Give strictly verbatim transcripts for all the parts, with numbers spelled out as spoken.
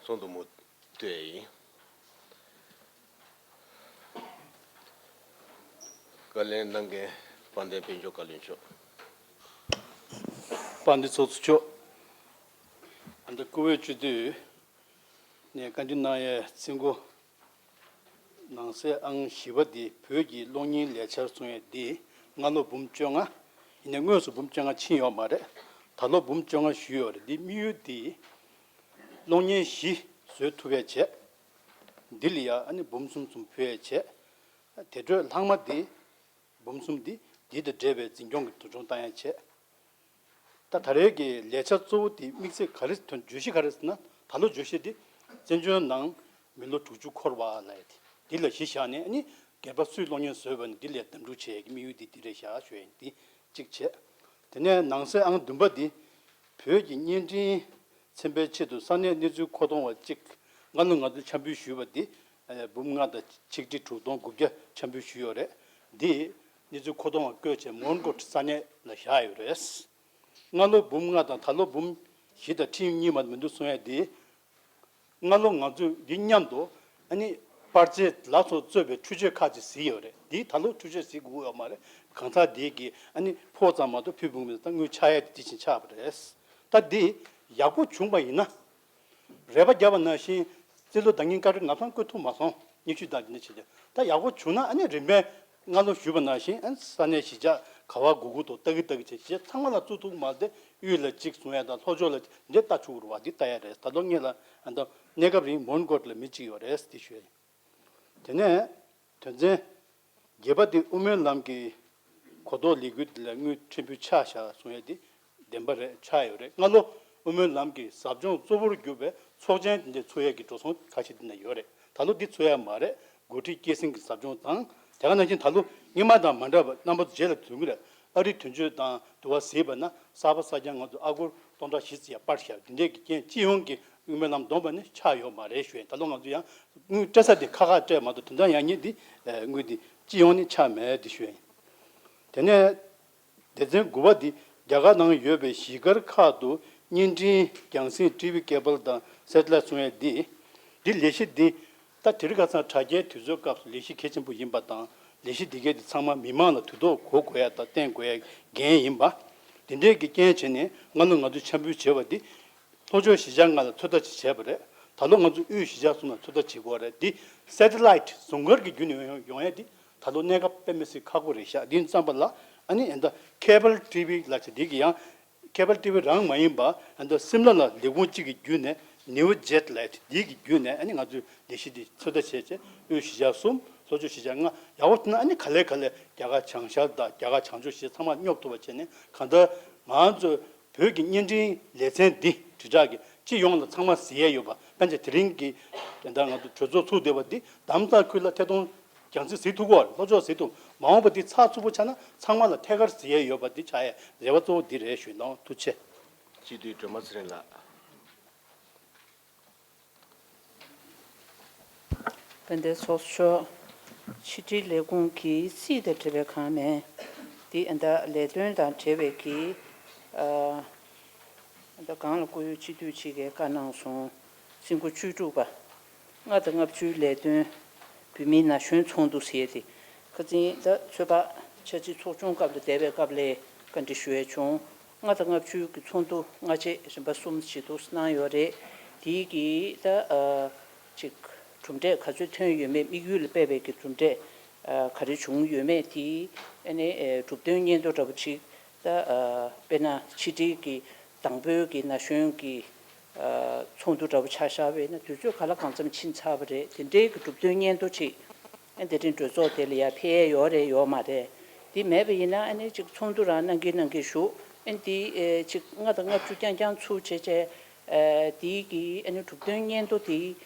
ཚོགས་འདུ་མུ་མཐུད་ཡིན། བཀའ་ལན་གནང་མཁན་དཔལ་ལྡན་དཔལ་འབྱོར་བཀའ་བློན་མཆོག་དཔལ་ལྡན་ཚོགས་གཙོ་མཆོག་ཨ་ནི་བཀུར་འོས་སྤྱི་འཐུས་ནས་བཀའ་འདྲི་གནང་ཡས་ཚིག་མགོ། ནང་གསེས་ཨང་བཞི་པ་འདི་བོད་ཀྱི་གློག་བརྙན་ལས་འཆར་གསུང་ཡས་འདི་སྔ་ལོ་འབུམ་བཅོ་ལྔ། ཡིན་ནའི་དངོས་སུ་འབུམ་བཅོ་ལྔ་ཕྱིན་ཡོད་མ་རེད། ད་ལོ་འབུམ་བཅོ་ལྔ་ཞུས་ཡོད་རེད། འདི་དམིགས་ཡུལ་འདི་གློག་བརྙན་བཞི་བཟོས་ཐུབ་ཡས་བྱས། འདི་ལ་ཡ་ཨ་ནི་འབུམ་གསུམ་གསུམ་ཕུལ་ཡས་བྱས། དེ་འཕྲོས་ལྷག་མ་འདི་འབུམ་གསུམ་འདི་འདི་དང་འབྲེལ་བའི་འཛིན་སྐྱོང་གི་དོ་སྣང་བཏང་ཡས་བྱས། ད་ད་རེས་ཀྱི་ལས་འཆར་གཙོ་བོ་དེ་དམིགས་ཚད་ག་རེ་དོན་བརྗོད་གཞི་ག་རེ་ཟེར་ན། ད་ལོ་བརྗོད་གཞི་དེ་བཙན་བྱོལ་ནང་མི་ལོ་དྲུག་ཅུ་འཁོར་བ་ལབ་ཡ་དེ་འདི་ལ་གཞི་བཞག་ནས་ཨ་ནི་སྒེར་པ་སུས་གློག་བརྙན་བཟོས་པ་ནི་འདི་ལ་འདེམས་སྒྲུག་བྱེད་ཡ་གི་དམིགས་ཡུལ་དེ་འདི་རེད་བཞག་ཞུ་ཡ་ཡིན། འདི་གཅིག་བྱས། དེ་ནས་ནང་གསེས་ཨང་བདུན་པ་འདི་བོད་ཀྱི་བརྙན་འཕྲིན་ཚན་པའི་ཆེད་དུ་ས་གནས་གནས་ཚུལ་མཁོ་གཏོང་བ་གཅིག་སྔ་ལོ་ང་ཚོས་འཆར་འབུལ་ཞུས་པ་འདི་འབུམ་ལྔ་དང་ཆིག་ཁྲི་དྲུག་སྟོང་དགུ་བརྒྱ་འཆར་འབུལ་ཞུས་ཡོད་རེད། འདི་གནས་ཚུལ་མཁོ་གཏོང་བ་བསྐོས་བྱས་མོན་གྷོ་ས་གནས་ལ་བཞག་ཡོད་རེད། སྔ་ལོ་འབུམ་ལྔ་དང་ད་ལོ་འབུམ་བཞི་དང་ཁྲི་གཉིས་མ་མི་འདུག་གསུང་ཡ་འདི། སྔ་ལོ་ང་ཚོས་འདི་མཉམ་དུ་ཨ་ནི་པར་ཆས་ལ་སོགས་གཙོས་པའི་འཕྲུལ་ཆས་ཁག་ཅིག་གཟིགས་ཡོད་རེད། འདི་ད་ལོ་འཕྲུལ་ཆས་གཟིགས་དགོས་ཡོད་མ་རེད། གང་ཟག་འདི་གིས་ཨ་ནི་ཕོགས་ཙམ་མ་གཏོགས་ཕུལ་ཕུལ་མི་འདུག་ད་དངུལ་ཆག་ཡ་དེ་དེ་བཞིན་ཆགས་པ་རེད། ད་འདི་ཡག་པོ་བྱུང་པ་ཡིན་ན། རེ་བ་བརྒྱབ་པ་ནང་བཞིན་རྩིས་ལོ་ཟླ་ཉིན་བཀའ་འཁྲོལ་ནམ་སང་བཀོད་ཐུབ་མ་སོང་། ཉི་ཤུ་དང་འདི་ནས་བྱས་ཏེ་ད་ཡག་པོ་བྱུང་ན་ཨ་ནི་རིམ་པས་སྔ་ལོ་ཞུས་པ་ནང་བཞིན་ཨ་ནི་ས་གནས་གཞིས་ཆགས་ག་བ་དགོས་དགོས་དང་ལྟ་གི་ལྟ་གི་བྱས་བྱས་ཚང་མ་ལ་བཙུགས་ཐུབ་མ་རེད་དེ། དབུས་ལ་གཅིག་གསུང་ཡ་དང་ལྷོ་ཕྱོགས་ལ་འདི་ལྟ་ཆོག་གི་རེད་བ། འདི་ལྟ་ཡ་རེད། ད་དུང་ངེད་ལ་ཨ་ད་གནས་སྐབས་རིང་མོན་གྷོ་ལ་མི་གཅིག་ཡོད་རེད་འདི་ཞུ་ཡ་ཡིན། དེ་ནས་དོན་ཚན་བརྒྱད་པ་དེ་དབུ་མའི་ལམ་གྱི་གོ་རྟོགས་ལས་འགུལ་འདི་ལ་དངུལ་ཕྲན་བུ་ཆག་བཞག་གསུང་ཡ་དེ་བདེན་པ་རེད། ཆག་ཡོད་རེད། སྔ་ལོ་དབུ་མའི་ལམ་གྱི་ཟབ་སྦྱོང་གཙོ་བོར་གྱུར་པའི་ཚོགས་ཆེན་དེ་འདྲ་ཚུགས་ཡ་གི་འགྲོ་སོང་ཁ་ཤས་འདི་ན་ཡོད་རེད། ད་ལོ་འདི་ཚུགས་ཡ་མ་རེད། འགོ་ཁྲིད་སྐྱེད་སྲིང་གི་ཟབ་སྦྱོང་དང་དེ་ག་ནང་བཞིན་ད་ལོ་སྔོན་མ་དང་མ་འདྲ་བ་རྣམ་པ་ཚོ་རྗེས་ལ་འཛུལ་གྱི་རེད། ཨ་རིའི་དོན་གཅོད་དང་དུ་བ་གཟིགས་པ་ན་གསར་པ་གསར་རྐྱང་ང་ཚོ་ཨ་སྒོར་སྟོང་ཕྲག་བཞི་ཙམ་ཡང་སྤར་བཞག་འདི་འདྲས་ཀྱི་རྐྱེན་སྤྱི་ཡོངས་ཀྱི་དབུ་མའི་ལམ་བསྡོམས་པ་ནི་ཆག་ཡོད་མ་རེད་ཞུ་ཡིན། ད་ལོ་ང་ཚོ་ཡང་དངུལ་སྤྲད་ས་དེ་ཁ་ཁ་སྤྲད་མ་གཏོགས་དོན་དག་ཡང་སྙིང་འདི་དངུལ་འདི་སྤྱི་ཡོངས་ནི་ཆག་མེད་འདི་ཞུ་ཡིན། དེ་ནས་སྡེ་ཚན་དགུ་པ་འདི་རྒྱ་གར་ནང་ཡོད་པའི་གཞིས་སྒར་ཁག་ཏུ་བརྙན་འཕྲིན་རྒྱང་སྲིང་ཊི་ཝི་ཀེ་བལ་དང་སེ་ཊི་ལའེ་ཊི་གསུང་ཡས་འདི། འདི་ལས་གཞི་འདི་ད་དེ་རིང་ཁ་སང་དྲ་རྒྱའི་དུས་ཚོད་སྐབས་སུ་ལས་གཞི་གལ་ཆེན་པོ་ཡིན་པ་དང་ལས་གཞི་འདི་གས་འདི་ཚང་མ་མི་མང་ལ་དུས་ཐོག་གོ་དགོས་ཡ་དང་བསྟན་དགོས་ཡ་འགན་ཡིན་པ། འདི་འདྲས་ཀྱི་རྐྱེན་བྱས་ནས་སྔ་ལོ་ང་ཚོས་འཆར་འབུལ་བྱས་པ་འདི་ལྷོ་ཕྱོགས་གཞིས་ཆགས་ལྔ་ལ་ཚོད་ལྟ་ཅིག་བྱས་པ་རེད། ད་ལོ་ང་ཚོ་དབུས་གཞིས་ཆགས་གསུམ་ལ་ཚོད་ལྟ་བྱེད་དགོས་རེད། འདི་སེ་ཊི་ལའེ་ཊི་རྫོང་སྒར་གྱི་བརྒྱུད་ནས་ཡོང་ཡོང་ཡ་འདི་ད་ལོ་གནས་སྐབས་དཔེ་མི་སྲིད་ཁག་པོ་རེད་ཤག་འདི་ཙམ་པ་ལ་ཨ་ནི་ཨ་ད་ཁེ་བལ་ཊི་ཝི་ལ་ཆ་འདི་གི་ཡང་ཁེ་བལ་ཊི་ཝི་རང་མ་ཡིན་པ་ཨ་ད་སིམ་ལ་ལ་ལས་ཁུངས་གཅིག་གི་བརྒྱུད་ནས་ནིའུ་ཇེ་ཊི་ལའེ་ཊི་འདི་གི་བརྒྱུད་ནས་ཨ་ནི་ང་ཚོས་ལས་གཞི་འདི་ཚོད་ལྟ་བྱས་བྱས་དབུས་གཞིས་ཆགས་གསུམ་ལྷོ་ཕྱོགས་གཞིས་ཆགས་ལྔ་ཡག་པོ་བྱུང་ན་ཨ་ནི་ག་ལེ་ག་ལེ་རྒྱ་གར་བྱང་ཤར་དང་རྒྱ་གར་བྱང་ཕྱོགས་གཞིས་ཚང་མ་སྙོབ་ཐུབ་པ་བྱས་ནས་གང་ལྟར་ང་ཚོ་བོད་ཀྱི་བརྙན་འཕྲིན་ལེ་ཚན་འདི་དྲིལ་བསྒྲགས་ཀྱི་སྤྱི་ཡོངས་ལ་ཚང་མ་གཟིགས་ཡས་ཡོད་པ། དཔེར་ན་དེ་རིང་གི་དེ་འདྲ་ང་ཚོ་གྲོས་ཚོགས་ཚུགས་བསྡད་པ་འདི་རྡ་རམ་ས་ལ་ཁུལ་ལ་ཐད་གཏོང་རྒྱང་སྲིང་གཟིགས་ཐུབ་ཀྱི་ཡོད་རེད། ལྷོ་ཕྱོགས་གཟིགས་ཐུབ་མ་འོངས་པ་འདི་ཚགས་ཚུད་པོ་ཆགས་ན་ཚང་མ་ལ་ཐད་ཀར་གཟིགས་ཡས་ཡོད་པ་འདི་ཆགས་ཡས་རེ་བ་གཙོ་བོ་འདི་རེད་ཞུ་གནང་། ཐུགས་རྗེ་ཆེ། སྤྱི་འཐུས་སྒྲོལ་མ་ཚེ་རིང་ལགས། དཔལ་ལྡན་ཚོགས་གཙོ་མཆོག་ཕྱི་དྲིལ་ལས་ཁུངས་ཀྱི་རྩིས་དང་འབྲེལ་བའི་གང་མེད། འདི་ཨ་ད་ལས་དོན་དང་འབྲེལ་བའི་གི་ཨ་ད་གང་ལ་བསྐོ་ཡོད་སྤྱི་འཐུས་གཅིག་གིས་བཀའ་གནང་སོང་། རྩིས་འགོ་བཅུ་དྲུག་པ། ལྔ་དང་ལྔ་བཅུའི་ལས་དོན། བོད་མིའི་ན་གཞོན་ཚོགས་འདུ་ཟེར་ཏེ། ཁ་སང་ད་ཚོད་དཔག་འཆར་སྤྱི་ཚོགས་ཆུང་སྐབས་ལ་བསྡད་པའི་སྐབས་ལ་བཀའ་འདྲི་ཞུ་ཡས་བྱུང་། ལྔ་དང་ལྔ་བཅུ་གི་ཚོགས་འདུ་སྔ་རྗེས་རིམ་པ་གསུམ་ཞིག་འདུག་གནང་ཡོད་རེད། དེའི་གི་ད་ཨ་ཅིག་གྲུབ་འབྲས་ག་ཚོད་ཐོན་ཡོད་མེད། དམིགས་ཡུལ་ལ་དཔག་པའི་གི་གྲུབ་འབྲས་ཨ་ག་རེ་བྱུང་ཡོད་མེད་དེ་ཨ་ནི་ཨེ་གྲུབ་དོན་སྙན་ཐོ་འདྲ་པོ་ཅིག་ད་ཨ་དཔེར་ན་ཕྱི་དྲིལ་གི་དང་པོའི་གི་ན་གཞོན་གི་ཨ་ཚོགས་འདུ་འདྲ་པོ་ཆ་བཞག་པ་ཡིན་ན་དུས་ཚོད་ག་ལ་གང་འཚམ་ཕྱིན་ཚར་བ་རེད། དེ་འདྲའི་གི་གྲུབ་དོན་སྙན་ཐོ་ཅིག་ཨ་དེ་རིང་གྲོས་ཚོགས་དེ་ལ་ཡར་ཕེབས་ཡས་ཡོད་རེད་ཡོད་མ་རེད། དེ་མེད་པ་ཡིན་ན་ཨ་ནི་ཅིག་ཚོགས་འདུ་རང་གནང་གིན་གནང་གིན་བཞུགས། ཨ་ནི་དེ་ཨེ་ཅིག་ལྔ་དང་ལྔ་བཅུ་རྐྱང་རྐྱང་ཚུགས་བྱས་བྱས་ཨ་དེའི་གི་ཨ་ནི་གྲུབ་དོན་སྙན་ཐོ་དེ་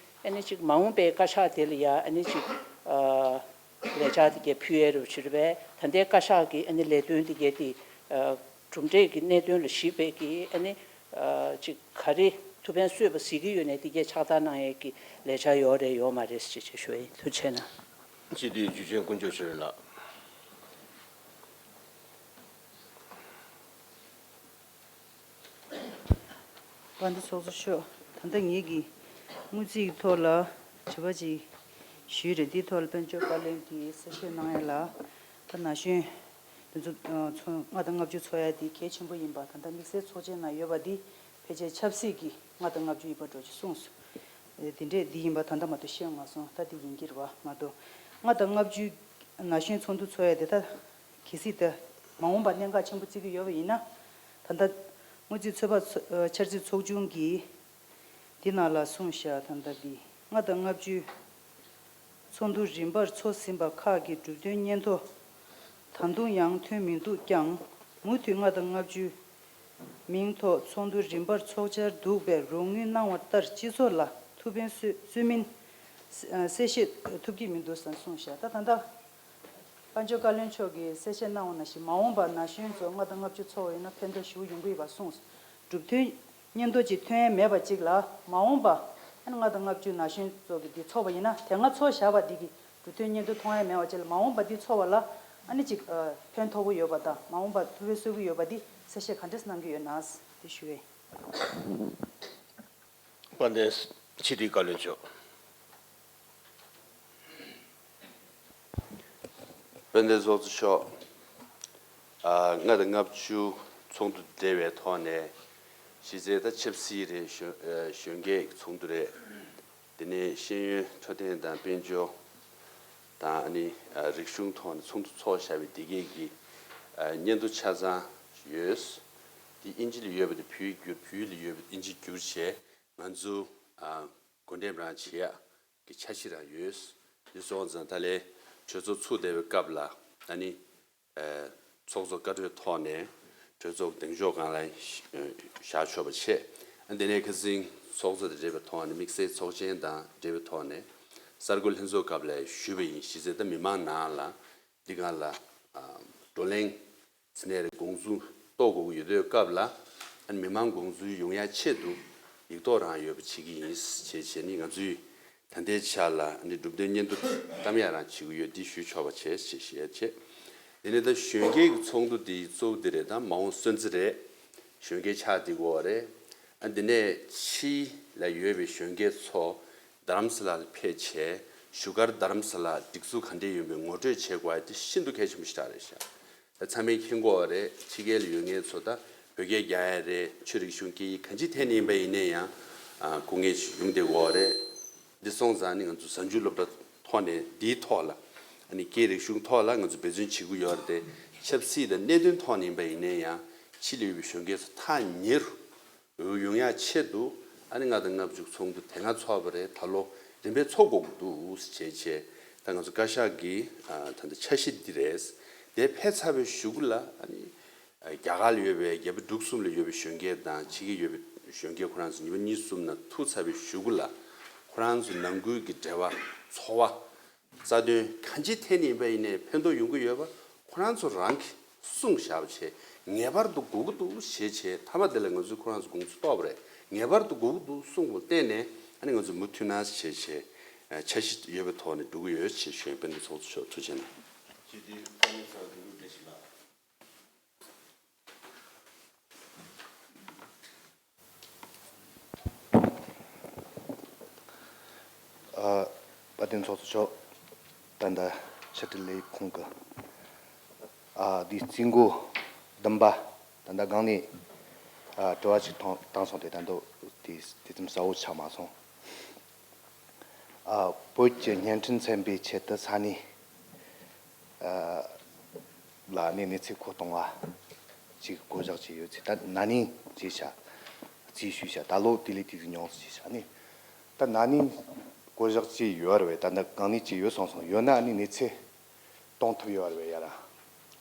ཨ་ནི་ཅིག་མ་འོངས་པའི་བཀའ་ཤག་དེ་ལ་ཡ་ཨ་ནི་ཅིག་ཨ་ལས་འཆར་དེ་གས་ཕུལ་ཡས་རུ་ཕྱིར་བས། ད་ལྟའི་བཀའ་ཤག་གི་ཨ་ནི་ལས་དོན་དེ་གས་དེ་ཨ་གྲུབ་འབྲས་ཀྱི་གནད་དོན་ལ་གཞིགས་པའི་གི་ཨ་ནི་ཨ་ཅིག་ག་རེ་ཐུགས་ཕན་གསོས་པ་གཟིགས་ཀྱི་ཡོད་ནའི་དེ་གས་ཕྱག་རྟགས་གནང་ཡས་ཀྱི་ལས་འཆར་ཡོད་རེད་ཡོད་མ་རེད་ཅེས་ཅེས་ཞུ་ཡིན། ཐུགས་རྗེ་གནང་། སྤྱི་འཐུས་འཇུ་ཆེན་དཀོན་མཆོག་ཚེ་རིང་ལགས། དཔལ་ལྡན་ཚོགས་གཙོ་མཆོག་ད་ལྟ་ངེད་ཀྱི་ དངུལ་རྩིས་ཀྱི་ཐོག་ལ་དྲི་བ་ཅིག་ཞུས་རེད། འདིའི་ཐོག་ལ་དཔལ་འབྱོར་བཀའ་བློན་གྱིས་གསལ་བཤད་གནང་ཡ་ལ། ད་ན་གཞོན་དེ་ཚོ་ཚོ་ལྔ་དང་ལྔ་བཅུ་ཚོགས་ཡ་དེ་གལ་ཆེན་པོ་ཡིན་པ། ད་ལྟ་དམིགས་བསལ་ཚོགས་ཆེན་ནང་ཡོད་པ་འདི་ཕལ་ཆེར་ཆབ་སྲིད་ཀྱི་ལྔ་དང་ལྔ་བཅུ་ཡིན་པ་འདྲ་ཅིག་གསུངས་སོང་། དེ་འདྲས་འདི་ཡིན་པ་ད་ལྟ་མ་གཏོགས་ཤེས་མ་སོང་། ད་འདི་ཡིན་གྱི་རེད་པ་མ་གཏོགས། ལྔ་དང་ལྔ་བཅུ་ན་གཞོན་ཚོགས་འདུ་ཚོགས་ཡ་དེ་ད་གལ་སྲིད་ད་མ་འོངས་པ་གནད་འགག་ཆེན་པོ་བརྩི་གི་ཡོད་པ་ཡིན་ན། ད་ལྟ་དངུལ་རྩིས་ཚོད་དཔག་ཚོ་འཆར་རྩིས་ཚོགས་ཆུང་གིས་འདི་ནང་ལ་གསུངས་བཞག་ད་ལྟ་འདི་ལྔ་དང་ལྔ་བཅུའི་ཚོགས་འདུ་རིམ་པར་ཚོགས་ཟིན་པ་ཁག་གི་གྲུབ་དོན་སྙན་ཐོ་ད་དུང་ཡང་ཐོན་མི་འདུག་ཀྱང་། མུ་མཐུད་ལྔ་དང་ལྔ་བཅུའི་མིང་ཐོག་ཚོགས་འདུ་རིམ་པར་ཚོགས་འཆར་འདུག་པས། རོགས་དངུལ་གནང་བ་ལྟར་སྤྱི་ཚོགས་ལ་ཐུགས་ཕན་གསོས་གསོས་མིན་གསལ་བཤད་ཐུབ་ཀྱི་མི་འདུག་ཟེར་གསུངས་བཞག་ད་ད་ལྟ་དཔལ་འབྱོར་བཀའ་བློན་མཆོག་གིས་གསལ་བཤད་གནང་བ་ནང་བཞིན། མ་འོངས་པར་ན་གཞོན་ཚོ་ལྔ་དང་ལྔ་བཅུ་ཚོགས་པ་ཡིན་ན་ཕན་ཐོགས་ཞེ་པོ་ཡོང་གི་ཡོད་པ་གསུངས། གྲུབ་དོན་སྙན་ཐོ་ཅིག་ཐོན་ཡ་མེད་པ་ཅིག་ལ་མ་འོངས་པ་ཨ་ནི་ལྔ་དང་ལྔ་བཅུ་ན་གཞོན་ཚོགས་ཀྱི་འདི་ཚོགས་པ་ཡིན་ན། དེ་སྔ་ཚོགས་བཞག་པ་འདི་གི་གྲུབ་དོན་སྙན་ཐོ་མཐོང་ཡ་མེད་པ་ཅིག་ལ་མ་འོངས་པ་འདི་ཚོགས་པ་ལ་ཨ་ནི་ཅིག་ཕན་ཐོགས་ཀྱི་ཡོད་པ་དང་མ་འོངས་པ་ཐུགས་ཕན་གསོས་ཀྱི་ཡོད་པ་འདི་གསལ་བཤད་ག་འདྲས་གནང་གི་ཡོད་ན་འདི་ཞུ་ཡ་ཡིན། དཔལ་ལྡན་སྤྱི་འཐུས་བཀའ་བློན་མཆོག་དཔལ་ལྡན་ཚོགས་གཙོ་མཆོག་ཨ། ལྔ་དང་ལྔ་བཅུ་ཚོགས་འདུ་འབྲེལ་བའི་ཐོག་ནས་གཞི་རྩའི་ད་ཆབ་སྲིད་རེད། གཞོན་ཨ། གཞོན་སྐྱེས་ཀྱི་ཚོགས་འདུ་རེད། དེ་ནས་ཤེས་ཡོན་འཕྲོད་བསྟེན་དང་དཔལ་འབྱོར་དང་ཨ་ནི་ཨ། རིག་གཞུང་ཐོག་ནས་ཚོགས་འདུ་ཚོགས་བཞག་པའི་འདི་གས་ཀྱི་ཨ། སྙན་ཐོ་ཆ་ཚང་ཡོད། དེ་ཨིན་ཇི་ལ་ཡོད་པ་དེ་བོད་ཡིག་བསྒྱུར། བོད་ཡིག་ལ་ཡོད་པ་ཨིན་ཇི་བསྒྱུར་བྱས་ང་ཚོ་ཨ། བགོ་འགྲེམས་རང་བྱེད་ཡག་གི་འཆར་གཞི་རང་ཡོད། འདི་སོང་ཙང་ད་ལན་གྲོས་ཚོགས་ཚུགས་བསྡད་པའི་སྐབས་ལ་ཨ་ནི་ཨ། ཚོགས་གཙོ་བཀའ་འཁྲོལ་ཐོག་ནས་གྲོས་ཚོགས་གདེང་འཇོག་སྒང་ལ་བཞག་ཆོག་པ་བྱས། ཨ། དེ་ནས་ཁ་སང་ཚོགས་གཙོ་དང་འབྲེལ་བའི་ཐོག་ནས་དམིགས་བསལ་ཚོགས་ཆེན་དང་འབྲེལ་བའི་ཐོག་ནས་གསར་འགོད་ལྷན་ཚོགས་སྐབས་ལ་ཞུས་པ་ཡིན། གཞི་རྩའི་ད་མི་མང་ནང་ལ་འདི་སྒང་ལ་ཨ། བགྲོ་གླེང་ཚེ་ནས་རེ་དགོངས་ཚུལ་རྟོགས་དགོས་ཀྱི་ཡོད་དུས་སྐབས་ལ་ཨ་ནི་མི་མང་དགོངས་ཚུལ་ཡོང་ཡ་ཆེད་དུ་ཡིག་ཐོག་རང་ཡོད་པ་བྱེད་ཀྱི་ཡིན་ཞེས་བྱས་ནི་ང་ཚོས་ད་ལྟའི་ཆ་ལ་ཨ་ནི་གྲུབ་དོན་སྙན་ཐོ་བཏང་ཡ་རང་བྱེད་ཀྱི་ཡོད། འདི་ཞུ་ཆོག་པ་བྱས་ཞེས་བཤད་བྱས། དེ་ནས་ད་གཞོན་སྐྱེས་ཀྱི་ཚོགས་འདུ་འདི་གཙོ་བོ་འདི་རེད། ད་མ་འོངས་སོན་རྩི་རེད། གཞོན་སྐྱེས་ཆགས་བསྡད་ཀྱི་ཡོད་རེད། ཨ། འདི་ནས་ཕྱི་ལ་ཡོད་པའི་གཞོན་སྐྱེས་ཚོ་རྡ་རམ་ས་ལ་ལ་ཕེབས་བྱས་བཞུགས་སྒར་རྡ་རམ་ས་ལ་སྒྲིག་འཛུགས་ག་འདྲས་ཡོད་མེད་ངོ་སྤྲོད་བྱེད་དགོས་ཡ་དེ་ཤིན་ཏུ་གལ་ཆེན་པོ་ཞིག་རེད་ཤག་ད་ཚང་མས་མཁྱེན་གྱི་ཡོད་རེད། ཕྱི་རྒྱལ་ལ་ཡོད་མཁན་ཚོ་ད་བོད་སྐད་རྒྱག་ཡ་རེད། ཆོས་རིག་གཞུང་སྐད་ཡིག་གང་ཅི་ཐད་ནས་ཡིན་པ་ཡིན་ན་ཡང་ཨ། སྐུ་ངལ་ཞིག་ཡོང་བསྡད་ཀྱི་ཡོད་རེད། འདི་སོང་ཙང་ནི་ང་ཚོ་གཟའ་མཇུག་སློབ་གྲྭ་ཐོག་ནས་འདིའི་ཐོག་ལ་ཨ་ནི་སྐད་རིག་གཞུང་ཐོག་ལ་ང་ཚོ་འབད་བརྩོན་བྱེད་ཀྱི་ཡོད་རེད་དེ། ཆབ་སྲིད་དང་གནད་དོན་ཐོག་ནས་ཡིན་པ་ཡིན་ན་ཡང་ཕྱི་ལ་ཡོད་པའི་གཞོན་སྐྱེས་ཚོ་ཐག་ཉེ་རུ་འོས་ཡོང་ཡ་ཆེད་དུ་ཨ་ནི་ལྔ་དང་ལྔ་བཅུ་ཚོགས་འདུ་དེ་སྔ་ཚོགས་པ་རེད། ད་ལོ་རིམ་པས་ཚོགས་དགོས་ཀྱི་འདུག་ཟེར་བྱས་བྱས། ད་ང་ཚོ་བཀའ་ཤག་གི་ཨ། ད་ལྟ་འཆར་གཞི་འདི་རེད། དེ་ཕེབས་ཚར་བའི་གཞུག་གུ་ལ་ཨ་ནི་རྒྱ་གར་ལ་ཡོད་པའི་རྒྱལ་པོ་འབྲུག་གསུམ་ལ་ཡོད་པའི་གཞོན་སྐྱེས་དང་ཕྱི་རྒྱལ་ཡོད་པའི་གཞོན་སྐྱེས་ཁོ་རང་ཚོ་ཉི་མ་གཉིས་གསུམ་ནང་ཐུག་ཚར་བའི་གཞུག་གུ་ལ་ཁོ་རང་ཚོ་ནང་ཁུལ་གྱི་འབྲེལ་བ་ཚོར་བ། རྩ་དོན་གང་ཅིའི་ཐད་ནས་ཡིན་པ་ཡིན་ནའི་ཕན་ཐོགས་ཡོང་གི་ཡོད་པ་ཁོ་རང་ཚོ་རང་གིས་གསུངས་བཞག་པ་བྱས། ངེས་པར་དུ་དགོས་ཀྱི་འདུག་ཞེས་བྱས། མཐའ་མ་དེ་ལ་ང་ཚོས་ཁོ་རང་ཚོ་དགོངས་ཚུལ་རྟོགས་པ་རེད། ངེས་པར་དུ་དགོས་ཀྱི་འདུག་གསུངས་པར་བརྟེན་ནས་ཨ་ནི་ང་ཚོ་མུ་མཐུད་ན་ཞེས་བྱས་འཆར་གཞི་ཡོད་པའི་ཐོག་ནས་འགྲོ་གི་ཡོད་ཅེས་ཞུ་ཡིན། དཔལ་ལྡན་ཚོགས་གཙོ་མཆོག་ཐུགས་རྗེ་གནང་། ཨ། དཔལ་ལྡན་ཚོགས་གཙོ་མཆོག་ད་ལྟ་ཕྱི་དྲིལ་ལས་ཁུངས་ཀྱི་ཨ། འདི་རྩིས་འགོ་བདུན་པ་ད་ལྟ་སྒང་ནས་ཨ། དྲི་བ་ཅིག་ཐོན་བཏང་སོང་། དེ་ད་དུང་དེ་དེ་ཙམ་གསལ་བོ་ཆགས་མ་སོང་། ཨ། བོད་ཀྱི་བརྙན་འཕྲིན་ཚན་པའི་ཆེད་དུ་ས་གནས་ཨ། ལ་ནི་གནས་ཚུལ་མཁོ་གཏོང་བ་ཅིག་བསྐོ་གཞག་བྱས་ཡོད་ཚེ། ད་ན་ནིང་བྱས་ཤག་རྩིས་ཞུས་ཤག་ད་ལོ་དེ་ལས་དེ་ཟིག་ཉུང་ཙམ་བྱས་ཤག་ནི་ད་ན་ནིང་བསྐོ་གཞག་བྱས་ཡོད་རེད་པས། ད་ནི་གང་ནས་བྱས་ཡོད་སོང་སོང་། ཡོད་ན་ནི་གནས་ཚུལ་གཏོང་ཐུབ་ཡོད་རེད་པས། ཡ་ར་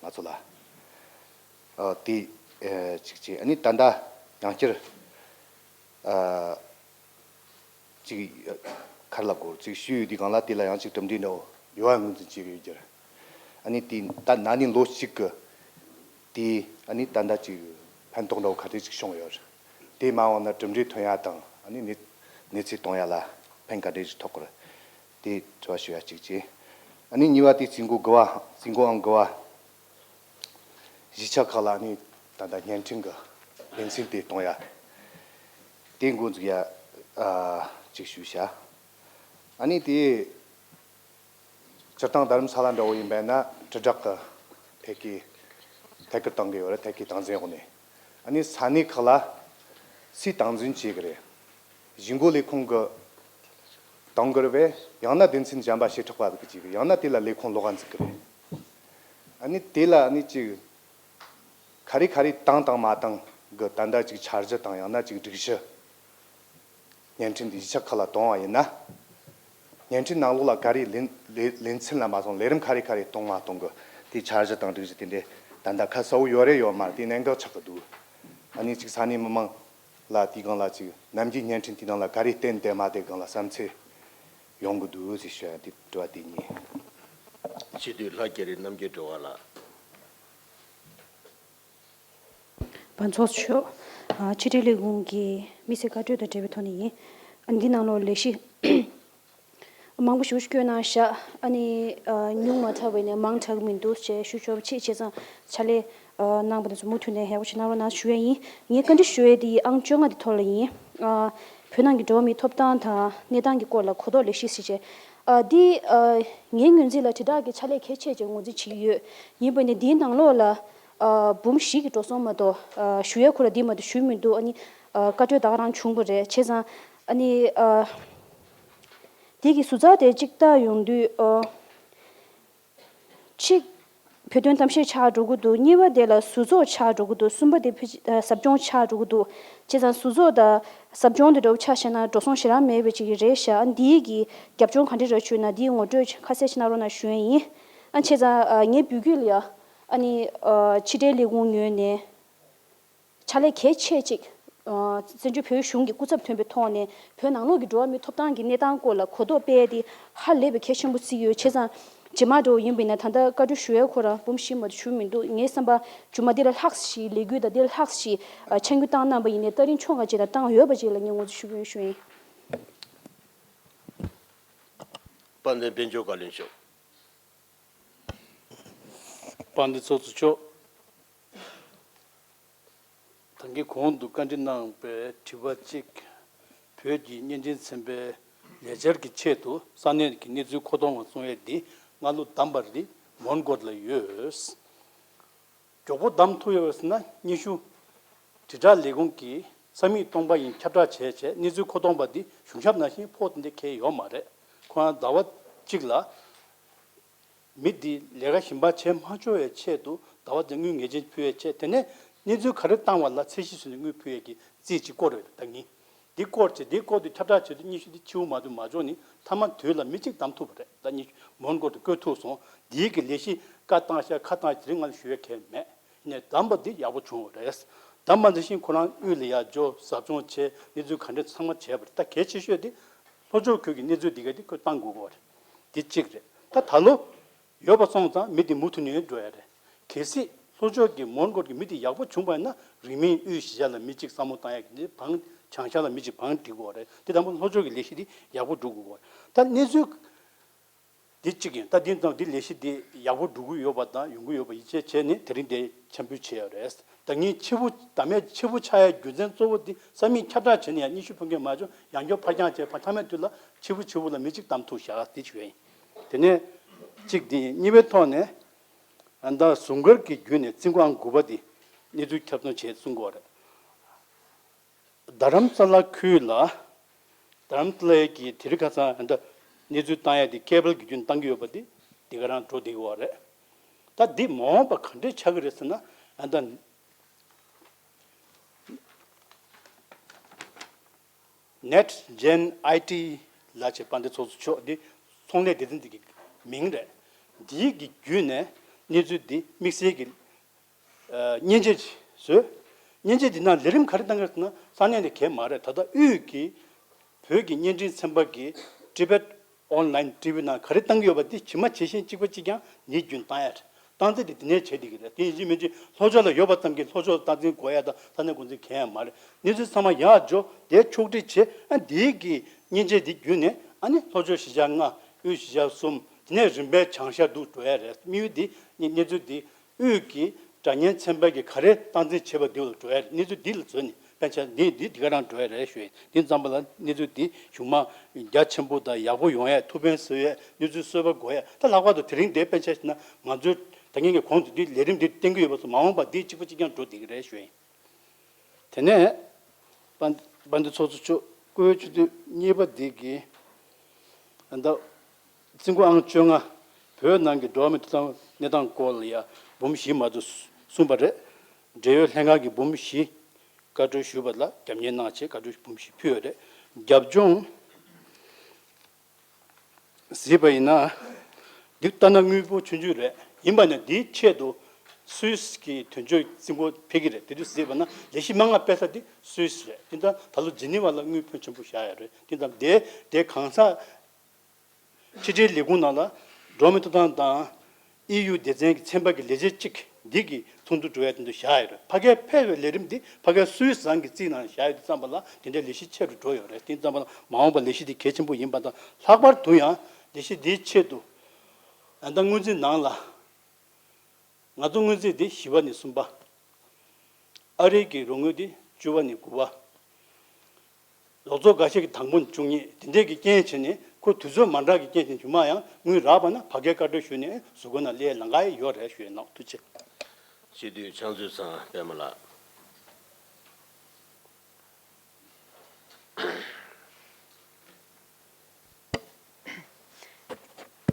ང་ཚོ་ལ་ཨ། དེ་ཨ། ཅིག་བྱས། ཨ་ནི་ད་ལྟ་ཡང་བསྐྱར་ཨ། ཅིག་ཁར་ལ་སྐོར་ཅིག་ཞུས་ཡོད་དུས་སྒང་ལ། དེ་ལ་ཡང་ཅིག་གྲུབ་འབྲས་འདྲ་བོ་ཡོད་པ་ངོས་འཛིན་བྱེད་ཀྱི་ཡོད་རྒྱུ་རེད། ཨ་ནི་དེ་ད་ན་ནིང་ལོ་གཅིག་གི་དེ་ཨ་ནི་ད་ལྟ་ཅིག་ཕན་ཐོགས་འདྲ་བོ་ག་འདྲས་ཅིག་བྱུང་ཡོད་རེད། དེ་མ་འོངས་ན་གྲུབ་འབྲས་ཐོན་ཡ་དང་ཨ་ནི་གནས་གནས་ཚུལ་གཏོང་ཡ་ལ་ཕན་ག་འདྲས་ཅིག་ཐོགས་ཀྱི་རེད། དེ་དྲི་བ་ཞུ་ཡ་གཅིག་བྱས། ཨ་ནི་གཉིས་པ་དེ་རྩིས་འགོ་དགུ་པ། རྩིས་འགོ་ཨང་དགུ་པ། གཞིས་ཆགས་ཁག་ལ་ནི་ད་ལྟ་བརྙན་འཕྲིན་གྱི་སྡེ་ཚན་དེ་གཏོང་ཡ། དེ་འགོ་འཛུགས་ཡ། ཨ། ཅིག་ཞུས་བྱ། ཨ་ནི་དེ་སྤྱིར་བཏང་རྡ་རམ་ས་ལ་འདྲ་བོ་ཡིན་པས་ན་དྲིལ་བསྒྲགས་ཀྱི་ཐད་ཀའི་ཐད་ཀར་བཏང་གི་ཡོད་རེད། ཐད་ཀའི་སྟངས་འཛིན་འོག་ནས། ཨ་ནི་ས་གནས་ཁག་ལ་སུས་སྟངས་འཛིན་བྱེད་ཀྱི་རེད། གཞུང་སྒོ་ལས་ཁུངས་ཀྱི་གཏོང་གི་རེད་པས། ཡང་ན་སྡེ་ཚན་གཞན་པ་བྱེ་བྲག་པ་ཟིག་གིས་བྱེད་ཀྱི། ཡང་ན་དེ་ལ་ལས་ཁུངས་ལོགས་ཀ་འཛུགས་ཀྱི་རེད། ཨ་ནི་དེ་ལ་ཨ་ནི་ཅིག་ག་རེ་ག་རེ་བཏང་དང་མ་བཏང་གི་ད་ལྟ་ཅིག་འཆར་གཞི་དང་ཡང་ན་ཅིག་སྒྲིག་གཞི། བརྙན་འཕྲིན་འདི་གཞིས་ཆགས་ཁག་ལ་གཏོང་བ་ཡིན་ན། བརྙན་འཕྲིན་ནང་ལོགས་ལ་ག་རེ་ལེན་ལེན་ལེན་ཚུལ་ལ་མ་སོང་། ལས་རིམ་ག་རེ་ག་རེ་གཏོང་མ་གཏོང་གི་དེའི་འཆར་གཞི་དང་སྒྲིག་གཞི་དེ་འདྲའི་ད་ལྟ་ཁ་གསལ་བོ་ཡོད་རེད་ཡོད་མ་རེད། དེ་གནད་འགག་ཆགས་ཀྱི་འདུག་ཨ་ནི་ཅིག་ས་གནས་མི་མང་ལ་དེའི་སྒང་ལ་ཅིག་ནམ་རྒྱུན་བརྙན་འཕྲིན་དེའི་ནང་ལ་ག་རེ་བསྟན་བསྡད་མ་བསྡད་སྒང་ལ་བསམ་ཚུལ་ཡོང་གི་འདུག་ཟེར་ཞུ་ཡ། དེ་དྲི་བ་དེ་གཉིས། སྤྱི་འཐུས་ལྷ་རྒྱ་རི་རྣམ་རྒྱལ་སྒྲོལ་དཀར་ལགས། པ་ཚོགས་གཙོ་མཆོག་ཕྱི་དྲིལ་ལས་ཁུངས་ཀྱི་དམིགས་བསལ་བཀའ་འཁྲོལ་དང་འབྲེལ་བའི་ཐོག་ནས་ཡིན། ཨ་འདི་ནང་ལོགས་ལས་གཞི་མང་པོ་ཞིག་བསྐྱོན་གནང་ཤག་ཨ་ནི་ཉུང་མ་དྲགས་པས་ནས་མང་དྲགས་མི་འདུག་ཅེས་ཞུ་ཆོག་པ་ཆེད་བྱས་ཙང་ཕྱག་ལས་གནང་པ་དེ་ཚོ་མུ་མཐུད་ནས་ཡག་པོ་བྱེད་གནང་རོགས་གནང་ཞུ་ཡ་ཡིན། ངས་བཀའ་འདྲི་ཞུ་ཡ་དེ་ཨང་བཅོ་ལྔ་དེ་ཐོག་ལ་ཡིན། བོད་ནང་གི་འགྲོ་བ་མིའི་ཐོབ་ཐང་དང་གནས་སྟངས་ཀྱི་སྐོར་ལ་གོ་རྟོགས་ལས་གཞི་ཟེར་བྱས། འདི་ངའི་ངོས་འཛིན་ལ་དྲིལ་བསྒྲགས་ཀྱི་ཕྱག་ལས་གལ་ཆེ་ཆེ་ངོས་འཛིན་བྱེད་ཀྱི་ཡོད། ཡིན་པ་ནི་འདིའི་ནང་ལོགས་ལ། འབུམ་བཞི་གི་འགྲོ་སོང་མ་གཏོགས་ཞུ་ཡས་ཁོ་ར་འདི་མ་གཏོགས་ཞུས་མི་འདུག་ཨ་ནི་བཀའ་འཁྲོལ་ད་ག་རང་བྱུང་བ་རེད། བྱས་ཙང་ཨ་ནི་འདི་གི་ཟུར་ཚགས་དེ་གཅིག་ལྟ་ཡོང་དུས་གཅིག་བོད་དོན་གཏམ་བཤད་ཆགས་འགྲོ་གི་འདུག་གཉིས་པ་དེ་ལ་ཟུར་ཚོགས་ཆགས་འགྲོ་གི་འདུག་གསུམ་པ་དེ་ཕལ་ཆེར་ཟབ་སྦྱོང་ཆགས་འགྲོ་གི་འདུག་བྱས་ཙང་ཟུར་ཚོགས་དང་ཟབ་སྦྱོང་དེ་འདྲ་བོ་ཆ་བཞག་ན་འགྲོ་སོང་ཞེ་དྲག་མེད་པའི་ཅིག་རེད་ཤག་ཨ་འདིའི་གི་རྒྱབ་ལྗོངས་ག་འདྲ་རེད་བྱུང་ན་འདིའི་ངོ་སྤྲོད་ཁ་གསལ་ཅིག་གནང་རོགས་གནང་ཞུ་ཡ་ཡིན། ཨ་བྱས་ཙང་ངའི་འབོད་སྐུལ་ལ་ཡ། ཨ་ནི། ཕྱི་དྲིལ་ལས་ཁུངས་ངོས་ནས། ཕྱག་ལས་གལ་ཆེ་གཅིག་བཙན་བྱོལ་བོད་གཞུང་གི་སྐུ་ཚབ་ཐོན་པའི་ཐོག་ནས་བོད་ནང་ལོགས་ཀྱི་འགྲོ་བ་མིའི་ཐོབ་ཐང་གི་གནས་སྟངས་སྐོར་ལ་གོ་རྟོགས་སྤེལ་ཏེ་ཧ་ལས་པའི་གལ་ཆེན་པོ་བརྩིས་ཡོད། བྱས་ཙང་རྗེས་མ་འགྲོ་བ་ཡིན་པ་ཡིན་ན་ད་ལྟ་བཀའ་འཁྲོལ་ཞུ་ཡ་ཁོ་རང་འབུམ་བཞི་མ་གཏོགས་ཞུ་མི་འདུག་ངའི་བསམ་པ་མཇུག་མ་འདི་ལ་ལྷག་ཞིག་ལས་འགུལ་དང་འདི་ལ་ལྷག་ཞིག་ཆ་འགྱུར་བཏང་གནང་པ་ཡིན་ནའི་ད་རིང་ཆོ་ག་ཅིག་དང་བཏང་ཡོད་པ་ཅིག་ལ་ངས་ངོ་སྤྲོད་ཞུ་གི་ཡོད་ཞུ་ཡིན། དཔལ་ལྡན་དཔལ་འབྱོར་བཀའ་བློན་མཆོག་དཔལ་ལྡན་ཚོགས་གཙོ་མཆོག་ད་གིན་གོང་དུ་བཀའ་འདྲི་གནང་བའི་དྲི་བ་གཅིག་བོད་ཀྱི་བརྙན་འཕྲིན་ཚན་པའི་ལས་འཆར་གྱི་ཆེད་དུ་ས་གནས་ཀྱི་གནས་ཚུལ་མཁོ་གཏོང་བ་གསུང་ཡས་འདི་སྔ་ལོ་བདམས་པ་རེད། མོན་གྷོ་ལ་ཡོད། མགྱོགས་པོ་བདམས་ཐུབ་ཡོད་པ་ཟེར་ན་སྙན་ཞུ། དྲིལ་བསྒྲགས་ལས་ཁུངས་ཀྱིས་ས་མིག་སྟོང་པ་ཡིན་ཁྱབ་བསྒྲགས་བྱས་བྱས་གནས་ཚུལ་མཁོ་གཏོང་པ་འདི་གཞུང་ཞབས་ནང་བཞིན་ཕོགས་དེ་འདྲ་འཁེལ་ཡོད་མ་རེད། ཁོ་རང་ཟླ་བ་གཅིག་ལ་མི་འདི་ལས་ཀ་གཞན་པ་བྱེད་མ་ཆོག་པའི་ཆེད་དུ་ཟླ་བ་དེ་དངུལ་ངེས་ཅན་ཕུལ་ཡས་བྱས། དེ་ནས་གནས་ཚུལ་ག་རེ་བཏང་བ་ལ་ཚད་གཞི་བཟུང་ནས་དངུལ་ཕུལ་ཡས་ཀྱི་རྩིས་གཅིག་བསྐོར་རེད། ད་ངས་འདི་བསྐོར་བྱས་འདི་བསྐོར་དུས་ཁྱབ་བསྒྲགས་བྱེད་དུས་སྙན་ཞུ་འདི་ཕྱི་པོ་མ་བསྡུས་མ་འཇོག་ནི་མཐའ་མ་དུས་ལ་མི་གཅིག་བདམས་ཐུབ་པ་རེད། ད་ངས་མོན་གྷོ་དུ་བསྐོས་ཐུབ་སོང་། འདིའི་གི་ལས་གཞི་བཀའ་བཏང་ཤག་ཁ་བཏང་དེ་རིང་ང་ལ་ཞུ་ཡས་གལ་མེད། ནས་བདམས་པ་འདི་ཡག་པོ་བྱུང་བ་རེད། བདམས་པ་འདི་བཞིན་ཁོ་རང་དབུས་ལ་ཡར་འབྱོར་ཟབ་སྦྱོང་བྱས་གནས་ཚུལ་ག་འདྲ་ཚང་མ་བྱས་པ་རེད། ད་གལ་ཆེ་ཤོས་དེ་ལྷོ་ཕྱོགས་ཁུལ་གྱི་གནས་ཚུལ་འདི་ག་དེ་ཁོས་བཏང་དགོས་ཀྱི་རེད། འདི་གཅིག་རེད། ད་ད་ལོ་ཡོད་པ་སོང་ཙང་མི་འདི་མུ་མཐུད་ནས་འགྲོ་ཡ་རེད། གལ་སྲིད་ལྷོ་ཕྱོགས་ཀྱི་མོན་གྷོ་གི་མི་འདི་ཡག་པོ་བྱུང་བ་ཡིན་ན་རིང་མིན་དབུས་གཞིས་ཆགས་ལ་མི་གཅིག་བསམ་བློ་བཏང་ཡ་གི་འདི་བང་བྱང་ཤར་ལ་མི་གཅིག་བང་སྒྲིག་དགོས་རེད། འདི་དང་པོ་ལྷོ་ཕྱོགས་ཀྱི་ལས་གཞི་འདི་ཡག་པོ་སྒྲུབ་དགོས་ཀྱི་རེད། ད་གནས་ཚུལ། འདི་གཅིག་ཡིན། ད་འདི་དང་འདི་ལས་གཞི་འདི་ཡག་པོ་འགྲོ་གི་ཡོད་པ་དང་ཡོང་གི་ཡོད་པ་ཡིད་ཆེས་བྱས་ནས་དེ་རིང་འདི་འཆམ་འབུལ་བྱས་ཡོད་རེད། ད་ངས་ཕྱི་པོ་བདམས་ཡས་ཕྱི་པོ་ཆགས་ཡས་རྒྱུ་མཚན་གཙོ་བོ་འདི་ས་མིག་ཁྱབ་བསྒྲགས་བྱས་ནས་ཡང་སྙན་ཞུ་ཕུལ་མཁན་མ་བྱུང་། ཡང་བསྐྱར་ཕར་འགྱངས་བྱས་ཕར་མཐའ་མའི་དུས་ལ་ཕྱི་པོ་ཕྱི་པོ་ལ་མི་གཅིག་བདམས་ཐུབ་བཞག་འདི་ཞུ་ཡ་ཡིན། དེ་ནས་གཅིག་འདི་ཡིན། གཉིས་པའི་ཐོག་ནས་ཨ་ད་ཟུར་འགོད་ཀྱི་བརྒྱུད་ནས་ཚིག་ཁོངས་དགུ་པ་འདི་གནས་ཚུལ་ཁྱབ་གསུམ་བྱས་གསུང་གི་ཡོད་རེད། རྡ་རམ་ས་ལ་ཁུལ་ལ། རྡ་རམ་ས་ལའི་གི་དེ་རིང་ཁ་སང་ཨ་ད་གནས་ཚུལ་བཏང་ཡ་དེ་ཀེ་བལ་གྱི་བརྒྱུད་བཏང་གི་ཡོད་པ་དེ་དེ་ག་རང་འགྲོ་བསྡད་ཀྱི་ཡོད་རེད། ད་འདི་མ་འོངས་པ་ག་འདྲས་ཆགས་ཀྱི་རེད་ཟེར་ན་ཨ་ད་ནེཊ་ཇེན་ཨའི་ཊི་ལབ་བྱས་པ་འདི་ཚོགས་གཙོ་མཆོག་འདི་ཚོང་ལས་སྡེ་ཚན་འདི་གི་མིང་རེད། འདིའི་གི་བརྒྱུད་ནས་གནས་ཚུལ་འདི་དམིགས་བསལ་གྱི་ཨ་མཉེན་ཆས་བཟོས། མཉེན་ཆས་འདི་ནང་ལས་རིམ་ག་རེ་བཏང་གི་རེད་ཟེར་ན་ས་གནས་ནས་གས་མ་རེད། ད་ལྟ་དབུས་ཀྱི་བོད་ཀྱི་བརྙན་འཕྲིན་ཚན་པ་གི་ཊི་བེཊ་ཨོན་ལའིན་ཊི་ཝི་ནང་ག་རེ་བཏང་གི་ཡོད་པ་འདི་ཇི་མ་ཇི་བཞིན་གཅིག་པ་གཅིག་རྐྱང་འདིའི་བརྒྱུད་བཏང་ཡ་རེད། བཏང་ཚེ་འདི་འདི་ནས་བྱེད་བསྡད་ཀྱི་རེད། དེ་ཡིན་གཅིག་མིན་གཅིག་ལྷོ་ཕྱོགས་ལ་ཡོད་པ་ཙམ་གྱིས་ལྷོ་ཕྱོགས་ལ་སྟངས་འཛིན་དགོས་ཡ་དང་ས་གནས་འགོ་འཛིན་གས་ཡ་མ་རེད། གནས་ཚུལ་ཚང་མ་ཡར་འཇོག་དེ་ཕྱོགས་སྒྲིག་བྱེད། ཨ་འདིའི་གི་མཉེན་ཆས་འདི་བརྒྱུད་ནས་ཨ་ནི་ལྷོ་ཕྱོགས་གཞིས་ཆགས་ལྔ། དབུས་གཞིས་ཆགས་གསུམ། དེ་ནས་རིམ་པས་བྱང་ཤར་དུ་འགྲོ་ཡ་རེད། དམིགས་ཡུལ་འདི་གནས་ཚུལ་འདི་དབུས་ཀྱི་སྒྲ་སྙན་ཚན་པ་གིས་ག་རེ་སྟངས་འཛིན་བྱེད་པ་འདི་ལ་འགྲོ་ཡ་རེད། གནས་ཚུལ་འདི་ལ་བརྩོན་ནས་ དཔེ་ཆ་འདི་འདི་འདི་ག་རང་འགྲོ་ཡ་རེད་ཞུ་ཡིན། འདི་ཙམ་པ་ལ་གནས་ཚུལ་འདི་གཞུག་མ་རྒྱ་ཆེན་པོ་དང་ཡག་པོ་ཡོང་ཡ། ཐུགས་ཕན་གསོས་ཡ་གནས་ཚུལ་གསོལ་བ་དགོས་ཡ། ད་ལྷག་པར་དུ་དེ་རིང་འདིའི་དཔེ་ཆ་ཞིག་ན་ང་ཚོའི་ད་ངེད་ཀྱི་གོང་དུ་འདི་ལས་རིམ་འདི་བསྟན་གྱི་ཡོད་པ་སོགས་མ་འོངས་པ་འདི་གཅིག་པ་གཅིག་རྐྱང་འགྲོ་བསྡད་ཀྱི་རེད་ཞུ་ཡིན། དེ་ནས་དཔལ་དཔལ་ལྡན་ཚོགས་གཙོ་མཆོག་སྐུའི་ཆུ་ཚོད་གཉིས་པ་འདི་གི་ད་རྩིས་འགོ་ཨང་བཅོ་ལྔ། བོད་ནང་གི་འགྲོ་བ་མིའི་ཐོབ་ཐང་གནས་སྟངས་སྐོར་ལ་ཡ་འབུམ་བཞི་མ་གཏོགས་གསུངས་པ་རེད། འབྲེལ་ཡོད་ལྷན་ཁང་གིས་འབུམ་བཞི་བཀའ་འཁྲོལ་ཞུས་པ་ལ་རྒྱབ་གཉེར་གནང་བྱས་བཀའ་འཁྲོལ་འབུམ་བཞི་ཕུལ་ཡོད་རེད། རྒྱབ་ལྗོངས་གཟིགས་པ་ཡིན་ན། འདི་ལྟ་ན་དངོས་པོ་ཆུང་ཆུང་རེད། ཡིན་པ་ན་འདིའི་ཆེད་དུ་སུད་སི་གི་དོན་གཅོད་རྩིས་འགོ་ཕེབས་ཀྱི་རེད། དེ་དུས་གཟིགས་པ་ན་ལས་གཞི་མན་ངག་སྤེལ་ས་དེ་སུད་སི་རེད། དེ་ལྟར་ད་ལོ་ཇི་ནི་ཝ་ལ་དངུལ་ཕོན་ཆེན་པོ་བཞག་ཡོད་རེད། དེ་ལྟར་དེ་དེ་གང་ཟག་ཕྱི་དྲིལ་ལས་ཁུངས་ནང་ལ་འགྲོ་བ་མིའི་ཐོབ་ཐང་དང་ཨི་ཡུ་སྡེ་ཚན་གྱི་ཚན་པ་གི་ལས་བྱེད་གཅིག་འདི་གི་ཚོགས་འདུ་འགྲོ་ཡ་དེ་འདུ་བཞག་ཡོད་རེད། ཕ་གིར་ཕེབས་པའི་ལས་རིམ་འདི་ཕ་གིར་སུད་སི་རང་གི་རྩིས་ནང་བཞག་ཡོད་དུས་ཙམ་པ་ལ་དེ་འདྲའི་ལས་གཞི་ཆེ་རུ་འགྲོ་ཡོད་རེད། དེ་ཙམ་པ་ལ་མ་འོངས་པ་ལས་གཞི་འདི་གལ་ཆེན་པོ་ཡིན་པ་དང་། ལྷག་པར་དུ་ཡང་ལས་གཞི་འདིའི་ཆེད་དུ་ད་ལྟ་སྔོན་རྩིས་ནང་ལ་ང་ཚོ་སྔོན་རྩིས་འདི་བཞི་པ་ནས་གསུམ་པ། ཨ་རིའི་གི་རོགས་དངུལ་འདི་བཅུ་པ་ནས་དགུ་པ། རོགས་ཚོགས་འགའ་ཤས་ཀྱི་དང་པོ་ནས་བཅུ་གཉིས། དེ་འདྲས་ཀྱི་རྐྱེན་བྱས་ནས་ཁོ་དུས་ཚོད་མ་འདྲ་གི་རྐྱེན་བྱས་ནས་གཞུག་མ་ཡང་དངུལ་རག་པ་ན་ཕ་གིར་བཀའ་འཁྲོལ་ཞུས་ནས་གཟུགས་པོ་ནང་སླེབས་ལང་ག་ཡོད་རེད་ཞུས་ནོ། ཐུགས་རྗེ་ཆེ། སྤྱི་འཐུས་ཕྱག་མཛོད་ཚང་པད་མ་ལགས།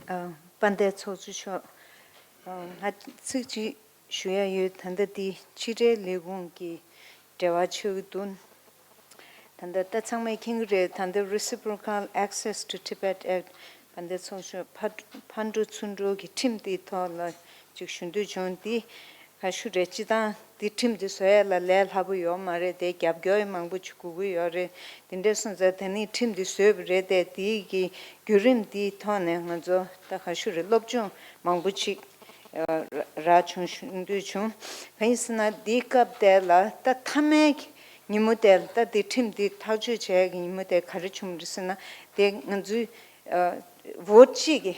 ཨ། དཔལ་ལྡན་ཚོགས་གཙོ་མཆོག་ཨ། ང་ཚིག་གཅིག་ཞུ་ཡ་ཡོད། ད་ལྟ་འདི་ཕྱི་དྲིལ་ལས་ཁུངས་ཀྱི་འབྲེལ་བ་ཆགས་ཀྱི་འདུག་ད་ལྟ་ད་ཚང་མས་མཁྱེན་གྱི་རེད། ད་ལྟ་Reciprocal Access to Tibet Act དཔལ་ལྡན་ཚོགས་གཙོ་མཆོག་ཕར་ཕར་འགྲོ་ཚུར་འགྲོ་གི་ཁྲིམས་དེའི་ཐོག་ལ་ཅིག་ཞུ་འདོད་བྱུང་། འདི་ག་ཞུ་རེད། སྤྱི་བཏང་འདི་ཁྲིམས་འདི་བཟོ་ཡ་ལ་ལས་སླ་པོ་ཡོད་མ་རེད་དེ། རྒྱབ་སྐྱོར་མང་པོ་ཅིག་དགོས་ཀྱི་ཡོད་རེད། དེ་འདྲ་སོང་ཙང་ད་ནི་ཁྲིམས་འདི་བཟོས་པ་རེད་དེ། དེའི་གི་བརྒྱུད་རིམ་འདིའི་ཐོག་ནས་ང་ཚོ་ད་ག་ཞུ་རེད། སློབ་སྦྱོང་མང་པོ་ཅིག་ཨ། རག་བྱུང་ཞུ་འདོད་བྱུང་། གང་ཡིན་ཟེར་ན་འདིའི་སྐབས་དེ་ལ་ད་མཐའ་མའི་ཉིན་མོ་དེ་ལ་ད་འདི་ཁྲིམས་འདི་ཐག་གཅོད་བྱས་ཀྱི་ཉིན་མོ་དེ་ག་རེ་བྱུང་རེད་ཟེར་ན། དེ་ང་ཚོའི་ཨ། བོད་སྤྱི་གི་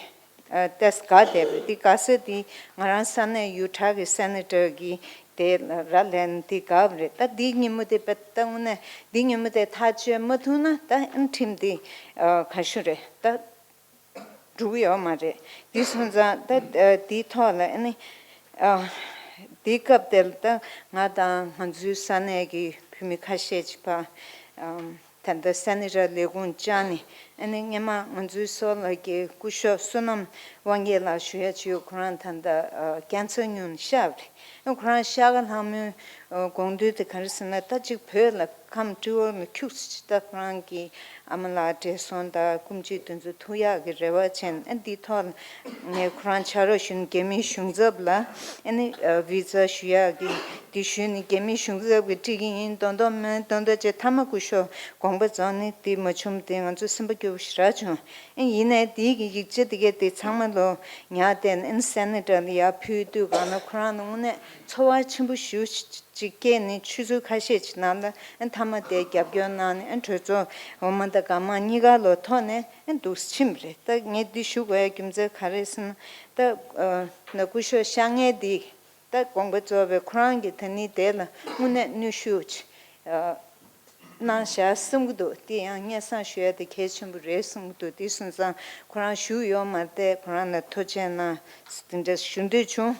ཨ། ཏེས་ག་དེ་རེད། འདི་ག་ས་འདི་ང་རང་ས་གནས་ཡུ་ཊ་གི་སེ་ནེ་ཊར་གི་དེ་ལ་ར་ལན་འདི་ག་རེད། ད་འདི་ཉིན་མོ་དེ་པད་ད་དངོས་གནས་འདི་ཉིན་མོ་དེ་ཐག་གཅོད་མ་ཐུབ་ན་ད་ཨ་ནི་ཁྲིམས་འདི་ཨ། ག་ཞུ་རེད། ད་འགྲུབ་ཡོད་མ་རེད། འདི་སོང་ཙང་ད་ཨ། འདིའི་ཐོག་ལ་ཨ་ནི་ཨ། འདིའི་སྐབས་དེ་ལ་ད་ང་དང་ང་ཚོའི་ས་གནས་ཀྱི་བོད་མི་ཁ་ཤས་ཅིག་ཕར་ཨ། ད་ལྟ་སེ་ནེ་ཊར་ལས་ཁུངས་བཅར་ནས། ཨ་ནི་སྔོན་མ་ང་ཚོའི་སོག་ལ་གི་སྐུ་ཞབས་བསོད་ནམས་དབང་རྒྱལ་ལགས་ཞུ་ཡ་ཅིག་ཡོད། ཁོ་རང་ད་ལྟ་ཨ། ཀན་སར་ཉུང་ནས་གཤགས་པ་རེད། ཨ། ཁོ་རང་གཤགས་ཀ་ལྷག་མོའི་ཨ། དགོངས་དོན་དེ་ག་རེ་ཟེར་ན། ད་ཅིག་བོད་ལ་ཁམས་སྤྲི་བོ་ལ་ཁྱུག་ཙམ་ཅིག་ད་ཁོ་རང་གི་ཨ་མ་ལགས་བགྲེས་སོང་དང་སྐུ་མཆེད་དེ་ཚོ་ཐུག་ཡག་གི་རེ་བ་བྱས་ནས། ཨ། འདིའི་ཐོག་ལ་ངས་ཁོ་རང་ཕྱག་རོགས་ཞུས་ནས་རྒྱ་མིའི་གཞུང་ཚབ་ལ་ཨ་ནི་ཨ། བི་ཛ་ཞུ་ཡག་གི་འདི་ཞུས་ནས་རྒྱ་མིའི་གཞུང་ཚབ་ཀྱིས་འགྲིག་གི་ཡིན་མདོག་མདོག་མེད་མདོག་མདོག་བྱས། མཐའ་མ་སྐུ་ཞབས་དགོངས་པ་རྫོགས་ནས་འདི་མ་བྱུང་། དེ་ང་ཚོ་སེམས་པ་སྐྱོ་པོ་ཞེ་དྲག་བྱུང་། ཨ། ཡིན་ནའི་དེའི་གི་ཡིག་ཆ་དེ་གས་དེ་ཚང་མ་ལོ་ཉར་བསྡད་ནས་ཨ་ནི་སེ་ནེ་ཊར་ལ་ཡར་ཕུལ་དུས་སྒང་ལ་ཁོ་རང་ལ་དངོས་གནས་ཚོར་བ་ཆེན་པོ་ཞེ་པོ་ཅིག་སྐྱེས་ནས། ཆུ་ཚོད་ཁ་ཤས་ཅིག་ནང་ལ་ཨ། མཐའ་མ་དེ་རྒྱབ་སྐྱོར་གནང་ནས་ཨ། གྲོས་ཚོགས་འོག་མ་དང་འོག་མ་གཉིས་ཀ་ལོ་ཐོག་ནས་ཨ། འདུག་ཕྱིན་པ་རེད། ད་ངས་འདི་ཞུ་དགོས་ཡ་རྒྱུ་མཚན་ག་རེ་ཟེར་ན། ད་ཨ། ན་སྐུ་ཞབས་གཤགས་མཁན་འདི་ད་དགོངས་པ་རྫོགས་པའི་ཁོ་རང་གིས་ད་ནི་དེ་ལ་དངོས་གནས་ནུས་ཤུགས་ཅིག་ཨ། གནང་བཞག་བསམ་གྱི་འདུག་དེ་ཡང་སྙན་སེང་ཞུ་ཡ་དེ་གལ་ཆེན་པོ་རེད་བསམ་གྱི་འདུག་དེ་སོང་ཙང་ཁོ་རང་བཞུགས་ཡོད་མ་རེད་དེ། ཁོ་རང་ལ་ཐུགས་རྗེ་གནང་དེ་འདྲ་ཞུ་འདོད་བྱུང་།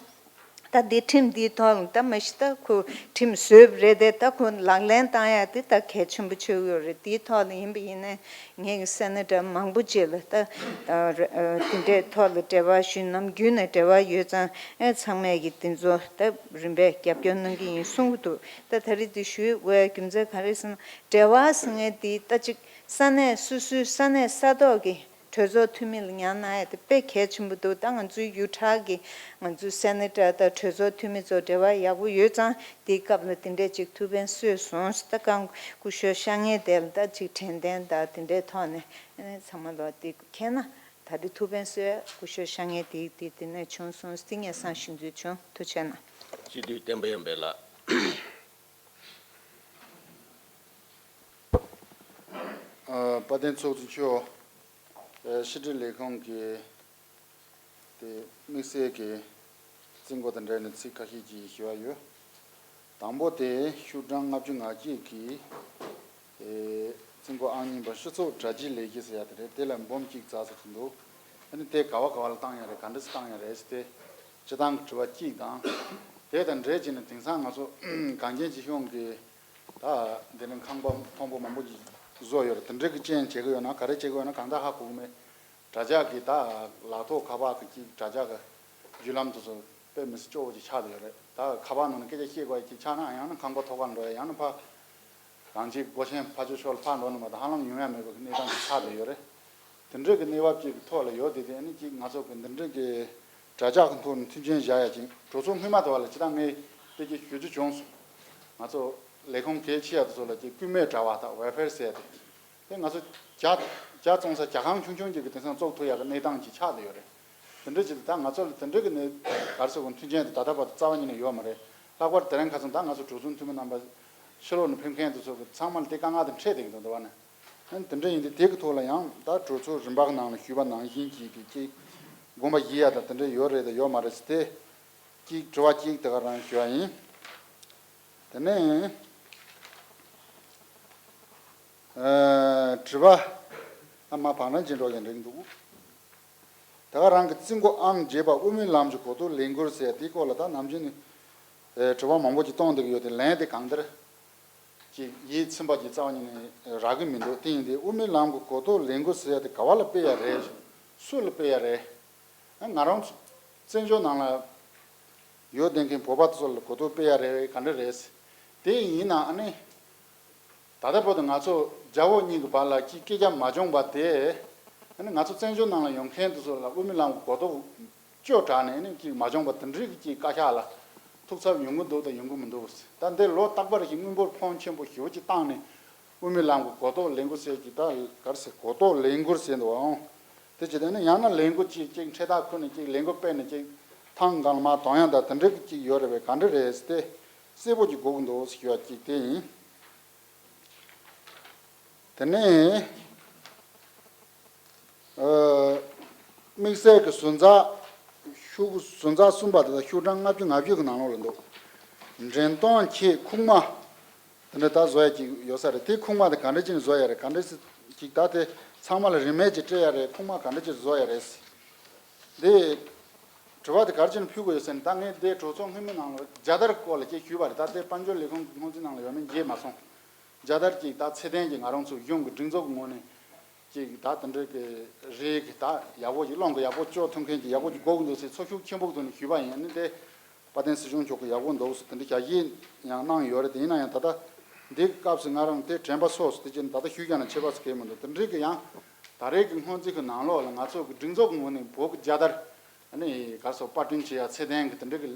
ད་འདི་ཁྲིམས་འདིའི་ཐོག་ལ་ད་མ་གཞི་ད་ཁོ་ཁྲིམས་བཟོས་པ་རེད་དེ། ད་ཁོ་ལག་ལེན་བཏང་ཡ་དེ་ད་གལ་ཆེན་པོ་ཆགས་ཡོད་རེད། དེའི་ཐོག་ལ་ཡིན་པ་ཡིན་ན། ངེད་ཀྱི་སེ་ནེ་ཊར་མང་པོ་ཅིག་ལ་ད་ཨ། ར་ཨ། དེ་འདྲའི་ཐོག་ལ་འབྲེལ་བ་ཞུས། ནམ་རྒྱུན་ནས་འབྲེལ་བ་ཡོད་ཙང་། ཨ། ཚང་མས་ཀྱི་དེ་ཚོ་ད་རིམ་པས་རྒྱབ་སྐྱོར་གནང་གི་ཡིན་གསུང་གི་འདུག་ད་ད་རེས་འདི་ཞུ་དགོས་རྒྱུ་མཚན་ག་རེ་ཟེར་ན། འབྲེལ་བ་ཟེར་མཁན་འདི་ད་ཅིག་ས་གནས་སོ་སོའི་ས་གནས་ས་ཐོག་གི་གྲོས་ཚོགས་འཐུས་མི་ལ་ཉར་གནང་ཡ་དེ་དཔེ་གལ་ཆེན་པོ་འདུག་ད་ང་ཚོའི་ཡུ་ཊ་གི་ང་ཚོའི་སེ་ནེ་ཊར་དང་གྲོས་ཚོགས་འཐུས་མི་ཚོ་འབྲེལ་བ་ཡག་པོ་ཡོད་ཙང་། དེའི་སྐབས་ལ་དེ་འདྲས་ཅིག་ཐུགས་ཕན་གསོས་སོང་། ད་གང་སྐུ་ཞབས་གཤགས་མཁན་དེ་ལ་ད་ཅིག་དྲན་རྟེན་དང་དེ་འདྲའི་ཐོག་ནས་ཚང་མ་ལོ་དེ་མཁྱེན་ན། ད་དེ་ཐུགས་ཕན་གསོས། སྐུ་ཞབས་གཤགས་མཁན་དེ་དེ་དེ་ནས་བྱུང་སོང་། དེ་སྙན་སེང་ཞུ་འདོད་བྱུང་། ཐུགས་རྗེ་གནང་། སྤྱི་འཐུས་བསྟན་པ་ཡར་འཕེལ་ལགས། ཨ། དཔལ་ལྡན་ཚོགས་གཙོ་མཆོག་ཨ། ཕྱི་དྲིལ་ལས་ཁུངས་ཀྱི་དེ་དམིགས་བསལ་གྱི་རྩིས་འགོ་དང་འབྲེལ་ནས་ཚིག་ཁ་ཤས་ཅིག་ཞུ་བ་ཡོད། ད་ དང་པོ་དེ་ཤོག་གྲངས་ལྔ་བཅུ་ང་གཅིག་གི་ཨེ་རྩིས་འགོ་ཨང་གཉིས་པ་སྤྱི་ཚོགས་གྲ་སྒྲིག་ལས་གཞི་ཟེར་ཡ་དེ་རེད། དེ་ལ་འབུམ་གཅིག་བཙལ་ས་ཅིག་འདུག་ཨ་ནི་དེ་ག་བ་ག་བ་ལ་བཏང་ཡ་རེད། ག་འདྲ་སེ་བཏང་ཡ་རེད་ཟེར་ཏེ་སྤྱིར་བཏང་གི་དྲི་བ་གཅིག་དང་། དེ་དང་འབྲེལ་བྱས་ནས་དེང་སང་ང་ཚོ་གངས་ཅན་སྐྱིད་གཤོངས་ཀྱི་ད་འདི་ནས་ཁང་པ་མཐོན་པོ་མང་པོ་ཅིག་བཟོ་ཡོད་རེད། དེ་འདྲ་གི་རྐྱེན་བྱེད་ཀྱི་ཡོད་ན་ག་རེ་བྱེད་ཀྱི་ཡོད་ན་གང་ལྟར་ཧ་གོ་གི་མེད། དྲ་ཇག་གི་ད་ལག་ཐོག་ཁ་པར་གི་ཅིག་དྲ་ཇག་གི་བརྒྱུད་ལམ་དེ་ཚོ་དཔེ་མི་སྲིད་སྐྱོ་བོ་ཅིག་ཆགས་བསྡད་ཡོད་རེད། ད་ཁ་པར་ནང་ནས་སྐད་ཆ་བཤད་དགོས་ཡ་ཅིག་ཆགས་ན་ཡང་ན་ཁང་པ་ཐོག་ཁར་འགྲོ་ཡ། ཡང་ན་ཕར་རང་ཅིག་སྒོ་ཆེན་ཕར་ཕྱོགས་ཕྱོགས་ལ་ཕར་འགྲོ་ནས་མ་གཏོགས་ཧ་ལམ་ཡོང་ཡ་མེད་པའི་གནས་སྟངས་ཅིག་ཆགས་བསྡད་ཡོད་རེད། དེ་འདྲའི་གི་གནས་བབ་ཅིག་གི་ཐོག་ལ་ཡོད་དེ། དེ་ནི་ཅིག་ང་ཚོ་གི་འདི་འདྲའི་གི་དྲ་ཇག་གི་ཐོག་ནས་མཐུན་རྐྱེན་བཞག་ཡ་ཅིག་གྲོས་ཚོགས་སྔོན་མ་དེ་བ་ལ་ཅི་ད་ངས་དེ་གི་ཞུ་རྒྱུ་བྱུང་སོང་། ང་ཚོ་ལས་ཁུངས་གལ་ཆེ་ཡ་དེ་ཚོ་ལ་ཅིག་སྐུད་མེད་དྲ་བ་དང་ཝའི་ཕའི་ཟེར་ཏེ། དེ་ང་ཚོ་ཇ་ཇ་བཙོང་ས་ཇ་ཁང་ཆུང་ཆུང་ཅིག་གི་དེང་སང་བཙུགས་ཐུབ་ཡག་གི་གནས་སྟངས་ཅིག་ཆགས་བསྡད་ཡོད་རེད། དེ་འདྲ་ཅིག་ད་ང་ཚོ་ལ་དེ་འདྲ་གི་གནས་ག་རེ་ཟེར་དགོས། མཐུན་རྐྱེན་དེ་ད་ལྟ་བར་དུ་རྩ་བ་ཉིད་ནས་ཡོད་མ་རེད། ལྷག་པར་དེ་རིང་ཁ་སང་ད་ང་ཚོ་གྲོས་ཚོགས་འཐུས་མི་རྣམ་པ་ཕྱི་ལོགས་ནས་ཕེབས་མཁན་དེ་ཚོ་གི་ཚང་མ་ལ་དེ་དཀའ་ངལ་དེ་འཕྲད་བསྡད་ཀྱི་འདུག་འདི་བ་ནས། ཨ་ནི་དེ་འདྲ་ཡིན་དུས་དེ་གི་ཐོག་ལ་ཡང་ད་གྲོས་ཚོགས་རིམ་པ་གི་ནང་ལ་ཞུས་པ་ནང་བཞིན་ཅིག་གི་ཅིག་དགོངས་པ་བཞེས་ཡ་ད་དེ་འདྲ་ཡོད་རེད་ད་ཡོད་མ་རེད་ཟེར་ཏེ་ཅིག་དྲི་བ་ཅིག་དེ་ག་རང་ཞུ་བ་ཡིན། དེ་ནས། ཨ་དྲི་བ་ཨ་མ་བང་རང་ཅན་འགྲོ་ཡང་འགྲིག་འདུག་ད་ག་རང་གི་རྩིས་འགོ་ཨང་བརྒྱད་པ་དབུ་མའི་ལམ་གྱི་གོ་རྟོགས་ལས་འགུལ་ཟེར་དེའི་སྐོར་ལ་ད་ནམ་རྒྱུན་ནས་ཨེ་དྲི་བ་མང་པོ་ཅིག་གཏོང་བསྡད་ཀྱི་ཡོད་དེ་ལན་དེ་གང་ལྟར་ཅིག་ཡིད་ཚིམ་པ་ཅིག་རྩ་བ་ཉིད་ནས་རག་གི་མི་འདུག་དེ་ཡིན་དུས་དབུ་མའི་ལམ་གྱི་གོ་རྟོགས་ལས་འགུལ་ཟེར་དེ་ག་བ་ལ་སྤེལ་ཡ་རེད། སུ་ལ་སྤེལ་ཡ་རེད། ང་རང་ཚོ་བཙན་བྱོལ་ནང་ལ་ཡོད་བསྡད་མཁན་བོད་པ་ཚོ་ལ་གོ་རྟོགས་སྤེལ་ཡ་རེད་ག་འདྲ་རེད། དེ་ཡིན་ན་ཨ་ནི་ད་ལྟ་བར་དུ་ང་ཚོ་རྒྱ་བོད་གཉིས་ཀྱི་བར་ལ་ཅིག་སྐད་ཆ་མ་བྱུང་བ་དེ། ཨ་ནི་ང་ཚོ་བཙན་བྱོལ་ནང་ལ་ཡོང་མཁན་དེ་ཚོ་ལ་དབུ་མའི་ལམ་གྱི་གོ་རྟོགས་སྐྱོ་དྲགས་ནས་ཨ་ནི་ཅིག་མ་བྱུང་བ་དེ་འདྲའི་གི་ཅིག་བཀའ་ཤག་ལ་ཐུག་ཚབ་ཡོང་གི་འདུག་དང་ཡོང་གི་མི་འདུག་ད་འདི་ལོ་རྟག་པར་གྱི་དངུལ་འབོར་ཕོན་ཆེན་པོ་ཞེ་པོ་ཅིག་བཏང་ནས་དབུ་མའི་ལམ་གྱི་གོ་རྟོགས་ལས་འགུལ་ཟེར་གྱི་ད་ག་རེ་ཟེར་གོ་རྟོགས་ལས་འགུལ་ཟེར་འདུག་ཨང་། དེ་བྱས་ཏེ་ནི་ཡང་ན་ལས་འགུལ་ཅིག་ཅིག་འཕྲེད་ཐག་ཁུར་ནས་ཅིག་ལས་འགུལ་སྤེལ་ནས་ཅིག་ཐང་གང་མ་གཏོང་ཡང་ད་དེ་འདྲ་གི་ཅིག་ཡོད་རེད་པས་ག་འདྲ་རེད་ཟེར་ཏེ་གསལ་པོ་ཅིག་དགོས་ཀྱི་འདུག་ཟེར་ཞུ་བ་ཅིག་དེ་ཡིན། དེ་ནས་ཨ་དམིགས་བསལ་གྱི་ཟུར་འཛར་ཤོག་ཟུར་འཛར་གསུམ་པ་དེ་དག་ཤོག་གྲངས་ལྔ་བཅུ་ང་བཞི་གི་ནང་ལོགས་ལ་འདུག་འདྲེན་གཏོང་ཆེད་ཁུག་མ། དེ་འདྲ་ད་བཟོ་ཡ་ཅིག་ཡོད་ས་རེད། དེ་ཁུག་མ་དེ་ག་འདྲ་ཅིག་བཟོ་ཡ་རེད། ག་འདྲ་ཅིག་ད་དེ་ཚང་མ་ལ་རིན་མེད་ཅིག་སྤྲད་ཡ་རེད། ཁུག་མ་ག་འདྲ་ཅིག་བཟོ་ཡ་རེད། འདི་དྲི་བ་དེ་ག་རེ་བྱས་ནས་ཕུལ་དགོས་ཡོད་ཟེར་ན་ད་ངས་འདི་གྲོས་ཚོགས་སྔོན་མའི་ནང་ལ་རྒྱལ་དར་སྐོར་ལ་ཅིག་ཞུས་པ་རེད། ད་དེ་དཔལ་འབྱོར་ལས་ཁུངས་ཀྱི་སྔོན་རྩིས་ནང་ལ་ཡོད་མེད་མཇལ་མ་སོང་། རྒྱལ་དར་ཅིག་ད་ཚད་ལྡན་གྱི་ང་རང་ཚོ་གཞུང་གི་སྒྲིག་འཛུགས་ཀྱི་ངོས་ནས་ཅིག་ད་དེ་འདྲའི་གི་རེད་གི་ད་ཡག་པོ་ཅིག་སློང་གི་ཡག་པོ་ཅིག་ཐུབ་མཁན་ཅིག་ཡག་པོ་ཅིག་དགོས་ཀྱི་འདུག་ཟེར་ཚོར་ཤུགས་ཆེན་པོ་གི་ཐོག་ནས་ཞུས་པ་ཡིན། ཨ་ནི་དེ་དཔལ་ལྡན་སྲིད་སྐྱོང་མཆོག་གིས་ཡག་པོ་འདུག་ཟེར་དེ་འདྲ་ཞལ་བཞེས་ཡང་གནང་ཡོད་རེད། དེ་ཡིན་ན་ཡང་ད་ལྟ་འདི་གི་སྐབས་སུ་ང་རང་དེ་དྲན་པ་སོགས་སུ་དེ་བྱས་ནས་ད་ལྟ་ཞུས་ཀྱང་ན་ཁྱད་པར་ཟེར་གི་མི་འདུག་དེ་འདྲའི་གི་ཡང་ད་རེས་ཀྱི་སྔོན་རྩིས་ཀྱི་ནང་ལོགས་ལ་ང་ཚོ་གི་སྒྲིག་འཛུགས་ཀྱི་ངོས་ནས་བོད་ཀྱི་རྒྱལ་དར་ཨ་ནི་ག་རེ་ཟེར་པར་སྐྲུན་བྱེད་ཡ་ཚད་ལྡན་གྱི་དེ་འདྲ་གི་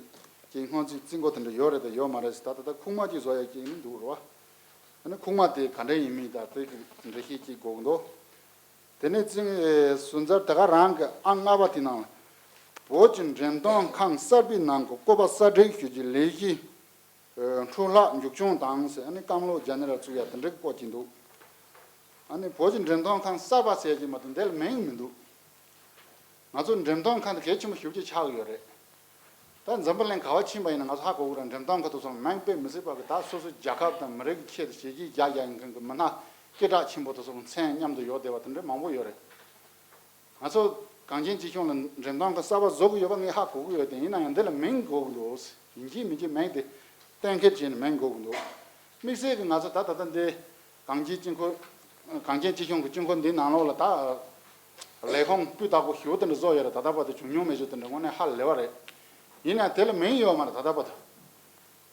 ཀྱི་སྔོན་རྩིས་རྩིས་འགོ་དེ་འདྲ་ཡོད་རེད་དང་ཡོད་མ་རེད་ཟེར། ད་ད་ལྟ་ཁུག་མ་ཅིག་བཟོ་ཡ་ཅིག་ཡིན་འདུག་རེད་བ། ཨ་ནི་ཁུག་མ་དེ་ག་འདྲ་ཡིན་མིན་དང་དེ་གི་འགྲེལ་བཤད་ཅིག་དགོས་ཀྱི་འདུག་དེ་ནས་རྩིས་ཟུར་འཛར་དེ་ག་རང་གི་ཨང་ལྔ་པ་དེ་ནང་ལ་བོད་ཀྱི་འགྲེམས་སྟོན་ཁང་གསར་པའི་ནང་གི་བཀོད་པ་གསར་སྒྲིག་ཞུ་རྒྱུའི་ལས་གཞི་འཕྲོ་བརླག་མཇུག་སྐྱོང་དང་ཟེར། ཨ་ནི་བཀའ་སློབ་རྒྱ་ནག་ལ་བཙུགས་ཡ་དེ་འདྲ་གི་སྐོར་གྱི་འདུག་ཨ་ནི་བོད་ཀྱི་འགྲེམས་སྟོན་ཁང་གསར་པ་ཟེར་གྱི་མ་གཏོགས་འདི་ལ་མིང་མི་འདུག་ང་ཚོ་འགྲེམས་སྟོན་ཁང་དེ་གལ་ཆེན་པོ་ཞེ་པོ་ཅིག་ཆགས་ཀྱི་ཡོད་རེད། ད་འཛམ་བུ་གླིང་ག་བ་ཕྱིན་པ་ཡིན་ན་ང་ཚོ་ཧ་གོ་གི་རེད། འགྲེམས་སྟོན་ཁང་དེ་ཚོ་མིང་དཔེ་མི་སྲིད་པ་གི་ད་སོ་སོའི་རྒྱལ་ཁབ་དང་མི་རིགས་ཀྱི་ཆེད་དུ་བྱས་རྗེས་རྒྱག་རྒྱག་མཁན་གྱི་མི་སྣ་སྐད་གྲགས་ཆེན་པོ་དེ་ཚོ་གི་མཚན་མཉམ་དུ་ཡོད་བསྡད་པ་དེ་འདྲ་མང་པོ་ཡོད་རེད། ང་ཚོ་གངས་ཅན་སྐྱིད་གཤོངས་ལ་འགྲེམས་སྟོན་ཁང་གསར་པ་བཟོ་གི་ཡོད་པ་ངས་ཧ་གོ་གི་ཡོད་དེ། ཡིན་ན་ཡང་འདི་ལ་མིང་དགོས་ཀྱི་འདུག་ཡིན་གཅིག་མིན་གཅིག་མིང་དེ་གཏན་འཁེལ་བྱས་ནས་མིང་དགོས་ཀྱི་འདུག་དམིགས་བསལ་གྱི་ང་ཚོ་ད་ད་ལྟ་འདི་གངས་ཅན་སྐྱིད་ཁོ་གངས་ཅན་སྐྱིད་གཤོངས་ཀྱི་སྐྱིད་ཁོ་འདིའི་ནང་ལོགས་ལ་ད་ལས་ཁུངས་སྤུས་དག་པོ་ཞེ་པོ་དེ་འདྲ་བཟོ་ཡོད་རེད། ད་ལྟ་བར་དུ་བྱུང་མྱོང་མེད་ཚོ་དེ་འདྲ་དངོས་གནས་ཧ་ལས་པ་རེད། ཡིན་ན་དེ་ལ་མིང་ཡོད་མ་རེད། ད་ལྟ་བར་དུ་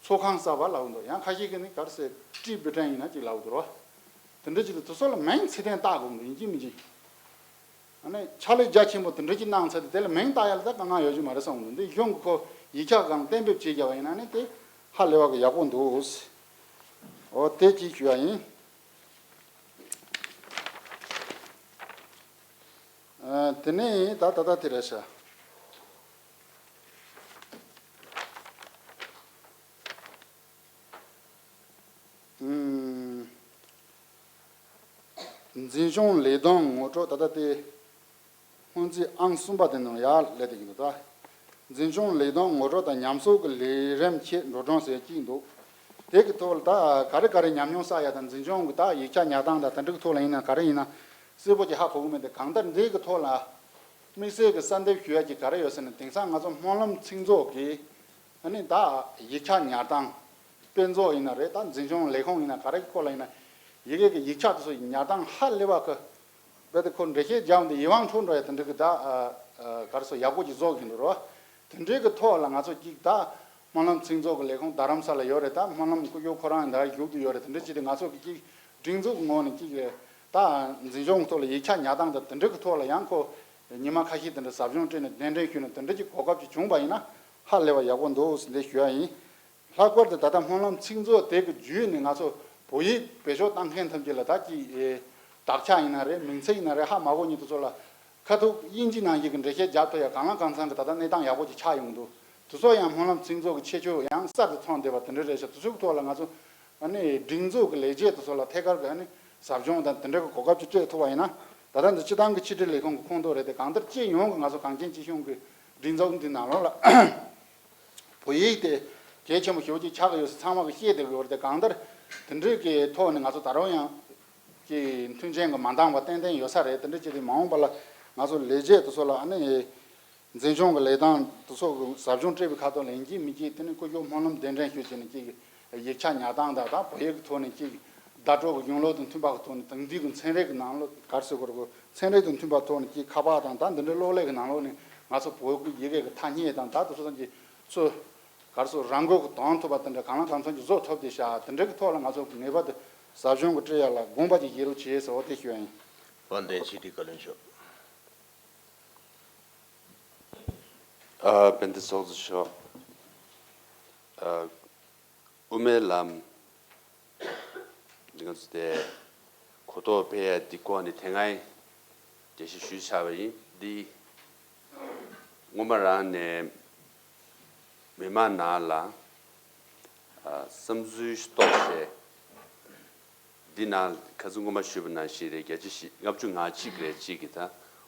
ཚོགས་ཁང་གསར་པ་ལབ་ཀྱི་འདུག་ཡང་ཁ་ཤས་ཀྱིས་ནི་ག་རེ་ཟེར་ཏྲི་བི་ཏན་ཡིན་ན་ཅིག་ལབ་ཀྱི་འདུག་རོ། དེ་འདྲ་ཅིག་ལ་དེ་ཚོ་ལ་མིང་ཚད་ལྡན་བཏགས་དགོས་ཀྱི་འདུག་ཡིན་གཅིག་མིན་གཅིག་ཨ་ནི་ཕྱག་ལས་རྒྱ་ཆེན་པོ་དེ་འདྲ་ཅིག་གནང་ཚར་ཏེ་དེ་ལ་མིང་བཏགས་ཡ་ལ་ད་དཀའ་ངལ་ཡོད་རྒྱུ་མ་རེད་བསམ་གྱི་འདུག་འདི་གཞུང་གི་ཁོ་ཡིག་ཆ་སྒང་གཏན་འབེབས་བྱེད་རྒྱུ་ཡིན་ན་ནི་དེ་ཧ་ལས་པ་གི་ཡག་པོ་འདུག་འོ་དེ་ཅིག་ཞུ་ཡ་ཡིན། ཨ་དེ་ནས་ད་ད་ད་དེ་རེད་ཤག་ཨུམ། འཛིན་སྐྱོང་ལས་དོན་ངོ་སྤྲོད་ད་ལྟ་དེ་སྔོན་རྩིས་ཨང་གསུམ་པ་དེ་ནང་ཡར་སླེབས་བསྡད་ཀྱི་འདུག་ད་འཛིན་སྐྱོང་ལས་དོན་ངོ་སྤྲོད་དང་ཉམས་གསོ་གི་ལས་རིམ་ཆེད་འགྲོ་གྲོན་ཟེར་གཅིག་འདུག་དེ་གི་ཐོག་ལ་ད་ག་རེ་ག་རེ་ཉམས་མྱོང་བསགས་ཡ་དང་འཛིན་སྐྱོང་གི་ད་ཡིག་ཆ་ཉར་སྟངས་དང་དེ་འདྲ་གི་ཐོག་ལ་ཡིན་ན་ག་རེ་ཡིན་ན་གསལ་པོ་ཅིག་ཧ་གོ་གི་མེད་དེ། གང་ལྟར་འདི་གི་ཐོག་ལ་དམིགས་བསལ་གི་གསལ་འདེབས་ཞུ་ཡ་ཅིག་ག་རེ་ཡོད་ཟེར་ན། དེང་སང་ང་ཚོ་སྨོན་ལམ་ཚིག་མཛོད་ཀྱི་ཨ་ནི་ད་ཡིག་ཆ་ཉར་སྟངས། དཔེ་མཛོད་ཡིན་ན་རེད། ད་འཛིན་སྐྱོང་ལས་ཁུངས་ཡིན་ན་ག་རེ་གི་སྐོར་ལ་ཡིན་ན་ཡི་གེ་གི་ཡིག་ཆ་དེ་ཚོ་ཉར་སྟངས་ཧ་ལས་པ་གི། རྦད་དེ་ཁོ་འགྲེལ་བཤད་རྒྱག་འདི་ཡིད་དབང་འཕྲོག་འགྲོ་ཡ་དེ་འདྲ་གི་ད་ཨ་ཨ་ག་རེ་ཟེར་ཡག་པོ་ཅིག་བཟོ་གི་འདུག་རོ། དེ་འདྲའི་གི་ཐོག་ལ་ང་ཚོ་གཅིག་ད་སྨོན་ལམ་ཚིག་མཛོད་ཀྱི་ལས་ཁུངས་རྡ་རམ་ས་ལ་ཡོད་རེད། ད་སྨོན་ལམ་སྐུ་ཞབས་ཁོ་རང་ད་བཞུགས་བསྡད་ཡོད་རེད། དེ་འདྲ་བྱས་ཏེ་ང་ཚོ་གི་གཅིག་སྒྲིག་འཛུགས་ངོས་ནས་གཅིག་ད་འཛིན་སྐྱོང་ཐོག་ལ་ཡིག་ཆ་ཉར་སྟངས་དང་དེ་འདྲ་གི་ཐོག་ལ་ཡང་ཁོ་ཉི་མ་ཁ་ཤས་དེ་འདྲ་ཟབ་སྦྱོང་སྤྲད་ནས་གདན་འདྲེན་ཞུས་ནས་དེ་འདྲ་གི་གོ་སྐབས་ཅིག་བྱུང་པ་ཡིན་ན་ཧ་ལས་པ་ཡག་པོ་འདུག་ཟེར་འདི་ཞུ་ཡ་ཡིན། ལྷག་པར་དུ་ད་ལྟ་སྨོན་ལམ་ཚིག་མཛོད་དེ་གི་བརྒྱུད་ནས་ང་ཚོ་བོད་ཡིག་བེད་སྤྱོད་བཏང་མཁན་ཐམས་ཅད་ལ་ད་ཅིག་ཨེ་དག་ཆ་ཡིན་ན་རེད། མིང་ཚིག་ཡིན་ན་རེད། ཧ་མ་གོ་མཁན་དེ་ཚོ་ལ་ཁ་ཐུག་དབྱིན་ཇི་ནང་བཞིན་གྱི་འགྲེལ་བཤད་རྒྱག་ཐུབ་ཡ་གང་ལ་གང་འཚམ་གྱི་ད་ལྟ་གནས་སྟངས་ཡག་པོ་ཅིག་ཆགས་ཡོང་གི་འདུག་དེ་ཚོ་ཡང་སྨོན་ལམ་ཚིག་མཛོད་ཀྱི་ཁྱད་ཆོས་ཡང་གསར་དུ་མཚོན་བསྡད་པ་དེ་འདྲ་རེད་ཤག་དེ་ཚོའི་ཐོག་ལ་ང་ཚོ་ཨ་ནི་སྒྲིག་འཛུགས་ཀྱི་ལས་བྱེད་དེ་ཚོ་ལ་ཐད་ཀར་གྱི་ཨ་ནི་ཟབ་སྦྱོང་དང་དེ་འདྲ་གི་གོ་སྐབས་ཅིག་སྤྲད་ཐུབ་པ་ཡིན་ན། ད་ལྟ་འདི་སྤྱི་བཏང་གི་ཕྱི་དྲིལ་ལས་ཁུངས་ཀྱི་ཁོངས་གཏོགས་རེད་དེ། གང་ལྟར་སྤྱི་ཡོངས་ཀྱི་ང་ཚོ་གངས་ཅན་སྐྱིད་གཤོངས་ཀྱི་སྒྲིག་འཛུགས་འདི་ནང་ལོགས་ལ་བོད་ཡིག་དེ་གལ་ཆེན་པོ་ཞེ་པོ་ཅིག་ཆགས་ཀྱི་ཡོད་ཟེར་ཚང་མ་གིས་ཤེས་བསྡད་ཀྱི་ཡོད་རེད་དེ། གང་ལྟར་དེ་འདྲའི་གི་ཐོག་ནས་ང་ཚོ་ད་རུང་ཡང་གི་མཐུན་རྐྱེན་གྱི་མ་འདང་བ་ཏན་ཏན་ཡོད་ས་རེད། དེ་འདྲ་བྱས་ཏེ་མ་འོངས་པ་ལ་ང་ཚོ་ལས་བྱེད་དེ་ཚོ་ལ་ཨ་ནི་འཛིན་སྐྱོང་གི་ལས་སྟངས་དེ་ཚོ་གི་ཟབ་སྦྱོང་སྤྲད་པའི་ཁ་ཐོག་ལ་ཡིན་གཅིག་མིན་གཅིག་དེ་ནི་སྐུ་ཞབས་སྨོན་ལམ་གདན་འདྲེན་ཞུས་བྱས་ནས་གཅིག་ཡིག་ཆ་ཉར་སྟངས་དང་ད་བོད་ཡིག་གི་ཐོག་ནས་གཅིག་བརྡ་སྤྲོད་ཀྱི་གཞུང་ལུགས་དང་མཐུན་པ་གི་ཐོག་ནས་དེང་དུས་ཀྱི་ཚན་རིག་གི་ནང་ལོགས་ག་རེ་ཟེར་དགོས་རེད། ཚན་རིག་དང་མཐུན་པ་ཐོག་ནས་གཅིག་ཁ་པར་དང་ད་འདི་འདྲའི་གློག་ཀླད་ཀྱི་ནང་ལོགས་ནས་ང་ཚོ་བོད་ཀྱི་ཡི་གེ་གི་ཐ་སྙད་དང་ད་དེ་ཚོ་ཐམས་ཅད་ཚོ་ག་རེ་ཟེར་རང་འགུལ་གྱིས་འདོན་ཐུབ་པ་དེ་འདྲ་གང་ལ་གང་འཚམ་ཅིག་བཟོ་ཐུབ་བསྡད་ཤག་དེ་འདྲ་གི་ཐོག་ལ་ང་ཚོ་ངེས་པར་དུ་ཟབ་སྦྱོང་གི་སྤྲད་ཡ་ལ་དགོངས་པ་ཅིག་བཞེས་རོགས་བྱེད་ཟེར་བ་དེ་ཞུ་ཡ་ཡིན། དཔལ་ལྡན་ཕྱི་དྲིལ་བཀའ་བློན་མཆོག་ཨ། དཔལ་ལྡན་ཚོགས་གཙོ་མཆོག་ཨ། དབུ་མའི་ལམ་འདི་ང་ཚོ་དེ་གོ་རྟོགས་སྤེལ་ཡ་འདི་སྐོར་ནས་དེ་སྔའི་འགྲེལ་བཤད་ཞུས་ཚར་བ་ཡིན། འདི་སྔོན་མ་རང་ནས་མི་མང་ནང་ལ་ཨ། བསམ་ཚུལ་ཞིག་རྟོགས་བྱས། འདི་ནང་ཁ་སང་སྔོན་མ་ཞུས་པ་ནང་བཞིན་རེད། བརྒྱ་ཆ་བཞི་ལྔ་བཅུ་ང་གཅིག་རེ་གཅིག་གིས་ད་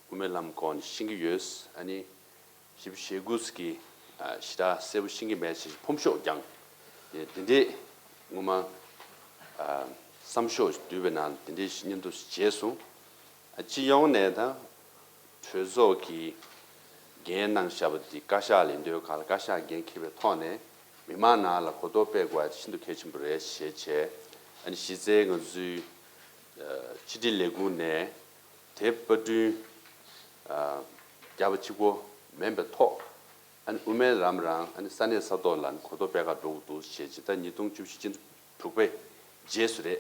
དབུ་མའི་ལམ་སྐོར་ནས་ཤེས་ཀྱི་ཡོད། ཨ་ནི་བཞི་བཅུ་ཞེ་དགུ་ཙམ་གྱིས་ཨ། ཞེ་དྲག་གསལ་པོ་ཤེས་ཀྱི་མེད་ཅེས་ཕོམ་ཤོག་ཀྱང་དེ་འདྲས་སྔོན་མ་ཨ། བསམ་ཤོག་བསྡུས་པའི་ནང་དེ་འདྲས་ཤིག་སྙན་ཐོ་ཞིག་བརྗེས་སོང་། ཨ། སྤྱི་ཡོངས་ནས་ད་གྲོས་ཚོགས་ཀྱིས་འགན་གནང་བཞག་པ་འདི་བཀའ་ཤག་ལ་ཡིན་དུས་ག་ལ་བཀའ་ཤག་འགན་འཁྱེར་བའི་ཐོག་ནས་མི་མང་ནང་ལ་གོ་རྟོགས་སྤེལ་དགོས་པ་ཤིན་ཏུ་གལ་ཆེན་པོ་རེད་ཞེས་བྱས། ཨ་ནི་གཞི་རྩའི་ང་ཚོའི་ཕྱི་དྲིལ་ལས་ཁུངས་ནས་དེབ་པར་སྐྲུན་རྒྱག་པ་གཅིག་པོ་མིན་པའི་ཐོག་ཨ་ནི་དབུ་མའི་ལམ་རང་ཨ་ནི་ས་གནས་ས་ཐོག་ལ་གོ་རྟོགས་སྤེལ་ག་འགྲོ་དགོས་འདུག་ཞེས་བྱས། ད་ཉིས་སྟོང་བཅུ་བཞི་སྤྱི་ཟླ་དྲུག་པའི་རྗེས་སུ་རེད།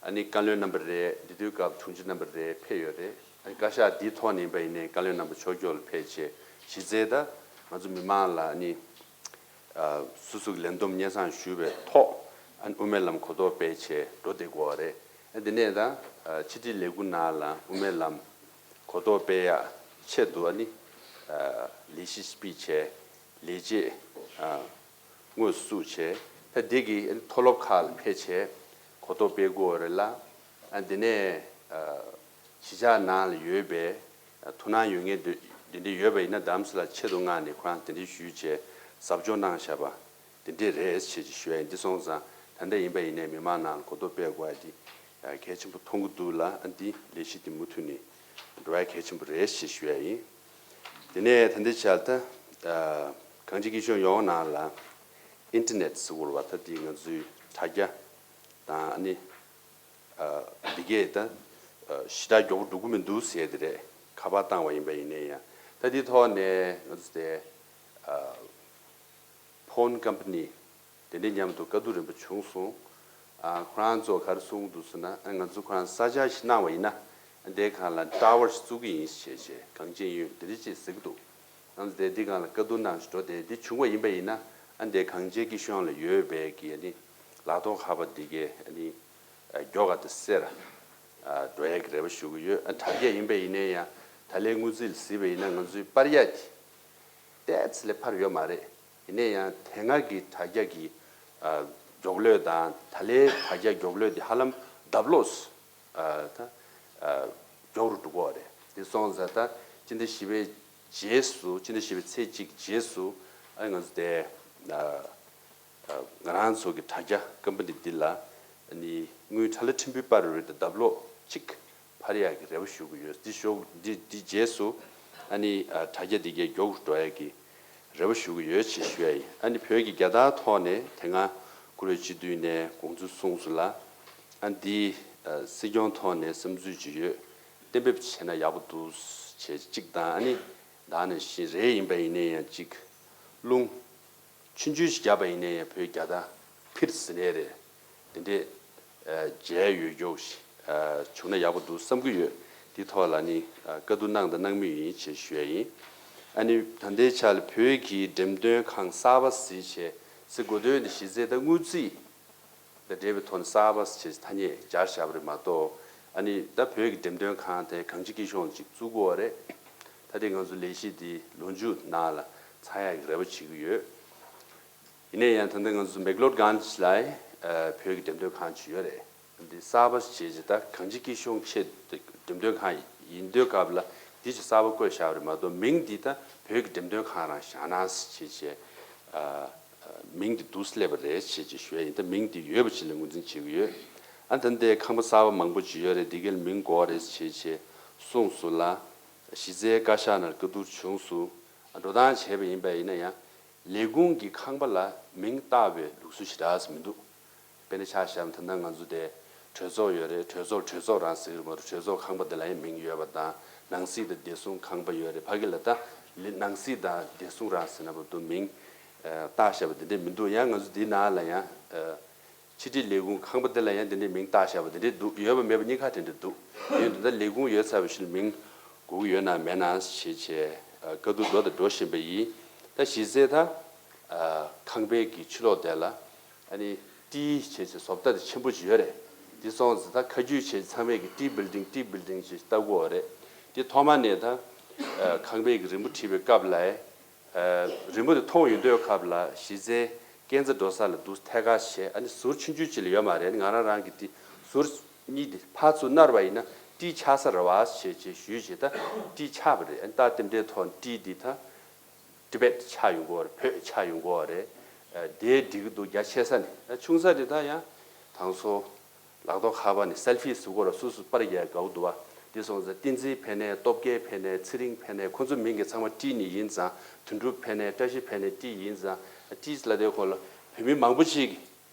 ཨ་ནི་བཀའ་བློན་རྣམ་པ་རེད། དེ་དུས་སྐབས་དྲུང་ཆེ་རྣམ་པ་རེད་ཕེབས་ཡོད་རེད། ཨ་ནི་བཀའ་ཤག་འདིའི་ཐོག་ནས་ཡིན་པ་ཡིན་ནའི་བཀའ་བློན་རྣམ་པ་ཕྱོགས་ཕྱོགས་ལ་ཕེབས་བྱས་གཞི་རྩའི་ད་ང་ཚོ་མི་མང་ལ་ཨ་ནི་ཨ་སོ་སོ་གི་ལས་བསྡོམས་སྙན་སེང་ཞུས་པའི་ཐོག་ཨ་ནི་དབུ་མའི་ལམ་གོ་རྟོགས་སྤེལ་བྱས་འགྲོ་བསྡད་དགོས་པ་རེད། ཨ་དེ་ནས་ད་ཨ་ཕྱི་དྲིལ་ལས་ཁུངས་ནང་ལ་དབུ་མའི་ལམ་གོ་རྟོགས་སྤེལ་ཡ་ཆེད་དུ་ཨ་ནི་ཨ་ལས་གཞི་ཞིག་སྤེལ་བྱས་ལས་བྱེད་ཨ། དངོས་སུ་བཙུགས་བྱས། ད་འདི་གི་མཐོ་སློབ་ཁག་ལ་ཕེབས་བྱས་གོ་རྟོགས་སྤེལ་དགོས་རེད་ལ། ཨ་འདི་ནས་ཨ་གཞིས་ཆགས་ནང་ལ་ཡོད་པའི་ཨ་ཐུགས་སྣང་ཡོད་མཁན་འདི་འདི་འདྲ་ཡོད་པ་ཡིན་ན་རྡ་རམ་ས་ལ་ཆེད་དུ་མངགས་ནས་ཁོ་རང་དེ་འདྲ་ཞུས་བྱས་ཟབ་སྦྱོང་གནང་བཞག་པ་དེ་འདྲས་རེད་ཞེས་ཞུ་ཡ་ཡིན། འདི་སོང་ཙང་ད་ལྟ་ཡིན་པ་ཡིན་ནའི་མི་མང་ནང་ལ་གོ་རྟོགས་སྤེལ་དགོས་ཡ་འདི་གལ་ཆེན་པོ་མཐོང་གི་འདུག་ལ། ཨ་འདི་ལས་གཞི་འདི་མུ་མཐུད་ནས་འགྲོ་ཡ་གལ་ཆེན་པོ་རེད་ཞེས་ཞུ་ཡ་ཡིན། དེ་ནས་ད་ལྟའི་ཆར་ད་ཨ་གངས་ཅན་སྐྱིད་གཤོངས་ཡོངས་ནང་ལ་ཨིན་ཊར་ནེཊ་ཟེར་བ་ད་འདི་ང་ཚོའི་དྲ་རྒྱ་དང་ཨ་ནི་ཨ་འདི་གས་ད་ཨ་ཞེ་དྲག་མགྱོགས་པོ་འགྲོ་གི་མི་འདུག་ཟེར་དེ་རེད། ཁ་པར་བཏང་བ་ཡིན་པ་ཡིན་ནའི་ཡང་ད་འདིའི་ཐོག་ནས་ང་ཚོ་དེ་ཨ་ཕོན་ཀམ་པ་ནི་དེ་འདྲའི་མཉམ་དུ་བཀའ་བསྡུར་རིམ་པ་བྱུང་སོང་། ཨ་ཁོ་རང་ཚོ་ག་རེ་གསུངས་འདུག་ཟེར་ན། ཨ་ང་ཚོ་ཁོ་རང་ས་ཆ་ཞིག་གནང་བ་ཡིན་ན་ཨ་འདིའི་སྒང་ལ་ཊ་ཝར་ཞིག་བཙུགས་ཀྱི་ཡིན་ཞེས་བྱས་གངས་ཅན་ཡུན་དེ་འདྲ་ཅིག་ཟེར་གྱི་འདུག་ང་ཚོ་དེ་འདི་སྒང་ལ་བཀའ་བསྡུར་གནང་ཞིག་འགྲོ་དེ་འདི་བྱུང་བ་ཡིན་པ་ཡིན་ན་ཨ་འདི་གངས་ཅན་སྐྱིད་གཤོངས་ལ་ཡོད་པའི་གི་ཨ་ནི་ལག་ཐོག་ཁ་པར་འདི་གས་ཨ་ནི་མགྱོགས་ག་དང་སེར་འགྲོ་ཡ་གི་རེ་བ་ཞུ་གི་ཡོད། ཨ་དྲ་རྒྱ་ཡིན་པ་ཡིན་ནའི་ཡང་ད་ལན་དངུལ་རྩིས་ལ་གཟིགས་པ་ཡིན་ན་ང་ཚོའི་པར་ཡ་དེ་ཏོག་ཙམ་ལས་འཕར་ཡོད་མ་རེད། ཡིན་ན་ཡང་དེ་སྔ་གི་དྲ་རྒྱ་གི་ཨ་མགྱོགས་ལོས་དང་ད་ལན་དྲ་རྒྱ་མགྱོགས་ལོས་དེ་ཧ་ལམ་ལྡབ་ལོགས་ཨ་ད་ཨ་མགྱོགས་རུ་འགྲོ་གི་ཡོད་རེད། དེ་སོང་ཙང་ད་སྤྱི་ཟླ་བཞི་པའི་རྗེས་སུ་སྤྱི་ཟླ་བཞི་པའི་ཚེས་གཅིག་རྗེས་སུ་ཨ་ང་ཚོ་དེ་ཨ་ ང་རང་ཚོ་གི་དྲ་རྒྱ་ཀམ་པ་ནི་འདི་ལ་ཨ་ནི་དངུལ་ཁྲ་ལ་ཕྲན་བུའི་པར་རེ་དང་ལྡབ་ལོག་གཅིག་འཕར་ཡག་གི་རེ་བ་ཞུ་གི་ཡོད། འདི་ཞོག་འདི་འདི་རྗེས་སུ་ཨ་ནི་དྲ་རྒྱ་འདི་གའི་མགྱོགས་འགྲོ་ཡག་གི་རེ་བ་ཞུ་གི་ཡོད་ཅེས་ཞུ་ཡ་ཡིན། ཨ་ནི་བོད་ཀྱི་རྒྱལ་དར་ཐོག་ནས་དེ་སྔ་བཀུར་འོས་སྤྱི་འཐུས་ནས་དགོངས་ཚུལ་གསུངས་སོང་ལ། ཨ་འདི་སྲིད་སྐྱོང་ཐོག་ནས་བསམ་ཚུལ་ཅིག་ཡོད། གཏན་འབེབས་བྱས་ན་ཡག་པོ་འདུག་ཅེས་གཅིག་དང་། ཨ་ནི་ད་ནང་བཞིན་རེད། ཡིན་པ་ཡིན་ན་ཡང་གཅིག་རླུང་ཆུང་ཆུང་ཞིག་བརྒྱབ་པ་ཡིན་ན་ཡང་བོད་རྒྱལ་དར་འཕིར་ཟིན་ནའི་རེད། དེ་འདྲས་མཇལ་ཡོད་མགྱོགས་ཤིག་བྱུང་ན་ཡག་པོ་འདུག་བསམ་གྱི་ཡོད། འདི་ཐོག་ལ་ནི་བཀའ་བསྡུར་གནང་དང་གནང་མུས་ཡིན་ཅེས་ཞུ་ཡ་ཡིན། ཨ་ནི་ད་ལྟའི་ཆ་ལ་བོད་ཀྱི་འགྲེམས་སྟོན་ཁང་གསར་པ་ཟེར་བྱས་ཟེར་དགོས་དོན་ནི་གཞི་རྩའི་ད་དངུལ་རྩིས་དང་འབྲེལ་བའི་ཐོག་ནས་གསར་པ་ཞེས་ཐ་སྙད་སྦྱར་བཞག་པ་རེད་མ་གཏོགས། ཨ་ནི་ད་བོད་ཀྱི་འགྲེམས་སྟོན་ཁང་དེ་གང་ཅི་སྐྱིད་གཤོངས་ཅིག་བཙུགས་དགོས་པ་རེད། ད་དེ་ང་ཚོ་ལས་གཞི་འདི་ལོ་མཇུག་ནང་ལ་ཚར་ཡག་གི་རེ་བ་བྱེད་ཀྱི་ཡོད། ཡིན་ན་ཡང་ད་ལྟ་ང་ཚོ་མེག་ལོར་གྷན་ཇི་ལ་བོད་ཀྱི་འགྲེམས་སྟོན་ཁང་ཅིག་ཡོད་རེད། འདི་གསར་པ་བྱས་རྗེས་ད་གང་ཅི་སྐྱིད་གཤོངས་ཆེད་འགྲེམས་སྟོན་ཁང་ཡིན་དུས་སྐབས་ལ་འདི་ཅིག་གསར་པ་བཀོད་བཞག་པ་རེད་མ་གཏོགས། མིང་འདི་ད་བོད་ཀྱི་འགྲེམས་སྟོན་ཁང་རང་བཞག་ན་བྱས་བྱས། མིང་འདི་འདུག་སླེབས་པ་རེད་ཅེས་ཅིག་ཞུ་ཡ་ཡིན། ད་མིང་འདི་ཡོད་པ་ཅིག་ལ་ངོས་འཛིན་བྱེད་ཀྱི་ཡོད། ཨ་ད་ལྟའི་ཁང་པ་གསར་པ་མང་པོ་ཅིག་ཡོད་རེད། འདི་གའི་མིང་དགོས་རེད་ཅེས་ཅིག་གསུངས་སོང་ལ། གཞི་རྩའི་བཀའ་ཤག་ནང་བཀའ་བསྡུར་བྱུང་སོང་། འགྲོ་སྟངས་བྱས་པ་ཡིན་པ་ཡིན་ན་ཡང་ལས་ཁུངས་ཀྱི་ཁང་པ་ལ་མིང་བཏགས་པའི་ལུགས་སྲོལ་ཞེ་དྲག་མི་འདུག་དཔེར་ན་ཆ་བཞག་ན་ད་ལྟ་ང་ཚོ་དེ་གྲོས་ཚོགས་ཡོད་རེད། གྲོས་ཚོགས་གྲོས་ཚོགས་རང་ཟེར་གྱི་མ་རེད། གྲོས་ཚོགས་ཁང་པ་དེ་ལ་ཡང་མིང་ཡོད་པ་དང་། ནང་སྲིད་དང་བདེ་སྲུང་ཁང་པ་ཡོད་རེད། ཕ་གི་ལ་ད་ལི་ནང་སྲིད་དང་བདེ་སྲུང་རང་ཟེར་ན་བར་དུ་མིང་བཏགས་བཞག་པ་དེ་འདྲས་མི་འདུག་ཡང་ང་ཚོ་འདི་ནང་ལ་ཡང་ཕྱི་དྲིལ་ལས་ཁུངས་ཁང་པ་དེ་ལ་ཡང་དེ་འདྲས་མིང་བཏགས་བཞག་པ་དེ་འདྲས་འདུག་ཡོད་པ་མེད་པ་གཉིས་ཀ་དེ་འདྲས་འདུག་ཡིན་དུས་ད་ལས་ཁུངས་ཡོད་ཚར་བའི་ཕྱིར་མིང་དགོས་ཀྱི་ཡོད་ན་མེད་ན་ཞེས་བྱས་བཀའ་བསྡུར་འགྲོ་དང་འགྲོ་བཞིན་པ་ཡིན། ད་གཞི་རྩའི་ད་ཁང་པའི་གི་ཕྱི་ལོགས་དེ་ལ་ཨ་ནི་ཏི་བྱས་བྱས་བཟོ་ལྟ་དེ་ཆེན་པོ་ཅིག་ཡོད་རེད། དེ་སོང་ཙང་ད་ཁ་རྒྱུས་བྱས་ཚང་མས་གི་ཏི་བིལ་ཌིང་ཏི་བིལ་ཌིང་ཅེས་ལྟ་གི་ཡོད་རེད། དེ་ཐོག་མ་ནས་ད་ཁང་པའི་གི་རི་མོ་བྲིས་པའི་སྐབས་ལ། རི་མོ་དེ་མཐོང་ཡོང་དུས་སྐབས་ལ་གཞི་རྩའི་སྐས་འཛེག་འགྲོ་ས་ལ་འདུག་ཐད་ཀར་བྱས། ཨ་ནི་ཟུར་ཆུང་ཆུང་ཅིག་ལ་ཡོད་མ་རེད། ང་རང་རང་གི་དེ་ཟུར་གཉིས་དེ་ཕར་ཚུར་བསྣར་བ་ཡིན་ན་ཏི་ཆགས་ས་རེད་པ་ཞེས་བྱས་ཞུས་བྱས། ད་ཏི་ཆགས་པ་རེད། ཨ་ནི་ད་དེ་འདྲའི་ཐོག་ཏི་འདི་ད་ཊི་བེཊ་ཆགས་ཡོང་གི་ཡོད་རེད། བོད་ཆགས་ཡོང་གི་ཡོད་རེད། དེ་འགྲིག་གི་འདུག་རྒྱ་ཆེ་ས་ནས། ཆུང་ས་དེ་ད་ཡང་དང་སོ་ལག་ཐོག་ཁ་པར་ནས་སེལ་ཕི་བཟོ་གི་ཡོད་རེད། སོ་སོ་པར་རྒྱག་དགའ་པོ་འདུག་པ། དེ་སོང་ཙང་བསྟན་འཛིན་ཕེབས་ནས། སྟོབས་རྒྱལ་ཕེབས་ནས། ཚེ་རིང་ཕེབས་ནས། ཁོ་ཚོ་མིང་གི་ཚང་མ་བྲིས་ནས་ཡིན་ཙང་། དོན་གྲུབ་ཕེབས་ནས། བཀྲ་ཤིས་ཕེབས་ནས་བྲིས་ཡིན་ཙང་། བྲིས་ལ་དེ་ཁོ་ལ་བོད་མི་མང་པོ་ཅིག་གི་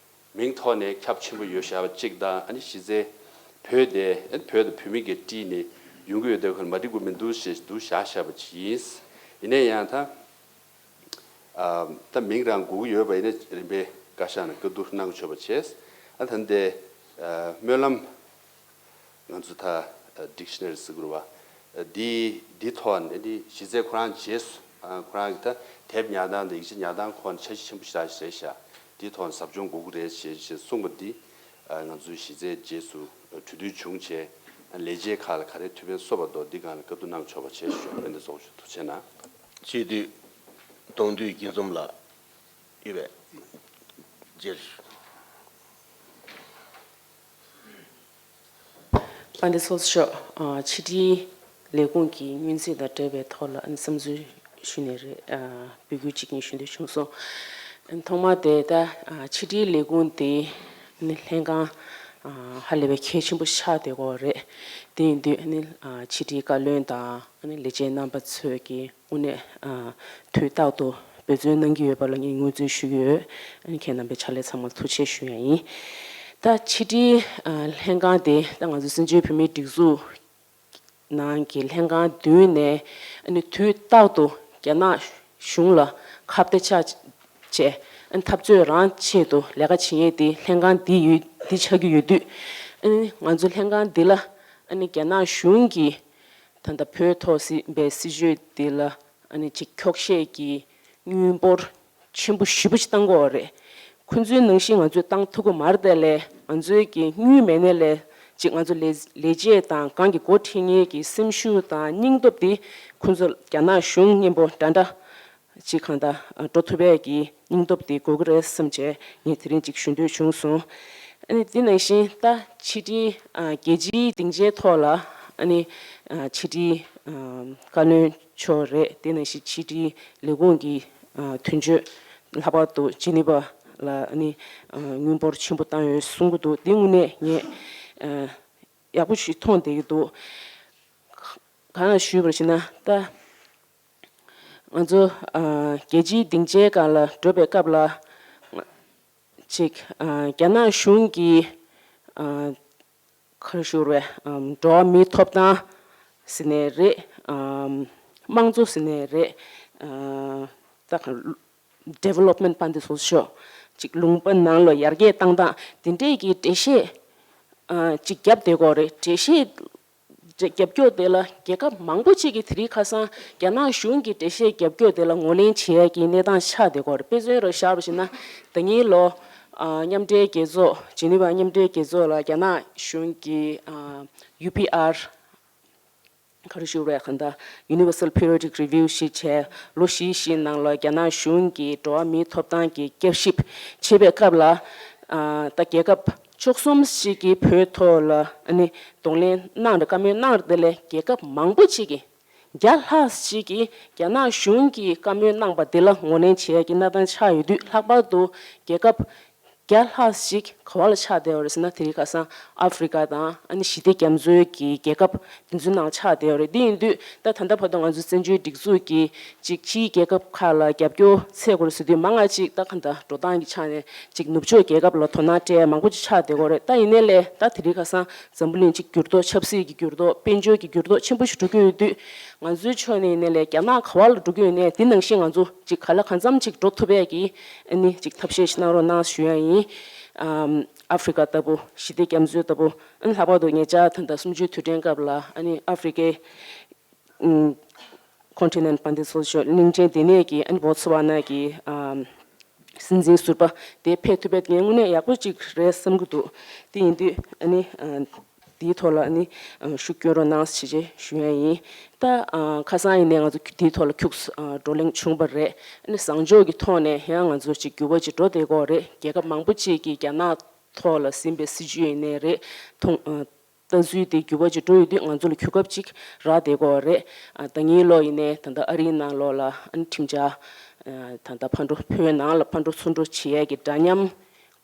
མིང་ཐོག་ནས་ཁྱབ་ཆེན་པོ་ཡོད་བཞག་པ་གཅིག་དང་། ཨ་ནི་གཞི་རྩའི་བོད་དེ་ཨ་ནི་བོད་དང་བོད་མི་གིས་བྲིས་ནས་ཡོང་གི་ཡོད་དེ་ཁོ་ལ་མ་འགྲིག་པ་མི་འདུག་ཞེས་འདུག་བཞག་བཞག་པ་ཅིག་ཡིན། ཡིན་ན་ཡང་ད། ཨ་ད་མིང་རང་དགོས་ཀྱི་ཡོད་པ་ཡིན་ན་རིམ་པས་བཀའ་ཤག་ནང་བཀའ་བསྡུར་གནང་ཆོག་པ་བྱས། ཨ་ད་ལྟའི་ཨ་སྨོན་ལམ། ང་ཚོ་ད་ཨ་ཌིག་ཤ་ན་རི་ཟེར་གྱི་རེད་པ། ཨ་འདི་འདི་ཐོག་ནས་འདི་གཞི་རྩའི་ཁོ་རང་རྗེས་སུ་ཨ་ཁོ་རང་གི་ད་དེབ་ཉར་སྟངས་དང་ཡིག་ཆ་ཉར་སྟངས་ཁོ་ན་འཆར་གཞི་ཆེན་པོ་ཞེ་དྲག་ཞིག་རེད་ཤག་འདི་ཐོག་ནས་ཟབ་སྦྱོང་དགོས་ཀྱི་རེད་ཞེས་ཞེས་གསུངས་པ་འདི། ཨ་ང་ཚོའི་གཞི་རྩའི་རྗེས་སུ་གྲོས་བསྡུར་བྱུང་བྱས། ཨ་ལས་བྱེད་ཁག་ལ་ག་རེ་ཐུགས་ཕན་གསོས་པ་འདུག་འདི་སྒང་ལ་བཀའ་བསྡུར་གནང་ཆོག་པ་བྱས་ཞུ། དཔེ་འདི་ཚོགས་ཞུ། ཐུགས་རྗེ་གནང་། སྤྱི་འཐུས་གདོང་འདུས་སྐྱིད་འཛོམས་ལགས་ཡོད་པས། རྗེས་སུ། ཨ་འདི་ཚོགས་ཞུ། ཨ་ཕྱི་དྲིལ་ལས་ཁུངས་ཀྱི་སྔོན་རྩིས་དང་འབྲེལ་བའི་ཐོག་ལ་ཨ་ནི་བསམ་ཚུལ་ཞུས་ནས་རེད། ཨ་འབོད་སྐུལ་གཅིག་གཉིས་ཞུ་འདོད་བྱུང་སོང་། ཨ་ནི་ཐོག་མར་དེ་ད་ཨ་ཕྱི་དྲིལ་ལས་ཁུངས་དེ་ཨ་ནི་ལྷན་ཁང་ཨ་ཧ་ལས་པའི་གལ་ཆེན་པོ་ཆགས་བསྡད་ཀྱི་ཡོད་རེད། དེ་ཡིན་དུས་ཨ་ནི་ཨ་ཕྱི་དྲིལ་བཀའ་བློན་དང་ཨ་ནི་ལས་བྱེད་རྣམ་པ་ཚོས་ཀྱི་དངོས་གནས་ཨ་དུས་རྟག་ཏུ་འབད་བརྩོན་གནང་གི་ཡོད་པ་ལ་ངས་ངོས་འཛིན་ཞུ་གི་ཡོད། ཨ་ནི་ཁྱེད་རྣམ་པའི་ཕྱག་ལས་ཚང་མར་ཐུགས་རྗེ་ཆེ་ཞུ་ཡ་ཡིན། ད་ཕྱི་དྲིལ་ཨ་ལྷན་ཁང་དེ་ད་ང་ཚོ་བཙན་བྱོལ་བོད་མིའི་སྒྲིག་འཛུགས་ནང་གི་ལྷན་ཁང་བདུན་ནས་ཨ་ནི་དུས་རྟག་ཏུ་རྒྱ་ནག་གཞུང་ལ་ཁ་གཏད་ཆགས་བྱས། ཨ་ནི་འཐབ་རྩོད་རང་ཆེད་དུ་ལས་ཀ་བྱེད་མཁན་དེ་ལྷན་ཁང་འདི་ཡོད། འདི་ཆགས་ཀྱི་ཡོད་དུས། ཨ་ནི་ང་ཚོ་ལྷན་ཁང་འདི་ལ་ཨ་ནི་རྒྱ་ནག་གཞུང་གིས་ད་ལྟ་བོད་ཐོག་སྲིད་པའི་སྲིད་བྱུས་འདི་ལ་ཨ་ནི་ཅིག་འཁྱོག་བཤད་ཀྱི་དངུལ་འབོར་ཆེན་པོ་ཞེ་པོ་ཅིག་བཏང་གི་ཡོད་རེད། ཁོང་ཚོའི་ནང་བཞིན་ང་ཚོས་བཏང་ཐུབ་ཀྱི་མ་རེད། དེ་ལས་ང་ཚོའི་གི་དངུལ་མེད་ནའི་ལས་ཅིག་ང་ཚོ་ལས་ལས་བྱེད་དང་གང་གི་འགོ་ཁྲིད་མཁན་གྱི་སེམས་ཤུགས་དང་སྙིང་སྟོབས་དེ་ཁོང་ཚོ་རྒྱ་ནག་གཞུང་མཉམ་པོ་འདྲ་འདྲ་ཅིག་གང་ལྟར་འགྲོ་ཐུབ་པའི་གི་སྙིང་སྟོབས་དེ་དགོས་ཀྱི་རེད་བསམ་བྱས་ངས་དེ་རིང་ཅིག་ཞུ་འདོད་བྱུང་སོང་། ཨ་ནི་དེ་ནང་བཞིན་ད་ཕྱི་དྲིལ་རྒྱལ་སྤྱིའི་སྡིངས་ཆའི་ཐོག་ལ་ཨ་ནི་ཕྱི་དྲིལ་བཀའ་བློན་མཆོག་རེད། དེ་ནང་བཞིན་ཕྱི་དྲིལ་ལས་ཁུངས་ཀྱི་དོན་གཅོད་ལྷག་པར་དུ་ཇི་ནི་ཝ་ ལ་ཨ་ནི་ཨ་དངུལ་འབོར་ཆེན་པོ་བཏང་ཡོད་གསུང་གི་འདུག་དེ་དངོས་གནས་ངས་ཨ་ཡག་པོ་ཞིག་མཐོང་བསྡད་ཀྱི་འདུག་གང་ཞུས་པར་ཞུས་ན་ད། ང་ཚོ་ཨ་རྒྱལ་སྤྱིའི་སྡིངས་ཆའི་སྒང་ལ་འགྲོ་བའི་སྐབས་ལ་ཅིག་ཨ་རྒྱ་ནག་གཞུང་གིས་ཨ་ག་རེ་ཞུ་དགོས་རེད། ཨམ་འགྲོ་བ་མིའི་ཐོབ་ཐང་ཟེར་ནའི་རེད། ཨམ་དམངས་གཙོ་ཟེར་ནའི་རེད། ཨ་ད་ག་development funding སོགས་ཅིག་ལུང་པ་ནང་ལ་ཡར་རྒྱས་བཏང་སྟངས་དེ་འདྲས་ཀྱི་འགྲེལ་བཤད་ཨ་ཅིག་བརྒྱབ་བསྡད་ཀྱི་ཡོད་རེད། འགྲེལ་བཤད་རྒྱབ་སྐྱོར་དེ་ལ་རྒྱལ་ཁབ་མང་པོ་ཅིག་གིས་དེ་རིང་ཁ་སང་རྒྱ་ནག་གཞུང་གི་འགྲེལ་བཤད་རྒྱབ་སྐྱོར་དེ་ལ་ངོས་ལེན་བྱེད་ཡས་ཀྱི་གནས་སྟངས་ཆགས་བསྡད་ཀྱི་ཡོད་རེད། དཔེ་མཚོན་རེ་བཞག་པ་ཞིག་ན་ཟླ་ཉིན་ལོ་ཨ་མཉམ་འབྲེལ་རྒྱལ་ཚོགས་ཇི་ནི་ཝ་མཉམ་འབྲེལ་རྒྱལ་ཚོགས་ལ་རྒྱ་ནག་གཞུང་གིས་ཨ་ཡུ་པི་ཨར་ག་རེ་ཞུ་དགོས་རེད། གང་ལྟར་Universal Periodic Review ཞེས་བྱས་ལོ་བཞི་བཞིའི་ནང་ལ་རྒྱ་ནག་གཞུང་གིས་འགྲོ་བ་མིའི་ཐོབ་ཐང་གི་བསྐྱར་ཞིབ་བྱེད་པའི་སྐབས་ལ་ཨ་ད་རྒྱལ་ཁབ་བཅུ་གསུམ་ཞིག་གིས་བོད་ཐོག་ལ་ཨ་ནི་གདོང་ལེན་གནང་རེད། བཀའ་མོལ་གནང་རེད། དེ་ལས་རྒྱལ་ཁབ་མང་པོ་ཅིག་གིས་བརྒྱ་ལྷག་ཅིག་གིས་རྒྱ་ནག་གཞུང་གིས་བཀའ་མོལ་གནང་པ་དེ་ལ་ངོས་ལེན་བྱེད་ཡ་གི་གནས་སྟངས་ཆགས་ཡོད་དུས། ལྷག་པར་དུ་རྒྱལ་ཁབ་བརྒྱ་ལྷག་ཅིག་ག་བ་ལ་ཆགས་བསྡད་ཡོད་རེད་ཟེར་ན། དེ་རིང་ཁ་སང་ཨ་ཧྥེ་རི་ཀ་དང་ཨ་ནི་ཞི་བདེ་རྒྱ་མཚོའི་གི་རྒྱལ་ཁབ་དེ་ཚོའི་ནང་ཆགས་བསྡད་ཡོད་རེད། དེ་ཡིན་དུས་ད་ད་ལྟ་བར་དུ་ང་ཚོའི་བཙན་བྱོལ་སྒྲིག་འཛུགས་ཀྱིས་ཅིག་ཕྱིའི་རྒྱལ་ཁབ་ཁག་ལ་རྒྱབ་སྐྱོར་འཚོལ་དགོས་རེད་ཟེར་དུས། མང་ང་ཅིག་ད་ག་འདྲ་འགྲོ་སྟངས་ཀྱི་ཆ་ནས་ཅིག་ནུབ་ཕྱོགས་རྒྱལ་ཁབ་ལ་དོ་སྣང་སྤྲད་མང་པོ་ཅིག་ཆགས་བསྡད་ཡོད་རེད། ད་ཡིན་ནའི་ལས་ད་དེ་རིང་ཁ་སང་འཛམ་བུ་གླིང་ཅིག་འགྱུར་ལྡོག་ཆབ་སྲིད་ཀྱི་འགྱུར་ལྡོག་དཔལ་འབྱོར་གྱི་འགྱུར་ལྡོག་ཆེན་པོ་ཞིག་འགྲོ་གི་ཡོད་དུས། ང་ཚོའི་ཕྱོགས་ནས་ཡིན་ནའི་ལས་རྒྱ་ནག་ག་བ་ལ་འགྲོ་གི་ཡོད་ནའི་དེ་ནང་བཞིན་ང་ཚོ་ཅིག་ག་ལ་གང་འཚམ་ཅིག་འགྲོ་ཐུབ་ཡས་ཀྱི་ཨ་ནི་ཅིག་ཐབས་ཤེས་ཤིག་གནང་རོགས་གནང་ཞུ་ཡ་ཡིན། ཨམ་ཨ་ཧྥེ་རི་ཀ་ལྟ་བུ། ཞི་བདེ་རྒྱ་མཚོ་ལྟ་བུ། ཨ་ནི་ལྷག་པར་དུ་ཉེ་ཆར་ད་ལྟ་གསུམ་བཅུའི་དུས་དྲན་སྐབས་ལ་ཨ་ནི་ཨ་ཧྥེ་རི་ཀའི་ཨམ་Continent Funding Solution གླིང་ཕྲན་ལྟེ་གནས་ཀྱིས་ཨ་ནི་བོ་ཚུ་ཝ་ན་གི་ཨམ་སྲིད་འཛིན་ཟུར་པ་དེ་ཕེབས་ཐུབ་པ་དེ་དངོས་གནས་ཡག་པོ་ཅིག་རེད་བསམ་གྱི་འདུག་དེ་ཡིན་དུས་ཨ་ནི་ཨ་དེའི་ཐོག་ལ་ཨ་ནི་ཨ་ཤུགས་སྐྱོན་རོགས་གནང་ཞེས་བྱས་ཞུ་ཡ་ཡིན། ད་ཨ་ཁ་སང་ཡིན་ནའི་ང་ཚོ་དེའི་ཐོག་ལ་ཁྱུག་ཙམ་ཨ་བགྲོ་གླེང་བྱུང་བ་རེད། ཨ་ནི་བཟང་ཕྱོགས་ཀྱི་ཐོག་ནས་ཡང་ང་ཚོ་ཅིག་འགྱུར་བ་ཅིག་འགྲོ་བསྡད་ཀྱི་ཡོད་རེད། རྒྱལ་ཁབ་མང་པོ་ཅིག་གིས་རྒྱ་ནག་ཐོག་ལ་ཟིན་པའི་སྲིད་ཇུས་ཡིན་ནའི་རེད། མཐོང་ཨ་ལྟ་ཚུལ་དེ་འགྱུར་བ་ཅིག་འགྲོ་ཡོད་དུས་ང་ཚོ་ལ་གོ་སྐབས་ཅིག་རག་བསྡད་ཀྱི་ཡོད་རེད། ཨ་ད་ངའི་ལོ་ཡིན་ནའི་ད་ལྟ་ཨ་རིའི་ནང་ལོགས་ལ་ཨ་ནི་ཁྲིམས་འཆར་ཨ་ད་ལྟ་ཕར་འགྲོ་བོད་ནང་ལ་ཕར་འགྲོ་ཚུར་འགྲོ་བྱེད་ཡས་ཀྱི་འདྲ་མཉམ་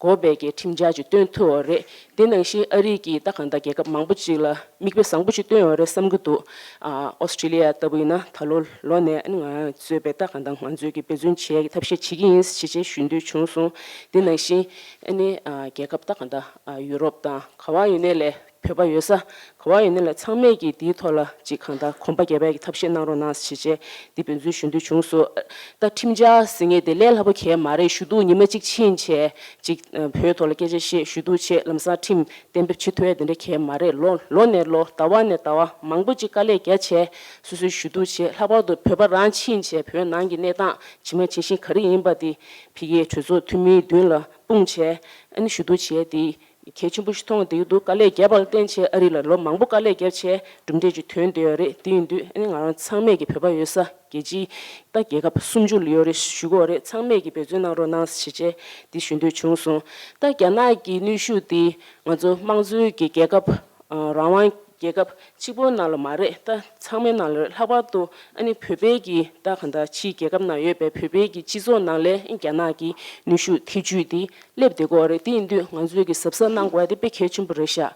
དགོས་པའི་གི་ཁྲིམས་འཆར་ཅིག་བཏོན་ཐུབ་ཡོད་རེད། དེ་ནང་བཞིན་ཨ་རི་གིས་ད་གང་ལྟར་རྒྱལ་ཁབ་མང་པོ་ཅིག་ལ་མིག་དཔེ་བཟང་པོ་ཞིག་སྟོན་ཡོད་རེད་བསམ་གྱི་འདུག་ཨ་ཨོ་སི་ཀྲི་ལི་ཡ་ལྟ་བུ་ཡིན་ན་ད་ལོ་ལོ་ནས་ཨ་ནི་ང་གཙོས་པའི་ད་གང་ལྟར་ང་ཚོས་ཀྱི་འབད་བརྩོན་བྱེད་ཡས་ཀྱི་ཐབས་ཤེས་བྱེད་ཀྱི་ཡིན་ཞེས་བྱས་ཞུ་འདོད་བྱུང་སོང་། དེ་ནང་བཞིན་ཨ་ནི་ཨ་རྒྱལ་ཁབ་ད་གང་ལྟར་ཨ་ཡུ་རོབ་དང་ག་བ་ཡིན་ནའི་ལས་བོད་པ་ཡོད་ས་ག་བ་ཡོད་ནའི་ལ་ཚང་མས་ཀྱིས་དེའི་ཐོག་ལ་ཅིག་གང་ལྟར་གོམ་པ་རྒྱབ་ཡས་ཀྱི་ཐབས་ཤེས་གནང་རོགས་གནང་ཞེས་བྱས་འདི་འབད་བརྩོན་ཞུ་འདོད་བྱུང་སོང་། ད་ཁྲིམས་འཆར་ཟེར་མཁན་དེ་ལས་སླ་པོ་གང་ཡང་མ་རེད། ཞུ་གཏུག་ཉི་མ་གཅིག་ཕྱིན་བྱས་ཅིག་བོད་ཐོག་ལ་སྐད་ཆ་བཤད། ཞུ་གཏུག་བྱས། ལམ་སང་ཁྲིམས་གཏན་འབེབས་བྱེད་ཐུབ་ཡས་དེ་འདྲ་གང་ཡང་མ་རེད། ལོ་ལོ་ནས་ལོ། ཟླ་བ་ནས་ཟླ་བ་མང་པོ་ཅིག་དཀའ་ལས་རྒྱག་བྱས་སོ་སོའི་ཞུ་གཏུག་བྱས། ལྷག་པར་དུ་བོད་པ་རང་ཕྱིན་བྱས་བོད་ནང་གི་གནས་སྟངས་ཇི་མ་ཇི་བཞིན་ག་རེ་ཡིན་པ་དེ་ཕ་གིའི་གྲོས་ཚོགས་འཐུས་མིའི་མདུན་ལ་སྤུངས་བྱས་ཨ་ནི་ཞུ་གཏུག་བྱས་དེ། གལ་ཆེན་པོ་ཞིག་མཐོང་བསྡད་ཀྱི་འདུག་དཀའ་ལས་བརྒྱབ་པ་ལ་བརྟེན་བྱས་ཨ་རི་ལ་ལོ་མང་པོ་དཀའ་ལས་བརྒྱབ་བྱས་གྲུབ་འབྲས་ཅིག་ཐོན་བསྡད་ཡོད་རེད། དེ་ཡིན་དུས་ཨ་ནི་ང་རང་ཚང་མས་ཀྱི་བོད་པ་ཡོད་ས་རྒྱལ་སྤྱིའི་ད་རྒྱལ་ཁབ་སུམ་ཅུ་ལ་ཡོད་རེད་ཞུ་གི་ཡོད་རེད། ཚང་མས་ཀྱི་འབད་བརྩོན་གནང་རོགས་གནང་ཞེས་བྱས་འདི་ཞུ་འདོད་བྱུང་སོང་། ད་རྒྱ་ནག་གི་གནོན་ཤུགས་འདི་ང་ཚོ་དམངས་གཙོའི་གི་རྒྱལ་ཁབ་ཨ་རང་དབང་རྒྱལ་ཁབ་གཅིག་པོའི་ནང་ལ་མ་རེད། ད་ཚང་མའི་ནང་ལ་རེད། ལྷག་པར་དུ་ཨ་ནི་བོད་པའི་གི་ད་གང་ལྟར་ཕྱིའི་རྒྱལ་ཁབ་ནང་ཡོད་པའི་བོད་པའི་གི་སྤྱི་ཚོགས་ནང་ལ་ཨ་རྒྱ་ནག་གི་གནོན་ཤུགས་ཐེ་ཇུས་འདི་སླེབས་བསྡད་ཀྱི་ཡོད་རེད། དེ་ཡིན་དུས་ང་ཚོས་ཀྱི་གཟབ་གཟབ་གནང་དགོས་ཡ་དེ་དཔེ་གལ་ཆེན་པོ་རེད་ཤག་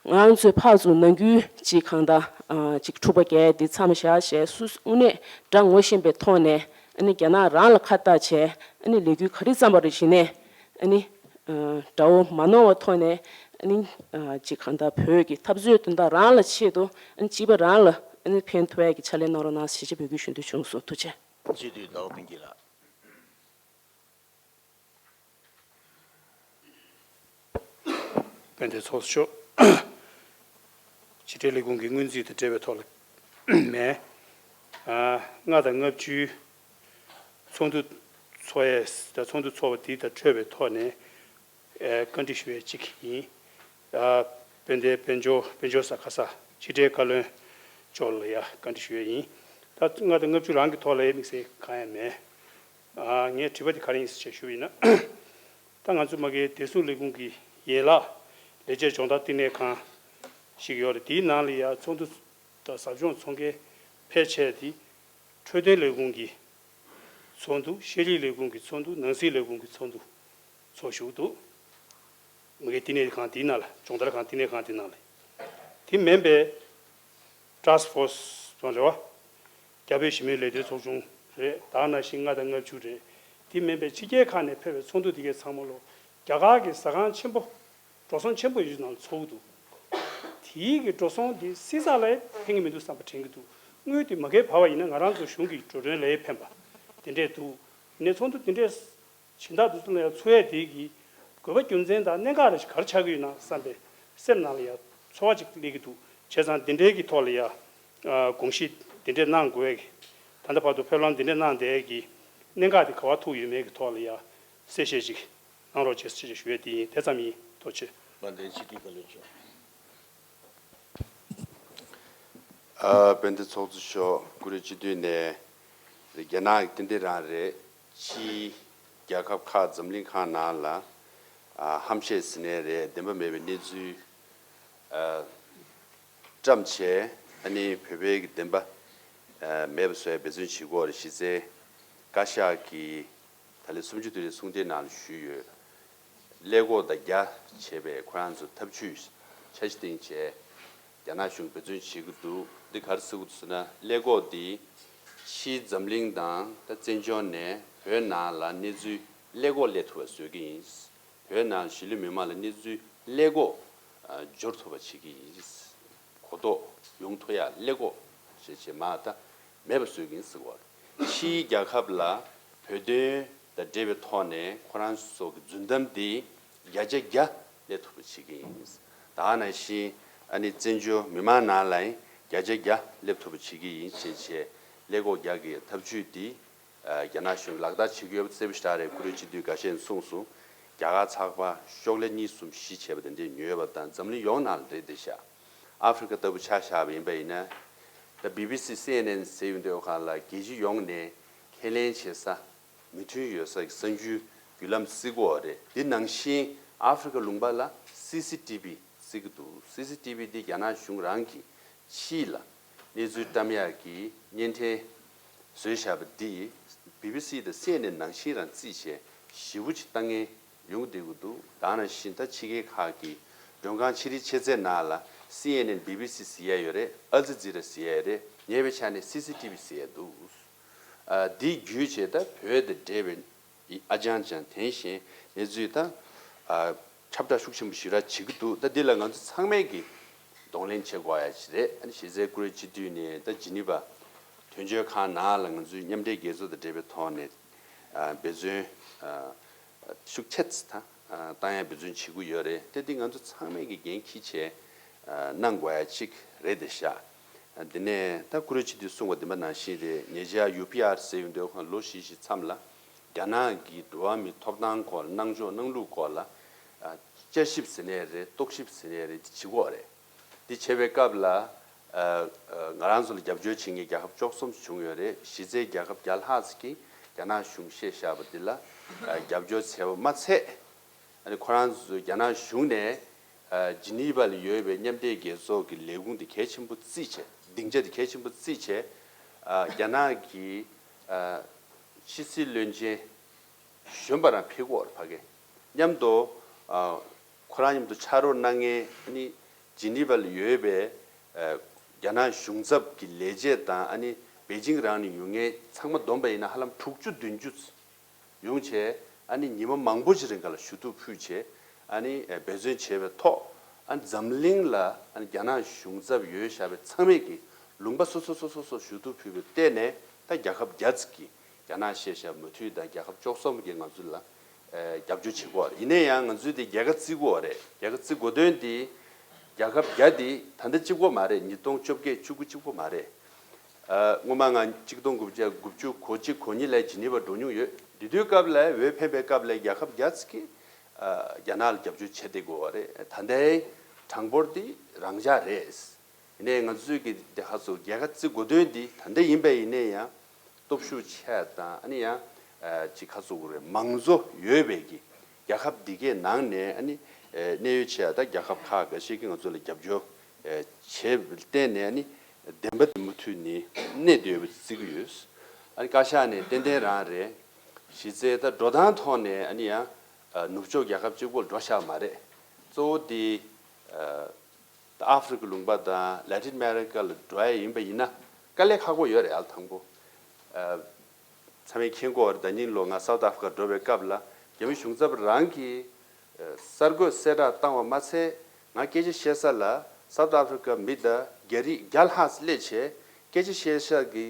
ང་ཚོས་ཕར་ཚུར་ནང་ཁུལ་ཅིག་གང་ལྟར་ཨ་ཅིག་འཁྲུག་པ་རྒྱག་ཡ་དེ་མཚམས་བཞག་བྱས། སུ་དངོས་གནས་དགྲ་ངོ་ཤེས་པའི་ཐོག་ནས་ཨ་ནི་རྒྱ་ནག་རང་ལ་ཁ་བཏགས་བྱས་ཨ་ནི་ལས་འགུལ་ག་རེ་བརྩམས་པ་རེད་བྱས་ནས་ཨ་ནི་ཨ་དགྲ་བོ་མ་ནོར་བའི་ཐོག་ནས་ཨ་ནི་ཨ་ཅིག་གང་ལྟར་བོད་ཀྱི་འཐབ་རྩོད་དོན་དག་རང་ལ་ཆེད་དུ་ཨ་ནི་སྤྱི་པ་རང་ལ་ཨ་ནི་ཕན་ཐོགས་ཡ་གི་ཕྱག་ལས་གནང་རོགས་གནང་ཞེས་བྱས་འབོད་སྐུལ་ཞུ་འདོད་བྱུང་སོང་། ཐུགས་རྗེ་ཆེ། སྤྱི་འཐུས་ཟླ་བ་ཀུན་སྐྱིད་ལགས། དཔལ་ལྡན་ཚོགས་གཙོ་མཆོག་ཕྱི་དྲིལ་ལས་ཁུངས་ཀྱི་སྔོན་རྩིས་དང་འབྲེལ་བའི་ཐོག་ལ་མེ་ཨ་ལྔ་དང་ལྔ་བཅུའི་ཚོགས་འདུ་ཚོགས་ཡས་དང་ཚོགས་འདུ་ཚོགས་པ་དེ་དང་འཕྲོས་པའི་ཐོག་ནས་ཨ་བཀའ་འདྲི་ཞུ་ཡས་གཅིག་ཡིན། ཨ་དཔལ་ལྡན་དཔལ་འབྱོར་དཔལ་འབྱོར་གསར་ཁ་གསར་ཕྱི་དྲིལ་བཀའ་བློན་མཆོག་ལ་ཡ་བཀའ་འདྲི་ཞུ་ཡས་ཡིན། ད་ལྔ་དང་ལྔ་བཅུ་རང་གི་ཐོག་ལ་ཡ་དམིགས་བསལ་གང་ཡང་མེད། ཨ་ངའི་དྲི་བ་དེ་ག་རེ་ཡིན་ཟེར་བྱས་ཞུ་བ་ཡིན་ན། ད་ང་ཚོ་མ་གིའི་བདེ་སྲུང་ལས་ཁུངས་ཀྱི་ཡན་ལག་ལས་བྱེད་སྦྱོང་བརྡར་བསྟི་གནས་ཁང་ཞིག་ཡོད་རེད། དེའི་ནང་ལ་ཡ་ཚོགས་འདུ་དང་ཟབ་སྦྱོང་ཚོགས་མཁན་ཕལ་ཆེར་དེ་འཕྲོད་བསྟེན་ལས་ཁུངས་ཀྱི་ཚོགས་འདུ། ཤེས་རིག་ལས་ཁུངས་ཀྱི་ཚོགས་འདུ། ནང་སྲིད་ལས་ཁུངས་ཀྱི་ཚོགས་འདུ། ཚོགས་བཞུགས་འདུག་མ་གི་བསྟི་གནས་ཁང་དེའི་ནང་ལ། སྦྱོང་བརྡར་ཁང་བསྟི་གནས་ཁང་དེའི་ནང་ལ། དེ་མིན་པའི་ཊཱསྐ་ཕོར་སི་དང་རེད་བ། རྒྱ་བོད་ཞི་མོལ་ལས་དོན་ཚོགས་ཆུང་རེད། ད་ག་ནང་བཞིན་ལྔ་དང་ལྔ་བཅུ་རེད། དེ་མིན་པའི་ཕྱི་རྒྱལ་ཁག་ནས་ཕེབས་པའི་ཚོགས་འདུ་དེ་གའི་ཚང་མ་ལོ་རྒྱ་གར་གྱི་ཟ་ཁང་ཆེན་པོ། འགྲོ་སོང་ཆེན་པོ་ཡོད་ནང་ཚོགས་འདུག་དེའི་གི་འགྲོ་སོང་དེ་སྲིད་ཚགས་ལ་ཕན་གི་མི་འདུག་བསམ་པ་དྲན་གི་འདུག་དངུལ་དེ་མ་གིར་བབས་པ་ཡིན་ན་ང་རང་ཚོ་གཞུང་གི་འགྲོ་གྲོན་ལ་ཕན་པ་དེ་འདྲས་འདུག་ཡིན་ནའི་ཚོགས་འདུ་དེ་འདྲས་གཞན་དག་དུས་ཚོད་ལ་ཡང་འཚོགས་ཡས་དེ་གི་དགོས་པ་རྒྱུ་མཚན་དང་གནད་འགག་རེ་ཞིག་ག་རེ་ཆགས་ཀྱི་ཡོད་ན་བསམ་པའི་སེམས་ནང་ལ་ཡང་ཚོར་བ་ཅིག་སླེབས་ཀྱི་འདུག་བྱས་ཙང་དེ་འདྲའི་གི་ཐོག་ལ་ཡང་དགོངས་གཞི་དེ་འདྲས་གནང་དགོས་ཡས་ཀྱི་ད་ལྟ་བར་དུ་ཕེབས་ལམ་དེ་འདྲས་གནང་བསྡད་ཡས་ཀྱི་གནད་འགག་དེ་ག་པར་ཐུག་ཡོད་མེད་ཀྱི་ཐོག་ལ་ཡང་གསལ་བཤད་ཅིག་གནང་རོགས་བྱེད་ཅེས་ཞུ་ཡས་དེ་ཡིན། དེ་ཙམ་ཡིན། ཐུགས་རྗེ་ཆེ། དཔལ་ལྡན་སྤྱི་འཐུས་བཀའ་བློན་མཆོག་ཨ། དཔལ་ལྡན་ཚོགས་གཙོ་མཆོག་ཀུ་རེ་སྤྱི་འཐུས་ནས་རྒྱ་ནག་གི་ཏན་ཏན་རང་རེད། ཕྱིའི་རྒྱལ་ཁབ་ཁག་འཛམ་གླིང་ཁག་ནང་ལ་ཨ། ཧམ་བཤད་ཟེར་ནའི་རེད། བདེན་པ་མེད་པའི་གནས་ཚུལ་ཨ། བཀྲམ་བྱས། ཨ་ནི་བོད་པའི་གི་བདེན་པ་ཨ། མེད་པ་བཟོ་ཡའི་འབད་བརྩོན་བྱེད་ཀྱི་ཡོད་རེད། གཞི་རྩའི་བཀའ་ཤག་གིས་ད་ལོའི་གསུམ་བཅུ་དུས་དྲན་གསུང་བཤད་ནང་ལ་ཞུས་ཡོད། ཀླད་ཀོར་དང་རྒྱ་བྱས་པའི་ཁོ་རང་ཚོ་ཐབས་ཇུས་འཆར་གཞི་བཏིང་བྱས་རྒྱ་ནག་གཞུང་འབད་བརྩོན་བྱེད་ཀྱི་འདུག་འདི་ག་རེ་ཟེར་གྱི་འདུག་ཟེར་ན། ཀླད་ཀོར་འདི་ཕྱིའི་འཛམ་གླིང་དང་ད་བཙན་བྱོལ་ནས་བོད་ནང་ལ་གནས་ཚུལ་ཀླད་ཀོར་སླེབས་ཐུབ་པ་བཟོ་གི་ཡིན། བོད་ནང་གཞིས་ལུས་མི་མང་ལ་གནས་ཚུལ་ཀླད་ཀོར་འབྱོར་ཐུབ་པ་བྱེད་ཀྱི་ཡིན། གོ་རྟོགས་ཡོང་ཐུབ་ཡ་ཀླད་ཀོར་ཞེས་བྱས་མ་ད་མེད་པ་བཟོ་གི་ཡིན་ཟེར་བ་རེད། ཕྱིའི་རྒྱལ་ཁབ་ལ་བོད་དོན་དང་འབྲེལ་བའི་ཐོག་ནས་ཁོ་རང་ཚོ་གི་རྫུན་གཏམ་འདི་བརྒྱ་ཆ་བརྒྱ་སླེབས་ཐུབ་པ་བྱེད་ཀྱི་ཡིན། ད་ག་ནང་བཞིན་ཨ་ནི་བཙན་བྱོལ་མི་མང་ནང་ལ་ཡང་བརྒྱ་ཆ་བརྒྱ་སླེབས་ཐུབ་པ་བྱེད་ཀྱི་ཡིན་ཞེས་བྱས་ཀླད་ཀོར་རྒྱག་གི་ཐབས་ཇུས་འདི་རྒྱ་ནག་གཞུང་ལག་བསྟར་བྱེད་ཀྱི་ཡོད་པ་གསལ་པོ་ཞེ་དྲག་རེད། ཀུ་རེ་སྤྱི་འཐུས་འགའ་ཤས་ནས་གསུངས་སོང་། རྒྱ་གར་ཚགས་པར་ཤོག་ལྷེ་གཉིས་གསུམ་བཞི་བྱས་པ་དེ་འདྲས་ཉོས་པ་དང་། འཛམ་གླིང་ཡོངས་ནང་ལ་རེད་དེ་ཤག་ཨ་ཧྥེ་རི་ཁ་ལྟ་བུ་ཆ་བཞག་པ་ཡིན་པ་ཡིན་ན། ད་བི་བི་སི་སི་ཨེན་ཨེན་ཟེར་ཡོང་དུས་སྒང་ལ་རྒྱལ་སྤྱི་ཡོངས་ནས་ཁས་ལེན་བྱེད་ས་མོས་མཐུན་ཡོད་ས་ཀྱི་གསར་འགྱུར་བརྒྱུད་ལམ་བརྩི་གི་ཡོད་རེད། འདི་ནང་བཞིན་ཨ་ཧྥེ་རི་ཁ་ལུང་པ་ལ་སི་སི་ཊི་བི་བརྩི་གི་འདུག་སི་སི་ཊི་བི་འདི་རྒྱ་ནག་གཞུང་རང་གིས་ཕྱི་ལ་གནས་ཚུལ་བཀྲམ་ཡག་གི་བརྙན་འཕྲིན་བཟོས་བཞག་པ་འདི་བི་བི་སི་དང་སི་ཨེན་ཨེན་ནང་བཞིན་རང་བརྩིས་བྱས་ཞེ་པོ་ཅིག་ལྟ་མཁན་ཡོང་བསྡད་ཀྱི་འདུག་ད་ག་ནང་བཞིན་ད་ཕྱི་རྒྱལ་ཁག་གི་མགྲོན་ཁང་ཆེ་རིགས་ཆེ་ཚད་ནང་ལ་སི་ཨེན་ཨེན་བི་བི་སི་ཟེར་ཡ་ཡོད་རེད། ཨལ་ཛི་ཛི་ར་ཟེར་ཡ་ཡོད་རེད། ཉེ་བའི་ཆར་ནས་སི་སི་ཊི་བི་ཟེར་ཡ་འདུག་ཨ། འདི་བརྒྱུད་བྱས་ད་བོད་དང་འབྲེལ་བའི་ཨ་ཅང་ཅང་དེ་བཞིན་གནས་ཚུལ་ད་ཨ། ཁྱབ་བསྒྲགས་ཤུགས་ཆེན་པོ་ཞེ་དྲག་བྱེད་ཀྱི་འདུག་ད་འདི་ལ་ང་ཚོ་ཚང་མས་ཀྱི་གདོང་ལེན་བྱེད་དགོས་ཡ་ཅིག་རེད། ཨ་ནི་གཞི་རྩའི་ཀུ་རེ་སྤྱི་འཐུས་ནས་ད་ཇི་ནི་ཝ་དོན་གཅོད་ཁང་ནང་ལ་ང་ཚོའི་མཉམ་འབྲེལ་རྒྱལ་ཚོགས་དང་འབྲེལ་བའི་ཐོག་ནས་ཨ། འབད་བརྩོན་ཨ། ཤུགས་ཆེ་ཙམ་ད་ཨ། བཏང་ཡ་འབད་བརྩོན་བྱེད་ཀྱི་ཡོད་རེད། དེ་འདི་ང་ཚོ་ཚང་མས་ཀྱི་འགན་འཁྱེར་བྱས་ཨ། གནང་དགོས་ཡ་ཅིག་རེད་དེ་ཤག་དེ་ནས་ད་ཀུ་རེ་སྤྱི་འཐུས་གསུངས་པ་འདི་མ་ནང་བཞིན་རེད། ཉེ་ཆར་ཡུ་པི་ཨར་ཟེར་ཡོང་དུས་སྒང་ལོ་བཞི་བཞི་མཚམས་ལ་རྒྱ་ནག་གི་འགྲོ་བ་མིའི་ཐོབ་ཐང་སྐོར་ལ་གནང་ཕྱོགས་གནང་ལུགས་སྐོར་ལ་ཨ། བསྐྱར་ཞིབ་ཟེར་ནའི་རེད། རྟོག་ཞིབ་ཟེར་ནའི་རེད། འདི་བྱེད་ཀྱི་ཡོད་རེད། འདི་བྱེད་པའི་སྐབས་ལ་ཨ། ཨ། ང་རང་ཚོ་ལ་རྒྱབ་སྐྱོར་བྱེད་མཁན་རྒྱལ་ཁབ་བཅུ་གསུམ་བྱུང་ཡོད་རེད། གཞི་རྩའི་རྒྱལ་ཁབ་བརྒྱ་ལྷག་ཙམ་གྱིས་རྒྱ་ནག་གཞུང་བཤད་བཞག་པ་འདི་ལ་ཨ། རྒྱབ་སྐྱོར་བྱས་པ་མ་ཚད། ཨ་ནི་ཁོ་རང་ཚོས་རྒྱ་ནག་གཞུང་ནས་ཨ། ཇི་ནི་ཝ་ལ་ཡོད་པའི་མཉམ་འབྲེལ་རྒྱལ་ཚོགས་ཀྱི་ལས་ཁུངས་དེ་གལ་ཆེན་པོ་བརྩིས་བྱས། སྡིངས་ཆ་དེ་གལ་ཆེན་པོ་བརྩིས་བྱས། ཨ། རྒྱ་ནག་གི་ཨ། ཕྱི་སྲིད་བློན་ཆེན་གཞོན་པ་རང་ཕེབས་ཀྱི་ཡོད་རེད། ཕ་གི་མཉམ་དུ་ཨ། ཁོ་རང་མཉམ་དུ་ཕྱག་རོགས་གནང་མཁན་ནི་ཇི་ནི་ཝ་ལ་ཡོད་པའི་ཨ། རྒྱ་ནག་གཞུང་ཚབ་ཀྱི་ལས་བྱེད་དང་། ཨ་ནི་པེ་ཅིང་རང་ནས་ཡོང་མཁན་ཚང་མ་བསྡོམས་པ་ཡིན་ན་ཧ་ལམ་དྲུག་ཅུ་བདུན་ཅུ་ཡོང་བྱས། ཨ་ནི་ཉི་མ་མང་པོ་ཞིག་རིང་ག་ལ་ཞུ་གཏུག་ཕུལ་བྱས། ཨ་ནི་འབད་བརྩོན་བྱས་པའི་ཐོག་ཨ་ནི་འཛམ་གླིང་ལ་ཨ་ནི་རྒྱ་ནག་གཞུང་ཚབ་ཡོད་བཞག་པའི་ཚང་མས་ཀྱི་ལུང་པ་སོ་སོ་སོ་སོ་སོ་ཞུ་གཏུག་ཕུལ་བའི་སྟེང་ནས་ད་རྒྱལ་ཁབ་བརྒྱ་ཙམ་གྱིས་རྒྱ་ནག་བཤད་བཞག་མོས་མཐུན་དང་། རྒྱལ་ཁབ་བཅུ་གསུམ་གྱིས་ང་ཚོ་ལ་ཨ། རྒྱབ་སྐྱོར་བྱེད་ཀྱི་ཡོད་རེད། ཡིན་ན་ཡང་ང་ཚོས་དེ་རྒྱལ་ཁ་བརྩི་དགོས་པ་རེད། རྒྱལ་ཁ་བརྩི་དགོས་དོན་དེ་རྒྱལ་ཁབ་བརྒྱ་དེ་ད་ལྟ་གཅིག་པོ་མ་རེད། ཉིས་སྟོང་བཅོ་བརྒྱད་བཅུ་དགུ་གཅིག་པོ་མ་རེད། ཨ། སྔོན་མ་ང་གཅིག་སྟོང་དགུ་བརྒྱ་དགུ་བཅུ་གོ་གཅིག་གོ་གཉིས་ལ་ཇི་ནི་ཝ་འགྲོ་མྱོང་ཡོད། དེ་དུས་སྐབས་ལ་འོས་འཕེན་པའི་སྐབས་ལ་རྒྱལ་ཁབ་བརྒྱ་ཙམ་གྱིས་ཨ། རྒྱ་ནག་ལ་རྒྱབ་སྐྱོར་བྱས་བསྡད་ཀྱི་ཡོད་རེད། ད་ལྟའི་གྲངས་འབོར་འདི་རང་འཇགས་རེད། ཡིན་ནའི་ང་ཚོས་ཀྱི་དེ་ཁ་སོ་རྒྱལ་ཁ་བརྩི་དགོས་དོན་འདི་ད་ལྟ་ཡིན་པ་ཡིན་ནའི་ཡང་སྟོབས་ཤུགས་ཆེ་དང་། ཨ་ནི་ཡང་ཨ། ཅིག་ཁ་སོ་གི་རེད། མང་གཙོ་ཡོད་པའི་གི་རྒྱལ་ཁབ་འདི་གའི་ནང་ནས་ཨ་ནི་ཨ། གནད་ཡོད་ཆེ་ཡ་ད་རྒྱལ་ཁབ་ཁག་འགའ་ཤས་ཀྱིས་ང་ཚོ་ལ་རྒྱབ་སྐྱོར་ཨ། བྱས་པར་བརྟེན་ནས་ཨ་ནི་བདེན་པ་འདི་མུ་མཐུད་ནས་གནས་བསྡད་ཡོད་པ་བརྩི་གི་ཡོད། ཨ་ནི་བཀའ་ཤག་ནས་ཏན་ཏན་རང་རེད། གཞི་རྩའི་ད་འགྲོ་སྟངས་ཐོག་ནས་ཨ་ནི་ཡང་། ནུབ་ཕྱོགས་རྒྱལ་ཁབ་གཅིག་པོར་འགྲོ་བཞག་མ་རེད། གཙོ་བོ་དེ་ཨ་ཨ་ཧྥེ་རི་ཁ་ལུང་པ་དང་ལ་ཏིན་ཨ་མེ་རི་ཁ་ལ་འགྲོ་ཡ་ཡིན་པ་ཡིན་ན་དཀའ་ལས་ཁག་པོ་ཡོད་རེད། ཨ་ལ་དང་པོ། ཨ་ཚང་མས་མཁྱེན་གྱི་ཡོད་རེད། ཟླ་ཉིན་ལོ་ང་སའུ་ཐི་ཨ་ཧྥེ་རི་ཁ་འགྲོ་བའི་སྐབས་ལ་རྒྱ་མི་གཞུང་ཚབ་རང་གིས་གསར་འགོད་གསལ་བསྒྲགས་བཏང་བ་མ་ཚད། ང་སྐད་ཆ་བཤད་ས་ལ་སའུ་ཐི་ཨ་ཧྥེ་རི་ཁ་མི་དང་རྒྱ་རིགས་བརྒྱ་ལྷག་ཙམ་སླེབས་བྱས་སྐད་ཆ་བཤད་ས་གི་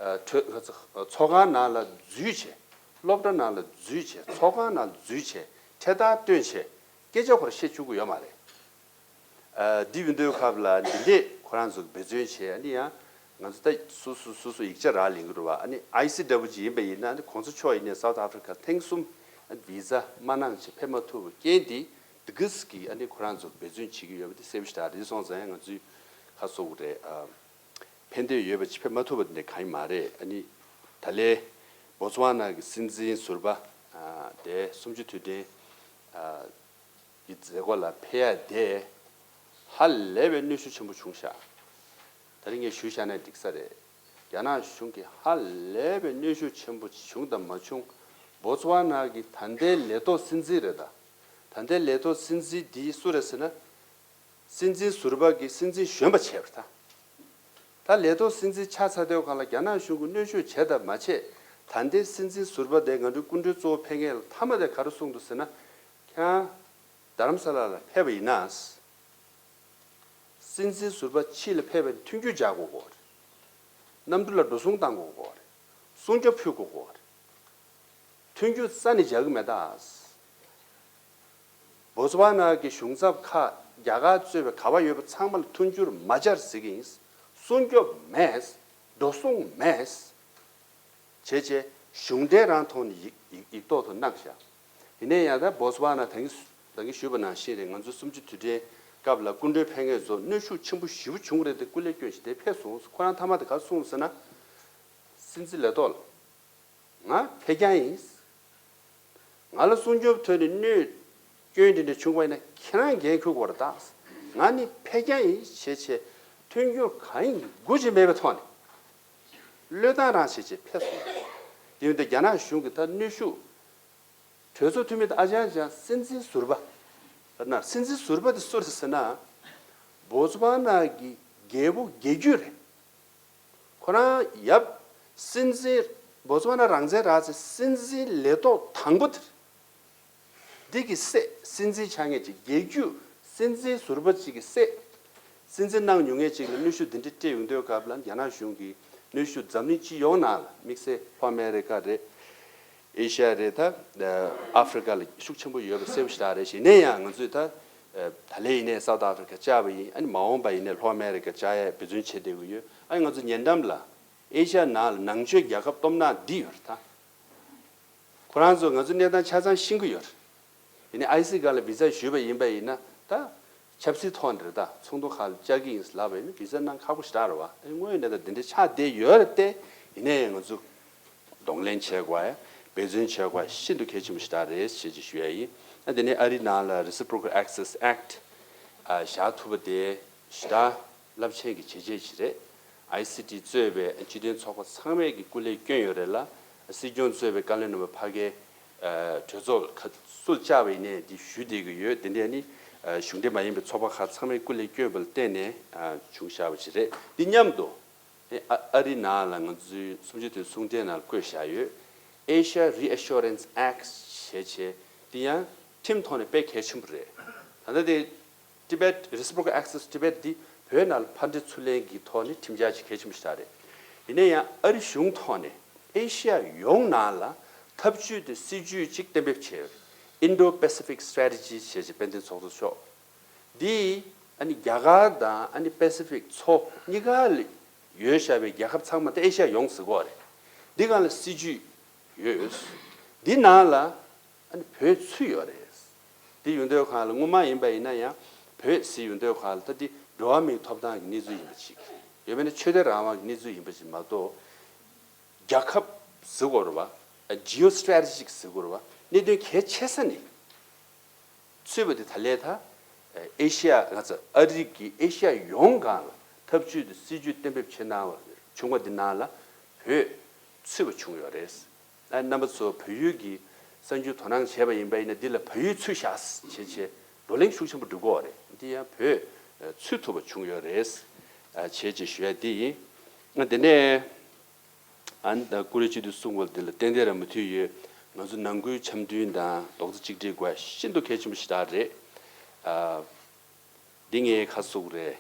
ཨ་གྲོས་ཚོགས་ཁང་ནང་ལ་འཛུལ་བྱས། སློབ་གྲྭ་ནང་ལ་འཛུལ་བྱས། ཚོགས་ཁང་ནང་ལ་འཛུལ་བྱས། འཕྲེད་དར་བཏོན་བྱས་སྐད་ཆ་ཁོ་རང་བཤད་བཅུག་གི་ཡོད་མ་རེད། ཨ་འདི་ཡིན་དུས་སྐབས་ལ་འདི་འདྲས་ཁོ་རང་ཚོ་འབད་བརྩོན་བྱས། ཨ་ནི་ཡང་ང་ཚོ་ད་སོ་སོ་སོ་སོ་ཡིག་ཆ་རག་ལས་ཀྱི་རེད་བ། ཨ་ནི་ཨའི་སི་ཌབ་ལིའུ་ཅིག་ཡིན་པ་ཡིན་ན་ཨ་ནི་གོང་ས་མཆོག་ཡིན་ནའི་སའུ་ཐི་ཨ་ཧྥེ་རི་ཁ་ཐེངས་གསུམ་ཨ་ནི་བི་ཛ་མ་གནང་བྱས་ཕེབས་མ་ཐུབ་པའི་རྐྱེན་དེ་འདི་གིས་ཀྱི་ཨ་ནི་ཁོ་རང་ཚོ་འབད་བརྩོན་བྱེད་ཀྱི་ཡོད་པ་དེ་གསལ་པོ་ཞིག་རེད། སོང་ཙང་ང་ཚོས་ཁ་གསོ་དགོས་རེད། ཨ་ཕན་ཐོགས་ཡོད་པ་ཅིག་ཕེབས་མ་ཐུབ་པ་དེ་འདྲ་གང་ཡང་མ་རེད། ཨ་ནི་ད་ལན་བོ་ཙི་ཝ་ན་གི་སྲིད་འཛིན་ཟུར་པ་ཨ་དེ་གསུམ་བཅུ་དུས་དྲན་ཨ་གི་མཛད་སྒོ་ལ་ཕེབས་ཡ་དེ་ཧ་ལས་པའི་གནོན་ཤུགས་ཆེན་པོ་བྱུང་ཤག་ད་རིང་ངས་ཞུས་བཞག་ན་འགྲིག་ས་རེད། རྒྱ་ནག་གཞུང་གིས་ཧ་ལས་པའི་གནོན་ཤུགས་ཆེན་པོ་བྱུང་དང་མ་བྱུང་། བོ་ཙི་ཝ་ན་གི་ད་ལྟའི་ལས་ཐོག་སྲིད་འཛིན་རེད་ད། ད་ལྟའི་ལས་ཐོག་སྲིད་འཛིན་འདི་སུ་རེད་ཟེར་ན། སྲིད་འཛིན་ཟུར་པ་གིས་སྲིད་འཛིན་གཞོན་པ་བྱས་པ་རེད་ད། ད་ལས་ཐོག་སྲིད་འཛིན་ཆགས་ཚར་དུས་སྒང་ལ་རྒྱ་ནག་གཞུང་གིས་གནོན་ཤུགས་བྱས་དང་མ་བྱས། ད་ལྟའི་སྲིད་འཛིན་ཟུར་པ་དེ་ང་ཚོའི་སྐུ་མགྲོན་གཙོ་བོ་ཕེབས་མཁན་ལ་མཐའ་མ་དེ་ག་རེ་གསུངས་འདུག་ཟེར་ན། ཁྱེད་རང་རྡ་རམ་ས་ལ་ལ་ཕེབས་པ་ཡིན་ན། སྲིད་འཛིན་ཟུར་པ་ཕྱི་ལ་ཕེབས་པའི་མཐུན་འགྱུར་རྒྱག་དགོས་ཀྱི་ཡོད་རེད། གནམ་གྲུ་ལ་འགྲོ་སོང་བཏང་དགོས་ཀྱི་ཡོད་རེད། སྲུང་སྐྱོབ་ཕུལ་དགོས་ཀྱི་ཡོད་རེད། མཐུན་འགྱུར་རྩ་ནས་རྒྱག་གི་མེད་ད། བོ་ཙི་ཝ་ན་གི་གཞུང་ཚབ་ཁག་རྒྱ་གར་གཙོས་པའི་ག་པར་ཡོད་པ་ཚང་མ་ལ་མཐུན་འགྱུར་མ་བྱར་ཟེར་གི་ཡིན། སྲུང་སྐྱོབ་མེད། འགྲོ་སོང་མེད། བྱས་བྱས་གཞུང་འབྲེལ་རང་ཐོག་ནས་ཡིག་ཡིག་ཡིག་ཐོག་ཏུ་གནང་བཞག་ཡིན་ནའི་ཡང་ད་བོ་ཙི་ཝ་ན་ད་གིན་ད་གིན་ཞུས་པ་ནང་བཞིན་རེད། ང་ཚོ་གསུམ་བཅུ་དུས་དྲན་སྐབས་ལ་སྐུ་མགྲོན་ཕེབས་མཁན་ཚོ་གནོན་ཤུགས་ཆེན་པོ་ཞེ་པོ་བྱུང་རེད་དེ་སྐུ་ལས་བསྐྱོན་བྱས་དེ་ཕེབས་སོང་། ཁོ་རང་མཐའ་མ་དེ་ག་རེ་གསུངས་ཟེར་ན། སྲིད་འཛིན་ལས་ཐོག་ལ་ང་ཕེབས་རྐྱང་ཡིན། ང་ལ་སྲུང་སྐྱོབ་ཐོག་ནས་གནོད་སྐྱོན་དེ་འདྲ་བྱུང་བ་ཡིན་ན་ཁྱེད་རང་འགན་འཁུར་དགོས་རེད་ད། ང་ནི་ཕེབས་རྐྱང་ཡིན་ཞེས་བྱས་མཐུན་འགྱུར་གང་ཡང་དགོས་ཀྱི་མེད་པའི་ཐོག་ནས་བློས་བཏང་རང་བྱས་བྱས་ཕེབས་སོང་། དེ་ཡིན་དུས་རྒྱ་ནག་གཞུང་གིས་ད་གནོན་ཤུགས། གྲོས་ཚོགས་འཐུས་མི་དང་ཨ་ཅང་ཅང་སྲིད་འཛིན་ཟུར་པ། ད་ན་སྲིད་འཛིན་ཟུར་པ་དེ་སུ་རེད་ཟེར་ན། བོ་ཙི་ཝ་ན་གི་རྒྱལ་པོ་རྒྱལ་བརྒྱུད་རེད། ཁོ་རང་ཡབ་སྲིད་འཛིན་བོ་ཙི་ཝ་ན་རང་བཙན་རག་ཚེ་སྲིད་འཛིན་ལས་ཐོག་དང་པོ་དེ་རེད། འདི་གི་སྲས་སྲིད་འཛིན་ཆགས་མཁན་གྱི་རྒྱལ་བརྒྱུད་སྲིད་འཛིན་ཟུར་པ་གཅིག་གི་སྲས། སྲིད་འཛིན་གནང་མྱོང་མཁན་གཅིག་ལ་གནོན་ཤུགས་འདི་འདྲ་སྤྲད་ཡོང་དུས་སྐབས་ལ་རྒྱ་ནག་གཞུང་གིས་གནོན་ཤུགས་འཛམ་གླིང་སྤྱི་ཡོངས་ནང་ལ་དམིགས་བསལ་ལྷོ་ཨ་མེ་རི་ཁ་རེད། ཨེ་ཤ་ཡ་རེད། ད་ཨ་ཧྥེ་རི་ཁ་ལ་ཤུགས་ཆེན་པོ་ཡོད་པ་གསལ་པོ་ཞེ་དྲག་རེད། ཡིན་ན་ཡང་ང་ཚོས་ད་ད་ལན་ཡིན་ནའི་སའུ་ཐི་ཨ་ཧྥེ་རི་ཁ་བཅར་བ་ཡིན། ཨ་ནི་མ་འོངས་པ་ཡིན་ནའི་ལྷོ་ཨ་མེ་རི་ཁ་བཅར་ཡ་འབད་བརྩོན་བྱེད་བསྡད་ཀྱི་ཡོད། ཨ་ནི་ང་ཚོ་ཉེ་འགྲམ་ལ་ཨེ་ཤ་ཡ་ནང་ལ་ནང་ཆོས་རྒྱལ་ཁབ་སྟོབས་ནག་འདི་ཡོད་རེད་ད། ཁོ་རང་ཚོ་ང་ཚོའི་གནས་སྟངས་ཆ་ཚང་ཤེས་ཀྱི་ཡོད་རེད། ཡིན་ནའི་ཨའི་སི་སྒང་ལ་བི་ཛ་ཞུས་པ་ཡིན་པ་ཡིན་ན་ད་ཆབ་སྲིད་ཐོག་ནས་རེད། ད་ཚོགས་འདུ་ཁག་ལ་བཅར་གྱི་ཡིན་ལབ་པ་ཡིན་ན་བི་ཛ་གནང་ཁག་པོ་ཞེ་དྲག་རེད་བ། ཨ་ནི་དངོས་ཡོད་གནས་སྟངས་འདི་འདྲ་ཆགས་བསྡད་ཡོད་རེད་དེ། ཡིན་ནའི་ང་ཚོ་གདོང་ལེན་བྱེད་དགོས་ཡ། འབད་བརྩོན་བྱེད་དགོས་ཡ་ཤིན་ཏུ་གལ་ཆེན་པོ་ཞེ་དྲག་རེད་ཞེས་ཅིག་ཞུ་ཡ་ཡིན། ཨ་དེ་ནས་ཨ་རི་ནང་ལ་Reciprocal Access Act ཨ་བཞག་ཐུབ་པ་དེ་ཞེ་དྲག་རླབས་ཆེན་གྱི་བྱས་རྗེས་ཤིག་རེད། ཨའི་སི་ཊི་གཙོས་པའི་སྤྱི་མཐུན་ཚོགས་པ་ཚང་མས་ཀྱི་སྐུ་ལས་བསྐྱོན་ཡོད་རེད་ལ། སྲིད་སྐྱོང་གཙོས་པའི་བཀའ་བློན་རྣམ་པ་ཕ་གིའི་ཨ་གྲོས་ཚོགས་ཁ་སུ་བཅར་བ་ཡིན་ནའི་འདི་ཞུ་བསྡད་ཀྱི་ཡོད། དེ་འདྲ་ནི་ཨ་གཞུང་འབྲེལ་མ་ཡིན་པའི་ཚོགས་པ་ཁག་ཚང་མས་སྐུ་ལས་བསྐྱོན་པ་ལ་བརྟེན་ནས་ཨ་བྱུང་བཞག་པ་ཞིག་རེད། འདི་མཉམ་དུ་ཨ་ཨ་རི་ནང་ལ་ང་ཚོའི་གསུམ་བཅུ་དོན་གསུང་གྲོས་ནང་བཀོད་བཞག་ཡོད། Asia Reassurance Act ཞེས་བྱས་འདི་ཡང་ཁྲིམས་ཐོག་ནས་དཔེ་གལ་ཆེན་པོ་རེད། ད་ལྟ་དེ། Tibet Reciprocal Access Tibet འདི་བོད་ནང་ལ་ཕར་འགྲེལ་ཚུར་ལེན་གྱི་ཐོག་ནས་ཁྲིམས་འཆར་ཅིག་གལ་ཆེན་པོ་ཞིག་རེད། ཡིན་ན་ཡང་ཨ་རི་གཞུང་ཐོག་ནས་ཨེ་ཤི་ཡ་ཡོངས་ནང་ལ་འཐབ་ཇུས་དེ་སྲིད་ཇུས་ཅིག་གཏན་འབེབས་བྱས་ཡོད། Indo-Pacific Strategy ཞེས་བྱས་དཔལ་ལྡན་ཚོགས་གཙོ་མཆོག་འདི་ཨ་ནི་རྒྱ་གར་དང་ཨ་ནི་པེ་སི་ཕིག་མཚོ་གཉིས་ཀ་ལ་ཡོད་བཞག་པའི་རྒྱལ་ཁབ་ཚང་མ་དེ་ཨེ་ཤི་ཡ་ཡོངས་ཟེར་གོ་རེད། འདི་སྒང་ལ་སྲིད་ཇུས་ཡོད། འདི་ནང་ལ་ཨ་ནི་བོད་ཚུད་ཡོད་རེད། འདི་ཡོང་དུས་སྒང་ལ་སྔོན་མ་ཡིན་པ་ཡིན་ན་ཡང་བོད་ཟེར་ཡོང་དུས་སྒང་ལ་ད་འདི་འགྲོ་བ་མིའི་ཐོབ་ཐང་གི་གནས་ཚུལ་ཡིན་པ་ཅིག་ཡོད་མེད་ན་ཆོས་དད་རང་དབང་གི་གནས་ཚུལ་ཡིན་པ་ཅིག་མ་གཏོགས་རྒྱལ་ཁབ་ཟེར་དགོས་རེད་བ། Geostrategic ཟེར་དགོས་རེད་བ། གནད་དོན་གལ་ཆེ་ས་ནས་ཚུད་པ་དེ་ད་ལས་ད་ཨེ་ཤི་ཡ་ང་ཚོ་ཨ་རི་གི་ཨེ་ཤི་ཡ་ཡོངས་སྒང་ལ་འཐབ་ཇུས་དང་སྲིད་ཇུས་གཏན་འབེབས་བྱེད་གནང་བ་བྱུང་བ་འདི་ནང་ལ་བོད་ཚུད་པ་བྱུང་ཡོད་རེད། ཨ་རྣམ་པ་ཚོ་བལ་ཡུལ་གྱི་ གསར་འགྱུར་དོ་སྣང་བྱས་པ་ཡིན་པ་ཡིན་ན། འདི་ལ་བལ་ཡུལ་ཚུད་བཞག་བྱས་བྱས་བགྲོ་གླེང་ཤུགས་ཆེན་པོ་འགྲོ་གི་ཡོད་རེད། འདི་ཡང་བོད་ཚུད་ཐུབ་པ་བྱུང་ཡོད་རེད། བྱས་བྱས་ཞུ་ཡ་འདི་ཡིན། དེ་ནས་ཨ་ནི་ད་བཀུར་འོས་སྤྱི་འཐུས་གསུམ་པོ་འདི་ལ་ཏན་ཏན་རང་མུ་མཐུད་ཡོད། ང་ཚོ་ནང་ཁུལ་འཆམ་མཐུན་དང་རྡོག་རྩ་གཅིག་སྒྲིལ་དགོས་ཤིན་ཏུ་གལ་ཆེན་པོ་ཞེ་དྲག་རེད། འདི་ངས་ཁ་གསུག་རེད།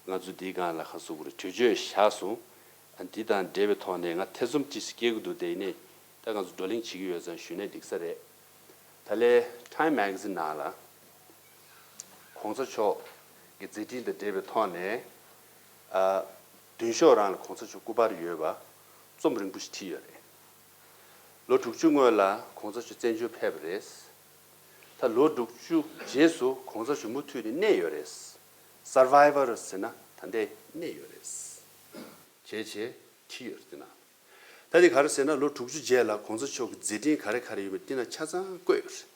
ང་ཚོ་འདིའི་སྒང་ལ་ཁ་གསུག་རེད། གྲོས་ཆོད་བཞག་སོང་། འདི་དང་འབྲེལ་བའི་ཐོག་ནས་ང་ཐེ་ཚོམ་ཅིག་སྐྱེ་གི་འདུག་དེ་ནས་ད་ང་ཚོ་བགྲོ་གླེང་བྱེད་ཀྱི་ཡོད་ཙང་ཞུས་ན་འགྲིག་ས་རེད། ད་ལན་Time Magazine་ནང་ལ་༸གོང་ས་མཆོག་གི་མཛད་འཕྲིན་དང་འབྲེལ་བའི་ཐོག་ནས་མདུན་ཤོག་རང་ལ་༸གོང་ས་མཆོག་སྐུ་པར་ཡོད་པ་རྩོམ་རིང་པོ་ཞིག་བྲིས་ཡོད་རེད། ལོ་དྲུག་ཅུ་སྔོན་ལ་༸གོང་ས་མཆོག་བཙན་བྱོལ་ཕེབས་པ་རེད། ད་ལོ་དྲུག་ཅུ་རྗེས་སུ་༸གོང་ས་མཆོག་མུ་མཐུད་ནས་གནས་ཡོད་རེད། Survivor་ཟེར་ན་ད་ལྟའི་གནས་ཡོད་རེད། བྱས་བྱས་བྲིས་ཡོད་རེད་དེ་ན། ད་དེ་ག་རེ་ཟེར་ན་ལོ་དྲུག་ཅུ་རྗེས་ལ་༸གོང་ས་མཆོག་གི་མཛད་འཕྲིན་ག་རེ་ག་རེ་ཡོད་མེད་དེ་ན་ཆ་ཚང་བཀོད་ཡོད་རེད།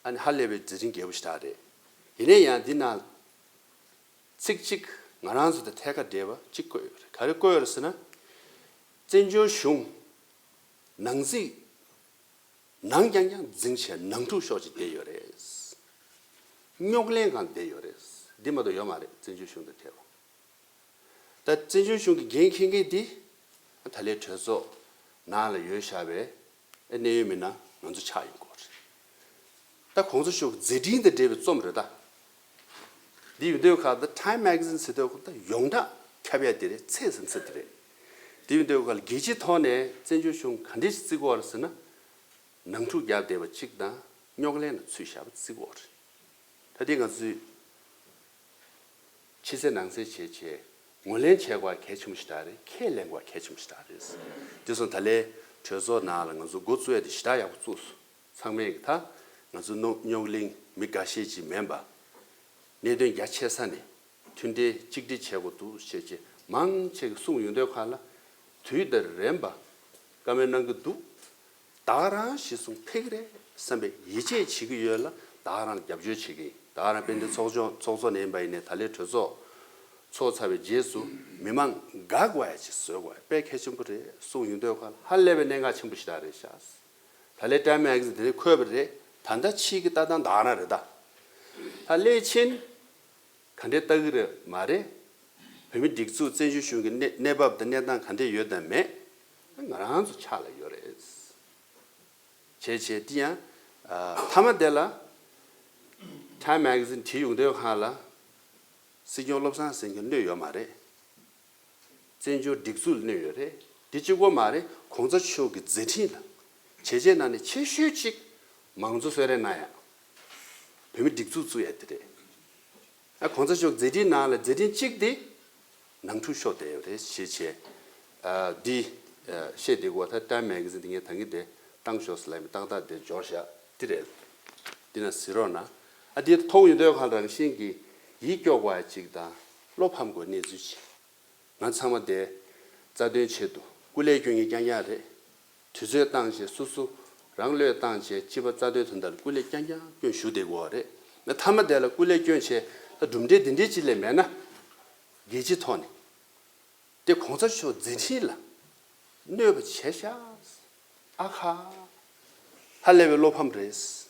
ཨ་ནི་ཧ་ལས་པའི་མཛད་འཕྲིན་རྒྱས་པོ་ཞིག་རེད། ཡིན་ན་ཡང་འདི་ན་ཚིག་གཅིག་ང་རང་ཚོ་དང་ཐད་ཀ་འབྲེལ་བ་གཅིག་བཀོད་ཡོད་རེད། ག་རེ་བཀོད་ཡོད་རེད་ཟེར་ན། བཙན་བྱོལ་གཞུང་ནང་འཛིང་ནང་རྐྱང་རྐྱང་འཛིང་བྱས་ནང་འཁྲུག་ཤོག་ཅིག་བསྡད་ཡོད་རེད། རྙོག་གླེང་སྒང་བསྡད་ཡོད་རེད། འདི་མ་གཏོགས་ཡོད་མ་རེད། བཙན་བྱོལ་གཞུང་དང་འབྲེལ་བ། ད་བཙན་བྱོལ་གཞུང་གི་འགན་འཁྱེར་མཁན་འདི་ད་ལན་གྲོས་ཚོགས་ནང་ལ་ཡོད་བཞག་པའི་གནད་ཡོད་མི་སྣ་ང་ཚོ་ཆགས་ཡོང་གི་རེད། ད་༸གོང་ས་མཆོག་གི་མཛད་འཕྲིན་དང་འབྲེལ་བའི་རྩོམ་རེད་ད། འདི་ཡོད་དུས་ཁ་ད་Time Magazine་ཟེར་དུས་ཁོ་ད་ཡོངས་གྲགས་ཁྱབ་ཡ་དེ་རེད། ཚད་ཟིན་ཚད་དེ་རེད། འདི་ཡོད་དུས་ཁ་ལ་རྒྱལ་སྤྱིའི་ཐོག་ནས་བཙན་བྱོལ་གཞུང་ག་འདྲས་ཞིག་བརྩི་གི་ཡོད་རེད་ཟེར་ན། ནང་འཁྲུག་རྒྱབ་བསྡད་པ་གཅིག་དང་རྙོག་གླེང་ལ་ཚུད་བཞག་པ་བརྩི་གི་ཡོད་རེད། ད་འདི་ང་ཚོས་ཕྱི་གསལ་ནང་གསལ་བྱས་བྱས་ངོས་ལེན་བྱེད་དགོས་པ་གལ་ཆེན་པོ་ཞིག་རེད། ཁས་ལེན་དགོས་པ་གལ་ཆེན་པོ་ཞིག་རེད། དེ་སོང་ད་ལན་གྲོས་ཚོགས་ནང་ལ་ང་ཚོ་འགོ་བཙུགས་ཡ་དེ་ཞེ་དྲག་ཡག་པོ་བཙུགས་སོང་། ཚང་མས་ད་ང་ཚོ་རྙོག་རྙོག་གླེང་མི་འགའ་ཤས་ཅིག་མིན་པ། གནད་དོན་རྒྱ་ཆེ་ས་ནས་མཐུན་སྒྲིལ་གཅིག་སྒྲིལ་བྱེད་དགོས་འདུག་ཞེས་བྱས་མང་ཆེ་གིས་གསུངས་ཡོང་དུས་ཁ་ལ་དུས་དང་རན་པ་བཀའ་མོལ་གནང་གི་འདུག་ད་ག་རང་གཞི་བཟུང་ཕེབས་ཀྱི་རེད་བསམ་པའི་ཡིད་ཆེས་བྱེད་ཀྱི་ཡོད་ལ། ད་ག་རང་རྒྱབ་སྐྱོར་བྱེད་ཀྱི་ཡིན། ད་ག་རང་དཔལ་ལྡན་ཚོགས་ཆུང་ཚོགས་གཙོ་ནས་ཡིན་པ་ཡིན་ནའི་ད་ལན་གྲོས་ཚོགས་ཚོགས་ཚར་བའི་རྗེས་སུ་མི་མང་དགའ་དགོས་ཡ་ཅིག་བཟོ་དགོས་ཡ་དཔེ་གལ་ཆེན་པོ་རེད་གསུངས་ཡོང་དུས་ཁ་ལ་ཧ་ལས་པའི་གནད་འགག་ཆེན་པོ་ཞིག་རེད་ཤག་ད་ལན་Time Magazine་དེ་ནས་འཁོད་པ་རེད། ད་ལྟ་ཕྱིའི་གི་ལྟ་སྟངས་ད་ག་རང་རེད་ད། ད་སླད་ཕྱིན་ག་འདྲས་ལྟ་གི་རེད་མ་རེད། བོད་མི་སྒྲིག་འཛུགས་བཙན་བྱོལ་གཞུང་གི་གནས་གནས་བབ་དང་གནས་སྟངས་ག་འདྲས་ཡོད་དང་མེད་ང་རང་ཚོ་ཕྱག་ལ་ཡོད་རེད། བྱས་བྱས་དེ་ཡང་ཨ་མཐའ་མ་དེ་ལ་Time Magazine་བྲིས་ཡོང་དུས་ཁ་ལ་སྲིད་སྐྱོང་བློ་བཟང་སེང་གེ་གནོད་ཡོད་མ་རེད། བཙན་བྱོལ་སྒྲིག་འཛུགས་ལ་གནོད་ཡོད་རེད། དེ་གཅིག་པོ་མ་རེད། གོང་ས་མཆོག་གི་མཛད་འཕྲིན་ལ་བྱས་རྗེས་ནང་ནས་ཆེ་ཤོས་གཅིག་མང་གཙོ་གསོལ་རས་གནང་ཡ། བོད་མི་སྒྲིག་འཛུགས་བཙུགས་ཡ་དེ་རེད། ཨ་གོང་ས་མཆོག་མཛད་འཕྲིན་ནང་ལ་མཛད་འཕྲིན་གཅིག་དེ་ནང་འཁྲུག་ཤོར་བསྡད་ཡོད་རེད་ཞེས་བྱས། ཨ་འདི་ཨ་བཤད་བསྡད་དགོས་པ་ད་Time Magazine་འདི་ངས་ད་གིན་དེ་བཏང་ཤོག་ཟེར་ལབ་མི་ཏག་ཏག་དེ་འབྱོར་བཞག་འདི་རེད། འདི་ན་གཟིགས་རོགས་གནང་། ཨ་འདི་མཐོང་ཡོང་དུས་ཁ་རང་བཞིན་གྱིས་ཡིད་སྐྱོ་དགོས་ཡ་གཅིག་དང་བློ་ཕམ་དགོས་གནས་ཚུལ་གཅིག་ང་ཚང་མ་དེ་རྩ་དོན་ཆེད་དུ་སྐུ་ལས་སྐྱོན་མཁན་རྐྱང་རྐྱང་རེད། དུས་ཚོད་བཏང་བྱས་སོ་སོ་རང་བློས་བཏང་བྱས་སྤྱི་པ་རྩ་དོན་དོན་དག་ལ་སྐུ་ལས་རྐྱང་རྐྱང་སྐྱོན་ཞུ་བསྡད་ཀྱི་ཡོད་རེད། ང་མཐའ་མ་དེ་ལ་སྐུ་ལས་སྐྱོན་བྱས་ད་གྲུབ་འབྲས་འདི་འདྲའི་ཅིག་ལས་མེད་ན་རྒྱལ་སྤྱིའི་ཐོག་ནས་དེ་གོང་ས་མཆོག་མཛད་འཕྲིན་ལ་གནོད་པ་བྱས་ཤག་ཨ་ཁ། ཧ་ལས་པའི་བློ་ཕམ་རེད། བྱས་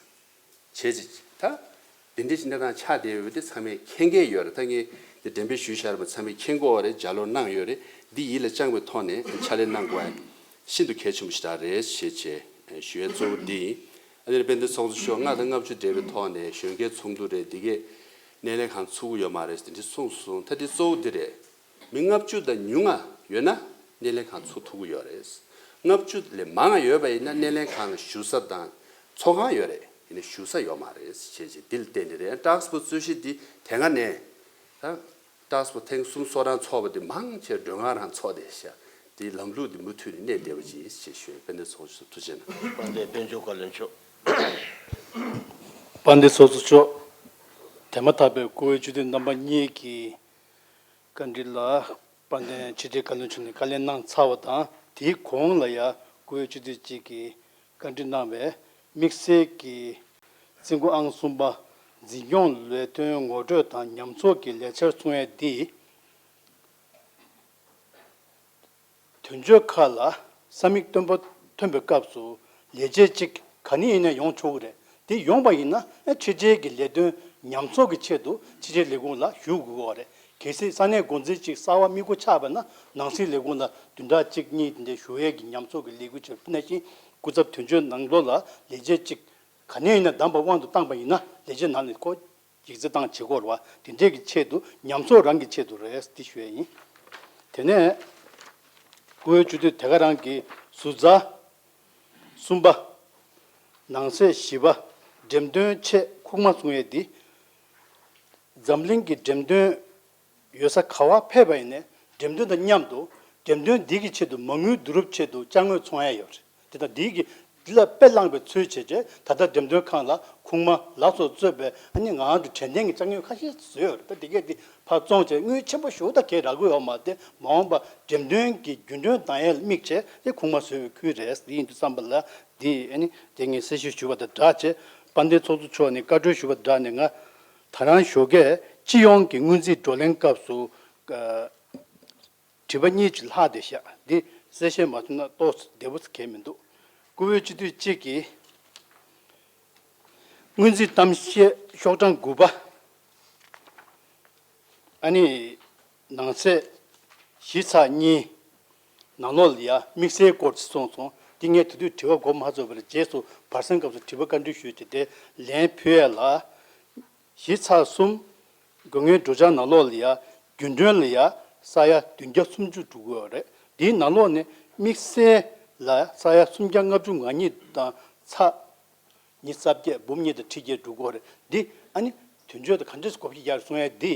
ཙང་ད་དེ་འདྲའི་གནས་སྟངས་ཆགས་བསྡད་ཡོད་དེ་ཚང་མས་མཁྱེན་གྱི་ཡོད་རེད། ད་ངས་དེ་འགྲེམས་སྤེལ་ཞུས་བཞག་པ་ཚང་མས་མཁྱེན་གྱི་ཡོད་རེད། ལྗགས་ཀློག་གནང་ཡོད་རེད། འདི་ཡིད་ལ་བཅངས་པའི་ཐོག་ནས་ཕྱག་ལས་གནང་དགོས་ཤིན་ཏུ་གལ་ཆེན་པོ་ཞིག་རེད་ཞེས་བྱས་ཞུ་ཡས་གཙོ་བོ་འདི་ཡིན། ཨ་ནི་དཔལ་ལྡན་ཚོགས་གཙོ་མཆོག་ལྔ་དང་ལྔ་བཅུ་འབྲེལ་བའི་ཐོག་ནས་གཞོན་སྐྱེས་ཚོགས་འདུ་རེད། འདི་གས་སྣེ་ལེན་ཁང་ཚུགས་ཀྱི་ཡོད་མ་རེད་ཟེར་འདི་གསུངས་སོང་། ད་འདི་གཙོ་བོ་འདི་རེད། མི་ལྔ་བཅུ་དང་ཉུང་ང་ཡོད་ན་སྣེ་ལེན་ཁང་ཚུགས་ཐུབ་ཀྱི་ཡོད་རེད། ལྔ་བཅུ་ལས་མང་ང་ཡོད་པ་ཡིན་ན་སྣེ་ལེན་ཁང་ལ་བཞུགས་ས་དང་ཚོགས་ཁང་ཡོད་རེད། ཡིན་ནའི་བཞུགས་ས་ཡོད་མ་རེད་ཞེས་བྱས་འདི་ལ་བརྟེན་ནས་རེད། ཊཱསྐ་ཕོར་སི་རྩོད་གཞི་འདི་དེ་སྔ་ནས་ད་ཊཱསྐ་ཕོར་སི་ཐེངས་གསུམ་སོ་རང་ཚོགས་པ་འདི་མང་ཆེ་མགྲོན་ཁང་རང་ཚོགས་བསྡད་ཤག་འདི་ལམ་ལུགས་འདི་མུ་མཐུད་ནས་གནས་བསྡད་པ་ཅིག་ཡིན་ཞེས་ཞུ་ཡས། དཔལ་ལྡན་ཚོགས་གཙོ་མཆོག་ཐུགས་རྗེ་གནང་། དཔལ་ལྡན་དཔལ་འབྱོར་བཀའ་བློན་མཆོག་དཔལ་ལྡན་ཚོགས་གཙོ་མཆོག་དེ་མ་ཐག་པའི་བཀུར་འོས་སྤྱི་འཐུས་རྣམ་པ་གཉིས་ཀྱིས་བཀའ་འདྲི་ལ་དཔལ་ལྡན་ཕྱི་དྲིལ་བཀའ་བློན་མཆོག་ནས་བཀའ་ལན་གནང་ཚར་བ་དང་། དེའི་གོང་ལ་ཡང་བཀུར་འོས་སྤྱི་འཐུས་གཅིག་གིས་བཀའ་འདྲི་གནང་བའི་དམིགས་བསལ་གྱི་རྩིས་འགོ་ཨང་གསུམ་པ་འཛིན་སྐྱོང་ལས་དོན་ངོ་སྤྲོད་དང་ཉམས་གསོག་གི་ལས་འཆར་གསུང་ཡས་འདི། དོན་བརྗོད་ཁག་ལ་ ས་མིག་སྟོན་པ་ཐོན་པའི་སྐབས་སུ་ལས་བྱེད་ཅིག་ག་ནས་ཡིན་ན་ཡོང་ཆོག་གི་རེད། དེ་ཡོང་པ་ཡིན་ན་ཕྱི་རྒྱལ་གྱི་ལས་དོན་ཉམས་གསོག་གི་ཆེད་དུ་ཕྱི་རྒྱལ་ལས་ཁུངས་ལ་ཞུགས་དགོས་པ་རེད། གལ་སྲིད་ས་གནས་འགོ་འཛིན་ཅིག་གསར་བ་དམིགས་སྒོ་ཆགས་པ་ན་ནང་སྲིད་ལས་ཁུངས་ལ་བདུན་ཕྲག་གཅིག་གཉིས་དེ་འདྲའི་ཞུ་ཡས་ཀྱི་ཉམས་གསོག་གི་ལས་འགུལ་བྱས། དེ་ནང་བཞིན་སྐུ་ཚབ་དོན་གཅོད་ནང་ལོགས་ལ་ལས་བྱེད་ཅིག་ག་ནས་ཡིན་ན་བདམས་པ་དབང་དུ་བཏང་པ་ཡིན་ན་ལས་བྱེད་ནང་ནས་ཁོ་ཡིག་ཚད་བཏང་བྱེད་སྒོ་རེད་བ། དེ་འདྲས་ཀྱི་ཆེད་དུ་ཉམས་གསོག་རང་གི་ཆེད་དུ་རེད་འདི་ཞུ་ཡས་ཡིན། དེ་ནས་བཀུར་འོས་སྤྱི་འཐུས་དེ་ག་རང་གི་ཟུར་རྩ་གསུམ་པ། ནང་གསེས་བཞི་པ། འགྲེམས་སྟོན་ཆེད་ཁུག་མ་གསུང་ཡས་འདི། འཛམ་གླིང་གི་འགྲེམས་སྟོན་ཡོད་ས་ག་བ་ཕེབས་པ་ཡིན་ནའི་འགྲེམས་སྟོན་དང་མཉམ་དུ་འགྲེམས་སྟོན་འདི་གི་ཆེད་དུ་མ་དངུལ་བསྡུ་རུབ་ཆེད་དུ་ཅ་དངོས་འཚོང་ཡ་ཡོད་རེད། དེ་དང་འདི་གི་འདི་ལ་དཔེ་བླངས་པའི་ཚུལ་བྱས་རྗེས་ད་ལྟ་འགྲེམས་སྟོན་ཁང་ལ་ཁུག་མ་ལ་སོགས་གཙོས་པའི་ཨ་ནི་ང་རང་ཚོ་དྲན་རྟེན་གྱི་ཅ་དངོས་ཁ་ཤས་བཟོས་ཡོད་རེད། ད་འདི་གས་འདི་ཕར་བཙོང་བྱས་དངུལ་ཆེན་པོ་ཞེ་པོ་ད་གས་རག་གི་ཡོད་མ་རེད། མ་འོངས་པ་འགྲེམས་སྟོན་གྱི་རྒྱུན་གྲོན་གཏོང་ཡ་ལ་དམིགས་བྱས་དེ་ཁུག་མ་བཟོས་པའི་ཁུལ་རེད། འདི་ཡིན་དུས་ཙམ་པ་ལ་འདི་ཨ་ནི་དེ་ངས་གསལ་བཤད་ཞུས་པ་དང་སྦྲགས་བྱས་དཔལ་ལྡན་ཚོགས་གཙོ་མཆོག་ནས་བཀའ་འཁྲོལ་ཞུས་པ་དང་སྦྲགས་ནས་ང་། ད་རང་ཞོགས་ཀས་སྤྱི་ཡོངས་ཀྱི་སྔོན་རྩིས་བགྲོ་གླེང་སྐབས་སུ། ཨ། དྲི་བ་གཉིས་ཅིག་ལྷག་བསྡད་ཤག་འདི་གསལ་བཤད་མ་ཐུབ་ན་ཏོག་ཙམ་བདེ་པོ་གང་ཡང་མི་འདུག་བཀུར་འོས་སྤྱི་འཐུས་གཅིག་གིས་སྔོན་རྩིས་གཏམ་བཤད་ཤོག་གྲངས་དགུ་པ། ཨ་ནི། ནང་གསེས་བཞི་ཚེག་གཉིས་ནང་ལོགས་ལ་ཡ་དམིགས་བསལ་སྐོར་ཅིག་གསུངས་སོང་། འདི་ངས་དེ་དུས་དྲི་བ་གོ་མ་ཚོར་བར་རྗེས་སུ་བར་གསེང་སྐབས་སུ་དྲི་བ་བཀའ་འདྲི་ཞུས་ཏེ་དེ་ལན་ཕུལ་ཡ་ལ། བཞི་ཚེག་གསུམ། དགོས་ངེས་སྒྲུབ་འཆར་ནང་ལོགས་ལ་ཡ་རྒྱུན་གྲོན་ལ་ཡ་ས་ཡ་བདུན་བརྒྱ་སུམ་ཅུ་འགྲོ་གི་ཡོད་རེད། དེའི་ནང་ལོགས་ནས་དམིགས་བསལ་ལ་ས་ཡ་སུམ་བརྒྱ་ལྔ་བཅུ་ང་གཉིས་དང་ཚེག་ཉི་ཤུ་རྩ་བརྒྱད། འབུམ་གཉིས་དང་ཁྲི་བརྒྱད་འགྲོ་གི་ཡོད་རེད། འདི་ཨ་ནི་དོན་གཅོད་དང་ག་འདྲས་བགོ་བཤའ་རྒྱག་གསུང་ཡ་འདི།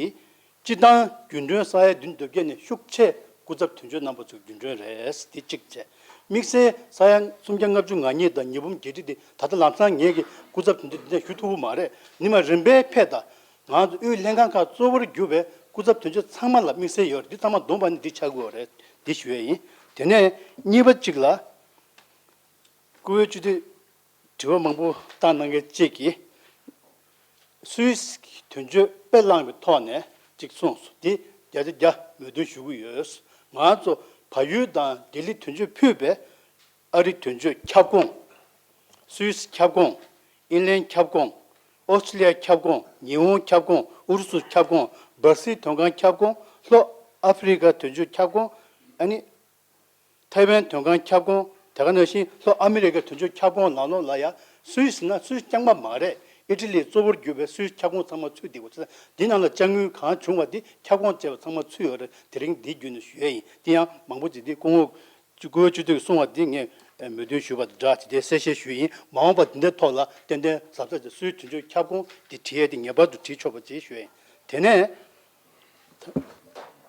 སྤྱིར་བཏང་རྒྱུན་གྲོན་ས་ཡ་བདུན་བརྒྱ་ནས་ཤུགས་ཆེ་སྐུ་ཚབ་དོན་གཅོད་རྣམ་པ་ཚོའི་རྒྱུན་གྲོན་རེད། འདི་གཅིག་བྱས། དམིགས་བསལ་ས་ཡ་སུམ་བརྒྱ་ལྔ་བཅུ་ང་གཉིས་དང་ཉི་འབུམ་བརྒྱད་ཁྲི་འདི་ད་ལྟ་ལམ་སང་ངེད་ཀྱི་སྐུ་ཚབ་དོན་གཅོད་འདི་འདྲ་ཞུ་ཐུབ་ཀྱི་མ་རེད། ཉི་མ་རིམ་པས་ཕེབས་དང་། ང་ཚོ་དབུས་ལྷན་ཁང་ཁག་གཙོ་བོར་གྱུར་པའི་སྐུ་ཚབ་དོན་གཅོད་ཚང་མ་ལ་དམིགས་བསལ་ཡོད་རེད། འདི་ཚང་མ་བསྡོམས་པ་ནི་འདི་ཆགས་ཀྱི་ཡོད་རེད། འདི་ཞུ་ཡས་ཡིན། དེ་ནས་གཉིས་པ་གཅིག་ལ། བཀུར་འོས་སྤྱི་འཐུས་དྲི་བ་མང་པོ་བཏང་གནང་མཁན་གཅིག་གིས། སུད་སི་གི་དོན་གཅོད་དཔེ་བླངས་པའི་ཐོག་ནས་གཅིག་གསུངས་སོང་། འདི་བརྒྱ་ཆ་བརྒྱ་མོས་མཐུན་ཞུ་གི་ཡོད། ང་ཚོ་བལ་ཡུལ་དང་ལྡི་ལི་དོན་གཅོད་ཕུད་པའི་ཨ་རི་དོན་གཅོད་ཁྱབ་ཁོངས། སུད་སི་ཁྱབ་ཁོངས། ཨིན་ལན་ཁྱབ་ཁོངས། ཨོ་སི་ཀྲི་ལི་ཡ་ཁྱབ་ཁོངས། ཉི་ཧོང་ཁྱབ་ཁོངས། ཨུ་རུ་སུ་ཁྱབ་ཁོངས། སྦར་སིལ་དོན་ཁང་ཁྱབ་ཁོངས། ལྷོ་ཨ་ཧྥེ་རི་ཁ་དོན་གཅོད་ཁྱབ་ཁོངས། ཨ་ནི། ཐའེ་ཝན་དོན་ཁང་ཁྱབ་ཁོངས། དེ་ག་ནང་བཞིན་ལྷོ་ཨ་མི་རི་ཀའི་དོན་གཅོད་ཁྱབ་ཁོངས་ནང་ལོགས་ལ་ཡ། སུད་སི་ན་སུད་སི་རྐྱང་པ་མ་རེད། ཨི་ཊ་ལི་གཙོ་བོར་གྱུར་པའི་སུད་སི་ཁྱབ་ཁོངས་ཚང་མ་ཚུད་བསྡད་ཡོད། འདི་ནང་ལ་ཅ་དངུལ་གང་བྱུང་བ་འདི་ཁྱབ་ཁོངས་བཅས་པ་ཚང་མ་ཚུད་ཡོད་རེད། དེ་རིང་འདིའི་བརྒྱུད་ནས་ཞུ་ཡས་ཡིན། དེ་ཡང་མང་པོ་ཅིག་འདི་སྐུ་ངོ་བཀུར་འོས་སྤྱི་འཐུས་གསུངས་པ་འདི་ངས་མོས་མཐུན་ཞུས་པ་དང་སྦྲགས་བྱས་ཏེ་གསལ་བཤད་ཞུས་ཡིན། མ་འོངས་པ་འདི་འདྲའི་ཐོག་ལ་ཏན་ཏན་གཟབ་གཟབ་བྱས། སུད་སི་དོན་གཅོད་ཁྱབ་ཁོངས་འདི་བྲིས་ཡས་འདི་ངེས་པར་དུ་བྲིས་ཆོག་པ་ཅིག་ཞུ་ཡས་ཡིན། དེ་ནས།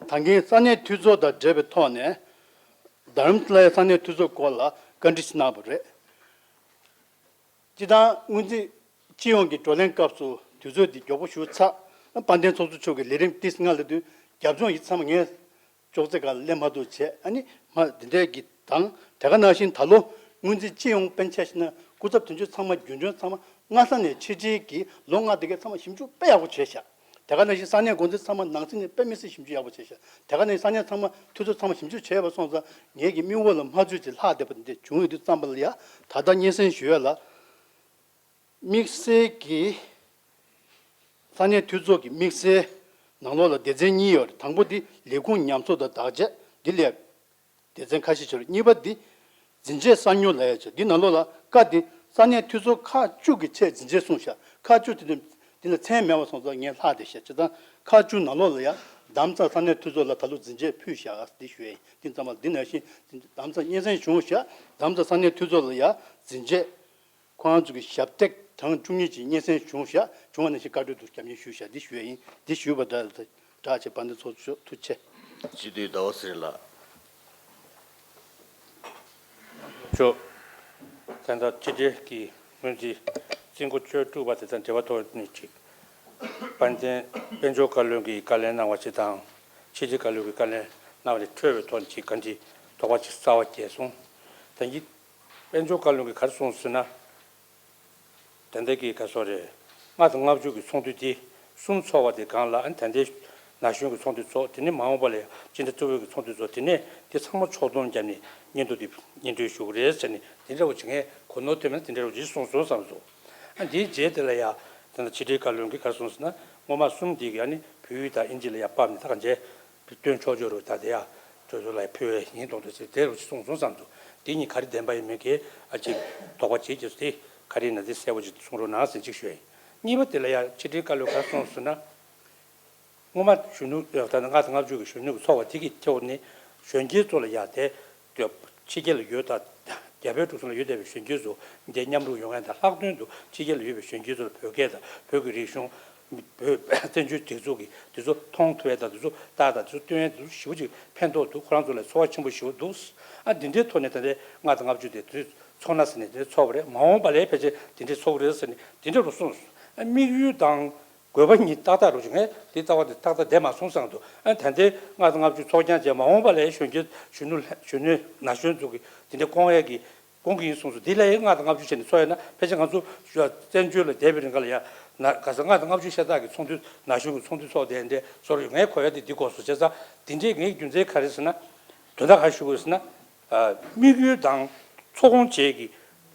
ད་གིན་ས་གནས་འཐུས་ཚོགས་དང་འབྲེལ་བའི་ཐོག་ནས། རྡ་རམ་ས་ལའི་ས་གནས་འཐུས་ཚོགས་སྐོར་ལ་བཀའ་འདྲི་ཞིག་གནང་བ་རེད། སྤྱིར་བཏང་སྔོན་རྩིས་སྤྱི་ཡོངས་ཀྱི་བགྲོ་གླེང་སྐབས་སུ་དུས་ཚོད་འདི་མགྱོགས་པོ་ཞུ་ཚར། དཔལ་ལྡན་ཚོགས་གཙོ་མཆོག་གིས་ལས་རིམ་ཏིས་ལྔ་ལ་དུས་རྒྱབ་ལྗོངས་ཡིག་ཚང་མ་ངས་ཅོག་ཙེ་སྒང་ལ་སླེབས་མ་ཐུབ་བྱས། ཨ་ནི་མ་འདི་འདྲས་ཀྱི་དང་། དེ་ག་ནང་བཞིན་ད་ལོ་སྔོན་རྩིས་སྤྱི་ཡོངས་དཔེ་ཆ་བཞག་ན་སྐུ་ཚབ་དོན་གཅོད་ཚང་མ་རྒྱུན་གྲོན་ཚང་མ་སྔ་ས་ནས་ཕྱི་དྲིལ་གྱིས་ལོ་ལྔ་དེ་གའི་ཚང་མ་ཞིབ་འཇུག་དཔེ་ཡག་པོ་བྱས་ཤག་དེ་ག་ནང་བཞིན་ས་གནས་འགོ་འཛིན་ཚང་མ་ནང་སྲིད་ནས་དཔེ་མི་སྲིད་ཞིབ་འཇུག་ཡག་པོ་བྱས་ཤག་དེ་ག་ནང་བཞིན་ས་གནས་ཚང་མ་འཐུས་ཚོགས་ཚང་མ་ཞིབ་འཇུག་བྱས་པ་སོང་ཙང་ངེད་ཀྱི་མིག་འོག་ལ་མ་ཚུད་ཅིག་ལྷག་བསྡད་པ་འདི་བྱུང་ཡོད་དུས་ཙམ་པ་ལ་ཡ། ད་ལྟ་སྙན་སེང་ཞུ་ཡ་ལ། དམིགས་བསལ་གྱི་ས་གནས་འཐུས་ཚོགས་ཀྱི་དམིགས་བསལ་ནང་ལོགས་ལ་སྡེ་ཚན་གཉིས་ཡོད་རེད། དང་པོ་འདི་ལས་ཁུངས་ཉམས་གསོ་དང་བདག་གཅེས་འདི་ལས་སྡེ་ཚན་ཁ་ཤས་ཆགས་རེད། གཉིས་པ་འདི་འཛིན་ཆས་གསར་ཉོ་ལབ་ཡ་ཆགས། འདི་ནང་ལོགས་ལ་ཀ་འདི་ས་གནས་འཐུས་ཚོགས་ཁག་བཅུ་གི་ཆེད་འཛིན་ཆས་གསུངས་ཤག་ཁག་བཅུ་དེ་འདི་ལ་མཚན་མེད་པ་སོང་ཙང་ངས་ལྷག་བསྡད་ཤག་བྱས་ཙང་ཁག་བཅུ་ནང་ལོགས་ལ་ཡ་རྡ་རམ་ས་ས་གནས་འཐུས་ཚོགས་ལ་ད་ལོ་འཛིན་ཆས་ཕུལ་ཤག་འདི་ཞུ་ཡ་ཡིན། འདི་ཙམ་པ་འདི་ནང་བཞིན་རྡ་རམ་ས་སྙན་སེང་བྱུང་ཤག་རྡ་རམ་ས་ས་གནས་འཐུས་ཚོགས་ལ་ཡ་འཛིན་ཆས། ཁོ་རང་ཚོ་གི་ཞབས་སྟེགས་གྲངས་བཅུ་གཉིས་ཀྱི་སྙན་སེང་བྱུང་ཤག་བྱུང་བ་ནང་བཞིན་བཀའ་འཁྲོལ་དུ་རྒྱབ་གཉེར་ཞུས་ཤག་འདི་ཞུ་ཡ་ཡིན། འདི་ཞུས་པ་དང་སྦྲགས་བྱས་དཔལ་ལྡན་ཚོགས་གཙོ་མཆོག་ཐུགས་རྗེ་ཆེ། སྤྱི་འཐུས་ཟླ་བ་ཚེ་རིང་ལགས། མཆོག་ད་ལྟ་ཕྱི་འབྲེལ་གྱི་སྔོན་རྩིས་རྩིས་འགོ་བཅུ་དྲུག་པ་དེ་དང་འབྲེལ་བ་ཐོག་ནས་ཅིག་དཔལ་ལྡན་དཔལ་འབྱོར་བཀའ་བློན་གྱིས་བཀའ་ལན་གནང་བ་ཅིག་དང་། ཕྱི་འབྲེལ་བཀའ་བློན་གྱིས་བཀའ་ལན་གནང་བ་དེ་འཕྲོས་པའི་ཐོག་ནས་ཅིག་བཀའ་འདྲི་དོགས་པ་ཅིག་རྩ་བ་བརྒྱབ་སོང་། ད་གིན་དཔལ་འབྱོར་བཀའ་བློན་གྱིས་ག་རེ་གསུངས་ཟེར་ན། ད་ལྟ་གི་ག་སོགས་རེད། ལྔ་དང་ལྔ་བཅུ་གི་ཚོགས་འདུ་དེ་གསུམ་ཚོགས་པ་དེ་སྒང་ལ་ད་ལྟའི་ ན་གཞོན་གྱི་ཚོགས་འདུ་ཚོགས། དེ་ནས་མ་འོངས་པ་ལ་ཡང་སྤྱི་ཟླ་བཅུ་པའི་གི་ཚོགས་འདུ་ཚོགས། དེ་ནས་དེ་ཚང་མ་ཕྱོགས་བསྡོམས་བརྒྱབ་ནས་སྙན་ཐོ་དེ་སྙན་སྒྲོན་ཞུ་གི་རེད་ཟེར་ནས། དེ་འདྲ་བོ་ཅིག་ངས་གོ་ནོར་ཐོན་མེད་ན་དེ་འདྲ་བོ་ཅིག་གསུངས་སོང་བསམ་སོང་། ཨ། འདིའི་རྗེས་དེ་ལ་ཡང་ད་ལྟ་ཕྱི་དྲིལ་བཀའ་བློན་གྱིས་ག་རེ་གསུངས་ཟེར་ན། སྔོན་མ་གསུམ་འདི་གི་ཨ་ནི་བོད་ཡིག་དང་ཨིན་ཇི་ལ་ཡང་ཕབ་ནས། ད་གང་བྱས་སྟོན་ཆོག་ཆོག་རུ་ད་དེ་ཡང་ཁྱོད་ཚོ་ལ་ཕུལ་བའི་ཡིན་མདོག་མདོག་ཟེར། དེ་རུ་གསུངས་སོང་བསམ་འདུག་འདི་གཉིས་ག་རེ་བདེན་པ་ཡིན་མིན་གྱི་ཨ་ཅིག་དོགས་པ་བྱེད་ཀྱི་སོ། དེ་ག་རེ་ཡིན་ན་དེ་གསལ་པོ་ཅིག་གསུང་རོགས་གནང་ཟེར་ཅིག་ཞུ་ཡ་ཡིན། གཉིས་པ་དེ་ལ་ཡང་ཕྱི་དྲིལ་བཀའ་བློན་ག་རེ་གསུངས་སོང་ཟེར་ན། སྔོན་མ་གཞོན་ནུ་ད་ལྟ་ལྔ་དང་ལྔ་བཅུ་གི་གཞོན་ནུ་གི་ཚོགས་པ་དེ་གི་ཐོག་ནས་གཞོན་སྐྱེས་ཚོ་ལ་ཡང་དེ་ཕྱི་རྒྱལ་ལ་ཡོད་ད། རྒྱ་བལ་འབྲུག་གསུམ་ལ་ཡོད་བསྡད་པའི་གཞོན་སྐྱེས་ཚོ་འདིར་མཉམ་རུབ་ཡོང་ཡ་དང་། ལྷག་དོན་དུ་ཕྱི་རྒྱལ་ལ་ཡོད་པའི་གཞོན་སྐྱེས་ཚོ་ལ་བོད་སྐད་དང་བོད་ཀྱི་རིག་གཞུང་། བོད་བཙན་བྱོལ་སྒྲིག་འཛུགས་ཀྱི་དེ་ཚོ་མཐོང་ཐུབ་ཡ་དང་། དེ་ཚོ་ལྟ་དང་། དེ་ཚོ་སྟོན་ཡ། དེ་ཚོ་ཞེ་པོ་ཅིག་ཕན་ཐོགས་འདུག་ཁོ་རང་ཚོ་ལ་ཚོར་བ་ཆེན་པོ་ཞེ་པོ་འདུག་ཨ། འདི་འདྲའི་ཐོག་ནས་ད་ལྟའི་ལྔ་དང་ལྔ་བཅུ་དེ་དུས་ཚོགས་ན་ཟེར་ནས་དེ་ཚོགས་པ་རེད། མ་འོངས་པ་ལ་ཕལ་ཆེར་དེ་འདྲའི་ཚོགས་ཀྱི་རེད་ཟེར་ནས་དེ་འདྲ་རུ་གསུངས་སོང་། ཨ། དམིགས་ཡུལ་དང་དགོས་པ་གཉིས་ཏག་ཏག་རུ་ཅིག་ངས་དེ་རྩ་བ་དེ་ཏག་ཏག་བསྡད་མ་སོང་བསམ་འདུག་ཨ། ད་ལྟའི་ལྔ་དང་ལྔ་བཅུ་ཚོགས་རྐྱང་བྱས། མ་འོངས་པ་ལ་གཞོན་སྐྱེས་གཞོན་ནུ་གཞོན་ནུ་ན་གཞོན་ཚོ་གི་དེ་འདྲ་སྐོང་ཡས་ཀྱི་སྐོང་གི་ཡིན་གསུངས་སོང་། དེ་ལ་ཡང་ལྔ་དང་ལྔ་བཅུ་བྱས་ནས་ཚོགས་ཡོད་ན། ཕལ་ཆེར་ང་ཚོ་བཙན་བྱོལ་ལ་བསྡད་པའི་རིང་ག་ལ་ཡ་ན་ག་ས་ལྔ་དང་ལྔ་བཅུ་ཤ་སྟག་གི་ཚོགས་འདུ། ན་གཞོན་གྱི་ཚོགས་འདུ་ཚོགས་དེ་འདྲ་བཟོ་རུ་ངས་གོ་ཡ་དེ་འདི་གོ་སོང་། བྱས་ཙང་དེ་འདྲའི་ངའི་རྒྱུ་མཚན་ག་རེ་ཟེར་ན། དོན་དག་ག་རེ་ཞུ་དགོས་ཟེར་ན། ཨ། དམིགས་ཡུལ་དང་ཚོགས་སྐོང་བྱེད་ཀྱི་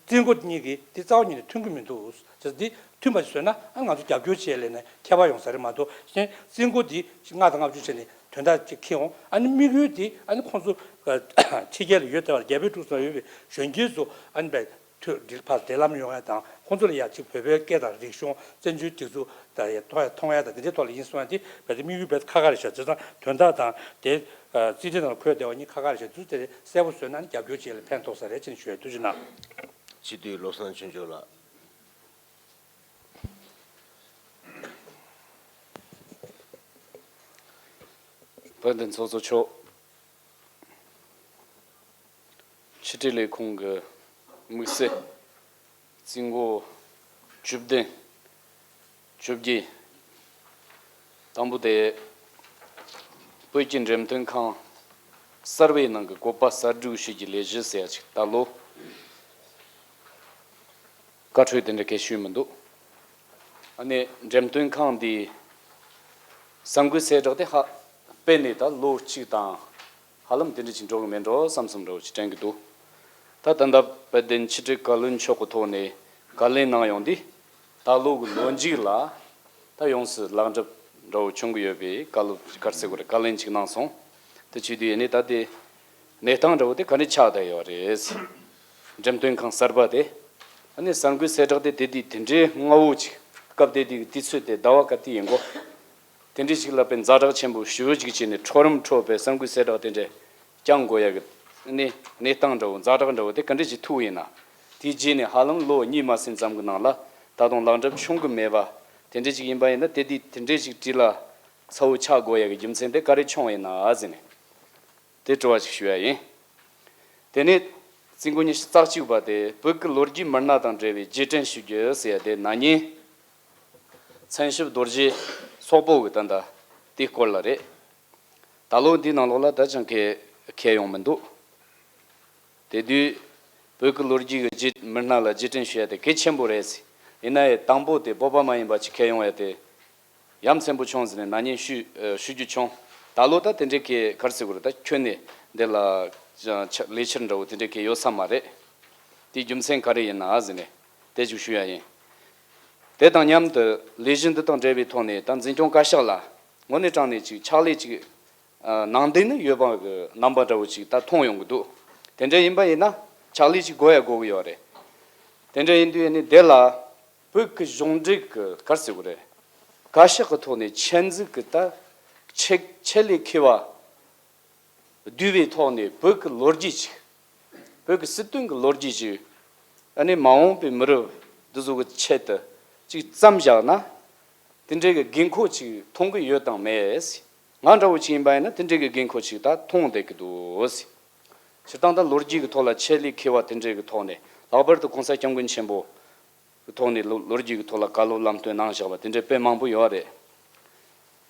རྩིས་འགོ་གཉིས་ཀྱི་དེ་རྩ་བ་ཉིད་ནས་མཐུན་གྱི་མི་འདུག་བྱས་ཙང་འདི་མཐུན་པ་ཞིག་བཟོས་ན། ཨ། ང་ཚོ་རྒྱབ་སྐྱོར་བྱེད་ལས་ནས་ཁྱད་པར་ཡོང་ས་རེད་མ་གཏོགས། གཞན་རྩིས་འགོ་འདི་ལྔ་དང་ལྔ་བཅུ་བྱས་ནས་དོན་དག་ཅིག་འཁྱེར་འོང་། ཨ་ནི་དམིགས་ཡུལ་དེ་ཨ་ནི་ཁོང་ཚོ་ཕྱི་རྒྱལ་ལ་ཡོད་བསྡད་པ། རྒྱ་བལ་འབྲུག་གསུམ་ལ་ཡོད་པའི་གཞོན་སྐྱེས་ཚོ་ཨ་ནི་བས་ཐོས་འབྲིང་ཕར་འབྲེལ་ལམ་ཡོང་ཡ་དང་། ཁོང་ཚོ་ལ་ཡ་ཅིག་བོད་པའི་སྐད་དང་རིག་གཞུང་། བཙན་བྱོལ་སྒྲིག་འཛུགས་དང་ཡ་མཐོང་ཡ་མཐོང་ཡ་དང་། དེ་འདྲའི་ཐོག་ལ་ཡིན་གསུང་ཡ་དེ་བས་དེ་དམིགས་ཡུལ་བས་ཁག་ཁག་རེད་ཤག་བྱས་ཙང་དོན་དག་དང་དེ་རྩིས་ཁྲའི་ནང་འཁོད་བསྡད་པ་གཉིས་ཁག་ཁག་རེད་ཤག་འདུག་དེ་གསལ་པོ་བཟོས་ན་ནི་རྒྱབ་སྐྱོར་བྱེད་ལ་ཕན་ཐོགས་ས་རེད་ཅེས་ཞུ་ཡ། ཐུགས་རྗེ་གནང་། སྤྱི་འཐུས་བློ་བཟང་ཆོས་འབྱོར་ལགས། དཔལ་ལྡན་ཚོགས་གཙོ་མཆོག་ཕྱི་དྲིལ་ལས་ཁུངས་ཀྱི་དམིགས་བསལ་རྩིས་འགོ་བཅུ་བདུན། བཅོ་བརྒྱད། དང་པོ་དེ། བོད་ཀྱི་འགྲེམས་སྟོན་ཁང་གསར་པའི་ནང་གི་བཀོད་པ་གསར་སྒྲིག་བྱེད་ཀྱི་ལས་གཞི་ཟེར་ཡ་ཅིག་ད་ལོ་བཀའ་འཁྲོལ་དེ་འདྲ་གས་ཞུས་མི་འདུག་ཨ་ནི་འགྲེམས་སྟོན་ཁང་འདིའི་གསར་འགོད་གསལ་བསྒྲགས་དེ་ཧ་དཔེ་ནས་ད་ལོ་གཅིག་དང་ཧ་ལམ་དེ་འདྲ་ཅིག་འགྲོ་གི་མེད་འགྲོ་བསམ་བསམ་འདྲ་བོ་ཅིག་དྲན་གྱི་འདུག་ད་ད་ལྟ་དཔལ་ལྡན་ཕྱི་དྲིལ་བཀའ་བློན་མཆོག་གི་ཐོག་ནས་བཀའ་ལན་གནང་ཡོང་དུས། ད་ལོ་གི་ལོ་མཇུག་ལ་ད་ཡོངས་སུ་ལག་འགྲུབ་འདྲ་བོ་བྱུང་གི་ཡོད་པའི་བཀའ་སློབ་ག་རེ་ཟེར་དགོས་རེད། བཀའ་ལན་ཅིག་གནང་སོང་། དེ་བྱེད་དུས་ཡིན་ནའི་ད་ལྟའི་གནས་སྟངས་འདྲ་བོ་དེ་ག་འདྲ་ཆགས་བསྡད་ཡོད་རེད། འགྲེམས་སྟོན་ཁང་གསར་པ་དེ། ཨ་ནི་གསར་འགོད་གསལ་བསྒྲགས་དེ་དེ་དུས་དེ་འདྲའི་སྔ་བོ་ཅིག་སྐབས་དེ་དུས་ཀྱི་དུས་ཚོད་དེ་ཟླ་བ་ག་དུས་ཡིན་གོ། དེ་འདྲའི་ཞིག་ལ་དཔེ་ཛ་དྲག་ཆེན་པོ་ཞེ་པོ་ཅིག་བྱས་ནས་འཕྲོ་རིམ་འཕྲོ་བའི་གསར་འགོད་གསལ་བསྒྲགས་དེ་འདྲ་བསྐྱང་དགོས་ཡ་གི་ནི་གནས་སྟངས་འདྲ་བོ། ཛ་དྲག་འདྲ་བོ་དེ་ག་འདྲ་ཞིག་ཐུག་ཡིན་ན། དེའི་རྗེས་ནས་ཧ་ལམ་ལོ་གཉིས་མ་ཟིན་ཙམ་གྱི་ནང་ལ་ད་དུང་ལག་འགྲུབ་བྱུང་གི་མེད་པ་དེ་འདྲ་ཞིག་ཡིན་པ་ཡིན་ན། དེ་དུས་དེ་འདྲ་ཞིག་བྲིས་ལ་ཚ་བོ་ཆགས་དགོས་ཡ་གི་རྒྱུ་མཚན་དེ་ག་རེ་བྱུང་ཡིན་ན་ཟེར་ནས། དེ་དྲི་བ་ཞིག་ཞུ་ཡ་ཡིན། དེ་ནས་རྩིས་འགོ་ཉི་ཤུ་རྩ་གཅིག་པ་དེ་བོད་ཀྱི་ལོ་རྒྱུས་མི་སྣ་དང་འབྲེལ་བའི་རྗེས་དྲན་ཞུ་རྒྱུ་ཟེར་ཡ་དེ་ན་ནིང་། མཚན་ཞབས་རྡོ་རྗེ་སོག་པོ་གི་ད་ལྟ་དེའི་སྐོར་ལ་རེད། ད་ལོ་འདིའི་ནང་ལོགས་ལ་ད་ཅང་གི་ཁྱེར་ཡོང་མི་འདུག་དེ་དུས་བོད་ཀྱི་ལོ་རྒྱུས་ཀྱི་རྗེས་མི་སྣ་ལ་རྗེས་དྲན་ཞུ་ཡ་དེ་གལ་ཆེན་པོ་རེད་ཟེར། ཡིན་ན་ཡང་དང་པོ་དེ་བོད་པ་མ་ཡིན་པ་ཅིག་ཁྱེར་ཡོང་ཡ་དེ་ཡ་མཚན་པོ་བྱུང་ཟེར་ནས་ན་ནིང་ཞུ་ཨ་ཞུ་རྒྱུ་བྱུང་། ད་ལོ་ད་དེ་འདྲའི་གི་ག་རེ་ཟེར་དགོས་རེད། ད་ཁྱོན་ནས་འདི་ལ་ཆ་ལས་འཆར་འདྲ་བོ་དེ་འདྲའི་གི་ཡོད་ས་མ་རེད། དེའི་རྒྱུ་མཚན་ག་རེ་ཡིན་ན་ཟེར་ནས་དེ་ཅིག་ཞུ་ཡ་ཡིན། དེ་དང་མཉམ་དུ་ལས་གཞི་འདི་དང་འབྲེལ་བའི་ཐོག་ནས་ད་འཛིན་སྐྱོང་བཀའ་ཤག་ལ་དངོས་གནས་དྲང་གནས་ཅིག་ཕྱག་ལས་ཅིག་ཨ་ནང་དོན་ནི་ཡོད་པ་གི་རྣམ་པ་འདྲ་བོ་ཅིག་ད་མཐོང་ཡོང་གི་འདུག་དེ་འདྲ་ཡིན་པ་ཡིན་ན་ཕྱག་ལས་ཅིག་དགོས་ཡ་དགོས་གི་ཡོད་རེད། དེ་འདྲ་ཡིན་དུས་ནི་དེ་ལ་བོད་ཀྱི་གཞུང་འབྲེལ་གྱི་ག་རེ་ཟེར་དགོས་རེད། བཀའ་ཤག་གི་ཐོག་ནས་ཆེད་འཛུགས་ཀྱི་ད་ཆེད་ཆེད་ལས་མཁས་པ་བསྡུས་པའི་ཐོག་ནས་བོད་ཀྱི་ལོ་རྒྱུས་ཅིག་བོད་ཀྱི་སྲིད་དོན་གྱི་ལོ་རྒྱུས་ཅིག་ཨ་ནི་མ་འོངས་པའི་མི་རབས་འདི་ཚོ་གི་ཆེད་དུ་ཅིག་བརྩམས་བཞག་ན། དེ་འདྲའི་གི་དགོས་མཁོ་ཅིག་མཐོང་གི་ཡོད་དང་མེད། ང་འདྲ་བོ་ཅིག་ཡིན་པ་ཡིན་ན་དེ་འདྲའི་གི་དགོས་མཁོ་ཅིག་ད་མཐོང་བསྡད་ཀྱི་འདུག་སྤྱིར་བཏང་ད་ལོ་རྒྱུས་ཀྱི་ཐོག་ལ་ཆེད་ལས་མཁས་པ་དེ་འདྲའི་གི་ཐོག་ནས། ལྷག་པར་དུ་གོང་ས་སྐྱབས་མགོན་ཆེན་པོ་གི་ཐོག་ནས་ལོ་ལོ་རྒྱུས་ཀྱི་ཐོག་ལ་བཀའ་སློབ་ལམ་སྟོན་གནང་བཞག་པ་དེ་འདྲའི་དཔེ་མང་པོ་ཡོད་རེད།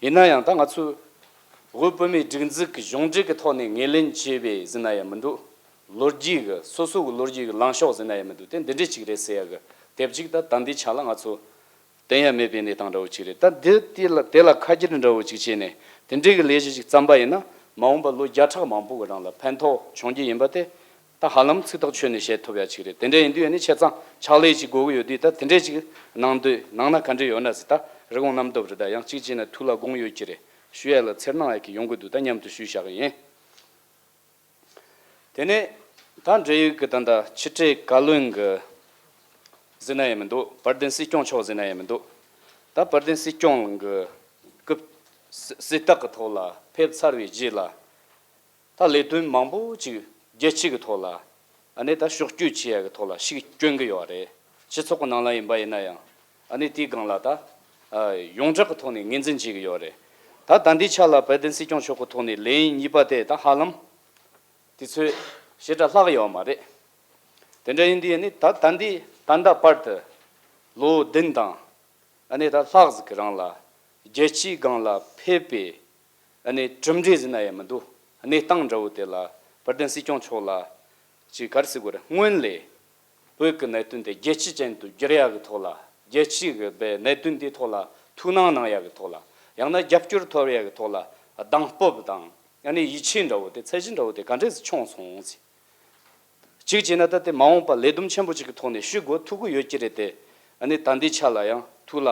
ཡིན་ན་ཡང་ད་ང་ཚོས་བོད་བོད་མིའི་སྒྲིག་འཛུགས་ཀྱི་གཞུང་འབྲེལ་གྱི་ཐོག་ནས་ངོས་ལེན་བྱས་པའི་ཟེར་ན་ཡང་མི་འདུག་ལོ་རྒྱུས་ཀྱི་སོ་སོ་གི་ལོ་རྒྱུས་ཀྱི་ལངས་ཕྱོགས་ཟེར་ན་ཡང་མི་འདུག་དེ་འདི་འདྲའི་ཅིག་རེད་ཟེར་ཡ་གི་དེབ་ཅིག་ད་ད་ལྟའི་ཆ་ལ་ང་ཚོ་ བསྟན་ཡ་མེད་པའི་གནས་སྟངས་འདྲ་བོ་ཅིག་རེད། ད་འདི་དེ་ལ་དེ་ལ་ཁ་སྒྱུར་འདྲ་བོ་ཅིག་བྱས་ནས་དེ་འདྲའི་གི་ལས་གཞི་ཞིག་བརྩམས་པ་ཡིན་ན། མ་འོངས་པ་ལོ་བརྒྱ་ཕྲག་མང་པོ་གི་རིང་ལ་ཕན་ཐོགས་བྱུང་རྒྱུ་ཡིན་པ་དེ་ད་ཧ་ལམ་ཚིག་ཐག་ཆོད་ནས་བཤད་ཐུབ་ཡ་ཅིག་རེད། དེ་འདྲ་ཡིན་དུས་ཨ་ནི་ཆ་ཚང་ཕྱག་ལས་ཅིག་དགོས་གི་ཡོད་དུས། ད་དེ་འདྲ་ཅིག་གནང་འདོད་གནང་ན་ག་འདྲ་ཡོད་ན་ཟེར། ད་རི་བོང་གནམ་རྡིབ་རེད། ད་ཡང་གཅིག་བྱས་ན་ཐུགས་ལ་དགོངས་ཡོད་ཀྱི་རེད། ཞུ་ཡ་ལ་འཚེར་སྣང་ཡ་གི་ཡོང་གི་འདུག་ད་སྙམ་དུ་ཞུས་བཞག་གི་ཡིན། དེ་ནས་ད་འབྲེལ་ཡོད་ཀྱི་ད་ལྟ་ཕྱི་དྲིལ་བཀའ་བློན་གྱི་ཟེར་ན་ཡང་མི་འདུག་དཔལ་ལྡན་སྲིད་སྐྱོང་མཆོག་ཟེར་ན་ཡང་མི་འདུག་ད་དཔལ་ལྡན་སྲིད་སྐྱོང་གི་སྐུ་སྲི་སྲི་སྟེགས་ཀྱི་ཐོག་ལ་ཕེབས་ཚར་བའི་རྗེས་ལ། ད་ལས་དོན་མང་པོ་ཅིག་རྒྱལ་སྤྱི་གི་ཐོག་ལ། ཨ་ནི་ད་ཕྱོགས་བསྐྱོད་བྱེད་ཡ་གི་ཐོག་ལ་ཤུགས་བསྐྱོན་གི་ཡོད་རེད། སྤྱི་ཚོགས་ཀྱི་ནང་ལ་ཡིན་པ་ཡིན་ན་ཡང་། ཨ་ནི་དེའི་སྒང་ལ་ད་ཨ་ཡོངས་གྲགས་ཀྱི་ཐོག་ནས་ངོས་འཛིན་བྱེད་གི་ཡོད་རེད། ད་ད་ལྟའི་ཆ་ལ་དཔལ་ལྡན་སྲིད་སྐྱོང་མཆོག་གི་ཐོག་ནས་ལས་ཡུན་གཉིས་པ་དེ་ད་ཧ་ལམ་དུས་ཚོད་ཞེ་དྲག་ལྷག་ཡོད་མ་རེད། དེ་འདྲ་ཡིན་དུས་ཨ་ནི་ད་ད་ལྟའི་ད་ལྟ་བར་དུ་ལོ་བདུན་དང་ཨ་ནི་ད་ལྷག་ཟིག་གི་རིང་ལ་རྒྱལ་སྤྱིའི་སྒང་ལ་ཕེབས་པའི་ཨ་ནི་གྲུབ་འབྲས་ཟེར་ན་ཡང་མི་འདུག་གནས་སྟངས་འདྲ་བོ་དེ་ལ་དཔལ་ལྡན་སྲིད་སྐྱོང་མཆོག་ལ་ཅིག་ག་རེ་ཟེར་དགོས་རེད། སྔོན་ལས་བོད་ཀྱི་གནད་དོན་དེ་རྒྱལ་སྤྱི་ཅན་དུ་བསྒྱུར་ཡག་གི་ཐོག་ལ། རྒྱལ་སྤྱི་གི་བའི་གནད་དོན་དེའི་ཐོག་ལ་ཐུགས་སྣང་གནང་ཡག་གི་ཐོག་ལ། ཡང་ན་རྒྱབ་སྐྱོར་ཐོབ་ཡག་གི་ཐོག་ལ་གདེང་སྤོབས་དང་ཨ་ནི་ཡིད་ཆེས་འདྲ་བོ་དེ། ཚད་གཞི་འདྲ་བོ་དེ་ག་འདྲས་སེ་བྱུང་སོང་ཟེར། གཅིག་བྱས་ན་ད་དེ་མ་འོངས་པ་ལས་བསྡོམས་ཆེན་པོ་ཅིག་གི་ཐོག་ནས་ཞུ་དགོས་ཐུག་གི་ཡོད་ཀྱི་རེད་དེ། ཨ་ནི་ད་ལྟའི་ཆ་ལ་ཡང་ཐུགས་ལ་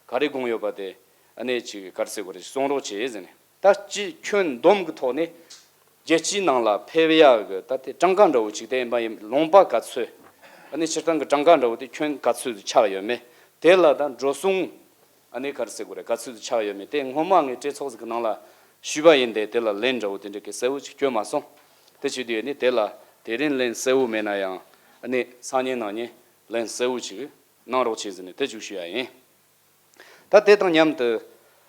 ག་རེ་དགོངས་ཡོད་པ་དེ་ཨ་ནི་ཅིག་ག་རེ་ཟེར་དགོས་རེད། གསུང་རོགས་བྱེད་ཟེར་ནས། ད་སྤྱི་ཁྱོན་བསྡོམས་ཀྱི་ཐོག་ནས་རྒྱལ་སྤྱིའི་ནང་ལ་ཕེབས་ཡག་གི་ད་དེ་གྲངས་ཀ་འདྲ་བོ་ཅིག་དེ་ཡིན་པ་ཡིན། ལུང་པ་ག་ཚོད། ཨ་ནི་སྤྱིར་བཏང་གི་གྲངས་ཀ་འདྲ་བོ་དེ་ཁྱོན་ག་ཚོད་དུ་ཆགས་ཡོད་མེད། དེ་ལ་ད་འགྲོ་སོང་ཨ་ནི་ག་རེ་ཟེར་དགོས་རེད། ག་ཚོད་དུ་ཆགས་ཡོད་མེད་དེ་སྔོན་མ་ངས་གྲོས་ཚོགས་ཟིག་གི་ནང་ལ་ཞུས་པ་ཡིན་ཏེ། དེ་ལ་ལན་འདྲ་བོ་དེ་འདྲ་གི་གསལ་བོ་ཅིག་སྐྱོན་མ་སོང་། དེ་བྱེད་དུས་ཨ་ནི་དེ་ལ་དེ་རིང་ལན་གསལ་བོ་མེད་ན་ཡང་། ཨ་ནི་སང་ཉིན་གནངས་ཉིན་ལན་གསལ་བོ་ཅིག་གནང་རོགས་བྱེད་ཟེར་ནས་དེ་ཅིག་ཞུ་ཡ་ཡིན། ད་དེ་དང་མཉམ་དུ་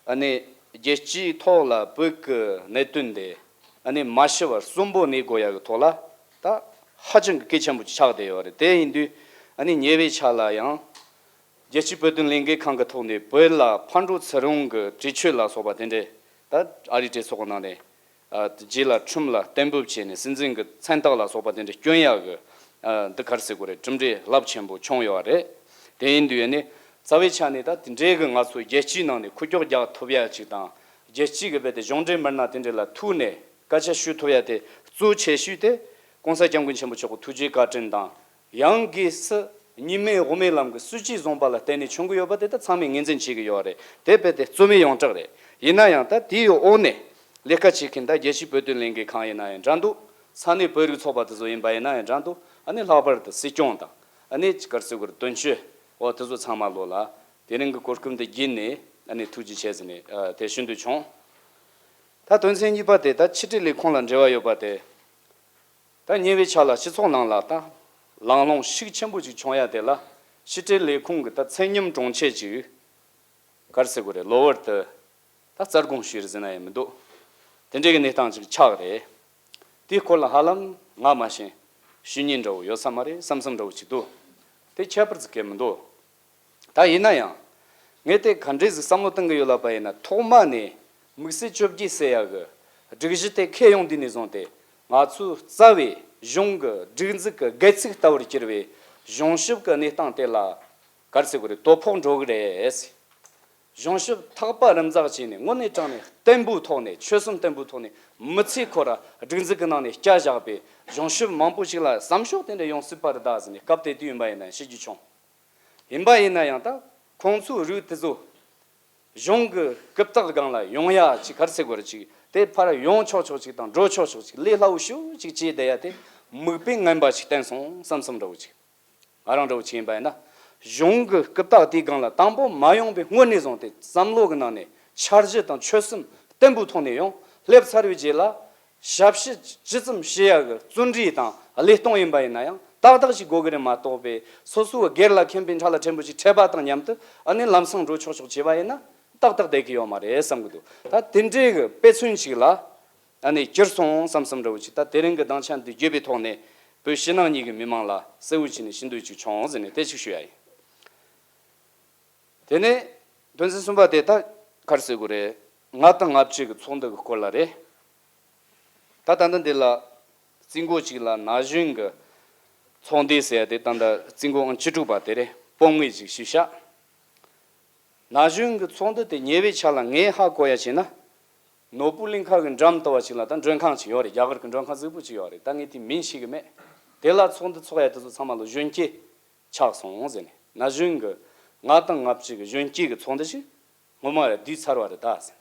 ཨ་ནི་རྒྱལ་སྤྱིའི་ཐོག་ལ་བོད་ཀྱི་གནད་དོན་དེ་ཨ་ནི་མ་ཞི་བར་གསོན་པོ་གནས་དགོས་ཡ་གི་ཐོག་ལ་ད་ཧ་ཅང་གི་གལ་ཆེན་པོ་ཆགས་བསྡད་ཡོད་རེད། དེ་ཡིན་དུས་ཨ་ནི་ཉེ་བའི་ཆ་ལ་ཡང་རྒྱལ་སྤྱིའི་བོད་དོན་ལས་འགུལ་ཁང་གི་ཐོག་ནས་བོད་ལ་ཕར་འགྲོ་ཚུར་འོང་གི་གྲོས་ཆོད་ལ་སོགས་པ་དེ་འདྲས། ད་ཨ་རིའི་གྲོས་ཚོགས་ནང་ནས། ཨ། རྗེས་ལ་ཁྲིམས་ལ་གཏན་འབེབས་བྱས་ནས་སྲིད་འཛིན་གྱི་མཚན་རྟགས་ལ་སོགས་པ་དེ་འདྲ་སྐྱོན་ཡག་གི། ཨ། འདི་ག་རེ་ཟེར་དགོས་རེད། གྲུབ་འབྲས་རླབས་ཆེན་པོ་བྱུང་ཡོད་རེད། དེ་ཡིན་དུས་ནི་རྩ་བའི་ཆ་ནས་ད་དེ་འདྲའི་གི་ང་ཚོ་རྒྱལ་སྤྱིའི་ནང་ནས་ཁུ་བྱུག་རྒྱག་ཐུབ་ཡ་ཅིག་དང་། རྒྱལ་སྤྱིའི་གི་རྦད་དེ་གཞུང་འབྲེལ་མི་སྣ་དེ་འདྲ་ལ་ཐུག་ནས་སྐད་ཆ་ཤོད་ཐུབ་ཡ་དེ་གཙོ་ཆེ་ཤོས་དེ་༸གོང་ས་༸སྐྱབས་མགོན་ཆེན་པོ་མཆོག་གི་ཐུགས་རྗེ་བཀའ་དྲིན་དང་། ཡང་སྒོས་སུ་གཉིས་སྨན་དབུ་མའི་ལམ་གྱི་སྲིད་ཇུས་བཟུང་པ་ལ་བརྟེན་ནས་བྱུང་གི་ཡོད་པ་དེ་ད་ཚང་མས་ངོས་འཛིན་བྱེད་ཀྱི་ཡོད་རེད། དེ་རྦད་དེ་རྩོད་མེད་ཡོངས་གྲགས་རེད། ཡིན་ན་ཡང་ད་དེའི་འོག་ནས་ལས་ཀ་བྱེད་མཁན་ད་རྒྱལ་སྤྱིའི་བོད་དོན་ལས་འགུལ་ཁང་ཡིན་ན་ཡང་འདྲ་འདུག་ས་གནས་བོད་རིགས་ཚོགས་པ་དེ་ཚོ་ཡིན་པ་ཡིན་ན་ཡང་འདྲ་འདུག་ཨ་ནི་ལྷག་པར་དུ་སྲིད་སྐྱོང་དང་། ཨ་ནི་ཅིག་ག་རེ་ཟེར་དགོས་རེད། དོན་གཅོད་འོ་དེ་ཚོ་ཚང་མ་ལོ་ལ་དེ་རིང་གི་གོ་སྐབས་འདི་བརྒྱུད་ནས་ཨ་ནི་ཐུགས་རྗེ་ཆེ་ཟེར་ནས། ཨ། དེ་ཞུ་འདོད་བྱུང་། ད་དོན་ཚན་གཉིས་པ་དེ་ད་ཕྱི་དྲིལ་ལས་ཁུངས་ལ་འབྲེལ་བ་ཡོད་པ་དེ། ད་ཉེ་བའི་ཆར་ལ་སྤྱི་ཚོགས་ནང་ལ་ད་ལང་ལོང་ཤུགས་ཆེན་པོ་ཅིག་བྱུང་ཡ་དེ་ལ་ཕྱི་དྲིལ་ལས་ཁུངས་ཀྱི་ད་ཚད་སྙོམས་གྲོང་ཆེ་ཅིག་ག་རེ་ཟེར་དགོས་རེད། གློ་བུར་དུ་ད་རྩ་དགོངས་ཞུས་རེད་ཟེར་ན་ཡང་མི་འདུག་དེ་འདྲའི་གི་གནས་སྟངས་ཅིག་ཆགས་རེད། དེའི་སྐོར་ལ་ཧ་ལམ་ང་མ་ཤེས་ཞུ་སྙིང་འདྲ་བོ་ཡོད་ས་མ་རེད་བསམ་བསམ་འདྲ་བོ་ཅིག་འདུག་དེ་ཁྱད་པར་ཟིག་གི་མི་འདུག་ད་ཡིན་ན་ཡང་ངས་དེ་ག་འདྲས་ཟིག་བསམ་བློ་གཏོང་གི་ཡོད་ལབ་པ་ཡིན་ན། ཐོག་མ་ནས་དམིགས་བསལ་བཅོ་བརྒྱད་ཟེར་ཡ་གི་སྒྲིག་གཞི་དེ་འཁེལ་ཡོང་དུས་ནས་བཟུང་སྟེ། ང་ཚོའི་རྩ་བའི་གཞུང་གི་སྒྲིག་འཛུགས་ཀྱི་སྒལ་ཚིགས་ལྟ་བུར་གྱུར་བའི་གཞུང་ཞབས་ཀྱི་གནས་སྟངས་དེ་ལ་ག་རེ་ཟེར་དགོས་རེད། དོ་ཕོག་འགྲོ་གི་རེད། གཞུང་ཞབས་ཐག་པ་རིམ་འཛེགས་བྱས་ནས་དངོས་གནས་དྲང་ནས་བརྟན་པོའི་ཐོག་ནས། ཆོལ་གསུམ་བརྟན་པོའི་ཐོག་ནས་མི་ཚེ་ཁོ་ར་སྒྲིག་འཛུགས་ཀྱི་ནང་ནས་བསྐྱལ་བཞག་པའི་གཞུང་ཞབས་མང་པོ་ཞིག་ལ་བསམ་ཤོག་དེ་འདྲ་ཡོང་སྲིད་པ་རེད་ད་ཟེར་ནས་སྐབས་དེ་དུས་ཡིན་པ་ཡིན་ན་ཡང་བཤད་རྒྱུ་བྱུང་། ཡིན་པ་ཡིན་ན་ཡང་ད་ཁོང་ཚོའི་རིགས་དེ་ཚོ་གཞུང་གི་རྐུབ་སྟེགས་སྒང་ལ་ཡོང་ཡ་ཅིག་ག་རེ་ཟེར་དགོས་རེད། ཅིག་དེ་ཕར་ཡོང་ཆོག་ཆོག་ཅིག་དང་འགྲོ་ཆོག་ཆོག་ཅིག་ལས་སླ་བོ་ཞེ་པོ་ཅིག་བྱས་བསྡད་ཡ་དེ་མིག་དཔེ་ངན་པ་ཞིག་བསྟན་སོང་བསམ་བསམ་འདྲ་བོ་ཅིག་ང་རང་འདྲ་བོ་ཅིག་ཡིན་པ་ཡིན་ན། གཞུང་གི་རྐུབ་སྟེགས་དེའི་སྒང་ལ་དང་པོ་མ་ཡོང་པའི་སྔོན་ནས་བཟུང་སྟེ་བསམ་བློ་གི་ནང་ནས་འཆར་གཞི་དང་ཆོད་སེམས་བརྟན་པོའི་ཐོག་ནས་ཡོང་སླེབས་ཚར་བའི་རྗེས་ལ། ཞབས་ཕྱི་ཇི་ཙམ་བྱེད་ཡ་གི་བརྩོན་འགྲུས་དང་བློས་གཏོང་ཡིན་པ་ཡིན་ན་ཡང་ཏག་ཏག་ཅིག་དགོས་གི་རེད་མ་གཏོགས་པའི། སོ་སོའི་སྒེར་ལ་ཁེངས་པའི་ཁྲ་ལ་ཕྲན་བུ་ཅིག་འཕྲད་པ་དང་མཉམ་དུ་ཨ་ནི་ལམ་སང་འགྲོ་ཆོག་ཆོག་བྱས་པ་ཡིན་ན་ཏག་ཏག་བསྡད་གི་ཡོད་མ་རེད་བསམ་གི་འདུག་ད་དེ་འདྲའི་གི་དཔེ་མཚོན་ཅིག་ལ་ཨ་ནི་གྱུར་སོང་བསམ་བསམ་འདྲ་བོ་ཅིག་ད་དེ་རིང་གི་སྡིངས་ཆ་འདི་བརྒྱུད་པའི་ཐོག་ནས་བོད་ཕྱི་ནང་གཉིས་ཀྱི་མི་མང་ལ་གསལ་བོ་བྱས་ནས་ཞུ་འདོད་ཅིག་བྱུང་ཟེར་ནས་དེ་ཅིག་ཞུ་ཡ་ཡིན། དེ་ནས་དོན་ཚན་གསུམ་པ་དེ་ད་ག་རེ་ཟེར་དགོས་རེད། ལྔ་དང་ལྔ་བཅུ་གི་ཚོགས་འདུ་གི་སྐོར་ལ་རེད། ད་ད་ལྟ་འདི་ལ་རྩིས་འགོ་གཅིག་ལ་ན་གཞོན་གྱི་ཚོགས་འདུ་ཟེར་ཡ་དེ་ད་ལྟ་རྩིས་འགོ་ཨང་བཅུ་དྲུག་པ་དེ་རེད། སྤོ་ངེས་ཅིག་ཞུས་ཤག་ན་གཞོན་གྱི་ཚོགས་འདུ་དེ་ཉེ་བའི་ཆར་ལ་ངས་ཧ་གོ་ཡ་བྱས་ན། ནོར་བུ་གླིང་ཁ་གི་འགྲམ་དུ་བ་ཞིག་ལ་ད་མགྲོན་ཁང་ཅིག་ཡོད་རེད། རྒྱ་གར་གྱི་མགྲོན་ཁང་གཟུགས་པོ་ཅིག་ཡོད་རེད། ད་ངས་དེའི་མིང་ཤེས་གི་མེད། དེ་ལ་ཚོགས་འདུ་ཚོགས་ཡ་དེ་ཚོ་ཚང་མ་ལ་གཞོན་སྐྱེས་ཆགས་སོང་ཟེར་ནས། ན་གཞོན་གྱི་ལྔ་དང་ལྔ་བཅུ་གི་གཞོན་སྐྱེས་ཀྱི་ཚོགས་འདུ་ཞིག་ངོ་མ་རེད། བསྡུས་ཚར་བ་རེད་ད་ཟེར།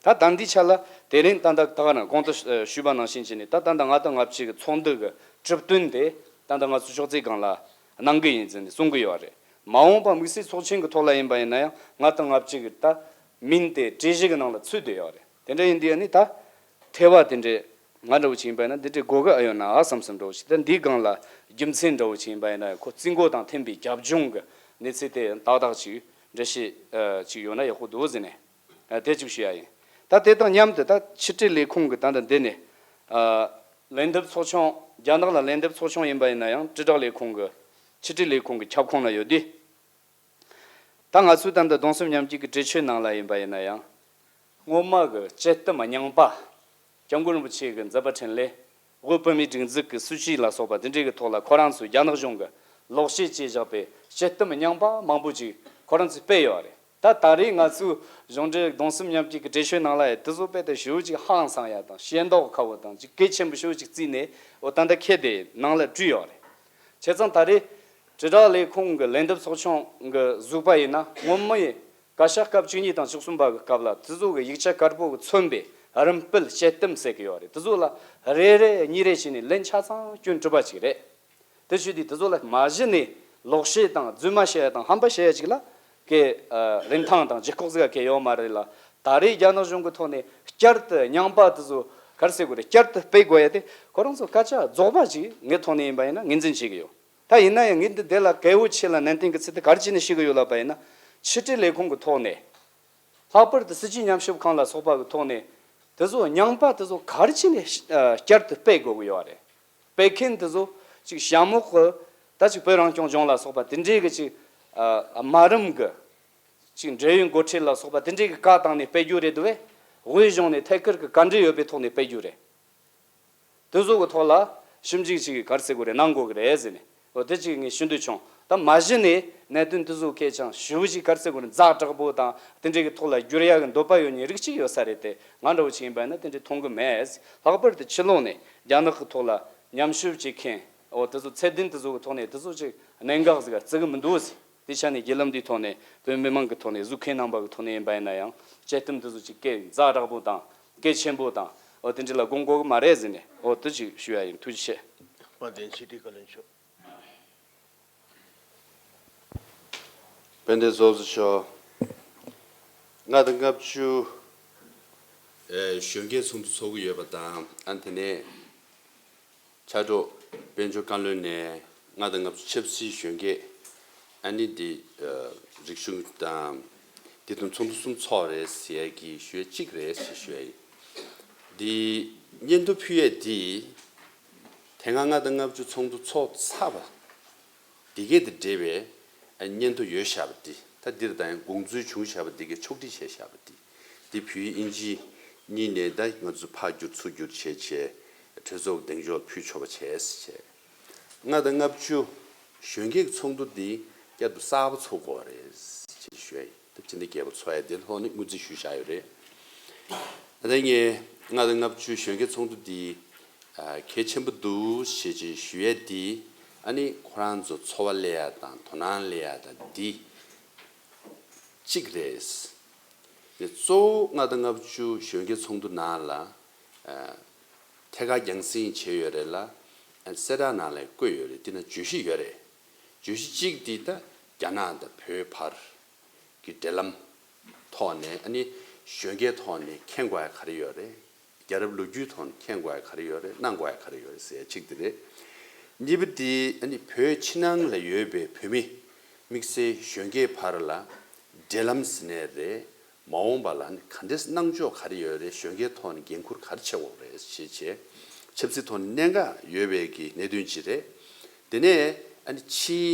ད་ད་འདི་ཆ་ལ་དེ་རིང་ད་ལྟ་ད་ག་རང་གོང་དུ་ཞུས་པ་ནང་བཞིན་བྱས་ནས། ད་ད་ལྟ་ལྔ་དང་ལྔ་བཅུ་གི་ཚོགས་འདུ་གི་གྲུབ་དོན་དེ་ད་ལྟ་ང་ཚོ་ཕྱོགས་བསྒྲིགས་སྒང་ལ་གནང་གི་ཡིན་ཟེར་ནས་གསུང་གི་ཡོད་རེད། མ་འོངས་པ་དམིགས་བསལ་ཚོགས་ཆེན་གྱི་ཐོག་ལ་ཡིན་པ་ཡིན་ན་ཡང་། ལྔ་དང་ལྔ་བཅུ་གི་ད་མིང་དེ་གྲོས་གཞི་གི་ནང་ལ་ཚུད་བསྡད་ཡོད་རེད། དེ་འདྲ་ཡིན་དུས་ཨ་ནི་ད་ཐེ་བ་དེ་འདྲའི་ང་འདྲ་བོ་ཅིག་ཡིན་པ་ཡིན་ན་འདི་འདྲའི་དགོས་གི་ཨེ་ཡོད་ན་བསམ་བསམ་འདྲ་བོ་ཞིག་ད་འདིའི་སྒང་ལ་རྒྱུ་མཚན་འདྲ་བོ་ཅིག་ཡིན་པ་ཡིན་ན། ཁོ་རྩིས་འགོ་དང་མཐུན་པའི་རྒྱབ་ལྗོངས་ཀྱི་གནས་ཚུལ་དེ་ཏག་ཏག་ཅིག་འགྲེལ་བཤད་ཅིག་ཡོད་ན་ཡག་པོ་འདུག་ཟེར་ནས། ཨ། དེ་གཅིག་ཞུ་ཡ་ཡིན། ད་དེ་དང་མཉམ་དུ་ད་ཕྱི་དྲིལ་ལས་ཁུངས་ཀྱི་ད་ལྟ་འདི་ནས། ཨ། ལན་འདེབས་ཚོགས་ཆུང་། རྒྱ་ནག་ལ་ལན་འདེབས་ཚོགས་ཆུང་ཡིན་པ་ཡིན་ན་ཡང་། དྲིལ་བསྒྲགས་ལས་ཁུངས་ཀྱི་ཕྱི་དྲིལ་ལས་ཁུངས་ཀྱི་ཁྱབ་ཁོངས་ན་ཡོད་དུས། ད་ང་ཚོའི་ད་ལྟ་གདུང་སེམས་མཉམ་སྐྱེད་ཀྱི་གྲོས་ཆོད་ནང་ལ་ཡིན་པ་ཡིན་ན་ཡང་། སྔོན་མ་གི་དཔྱད་གཏམ་རྙིང་པ། སྐྱབས་མགོན་རིན་པོ་ཆེ་གི་མཛད་པ་འཕྲིན་ལས། དབུས་བོད་མིའི་སྒྲིག་འཛུགས་ཀྱི་སྲིད་བྱུས་ལ་སོགས་པ་དེ་འདྲའི་གི་ཐོག་ལ་ཁོ་རང་ཚོས་རྒྱ་ནག་གཞུང་གི་ལོག་བཤད་བྱས་བཞག་པའི་དཔྱད་གཏམ་རྙིང་པ་མང་པོ་ཅིག་ཁོ་རང་ཚོས་སྤེལ་ཡོད་རེད། ད་ད་རེས་ང་ཚོའི་གཞུང་འབྲེལ་གདུང་སེམས་མཉམ་སྐྱེད་ཀྱི་གྲོས་ཆོད་ནང་ལ་ཡང་དེ་ཚོ་དཔེ་དེ་ཞེ་པོ་ཅིག་ཧང་སང་ཡ་དང་ཤེས་རྟོགས་དཀའ་བོ་དང་ཅིག་གལ་ཆེན་པོ་ཞེ་པོ་ཅིག་བརྩིས་ནས། འོ། ད་ལྟ་ཁྱེད་དེ་ནང་ལ་བྲིས་ཡོད་རེད། བྱས་ཙང་ད་རེས་དྲིལ་བསྒྲགས་ལས་ཁུངས་ཀྱི་ལན་འདེབས་ཚོགས་ཆུང་གི་བཟོས་པ་ཡིན་ན། སྔོན་མའི་བཀའ་ཤག་སྐབས་བཅུ་གཉིས་དང་བཅུ་གསུམ་པ་གི་སྐབས་ལ་དེ་ཚོ་གི་ཡིག་ཆ་དཀར་པོ་གིས་མཚོན་པའི་རིམ་སྤེལ་དཔྱད་གཏམ་ཟེར་གི་ཡོད་རེད། དེ་ཚོ་ལ་རེ་རེ་གཉིས་རེ་བྱས་ནས་ལན་ཆ་ཚང་སྐྱོན་གྲུབ་པ་ཅིག་རེད། དེ་བྱས་དུས་དེ་ཚོ་ལ་མ་གཞི་ནས་ལོག་བཤད་དང་རྫུན་མ་བཤད་ཡ་དང་ཧམ་པ་བཤད་ཡ་ཅིག་ལ་གི། ཨ། རིན་ཐང་དང་ལྗིད་ཁོག་ཟིག་ག་གི་ཡོད་མ་རེད་ལ། ད་རེས་རྒྱ་ནག་གཞུང་གི་ཐོག་ནས་བསྐྱར་དུ་རྙིང་པ་དེ་ཚོ་ག་རེ་ཟེར་དགོས་རེད། བསྐྱར་དུ་སྤེལ་དགོས་ཡ་དེ་ཁོ་རང་ཚོ་སྐད་ཆ་རྫོགས་པ་ཅིག་ངའི་ཐོག་ནས་ཡིན་པ་ཡིན་ན་ངོས་འཛིན་བྱེད་གི་ཡོད། ད་ཡིན་ན་ཡང་ངས་འདི་དེ་ལ་གལ་པོ་ཆེ་ལ་ནན་ཏན་གྱི་ཚུལ་དུ་ག་རེ་བྱས་ནས་ཞུ་གི་ཡོད་ལབ་པ་ཡིན་ན། ཕྱི་དྲིལ་ལས་ཁུངས་ཀྱི་ཐོག་ནས། ལྷག་པར་དུ་སྲིད་བྱུས་ཉམས་ཞིབ་ཁང་ལ་སོགས་པ་གི་ཐོག་ནས་དེ་ཚོ་རྙིང་པ་དེ་ཚོ་ག་རེ་བྱས་ནས། ཨ། བསྐྱར་དུ་སྤེལ་དགོས་ཀྱི་ཡོད་རེད། སྤེལ་མཁན་དེ་ཚོ་ཅིག་གཤམ་འོག་གི་ད་ཅིག་བོད་རང་སྐྱོང་ལྗོངས་ལ་སོགས་པ་དེ་འདྲའི་གི་ཅིག་ཨ། དམའ་རིམ་གི་ཅིག་འབྲེལ་ཡོད་འགོ་ཁྲིད་ལ་སོགས་པ་དེ་འདྲའི་གི་བཀའ་བཏང་ནས་སྤེལ་རྒྱུ་རེད་འདུག་བས། དབུས་གཞུང་ནས་ཐད་ཀར་གི་བཀའ་འདྲི་ཡོད་པའི་ཐོག་ནས་སྤེལ་རྒྱུ་རེད། དེ་ཚོ་གི་ཐོག་ལ་ཞིབ་འཇུག་ཅིག་ག་རེ་ཟེར་དགོས་རེད། གནང་དགོས་ཀྱི་རེད་ཟེར་ནས། འོ། དེ་ཅིག་ངས་ཞུ་འདོད་བྱུང་། ད་མ་གཞི་ནས་གནད་དོན་དེ་ཚོ་གལ་ཆེ་ཞེ་པོ་ཅིག་ག་རེ་ཟེར་དགོས་རེད། ཛ་དྲག་པོ་དང་དེ་འདྲའི་གི་ཐོག་ལ་བསྒྱུར་ཡ་གི་འདོད་པ་ཡོད་མཁན་རིགས་གཅིག་ཡོད་ས་རེད་དེ། ང་འདྲ་བོ་ཅིག་ཡིན་པ་ཡིན་ན་དེ་འདྲའི་མཐོང་གི་མེད། ལྷག་པར་དུ་ཕྱི་ལོགས་ནས་རྒྱ་ནག་གི་ཐོག་ལ་ཉམས་ཞིབ་བྱེད་མཁན། འོ། དེ་ཚོ་ཚད་ལྡན་དེ་ཚོ་གི་ཐོག་ནས་དེ་ཚོ་ཅིག་གནད་འགག་ཟིག་བརྩི་གི་མི་འདུག་ཟེར། དེ་ཆ་ནས་བརྒྱུད་ལམ་འདིའི་ཐོག་ནས་བོད་མི་མང་གི་ཐོག་ནས། གཟུགས་མཁན་རྣམ་པ་གི་ཐོག་ནས་ཡིན་པ་ཡིན་ན་ཡང་དཔྱད་གཏམ་འདི་ཚོ་ཅིག་སྐད་ཛ་དྲག་པོ་དང་གལ་ཆེན་པོ་དང་། འོ། དེ་འདྲ་ལ་དགོངས་དགོས་གི་མ་རེད་ཟེར་ནས། འོ། དེ་ཅིག་ཞུ་ཡ་ཡིན། ཐུགས་རྗེ་ཆེ། དཔལ་ལྡན་ཕྱི་དྲིལ་བཀའ་བློན་མཆོག་དཔལ་ལྡན་ཚོགས་གཙོ་མཆོག་ལྔ་དང་ལྔ་བཅུ། ཨེ། གཞོན་སྐྱེས་ཚོགས་འདུ་ཚོགས་ཀྱི་ཡོད་པ་དང་། ཨ། དེ་ནས་ཕྱག་རོགས་དཔལ་འབྱོར་བཀའ་བློན་ནས་ལྔ་དང་ལྔ་བཅུ་ཆབ་སྲིད་གཞོན་སྐྱེས། ཨ་ནི་འདི། ཨ། རིག་གཞུང་དང་འདི་དང་ཚོགས་འདུ་གསུམ་ཚོགས་རེད་ཟེར་ཡ་གི་ཞུ་ཡ་གཅིག་རེད་ཟེར་ཞུ་ཡ་ཡིན། འདི་སྙན་ཐོ་ཕུལ་ཡས་འདི་དེ་སྔ་ལྔ་དང་ལྔ་བཅུ་ཚོགས་འདུ་ཚོགས་ཚར་བ་འདི་གས་དང་འབྲེལ་བའི། ཨ། སྙན་ཐོ་ཡོད་བཞག་པ་འདི། ད་འདིར་ད་ཡང་དགོངས་ཚུལ་བྱུང་བཞག་པ་འདི་གས་ཕྱོགས་སྒྲིག་བྱས་བཞག་པ་འདི། འདི་བོད་ཡིག་དབྱིན་ཇི་གཉིས་ནས་ད་ང་ཚོ་ཕར་བསྒྱུར་ཚུར་བསྒྱུར་བྱས་བྱས་གྲོས་ཚོགས་གདེང་འཇོག་ཕུལ་ཆོག་པ་བྱས་བྱས། ལྔ་དང་ལྔ་བཅུ་གཞོན་སྐྱེས་ཀྱི་ཚོགས་འདུ་འདི་བསྐྱར་དུ་གསར་པ་ཚོགས་དགོས་རེད་ཅེས་ཞུ་ཡ་ཡིན། ད་སྤྱི་ཟླ་བརྒྱད་པ་ཚོགས་ཡ་དེ་ཐོག་ནས་དངུལ་རྩིས་ཞུས་བཞག་ཡོད་རེད། ད་ལྟ་ངས་ལྔ་དང་ལྔ་བཅུ་གཞོན་སྐྱེས་ཚོགས་འདུ་འདི། ཨ། གལ་ཆེན་པོ་འདུག་ཞེས་ཅིག་ཞུ་ཡས་འདི། ཨ་ནི་ཁོ་རང་ཚོ་འཚོ་བ་སླེབས་ཡ་དང་དོ་སྣང་སླེབས་ཡ་དང་འདི་གཅིག་རེད། དེ་གཙོ་བོ་ལྔ་དང་ལྔ་བཅུ་གཞོན་སྐྱེས་ཚོགས་འདུ་ནང་ལ། ཨ། ཐད་ཀར་རྒྱང་སྲིང་བྱས་ཡོད་རེད་ལ། ཨ། གསལ་བསྒྲགས་ནང་ལ་བཀོད་ཡོད་རེད། དེ་ན་བརྗོད་གཞི་ཡོད་རེད། བརྗོད་གཞི་གཅིག་འདི་ད་རྒྱ་ནག་དང་བོད་བར་གྱི་འབྲེལ་ལམ་ཐོག་ནས། ཨ་ནི་གཞོན་སྐྱེས་ཐོག་ནས་མཁྱེན་དགོས་ཡ་ག་རེ་ཡོད་རེད། རྒྱལ་རབས་ལོ་རྒྱུས་ཐོག་ནས་མཁྱེན་དགོས་ཡ་ག་རེ་ཡོད་རེད། གནང་དགོས་ཡ་ག་རེ་ཡོད་རེད་ཟེར་ཡ་གཅིག་དེ་རེད། གཉིས་པ་དེ་ཨ་ནི་བོད་ཕྱི་ནང་ལ་ཡོད་པའི་བོད་མི་དམིགས་བསལ་གཞོན་སྐྱེས་བར་ལ་འབྲེལ་ལམ་ཟེར་ནའི་རེད། མ་འོངས་པ་ལ་ཨ་ནི་ག་འདྲས་གནང་ཕྱོགས་ག་རེ་ཡོད་རེད། གཞོན་སྐྱེས་ཐོག་ནས་འགན་འཁུར་ག་རེ་ཆགས་ཡོད་རེད་ཞེས་བྱས། ཆབ་སྲིད་ཐོག་ནས་གནད་འགག་ཡོད་པའི་གི་གནད་དོན་ཅིག་རེད། དེ་ནས་ཨ་ནི་ཕྱིའི་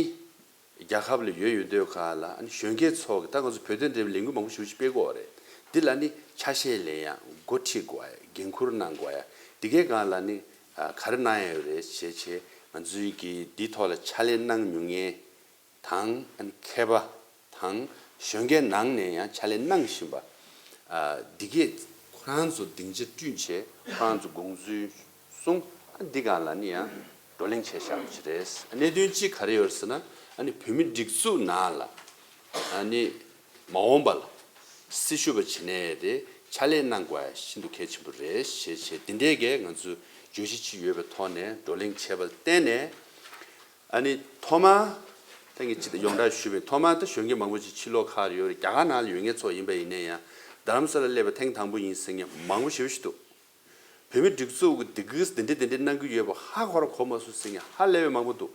རྒྱལ་ཁབ་ལ་ཡོད་ཡོད་དུས་ག་ལ། ཨ་ནི་གཞོན་སྐྱེས་ཚོ་གི། ད་ང་ཚོ་བོད་དོན་འབྲེལ་བའི་ལས་འགུལ་མང་པོ་ཞེ་པོ་ཅིག་སྤེལ་གྱི་ཡོད་རེད། འདི་ལ་ནི་ཆ་ཤས་ལེན་ཡ། འགོ་ཁྲིད་དགོས་ཡ། འགན་འཁུར་གནང་དགོས་ཡ། འདི་གའི་སྒང་ལ་ནི། ཨ། ག་རེ་གནང་ཡ་ཡོད་རེད་ཞེས་བྱས། ང་ཚོའི་གི་འདི་ཐོག་ལ་ཕྱག་ལས་གནང་མྱོང་མཁན་དང་། ཨ་ནི་མཁས་པ་ ཁང་གཞོན་སྐྱེས་ནང་ནས་ཡང་ཕྱག་ལས་གནང་བཞིན་པ། ཨ་འདི་གས་ཁོ་རང་ཚོ་སྡིངས་ཆ་བསྐྲུན་བྱས་ཁོ་རང་ཚོ་དགོངས་ཚུལ་གསུངས། ཨ་འདི་སྒང་ལ་ནི་ཡང་བགྲོ་གླེང་བྱས་བཞག་པ་ཅིག་རེད། གནད་དོན་གཅིག་ག་རེ་ཡོད་ཟེར་ན། ཨ་ནི་བོད་མི་སྒྲིག་འཛུགས་ནང་ལ་ཨ་ནི་མ་འོངས་པ་ལ་སྲི་ཞུ་བ་བྱེད་ནས་རེད་ཕྱག་ལས་གནང་དགོས་ཡ་ཤིན་ཏུ་གལ་ཆེན་པོ་རེད་ཞེས་བྱས། འདི་འདྲའི་གས་ང་ཚོས་བརྗོད་གཞི་ཅིག་ཡོད་པའི་ཐོག་ནས་བགྲོ་གླེང་བྱས་པ་ལ་བརྟེན་ནས། ཨ་ནི་ཐོག་མར་ད་ངས་ཅིག་ཡོངས་གྲགས་ཞུས་པའི་ཐོག་མར་ད་གཞོན་སྐྱེས་མང་པོ་ཅིག་ཕྱི་ལོགས་ཁག་ཡོད་རེད། རྒྱ་གར་ནང་ལ་ཡོད་མཁན་ཚོ་ཡིན་པ་ཡིན་ན་ཡང་རྡ་རམ་ས་ལ་སླེབས་པ་ཐེངས་དང་པོ་ཡིན་ཟེར་མཁན་མང་པོ་ཞེ་པོ་ཞིག་འདུག་བོད་མི་སྒྲིག་འཛུགས་ཀྱི་འདི་གིས་འདི་འདྲ་འདི་འདྲ་གནང་གི་ཡོད་པ་ཧ་གོ་ར་གོ་མ་སོང་ཟེར་མཁན་ཧ་ལས་པའི་མང་པོ་འདུག་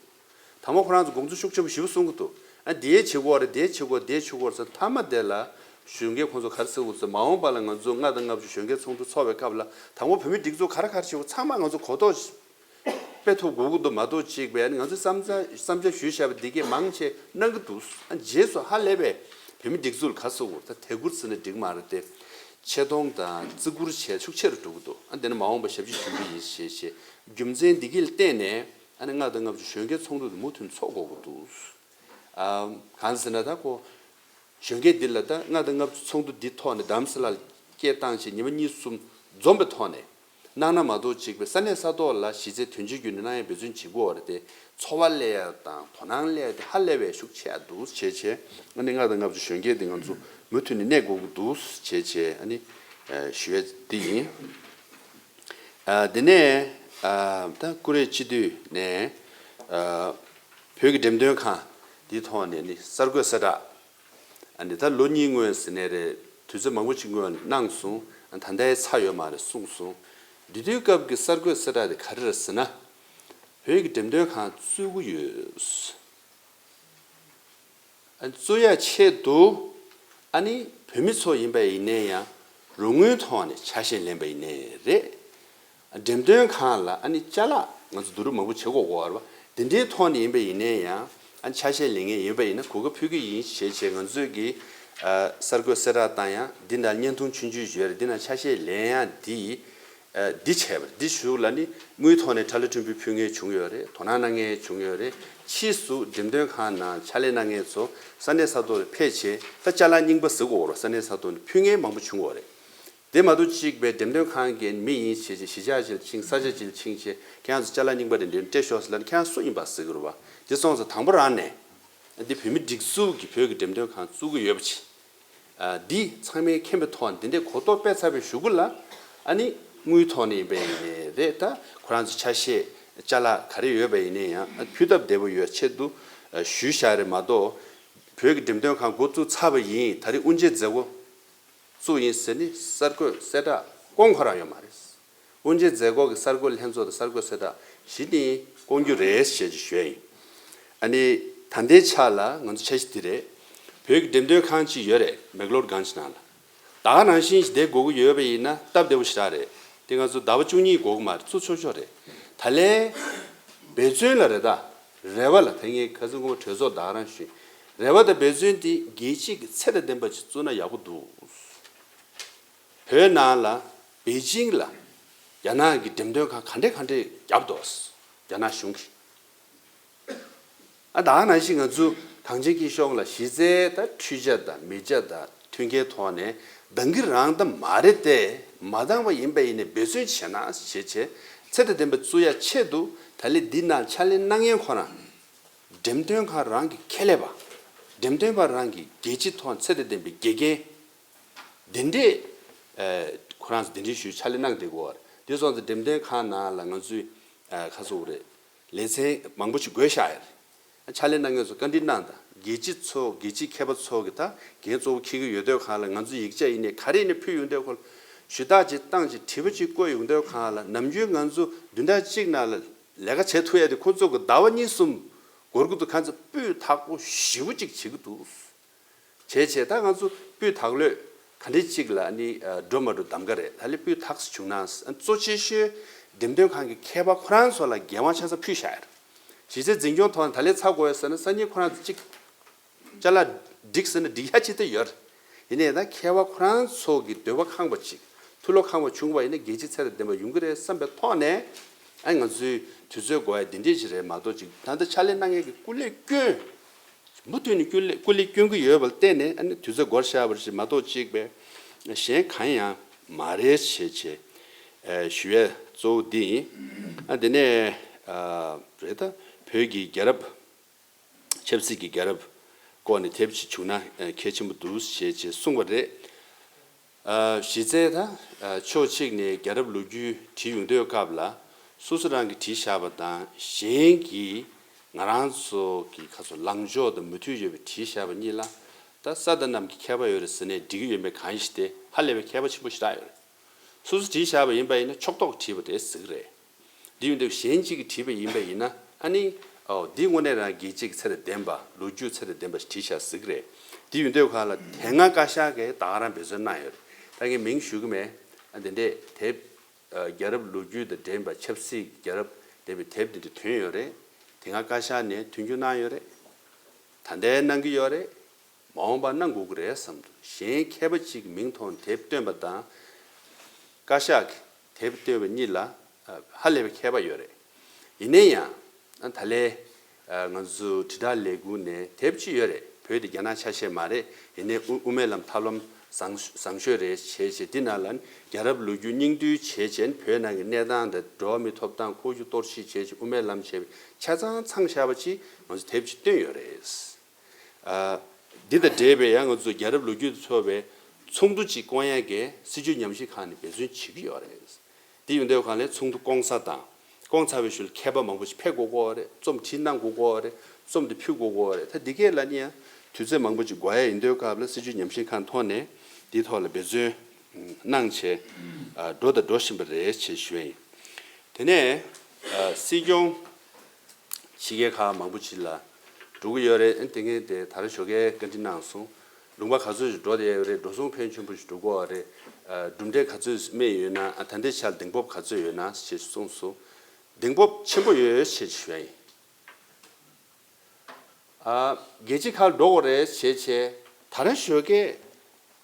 དང་པོ་ཁོ་རང་ཚོ་དགོངས་ཚུལ་ཤུགས་ཆེན་པོ་ཞེ་པོ་གསུང་གི་འདུག་ཨ་འདི་བྱེད་དགོས་རེད། འདི་བྱེད་དགོས། འདི་བྱེད་དགོས་ཟེར། མཐའ་མ་དེ་ལ་གཞོན་སྐྱེས་ཁོང་ཚོ་ག་རེ་ཟེར་གི་འདུག་ཟེར། མ་འོངས་པ་ལ་ང་ཚོ་ལྔ་དང་ལྔ་བཅུ་གཞོན་སྐྱེས་ཚོགས་འདུ་ཚོགས་པའི་སྐབས་ལ་དང་པོ་བོད་མི་སྒྲིག་འཛུགས་ག་རེ་ག་རེ་བྱེད་དགོས་ཚང་མ་ང་ཚོ་གོ་རྟོགས་སྤེལ་ཐུབ་དགོས་ཀྱི་འདུག་མ་གཏོགས་གཅིག་པས་ང་ཚོས་བསམ་ཚ་བསམ་འཆར་ཞུས་བཞག་པ་འདི་གས་མང་ཆེ་གནང་གི་འདུག་ཨ་རྗེས་སུ་ཧ་ལས་པའི་བོད་མི་སྒྲིག་འཛུགས་ལ་ག་ཟེར་དགོས་ད་དད་བཀུར་ཟེར་ན་འགྲིག་མ་རེད་དེ། ཆེ་མཐོང་དང་བརྩི་བཀུར་བྱས་ཤུགས་ཆེ་རུ་འགྲོ་གི་འདུག་ཨ་འདི་ནི་མ་འོངས་པ་ཞབས་ཕྱི་ཞུ་གི་ཡིན་ཞེས་བྱས། རྒྱུ་མཚན་འདི་གས་ལ་བརྟེན་ནས་ཨ་ནི་ལྔ་དང་ལྔ་བཅུ་གཞོན་སྐྱེས་ཚོགས་འདུ་དེ་མུ་མཐུད་ཚོགས་དགོས་ཀྱི་འདུག་ཨ་གང་ཟེར་ན་ད་ཁོ་གཞོན་སྐྱེས་འདི་ལ་ད་ལྔ་དང་ལྔ་བཅུ་ཚོགས་འདུ་འདི་ཐོག་ནས་རྡ་རམ་ས་ལ་སྐད་བཏང་བྱས་ཉི་མ་གཉིས་གསུམ་འཛོམས་པའི་ཐོག་ནས་གནང་ན་མ་གཏོགས་གཅིག་པའི་ས་གནས་ས་ཐོག་ལ་གཞི་རྩའི་དོན་ཆེན་བརྒྱུད་ནས་གནང་ཡ་འབད་བརྩོན་བྱེད་དགོས་པ་རེད་དེ། འཚོ་བ་སླེབས་ཡ་དང་དོ་སྣང་སླེབས་ཡ་དེ་ཧ་ལས་པའི་ཤུགས་ཆེ་ཡ་འདུག་བྱས་བྱས། ཨ་ནི་ལྔ་དང་ལྔ་བཅུ་གཞོན་སྐྱེས་དེ་ང་ཚོ་མུ་མཐུད་ནས་གནས་དགོས་ཀྱི་འདུག་བྱས་བྱས། ཨ་ནི་ཞུ་ཡ་འདི་ཡིན། ཨ་དེ་ནས་ཨ་ད་ཀུ་རེ་སྤྱི་འཐུས་ནས་ཨ་བོད་ཀྱི་འགྲེམས་སྟོན་ཁང་འདིའི་ཐོག་ནས་ནི་གསར་འགོད་གསལ་བསྒྲགས། ཨ་ནི་ད་ལོ་གཉིས་སྔོན་ཟེར་ནའི་རེད། དུས་ཚོད་མང་པོ་ཅིག་སྔོན་གནང་སོང་། ཨ་ད་ལྟའི་ཚར་ཡོད་མ་རེད་གསུངས་སོང་། འདི་དུས་སྐབས་ཀྱི་གསར་འགོད་གསལ་བསྒྲགས་དེ་ག་རེ་རེད་ཟེར་ན། བོད་ཀྱི་འགྲེམས་སྟོན་ཁང་བཙུགས་ཀྱི་ཡོད། ཨ་བཙུགས་ཡ་ཆེད་དུ་ཨ་ནི་བོད་མི་ཚོ་ཡིན་པ་ཡིན་ནའི་ཡང་རོགས་དངུལ་ཐོག་ནས་ཆ་ཤས་ལེན་པ་ཡིན་ནའི་རེད། འགྲེམས་སྟོན་ཁང་ལ་ཨ་ནི་ཅ་ལག་ང་ཚོ་བསྡུ་རུབ་མང་པོ་བྱེད་དགོས་ཀྱི་ཡོད་རེད་པ། དེ་འདྲའི་ཐོག་ནས་ཡིན་པ་ཡིན་ནའི་ཡང་ཨ་ནི་ཆ་ཤས་ལེན་མཁན་ཡིན་པ་ཡིན་ན་གོ་སྐབས་ཕུལ་གྱི་ཡིན་ཞེས་བྱས། ང་ཚོས་ཀྱི་ཨ་གསར་འགོད་གསལ་བསྒྲགས་བཏང་ཡ་འདི་ནང་བརྙན་ཐུང་ཆུང་ཆུང་ཞིག་ཡོད་རེད། འདི་ནང་ཆ་ཤས་ལེན་ཡ་འདི་ཨ་འདི་བྱས་པ་རེད། འདི་གཞུག་ལ་ནི་དངུལ་ཐོག་ནས་ཁྲ་ལ་ཁྲིམས་ཕུད་ཕུལ་མཁན་བྱུང་ཡོད་རེད། དོ་སྣང་གནང་མཁན་བྱུང་ཡོད་རེད། ཕྱིས་སུ་འགྲེམས་སྟོན་ཁང་ནང་ཕྱག་ལས་གནང་མཁན་ཚོ་ས་གནས་ས་ཐོག་ལ་ཕེབས་བྱས་ད་ཅ་ལག་རྙིང་པ་ཟེར་དགོས་རེད། ས་གནས་ས་ཐོག་ནས་ཕུལ་མཁན་མང་པོ་བྱུང་ཡོད་རེད། དེ་མ་གཏོགས་གཅིག་པའི་འགྲེམས་སྟོན་ཁང་གི་མི་ཡིན་བྱས་བྱས་གཞིས་ཆགས་ཅིག་ལ་ཕྱིན། ས་ཆ་ཅིག་ལ་ཕྱིན་བྱས་ཁྱེད་རང་ཚོ་ཅ་ལག་རྙིང་པ་དེ་འདྲ་སྤྲད་ཤོག་ཟེར་ལབ་ན་ཁྱེད་རང་སུ་ཡིན་པ་ཟེར་གི་རེད་པ། དེ་སོང་ཙང་དང་པོ་རང་ནས་འདི་བོད་མི་སྒྲིག་འཛུགས་ཀྱི་བོད་ཀྱི་འགྲེམས་སྟོན་ཁང་བཙུགས་ཀྱི་ཡོད་པ་ཅིག་ཨ་འདི་ཚང་མས་མཁྱེན་པའི་ཐོག་འདི་འདྲའི་གོ་རྟོགས་སྤེལ་ཚར་བའི་གཞུག་གུ་ལ་ཨ་ནི་དངུལ་ཐོག་ནས་ཡིན་པ་ཡིན་ནའི་རེད། ད་ཁོ་རང་ཚོ་ཆ་ཤས་ཅ་ལག་ག་རེ་ཡོད་པ་ཡིན་ནའི་ཡང་ཨ་ཕུལ་སྟབས་བདེ་པོ་ཡོད་ཆེད་དུ་ཨ་ཞུས་བཞག་རེད་མ་གཏོགས། བོད་ཀྱི་འགྲེམས་སྟོན་ཁང་འགོ་བཙུགས་ཚར་བ་ཡིན། ད་རེས་དབུ་འབྱེད་མཛད་སྒོ་བཙུགས་ཡིན་ཟེར་ནི་གསར་འགོད་གསལ་བསྒྲགས་སྐོང་ཁོ་རང་ཡོད་མ་རེད། དབུ་འབྱེད་མཛད་སྒོ་གི་གསར་འགོད་ལྷན་ཚོགས་དང་གསར་འགོད་གསལ་བསྒྲགས་གཞི་ནས་སྐོང་རྒྱུ་རེད་ཞེས་ཀྱི་ཞུ་ཡ་ཡིན། ཨ་ནི་ད་ལྟའི་ཆ་ལ་ང་ཚོ་འཆར་གཞི་འདི་རེད། བོད་ཀྱི་འགྲེམས་སྟོན་ཁང་ཅིག་ཡོད་རེད། མེག་ལོར་གྷན་ཇི་ནང་ལ། ད་ག་ནང་བཞིན་ཞིག་བསྡད་དགོས་ཀྱི་ཡོད་པ་ཡིན་ན་སྟབས་བདེ་པོ་ཞེ་དྲག་རེད། དེ་ང་ཚོ་ཟླ་བ་བཅུ་གཉིས་འགོར་གྱི་མ་རེད། བཙུགས་ཆོག་ཆོག་རེད། ད་ལན་འབད་བརྩོན་ལ་རེད། ད་རེ་བ་ལ་ད་ངས་ཁ་སང་སྐུ་ངོ་གྲོས་ཚོགས་ད་ག་རང་ཞུས། རེ་བ་དང་འབད་བརྩོན་དེ་རྒྱལ་སྤྱི་གི་ཚད་དང་ལྡན་པ་ཅིག་བཙུགས་ན་ཡག་པོ་འདུག་བོད་ནང་ལ་པེ་ཅིང་ལ་རྒྱ་ནག་གི་འགྲེམས་སྟོན་ཁང་ག་འདྲས་ག་འདྲས་བརྒྱབ་འདུག་རྒྱ་ནག་གཞུང་གིས། ཨ་ད་ག་ནང་བཞིན་ང་ཚོ་གངས་ཅན་སྐྱིད་གཤོངས་ལ་གཞི་རྩའི་ད་འཕྲུལ་ཆ་དང་མི་ཆ་དང་མཐུན་རྐྱེན་ཐོག་ནས་འདང་གི་རང་ད་མ་རེད་དེ། མ་འདང་བ་ཡིན་པ་ཡིན་ནའི་འབད་བརྩོན་བྱས་ན་བྱས་བྱས་ཚད་དང་ལྡན་པ་བཙུགས་ཡ་ཆེད་དུ་ད་ལན་འདི་ནང་ཕྱག་ལས་གནང་མཁན་ཁོ་རང་འགྲེམས་སྟོན་ཁང་རང་གི་ཁྱད་ལས་པ། འགྲེམས་སྟོན་པ་རང་གི་རྒྱལ་སྤྱི་ཐོག་ཚད་དང་ལྡན་པའི་དགེ་རྒན། འདི་འདྲས་ཨ་ཁོ་རང་ཚོ་འདི་འདྲས་ཞུ་ཕྱག་ལས་གནང་བསྡད་ཀྱི་ཡོད་རེད། དེ་སོང་ཙང་འགྲེམས་སྟོན་ཁང་ནང་ལ་ང་ཚོས་ཨ་ཁ་སོ་རེད། ལེ་ཚན་མང་པོ་ཞིག་བགོས་བཞག་ཡོད་རེད། ཕྱག་ལས་གནང་མཁན་ཚོ་བཀའ་འདྲི་གནང་དང་། རྒྱལ་སྤྱི་ཚོ་རྒྱལ་སྤྱིའི་མཁས་པ་ཚོ་གི་ད་འགན་གཙོ་བོ་འཁྱེར་གྱི་ཡོད་དུས་སྒང་ལ་ང་ཚོ་ཡིག་ཆ་ཡིན་ནའི་ག་རེ་ཡིན་ནའི་ཕུལ་ཡོང་དུས་སྐོར་ཞུ་དག་ཅིག་བཏང་ཅིག་དྲི་བ་ཅིག་བཀོད་ཡོང་དུས་སྒང་ལ་ནམ་རྒྱུན་ང་ཚོ་བདུན་ཕྲག་གཅིག་ནང་ལ་ལས་ཀ་བྱེད་ཐུབ་ཡ་དེ་ཁོ་ཚོ་གི་ཟླ་བ་གཉིས་གསུམ་འགོར་གྱི་འདུག་ཁོ་ཚོ་སྤུས་དག་པོ་ཞེ་པོ་ཅིག་བྱེད་ཀྱི་འདུག་བྱས་བྱས་ད་ང་ཚོ་སྤུས་དག་ལོས་ག་འདྲས་ཅིག་ལ་ནི་འགྲོ་མ་འགྲོ་གདམ་ག་རེད། ད་ལས་སྤུས་དག་ཙམ་བྱུང་ན། གཙོ་ཆེ་ཤོས་འགྲེམས་སྟོན་ཁང་གི་མཁས་པ་ཁོ་རང་ཚོ་ལ་འགན་དབང་ཆ་ཚང་ཕུལ་བཞག་ཡོད་རེད། གཞི་རྩའི་འཛིན་སྐྱོང་ཐོག་ནས་ད་ལས་ཚར་དགོས་ཡོད་ཟེར་ན་སང་ཉིན་ཁོ་རང་ཚོ་གཅིག་ཅ་ལག་འགྲིག་ཟེར་ན་འགྲིག་ཡ་ཅིག་ད་ཡོད་རེད། ཡིན་ནའི་ད་མཁས་པ་ཁོ་རང་ཚོ་གི་འདོད་པ་ཁེངས་པ་ཅིག་ཐུགས་བློ་ཁེངས་པ་བྱུང་བ་ཡིན་ན་རྒྱལ་སྤྱིའི་ཚད་དང་ལྡན་པ་ཡོང་གི་རེད་བསམ་པའི་ཐོག་ནས། ཨ་ང་ཚོའི་དུས་ཚོད་འགོར་ཡ་འདི་འདྲས་ཅིག་རེད་མ་གཏོགས་ཅིག་ད་ལྟ་ཕྱག་ལས་གནང་མཁན་གྱི་སྐུ་ལས་བསྐྱོན། མུ་མཐུད་ནས་སྐུ་ལས་སྐུ་ལས་སྐྱོན་གྱི་ཡོད་པ་ལ་བརྟེན་ནས་ཨ་ནི་དུས་ཚོད་འགོར་བཞག་པ་རེད། མ་གཏོགས་གཅིག་པའི་གཞན་གང་ཡང་མ་རེད་བྱས་བྱས་ཞུ་ཡས་གཙོ་བོ་འདི་ཡིན། ཨ་དེ་ནས་རེད་ད། བོད་ཀྱི་རྒྱལ་རབས། ཆབ་སྲིད་ཀྱི་རྒྱལ་རབས་སྐོར་ནས་དེབ་ཅིག་བྱུང་ན་གལ་ཆེན་པོ་འདུག་ཞེས་ཅེས་གསུངས་པ་རེད། གཞི་རྩའི་ད་ཕྱོགས་གཅིག་ནས་རྒྱལ་རབས་ལོ་རྒྱུས་བྲིས་ཡོང་དུས་སྐབས་ལ་སོ་སོ་རང་གིས་བྲིས་བཞག་པ་དང་གཞན་གྱིས་ང་རང་ཚོ་གི་ཁ་སོ་ལངས་ཕྱོགས་དང་མུ་མཐུད་ཡོད་པའི་བྲིས་བཞག་པ་གཉིས་ལ་ད་ས་དང་གནམ་གྱི་ཁྱད་པར་ཡོད་རེད་ཟེར་ནས་འགྲིག་གི་ཡོད་མེད་གང་ཡིན་ཞིག་དེ་ཧ་ལས་པའི་ཁྱད་པར་ཆེན་པོ་ཞིག་རག་ཡོད་རེད། སོ་སོ་བྲིས་བཞག་པ་ཡིན་པ་ཡིན་ན་ཕྱོགས་གཏོགས་བྲིས་པ་རེད་ཟེར་གི་རེད། འདི་ཡོང་དུས་གཞན་གཅིག་གིས་བྲིས་པ་ཡིན་པ་ཡིན་ན་ཨ་ནི་ཨོ་འདི་དངོས་གནས་རང་རྒྱལ་སྤྱི་གི་ཚད་དང་ལྡན་པ་ལོ་རྒྱུས་ཚད་དང་ལྡན་པ་ཞིག་བྲིས་བཞག་ཟེར་གི་རེད། འདི་ཡོང་དུས་གང་ལ་དེ་སྔ་བཀའ་ཤག་གིས་ད་ག་རང་འབད་བརྩོན་གནང་ཡོད་རེད། ད་ངས་མིང་ཞུ་གི་མེད། ཨ་འདི་འདྲས་དེབ་རྒྱལ་རབས་ལོ་རྒྱུས་དང་འབྲེལ་བ་ཆབ་སྲིད་རྒྱལ་རབས་འདས་པའི་དེབ་འདི་འདྲ་ཐོན་ཡོད་རེད། དེ་སྔ་བཀའ་ཤག་ནས་མཐུན་འགྱུར་གནང་ཡོད་རེད། ད་ལྟའི་གནང་གི་ཡོད་རེད། མ་འོངས་པ་གནང་དགོས་ཀྱི་རེད་བསམ་འདུག་གཞན་མཁས་པ་གཅིག་གི་མིང་ཐོག་ནས་དེབ་བཏོན་པ་དང་། བཀའ་ཤག་གིས་དེབ་བཏོན་པ་གཉིས་ལ་ཧ་ལས་པའི་ཁྱད་པར་ཡོད་རེད། ཡིན་ན་ཡང་ད་ལས་ང་ཚོ་དྲིལ་བསྒྲགས་ལས་ཁུངས་ནས་དེབ་ཅིག་ཡོད་རེད། བོད་དེ་རྒྱ་ནག་ཆ་ཤས་མ་རེད། ཡིན་ནའི་དབུ་དབུ་མའི་ལམ་ཐབས་ལམ་བཟང་བཟང་ཤོས་རེད་བྱས་བྱས་འདི་ནང་ལ་རྒྱལ་རབས་ལོ་རྒྱུས་སྙིང་བསྡུས་བྱས་བྱས་བོད་ནང་གི་གནས་སྟངས་དང་འགྲོ་བ་མིའི་ཐོབ་ཐང་ཁོར་ཡུག་གཏོར་བཤིག་བྱས་བྱས་དབུ་མའི་ལམ་བྱས་པའི་ཆ་ཚང་ཚང་བཞག་པ་ཅིག་ང་ཚོ་དེབ་ཅིག་བཏོན་ཡོད་རེད། འདི་དང་འབྲེལ་བའི་ཡང་ང་ཚོ་རྒྱལ་རབས་ལོ་རྒྱུས་དང་འཚོ་བའི་ཚོགས་འདུ་ཅིག་བསྐོང་ཡག་གི་སྲིད་བྱུས་ཉམས་ཞིབ་ཁང་ནས་འབད་བརྩོན་བྱེད་ཀྱི་ཡོད་རེད། འདི་ཡོང་དུས་གང་ལས་ཚོགས་འདུ་བསྐོང་ས་དང་བསྐོང་ཚར་བའི་ཤུལ་མཁས་པ་མང་པོ་ཞིག་ཕེབས་དགོས་ཀྱི་ཡོད་རེད། རྩོམ་བྲིས་གནང་དགོས་ཀྱི་ཡོད་རེད། རྩོམ་དེ་ཕུལ་དགོས་ཀྱི་ཡོད་རེད། ད་འདི་གས་ལ་ནི་ཡང་དུས་ཚོད་མང་པོ་ཅིག་འགོར་ཡ་ཡིན་དུས་སྐབས་ལ་སྲིད་བྱུས་ཉམས་ཞིབ་ཁང་ཐོག་ནས་འདིའི་ཐོག་ལ་འབད་བརྩོན་གནང་བྱས་འགྲོ་དང་འགྲོ་བཞིན་པ་རེད་ཅེས་ཞུ་ཡ་ཡིན། དེ་ནས་སྲིད་སྐྱོང་། ཕྱི་རྒྱལ་ཁག་མང་པོ་ཅིག་ལ་འགྲོ་གི་ཡོད་རེད། ཨ་དེ་སྔོན་དེ་ད་རེས་ཞོགས་ཀས་བཀའ་འདྲི་གནང་སོང་། ལུང་པ་ག་ཚོད་ཅིག་འགྲོ་བསྡད་ཡོད་རེད། འགྲོ་སོང་ཕོན་ཆེན་པོ་ཞིག་འགྲོ་གི་ཡོད་རེད། ཨ་གྲུབ་འབྲས་ག་ཚོད་སྨིན་ཡོད་ན། ཨ་ད་ལྟའི་ཆར་གདེང་སྤོབས་ག་ཚོད་ཡོད་ན་ཞེས་གསུངས་སོང་། གདེང་སྤོབས་ཆེན་པོ་ཡོད་ཅེས་ཞུ་ཡ་ཡིན། ཨ་རྒྱལ་སྤྱི་ཁག་འགྲོ་དགོས་རེད་བྱས་བྱས་ད་རེས་ཞོགས་ཀས།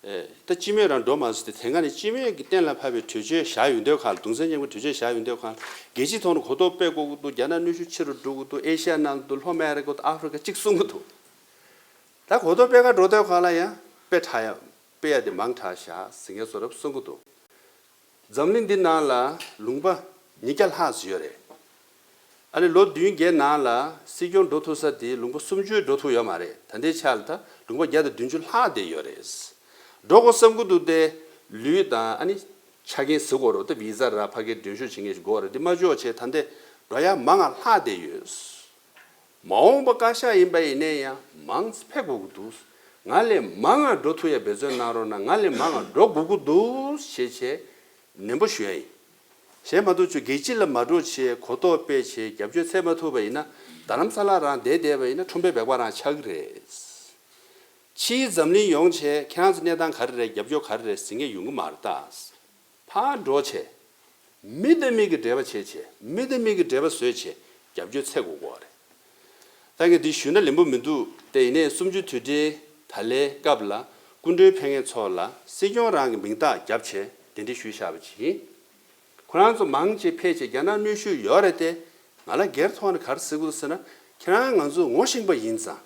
ཨེ། ད་སྤྱི་མོས་རང་འགྲོ་མ་སོང་སྟེ། དེ་སྔ་ནས་སྤྱི་མོས་ཀྱིས་གཏན་ལ་ཕབ་པའི་གྲོས་ཆོད་བཞག་ཡོང་དུས་ཁག་ལ། གདུང་སེམས་མཉམ་སྐྱེད་གྲོས་ཆོད་བཞག་ཡོང་དུས་ཁག་ལ། རྒྱལ་སྤྱིའི་ཐོག་ནས་གོ་རྟོགས་སྤེལ་དགོས་ཀྱི་འདུག་རྒྱ་ནག་གནོན་ཤུགས་ཆེ་རུ་འགྲོ་གི་འདུག་ཨེ་ཤི་ཡ་ནང་དུ་ལྷོ་མེ་རི་ཀ་དང་ཨ་ཧྥི་རི་ཀ་གཅིག་གསུང་གི་འདུག་ད་གོ་རྟོགས་སྤེལ་ག་འགྲོ་དུས་ཁག་ལ་ཡང་དཔེ་དྲག་ཡ། དཔེ་ཡ་དེ་མང་དྲགས་བཞག་ཟེར་མཁན་བཟོ་འདྲ་གསུང་གི་འདུག་འཛམ་གླིང་འདི་ནང་ལ་ལུང་པ་ཉིས་བརྒྱ་ལྷག་ཙམ་ཡོད་རེད། ཨ་ནི་ལོ་བདུན་བརྒྱད་ནང་ལ་སྲིད་སྐྱོང་འགྲོ་ཐུབ་ས་དེ་ལུང་པ་སུམ་ཅུ་འགྲོ་ཐུབ་ཡོད་མ་རེད། ད་ལྟའི་ཆ་ལ་ད་ལུང་པ་བརྒྱ་དང་བདུན་ཅུ་ལྷག་བསྡད་ཡོད་རེད། འགྲོ་དགོས་བསམ་གྱི་འདུག་སྟེ། ལུས་དང་ཨ་ནི་ཆ་རྐྱེན་ཟེར་དགོས་རེད། ད་བི་ཟ་རག་ཕ་གིར་མགྲོན་ཤོག་བྱེད་མཁན་ཞིག་དགོས་རེད། འདི་མ་འཇོག་བྱས་ད་ལྟ་འགྲོ་ཡ་མང་ང་ལྷག་བསྡད་ཡོད། མ་འོངས་པ་བཀའ་ཤག་ཡིན་པ་ཡིན་ནའི་ཡང་མང་ཙམ་ཕེབས་དགོས་ཀྱི་འདུག་ང་ལས་མང་ང་འགྲོ་ཐུབ་ཡ་འབད་བརྩོན་གནང་རོགས་གནང་། ང་ལས་མང་ང་འགྲོ་དགོས་ཀྱི་འདུག་ཞེས་བྱས་ནན་པོ་ཞུ་ཡ་ཡིན། གཞན་མ་གཏོགས་ཁྱོད་རྒྱལ་སྤྱི་ལ་མ་འགྲོ་བྱས་གོ་རྟོགས་སྤེལ་བྱས་རྒྱབ་སྐྱོར་འཚོལ་མ་ཐུབ་པ་ཡིན་ན། རྡ་རམ་ས་ལ་རང་བསྡད་བསྡད་པ་ཡིན་ན་ཁྲོམ་དཔོན་སྦལ་པ་རང་ཆགས་ཀྱི་རེད། ཕྱིའི་འཛམ་གླིང་ཡོང་བྱས་ཁྱེད་རང་ཚོ་གནས་སྟངས་ག་རེ་རེད། རྒྱབ་སྐྱོར་ག་རེ་རེད་ཟེར་མཁན་ཡོང་གི་མ་རེད་ད། ཕར་འགྲོ་བྱས། མི་དང་མི་གི་འབྲེལ་བ་བྱས་བྱས། མི་དང་མི་གི་འབྲེལ་བ་བཟོས་བྱས་རྒྱབ་སྐྱོར་འཚོལ་དགོས་ཀྱི་ཡོད་རེད། ད་ངས་འདི་ཞུས་ན་ལན་པོ་མི་འདུག་སྟེ། ཡིན་ནའི་གསུམ་བཅུའི་དུས་དྲན་ད་ལོའི་སྐབས་ལ་སྐུ་མགྲོན་ཕེབས་མཁན་ཚོ་ལ་སྲིད་སྐྱོང་རང་གི་མིང་རྟགས་བརྒྱབ་བྱས་གདན་འདྲེན་ཞུས་བཞག་པ་ཅིག་ཡིན། ཁོ་རང་ཚོ་མང་ཆེ་ཕེབས་བྱས་རྒྱ་ནག་གནོན་ཤུགས་ཡོད་རེད་དེ། ང་ལ་སྒེར་ཐོག་ནས་ག་རེ་ཟེར་གྱི་འདུག་ཟེར་ན། ཁྱེད་རང་ང་ཚོ་ངོ་ཤེས་པ་ཡིན་ཙང་།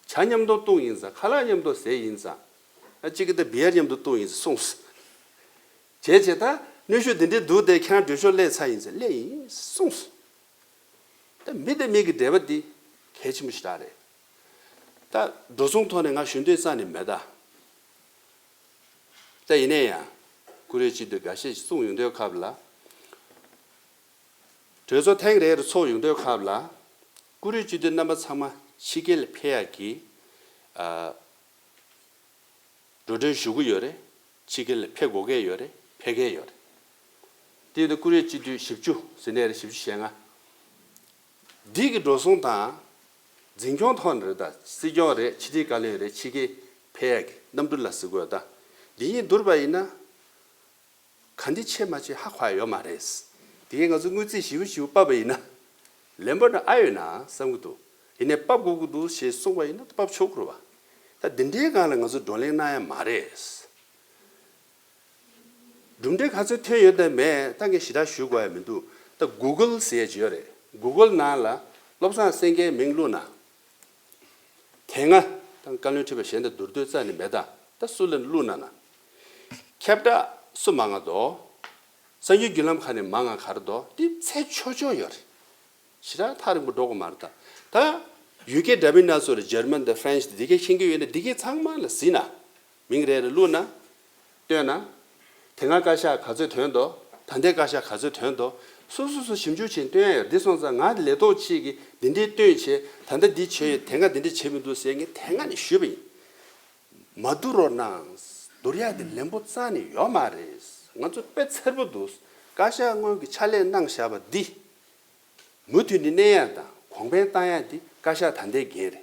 ཇ་མཉམ་དུ་བཏུང་ཡིན་ཙང་། ཁ་ལག་མཉམ་དུ་བཟས་ཡིན་ཙང་། ཨ་གཅིག་གིས་ད་བི་ཡར་མཉམ་དུ་བཏུང་ཡིན་ཙང་གསུངས་སོང་། བྱས་བྱས་ད་གནོན་ཤུགས་འདི་འདྲའི་འདུག་སྟེ། ཁྱེད་རང་མགྲོན་ཤོག་སླེབས་ཚར་ཡིན་ཙང་སླེབས་ཡིན་གསུངས་སོང་། ད་མི་དང་མི་གི་འབྲེལ་བ་འདི་གལ་ཆེན་པོ་ཞེ་དྲག་རེད། ད་འགྲོ་སོང་ཐོག་ནས་ང་ཞུ་འདོད་རྩ་ནས་མེད་ད། ད་ཡིན་ནའི་ཡང་ཀུ་རེ་སྤྱི་འཐུས་འགའ་ཤས་ཤིག་གསུངས་ཡོང་དུས་སྐབས་ལ། གྲོས་ཚོགས་ཐེངས་རེ་རེ་ཚོགས་ཡོང་དུས་སྐབས་ལ། ཀུ་རེ་སྤྱི་འཐུས་རྣམ་པ་ཚང་མ་ཕྱི་རྒྱལ་ལ་ཕེབས་ཡག་གི་ཨ་འགྲོ་གྲོན་ཞུ་གི་ཡོད་རེད། ཕྱི་རྒྱལ་ལ་ཕེབས་དགོས་ཀྱི་ཡོད་རེད། ཕེབས་ཀྱི་ཡོད་རེད། དེ་ཡིན་དུས་ཀུ་རེ་སྤྱི་འཐུས་བཞི་བཅུ་ཟེར་ནའི་རེད། བཞི་བཅུ་ཞེ་ལྔ། འདི་གི་འགྲོ་སོང་དང་། འཛིན་སྐྱོང་ཐོག་ནས་རེད་ད། སྲིད་སྐྱོང་རེད། ཕྱི་དྲིལ་བཀའ་བློན་རེད། ཕྱི་རྒྱལ་ཕེབས་ཡག་གི་གནམ་གྲུ་ལ་ཟེར་དགོས་ད། འདི་གཉིས་བསྡུར་བ་ཡིན་ན། ག་འདི་ཆེ་མ་ཆེ་ཧ་གོ་ཡ་ཡོད་མ་རེད། དེ་གས་ང་ཚོ་དངུལ་རྩིས་ཞིབ་པོ་ཞིབ་པོ་ཕབ་པ་ཡིན་ན། ལན་པོ་འདྲ་ཨ་ཡོད་ན་བསམ་གྱི་འདུག་ཡིན་ནའི་ཕབ་དགོས་ཀྱི་འདུག་ཞེས་གསུངས་པ་ཡིན་ན་ཕབ་ཆོག་གི་རེད་བ། ད་འདི་འདྲའི་སྒང་ལ་ང་ཚོ་བགྲོ་གླེང་གནང་ཡ་མ་རེད། གྲུབ་འབྲས་ག་ཚོད་ཐོན་ཡོད་དམ་མེད་ད་ངས་ཞེ་དྲག་ཞུ་དགོས་ཡ་མི་འདུག་ད་གུ་གལ་ཟེར་ཡ་ཅིག་ཡོད་རེད། གུ་གལ་ནང་ལ་བློ་བཟང་སེང་གེའི་མིང་བླུགས་ན། དེ་སྔ་དང་བཀའ་བློན་ཁྲི་པ་གཞན་དང་བསྡུར་དུས་རྩ་ནས་མེད་ད། ད་སུ་ལ་བླུགས་ན་ན། ཁྱབ་བསྒྲགས་སུ་མང་ང་དོ། གསར་འགྱུར་བརྒྱུད་ལམ་ཁག་ནས་མང་ང་གར་དོ། དེ་ཚད་ཆོག་ཆོག་ཡོད་རེད། ཞེ་དྲག་ཐག་རིང་པོ་འགྲོ་དགོས་མ་རེད་ད། ད་ཡུ་ཀེ་འདྲ་མིན་སྣ་ཚོགས་རེད། འཇར་མན་དང་ཧྥ་རན་སི་དེ་གས་ཤེས་ཀྱི་ཡོད་ན་དེ་གས་ཚང་མ་ལ་གཟིགས་ན། མིང་རེ་རེ་བླུགས་ན། བཏོན་ན། དེ་སྔ་བཀའ་ཤག་ག་ཚོད་ཐོན་འདུག་ད་ལྟའི་བཀའ་ཤག་ག་ཚོད་ཐོན་འདུག་སོ་སོ་སོ་ཞིབ་འཇུག་བྱས་བཏོན་ཡ་ཡོད། འདི་སོང་ཙང་ང་ལས་ཐོག་ཅིག་གིས་འདི་འདྲའི་བཏོན་བྱས། ད་ལྟ་འདི་བྱས་ཡོད། དེ་སྔ་འདི་འདྲ་བྱས་མི་འདུག་ཟེར་ངས་དེ་སྔ་ནས་ཞུས་པ་ཡིན། མ་བསྡུར་རོགས་གནང་། བསྡུར་ཡ་དེ་ལན་པོ་རྩ་ནས་ཡོད་མ་རེད། ང་ཚོ་དཔེ་མཚར་པོ་འདུག་བཀའ་ཤག་སྔོན་གྱི་ཕྱག་ལས་གནང་བཞག་པ་འདི། མུ་མཐུད་ནས་གནས་ཡ་དང་གོང་འཕེལ་བཏང་ཡ་དེ་བཀའ་ཤག་ད་ལྟའི་འགན་རེད།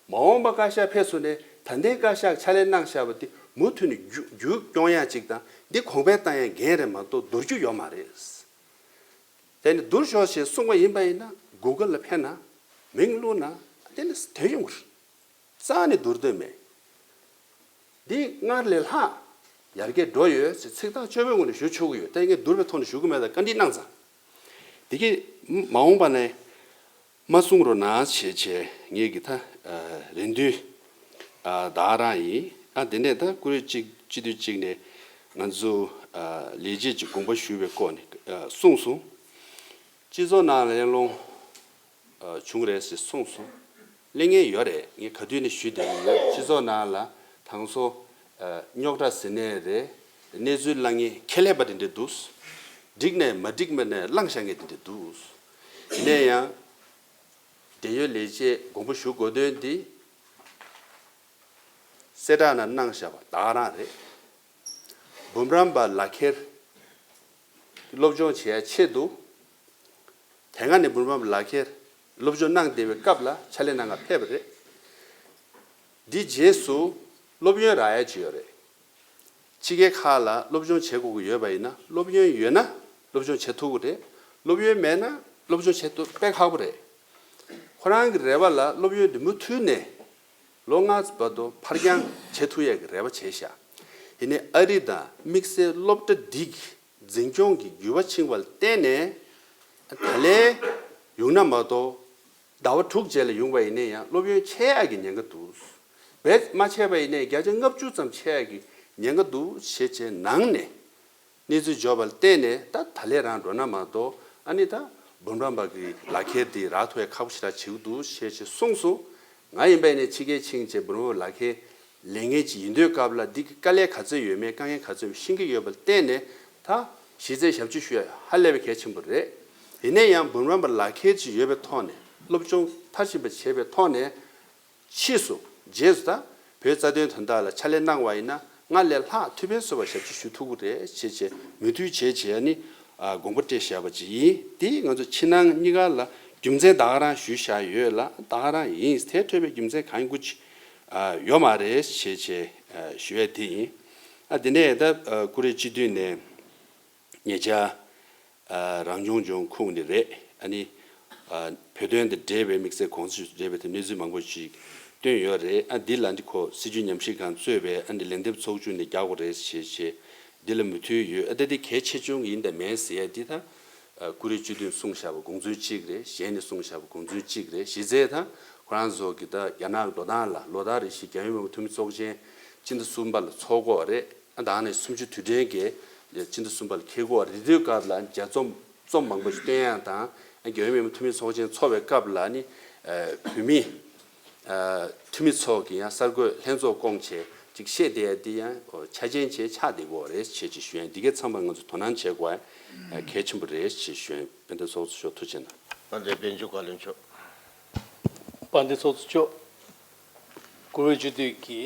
མ་འོངས་པ་བཀའ་ཤག་ཕེབས་སོང་ནས་ད་ལྟའི་བཀའ་ཤག་ཕྱག་ལས་གནང་བཞག་པ་དེ་མུ་མཐུད་ནས་རྒྱུ་རྒྱུ་སྐྱོང་ཡ་གཅིག་དང་འདི་གོང་འཕེལ་བཏང་ཡ་འགན་རེད་མ་གཏོགས་བསྡུར་རྒྱུ་ཡོད་མ་རེད། དེ་ནི་བསྡུར་ཤོག་ཞེས་གསུངས་པ་ཡིན་པ་ཡིན་ན་གུ་གལ་ལ་ཕེབས་ན་མིང་བླུགས་ན་དེ་ནི་དོན་ཡོང་གི་རེད། རྩ་ནས་བསྡུར་འདོད་མེད། འདི་སྔར་ལས་ལྷག་ཡར་རྒྱས་འགྲོ་ཡོད་ཅེས་ཚིག་ཐག་ཆོད་པོའི་ངོས་ནས་ཞུ་ཆོག་གི་ཡོད། ད་ངས་བསྡུར་བའི་ཐོག་ནས་ཞུ་གི་མེད། ད་བཀའ་འདྲི་གནང་ཙང་། འདི་གི་མ་འོངས་པ་ནས་མ་གསུང་རོགས་གནང་བྱས་བྱས་ངེད་ཀྱི་ད་རེ་འདུན་ད་ག་རང་ཡིན། ཨ་དེ་ནས་ད་ཀུ་རེ་གཅིག་སྤྱི་འཐུས་གཅིག་ནས་ང་ཚོ་ལས་བྱེད་ཀྱི་དགོངས་པ་ཞུ་བའི་སྐོར་ནས་གསུངས་སོང་། སྤྱི་ཚོགས་ནང་ལ་གླེང་སློང་བྱུང་རེད་ཟེར་གསུངས་སོང་། གླེང་མཁན་ཡོད་རེད། ངས་ག་དུས་ནས་ཞུས་བསྡད་ཀྱི་ཡོད། སྤྱི་ཚོགས་ནང་ལ་དང་སོ་རྙོག་དྲ་ཟེར་ནའི་རེད། གནས་ཚུལ་བསླང་མཁན་ཁྱད་ལས་པ་དེ་འདྲ་འདུག་འགྲིག་ནས་མ་འགྲིག་མེད་ནས་བསླངས་བཞག་མཁན་དེ་འདྲ་འདུག་ཡིན་ན་ཡང་འབྲེལ་ཡོད་ལས་བྱེད་དགོངས་པ་ཞུ་དགོས་དོན་འདི་གསལ་བསྒྲགས་ནང་གནང་བཞག་པ་ད་ག་རང་རེད། འབུམ་རམས་པ་ལག་ཁྱེར་སློབ་སྦྱོང་བྱེད་ཡ་ཆེད་དུ། དེ་སྔ་ནས་འབུམ་རམས་པ་ལག་ཁྱེར་སློབ་སྦྱོང་གནང་བསྡད་པའི་སྐབས་ལ་ཕྱག་ལས་གནང་ག་ཕེབས་པ་རེད། འདི་རྗེས་སུ་སློབ་ཡོན་རག་ཡ་ཅིག་ཡོད་རེད། ཕྱི་རྒྱལ་ཁག་ལ་སློབ་སྦྱོང་བྱེད་དགོས་ཀྱི་ཡོད་པ་ཡིན་ན་སློབ་ཡོན་ཡོད་ན་སློབ་སྦྱོང་བྱེད་ཐུབ་ཀྱི་རེད། སློབ་ཡོན་མེད་ན་སློབ་སྦྱོང་བྱེད་ཐུབ་དཔེ་ཁག་པོ་རེད། ཁོ་རང་གི་རེ་བ་ལ་སློབ་ཡོན་འདི་མུ་མཐུད་ནས་ལོ་ལྔ་བར་དུ་ཕར་འགྱངས་བྱེད་ཐུབ་ཡས་ཀྱི་རེ་བ་བྱས་ཤག་ཡིན་ནའི་ཨ་རི་དང་དམིགས་བསལ་སློབ་གྲྭ་འདི་གི་འཛིན་སྐྱོང་གི་འགྱུར་བ་ཕྱིན་པ་ལ་བརྟེན་ནས་ད་ལན་ཡོང་ན་མ་གཏོགས་ཟླ་བ་དྲུག་རྗེས་ལ་ཡོང་བ་ཡིན་ན་ཡང་སློབ་ཡོན་ཆད་ཡག་གི་ཉེན་ཁ་འདུག་བས་མ་ཆད་པ་ཡིན་ན་བརྒྱ་ཆ་ལྔ་བཅུ་ཙམ་ཆད་ཡག་གི་ཉེན་ཁ་འདུག་ཞེས་བྱས་ནང་ནས་གནས་ཚུལ་འབྱོར་བ་ལ་བརྟེན་ནས་ད་ད་ལན་རང་འགྲོ་ན་མ་གཏོགས་ཨ་ནི་ད་འབུམ་རམས་པ་གི་ལག་ཁྱེར་དེ་རག་ཐུབ་ཡག་ཁག་པོ་ཞེ་དྲག་བྱེད་ཀྱི་འདུག་ཞེས་བྱས་གསུངས་སོང་། ང་ཡིན་པ་ཡིན་ན་ཕྱི་རྒྱལ་ཕྱིན་བྱས་འབུམ་རམས་པ་ལག་ཁྱེར་ལེན་མཁན་ཅིག་ཡིན་དུས་སྐབས་ལ་འདི་གི་དཀའ་ལས་ག་ཚོད་ཡོད་མེད་དཀའ་ངལ་ག་ཚོད་ཡོད་མེད་ཤེས་ཀྱི་ཡོད་པ་ལ་བརྟེན་ནས་ད་གཞི་རྩའི་ཞབས་ཕྱི་ཞུ་ཡ་ཧ་ལས་པའི་གལ་ཆེན་པོ་རེད། ཡིན་ན་ཡང་འབུམ་རམས་པ་ལག་ཁྱེར་ཅིག་ཡོད་པའི་ཐོག་ནས་སློབ་སྦྱོང་མཐར་ཕྱིན་པ་བྱས་པའི་ཐོག་ནས་ཕྱིས་སུ་རྗེས་སུ་ད་བོད་རྩ་དོན་དོན་དག་ལ་ཕྱག་ལས་གནང་བ་ཡིན་ན་སྔར་ལས་ལྷག་ཐུབ་པའི་བཟོ་བ་ཞབས་ཕྱི་ཞུ་ཐུབ་ཀྱི་རེད་ཅེས་བྱས་མོས་མཐུན་བྱས་བྱས་ནི་དགོངས་པ་སྤྲད་བཞག་པ་ཅིག་ཡིན། དེ་ང་ཚོ་ཕྱི་ནང་གཉིས་ཀ་ལ་རྒྱུ་མཚན་ད་ག་རང་ཞུས་བཞག་ཡོད་ལ་ད་ག་རང་ཡིན། དེ་འཕྲོས་པའི་རྒྱུ་མཚན་གང་ཡིན་དགུ་ཅིག་ཡོད་མ་རེད་ཞེས་བྱས་ཞུ་ཡས་དེ་ཡིན། ཨ་དེ་ནས་ད་ཀུ་རེ་སྤྱི་འཐུས་ནས་ཉེ་ཆར་རང་སྐྱོང་ལྗོངས་ཁོངས་ནས་རེད། ཨ་ནི་བོད་དོན་དང་འབྲེལ་བའི་དམིགས་བསལ་གོང་ས་མཆོག་དང་འབྲེལ་བའི་དེ་གནས་ཚུལ་མང་པོ་ཞིག་བཏོན་ཡོད་རེད། ཨ་འདི་ལ་འདི་ཁོ་སྲིད་བྱུས་ཉམས་ཞིབ་ཁང་གཙོས་པའི་ཨ་ནི་ལན་འདེབས་ཚོགས་ཆུང་ནས་རྒྱག་དགོས་རེད་ཞེས་བྱས་འདི་ལ་མོས་མཐུན་ཡོད། ཨ་ད་འདི་གལ་ཆེ་ཆུང་ཡིན་དང་མིན་ཟེར་ཡ་འདི་ད་ཀུ་རེ་སྤྱི་འཐུས་གསུངས་བཞག་པ་དགོངས་ཚུལ་གཅིག་རེད། གཞན་ནས་གསུངས་བཞག་པ་དགོངས་ཚུལ་གཅིག་རེད། གཞི་རྩའི་ད་ཁོ་རང་ཚོ་གི་ད་རྒྱ་ནག་གི་འགྲོ་སྟངས་ལ་ལོ་ལྟར་རེ་བཞིན་རྒྱལ་ཡོངས་མི་མང་འཐུས་མི་ཚོགས་ཆེན་སྤྱི་ཟླ་གསུམ་པ་ལ་ཚོགས་ཀྱི་ཡོད་རེད། ཨ་ད་ནས་གསུམ་བཅུ་དུས་དྲན་གྱི་སྤྱི་ཟླ་གསུམ་པ་ལ་འཁེལ་གྱི་ཡོད་རེད། དེ་དུས་སྐབས་ལ་རྒྱ་རྩོམ་རྩོམ་མང་པོ་ཞིག་བཏོན་ཡག་དང་རྒྱལ་ཡོངས་མི་མང་འཐུས་མི་ཚོགས་ཆེན་ཚོགས་པའི་སྐབས་ལ་ནི་བོད་མི་འཐུས་མི་ཚོ་གི་ཡང་གསར་འགོད་ལྷན་ཚོགས་སྐོང་བྱས་ཅིག་བཤད་བསྡད་ཡ་འདི་ཡང་ཆ་རྐྱེན་བྱས་ཆགས་བསྡད་ཀྱི་ཡོད་རེད་ཅེས་ཅིག་ཞུ་ཡ་ཡིན། འདི་གའི་ཚང་མ་ང་ཚོ་དོ་སྣང་བྱེད་དགོས་ཡ་གལ་ཆེན་པོ་རེད་ཅེས་ཞུ་ཡ་ཡིན། དཔལ་ལྡན་ཚོགས་གཙོ་མཆོག་ཐུགས་རྗེ་གནང་། དཔལ་ལྡན་དཔལ་འབྱོར་བཀའ་བློན་མཆོག་དཔལ་ལྡན་ཚོགས་གཙོ་མཆོག་ཀུ་རེ་སྤྱི་འཐུས་ཀྱི་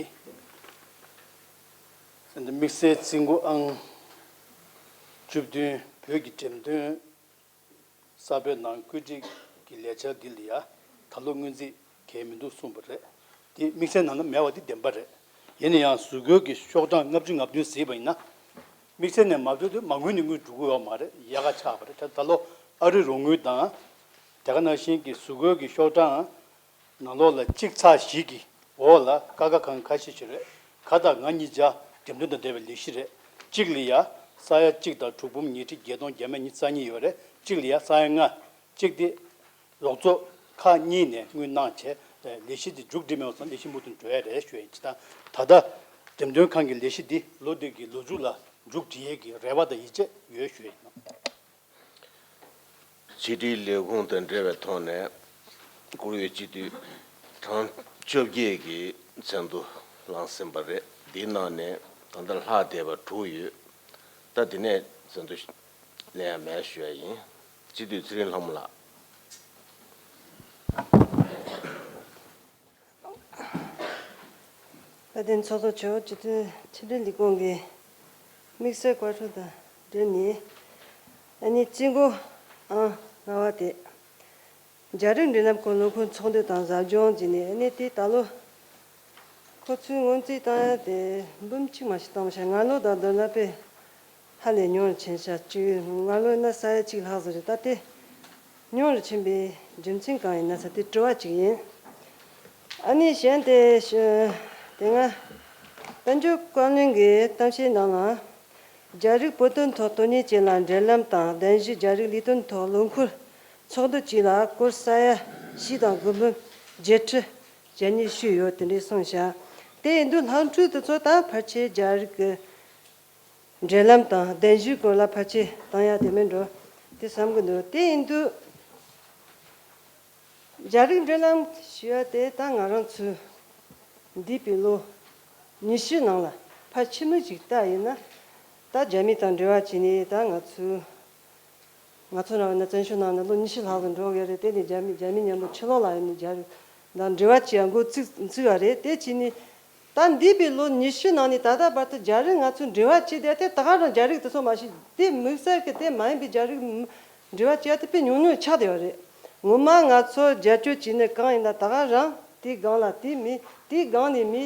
དམིགས་བསལ་རྩིས་འགོ་ཨང་བཅུ་བདུན་བོད་ཀྱི་འགྲེམས་སྟོན་གསར་པའི་ནང་བཀོད་སྒྲིག་གི་ལས་འཆར་འདི་ལ་ཡ་ད་ལོ་སྔོན་རྩིས་གལ་མི་འདུག་གསུངས་པ་རེད། དེ་དམིགས་བསལ་ནང་ན་མེད་པ་དེ་བདེན་པ་རེད། ཡིན་ན་ཡང་གཟུགས་སྐྱོར་གྱི་ཤོག་གྲངས་ལྔ་བཅུ་ང་བདུན་གཟིགས་པ་ཡིན་ན། དམིགས་བསལ་ནས་མ་བསྡུར་དུས་མ་དངུལ་ནས་དངུལ་འགྲོ་གི་ཡོད་མ་རེད། ཡལ་ག་ཆགས་པ་རེད། ད་ད་ལོ་ཨ་རི་རོགས་དངུལ་དང་། དེ་ག་ནང་བཞིན་གྱི་གཟུགས་སྐྱོར་གྱི་ཤོག་གྲངས་ནང་ལོགས་ལ་གཅིག་ཚེག་བཞི་གི་འོག་ལ་ཀ་ཁ་གང་ཁ་ཤས་ཤིག་རེད། ཁ་བཏགས་ང་གཉིས་བརྒྱ་འགྲེམས་སྟོན་དང་འབྲེལ་བའི་ལས་གཞི་རེད། གཅིག་ལ་ཡ་ས་ཡ་གཅིག་དང་དྲུག་འབུམ་ཉིས་ཁྲི་བརྒྱད་སྟོང་བརྒྱ་མེད་ཉི་ཤུ་རྩ་གཉིས་ཡོད་རེད། གཅིག་ལ་ཡ་ས་ཡ་ལྔ། གཅིག་དེ་རོགས་ཚོགས་ཁག་གཉིས་ནས་དངུལ་གནང་བྱས་ ལས་གཞི་འདི་མཇུག་སྒྲིལ་མེད་པ་སོང་ལས་གཞི་མུ་མཐུད་འགྲོ་ཡ་རེད་ཞུ་ཡ་ཡིན། ཅི་ད་ད་ལྟ་འགྲེམས་སྟོན་ཁང་གི་ལས་གཞི་འདི་ལོ་འདི་གི་ལོ་མཇུག་ལ་མཇུག་སྒྲིལ་ཡས་ཀྱི་རེ་བ་དང་ཡིད་ཆེས་ཡོད་ཞུ་ཡ་ཡིན། ཕྱི་དྲིལ་ལས་ཁུངས་དང་འབྲེལ་བའི་ཐོག་ནས་བཀུར་འོས་སྤྱི་འཐུས་གྲངས་བཅོ་བརྒྱད་ཀྱི་མཚན་ཐོ་བླངས་ཟིན་པ་རེད། འདིའི་ནང་ནས་ད་ལྟ་ལྷག་བསྡད་པ་དྲུག་ཡོད། ད་དེ་ནས་མཚན་ཐོ་ལེན་ཡ་མེད་ཞུ་ཡ་ཡིན། སྤྱི་འཐུས་ཚེ་རིང་ལྷ་མོ་ལགས། བཀའ་དྲིན་ཚོགས་གཙོ་མཆོག་སྤྱི་འཐུས་ཕྱི་དྲིལ་ལས་ཁུངས་ཀྱི་དམིགས་བསལ་བཀའ་འཁྲོལ་དང་འབྲེལ་ནས། ཨ་ནི་རྩིས་འགོ་ཨང་ལྔ་པ་དེ། རྒྱ་རིགས་འབྲེལ་ལམ་སྐོར་ལོ་འཁོར་ཚོགས་འདུ་དང་ཟབ་སྦྱོང་བྱས་ནས་ཨ་ནི་དེ་ད་ལོ་ཁོ་ཚོས་སྔོན་རྩིས་བཏང་ཡ་དེ་འབུམ་གཅིག་མ་ཞིག་བཏང་མ་ཤག་སྔ་ལོ་དང་བསྡུར་ན་དཔེ་ཧ་ལས་ཉུང་རུ་ཕྱིན་ཤག་ཅིག་སྔ་ལོ་ན་ས་ཡ་གཅིག་ལྷག་ཙམ་རེད། ད་དེ་ཉུང་རུ་ཕྱིན་པའི་རྒྱུ་མཚན་གང་ཡིན་ན་ས་དེ་དྲི་བ་གཅིག་ཡིན། ཨ་ནི་གཞན་དེ་ཤ་དེ་སྔ་དཔལ་འབྱོར་བཀའ་བློན་གྱི་གཏམ་བཤད་ནང་ལ། རྒྱ་རིགས་བོད་དོན་ཐོག་དོན་གཉེར་ཅན་ལ་འབྲེལ་ལམ་དང་གདན་ཞུའི་རྒྱ་རིགས་ལས་དོན་ཐོག་ལོ་འཁོར་ཚོགས་འདུ་གཅིག་ལ་སྒོར་ས་ཡ་བཞི་དང་དགུ་འབུམ་བརྒྱད་ཁྲི་བརྒྱ་ཉེར་བཞི་ཡོད། དེ་འདྲའི་གསུངས་བཞག་དེ་ཡིན་དུས་ལྷག་འཕྲོས་དེ་ཚོ་དང་ཕལ་ཆེར་རྒྱ་རིགས་ཀྱི་འབྲེལ་ལམ་དང་གདན་ཞུའི་སྐོར་ལ་ཕལ་ཆེར་བཏང་ཡ་དེ་མིན་འགྲོ་དེ་བསམ་གི་འདུག་དེ་ཡིན་དུས། རྒྱ་རིགས་འབྲེལ་ལམ་ཞུ་བ་དེ་ད་ང་རང་ཚོས་འདས་པའི་ལོ་ཉི་ཤུ་ནང་ལ་ཕར་ཕྱི་མིག་ཅིག་ལྟ་ཡིན་ན། ད་རྒྱ་མི་དང་འབྲེལ་བ་བྱས་ནས་ད་ང་ཚོས་ང་ཚོ་རང་ན་བཙན་བྱོལ་ནང་ནས་ལོ་ཉི་ཤུ་ལྷག་ཙམ་འགྲོ་གི་རེད། དེ་ནས་རྒྱ་མི་རྒྱ་མི་མཉམ་པོ་ཕྱི་ལོགས་ལ་ཡོད་ནས་རྒྱ་རིགས་དང་འབྲེལ་བ་བྱེད་ཡ་འགོ་ཚུགས་ཚུགས་པ་རེད། དེ་བྱས་ནས། ད་འདས་པའི་ལོ་ཉི་ཤུ་ནང་ནས་ད་ལྟ་བར་དུ་རྒྱ་རིགས་ང་ཚོས་འབྲེལ་བ་བྱས་བསྡད་དེ་ད་ག་རང་རྒྱ་རིགས་དེ་ཚོ་མ་གཞི་དེ་དམིགས་བསལ་གྱི་དེ་མ་ཡིན་པའི་རྒྱ་རིགས་འབྲེལ་བ་བྱས་དེ་དཔེ་ཉུང་ཉུང་ཆགས་བསྡད་ཡོད་རེད། ངོ་མ་ང་ཚོ་རྒྱབ་སྐྱོར་བྱས་ནས་གང་ཡིན་ན་ད་ག་རང་དེའི་སྒང་ལ་དེ་མི་དེའི་སྒང་ནས་མི་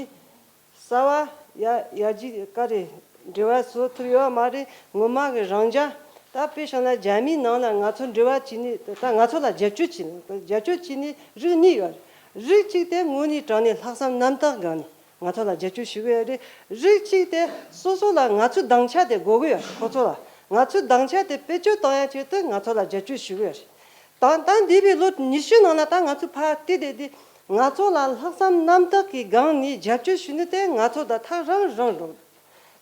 གསར་བ་ཡ་ཡར་རྒྱས་ག་རེ་འབྲེལ་བ་བཟོ་ཐུབ་ཡོད་མ་རེད། ངོ་མ་གི་རང་རྒྱ་ད་དཔེ་བཞག་ན་རྒྱ་མིའི་ནང་ལ་ང་ཚོ་འབྲེལ་བ་བྱས་ནས་ད་ང་ཚོ་ལ་རྒྱབ་སྐྱོར་བྱས་ནས་རྒྱབ་སྐྱོར་བྱས་ནས་རིགས་གཉིས་ཡོད་རེད། རིགས་གཅིག་དེ་དངོས་གནས་དྲང་གནས་ལྷག་བསམ་རྣམ་དག་སྒང་ནས། ང་ཚོ་ལ་རྒྱབ་སྐྱོར་ཞུ་གི་ཡོད་རེད། རིགས་གཅིག་དེ་སོ་སོ་ལ་ང་ཚོའི་སྡིངས་ཆ་དེ་དགོས་ཀྱི་ཡོད་རེད། ཁོ་ཚོ་ལ་ང་ཚོའི་སྡིངས་ཆ་དེ་བེད་སྤྱོད་གཏོང་ཡ་ཆེད་དུ་ང་ཚོ་ལ་རྒྱབ་སྐྱོར་ཞུ་གི་ཡོད་རེད། ད་ད་འདས་པའི་ལོ་ཉི་ཤུ་ནང་ལ་ད་ང་ཚོ་ཕར་བལྟས་བསྡད་དེ་ང་ཚོ་ལ་ལྷག་བསམ་རྣམ་དག་གི་སྒང་ནས་རྒྱབ་སྐྱོར་ཞུ་ནི་དེ་ང་ཚོ་ད་ཐག་རང་རང་རེད།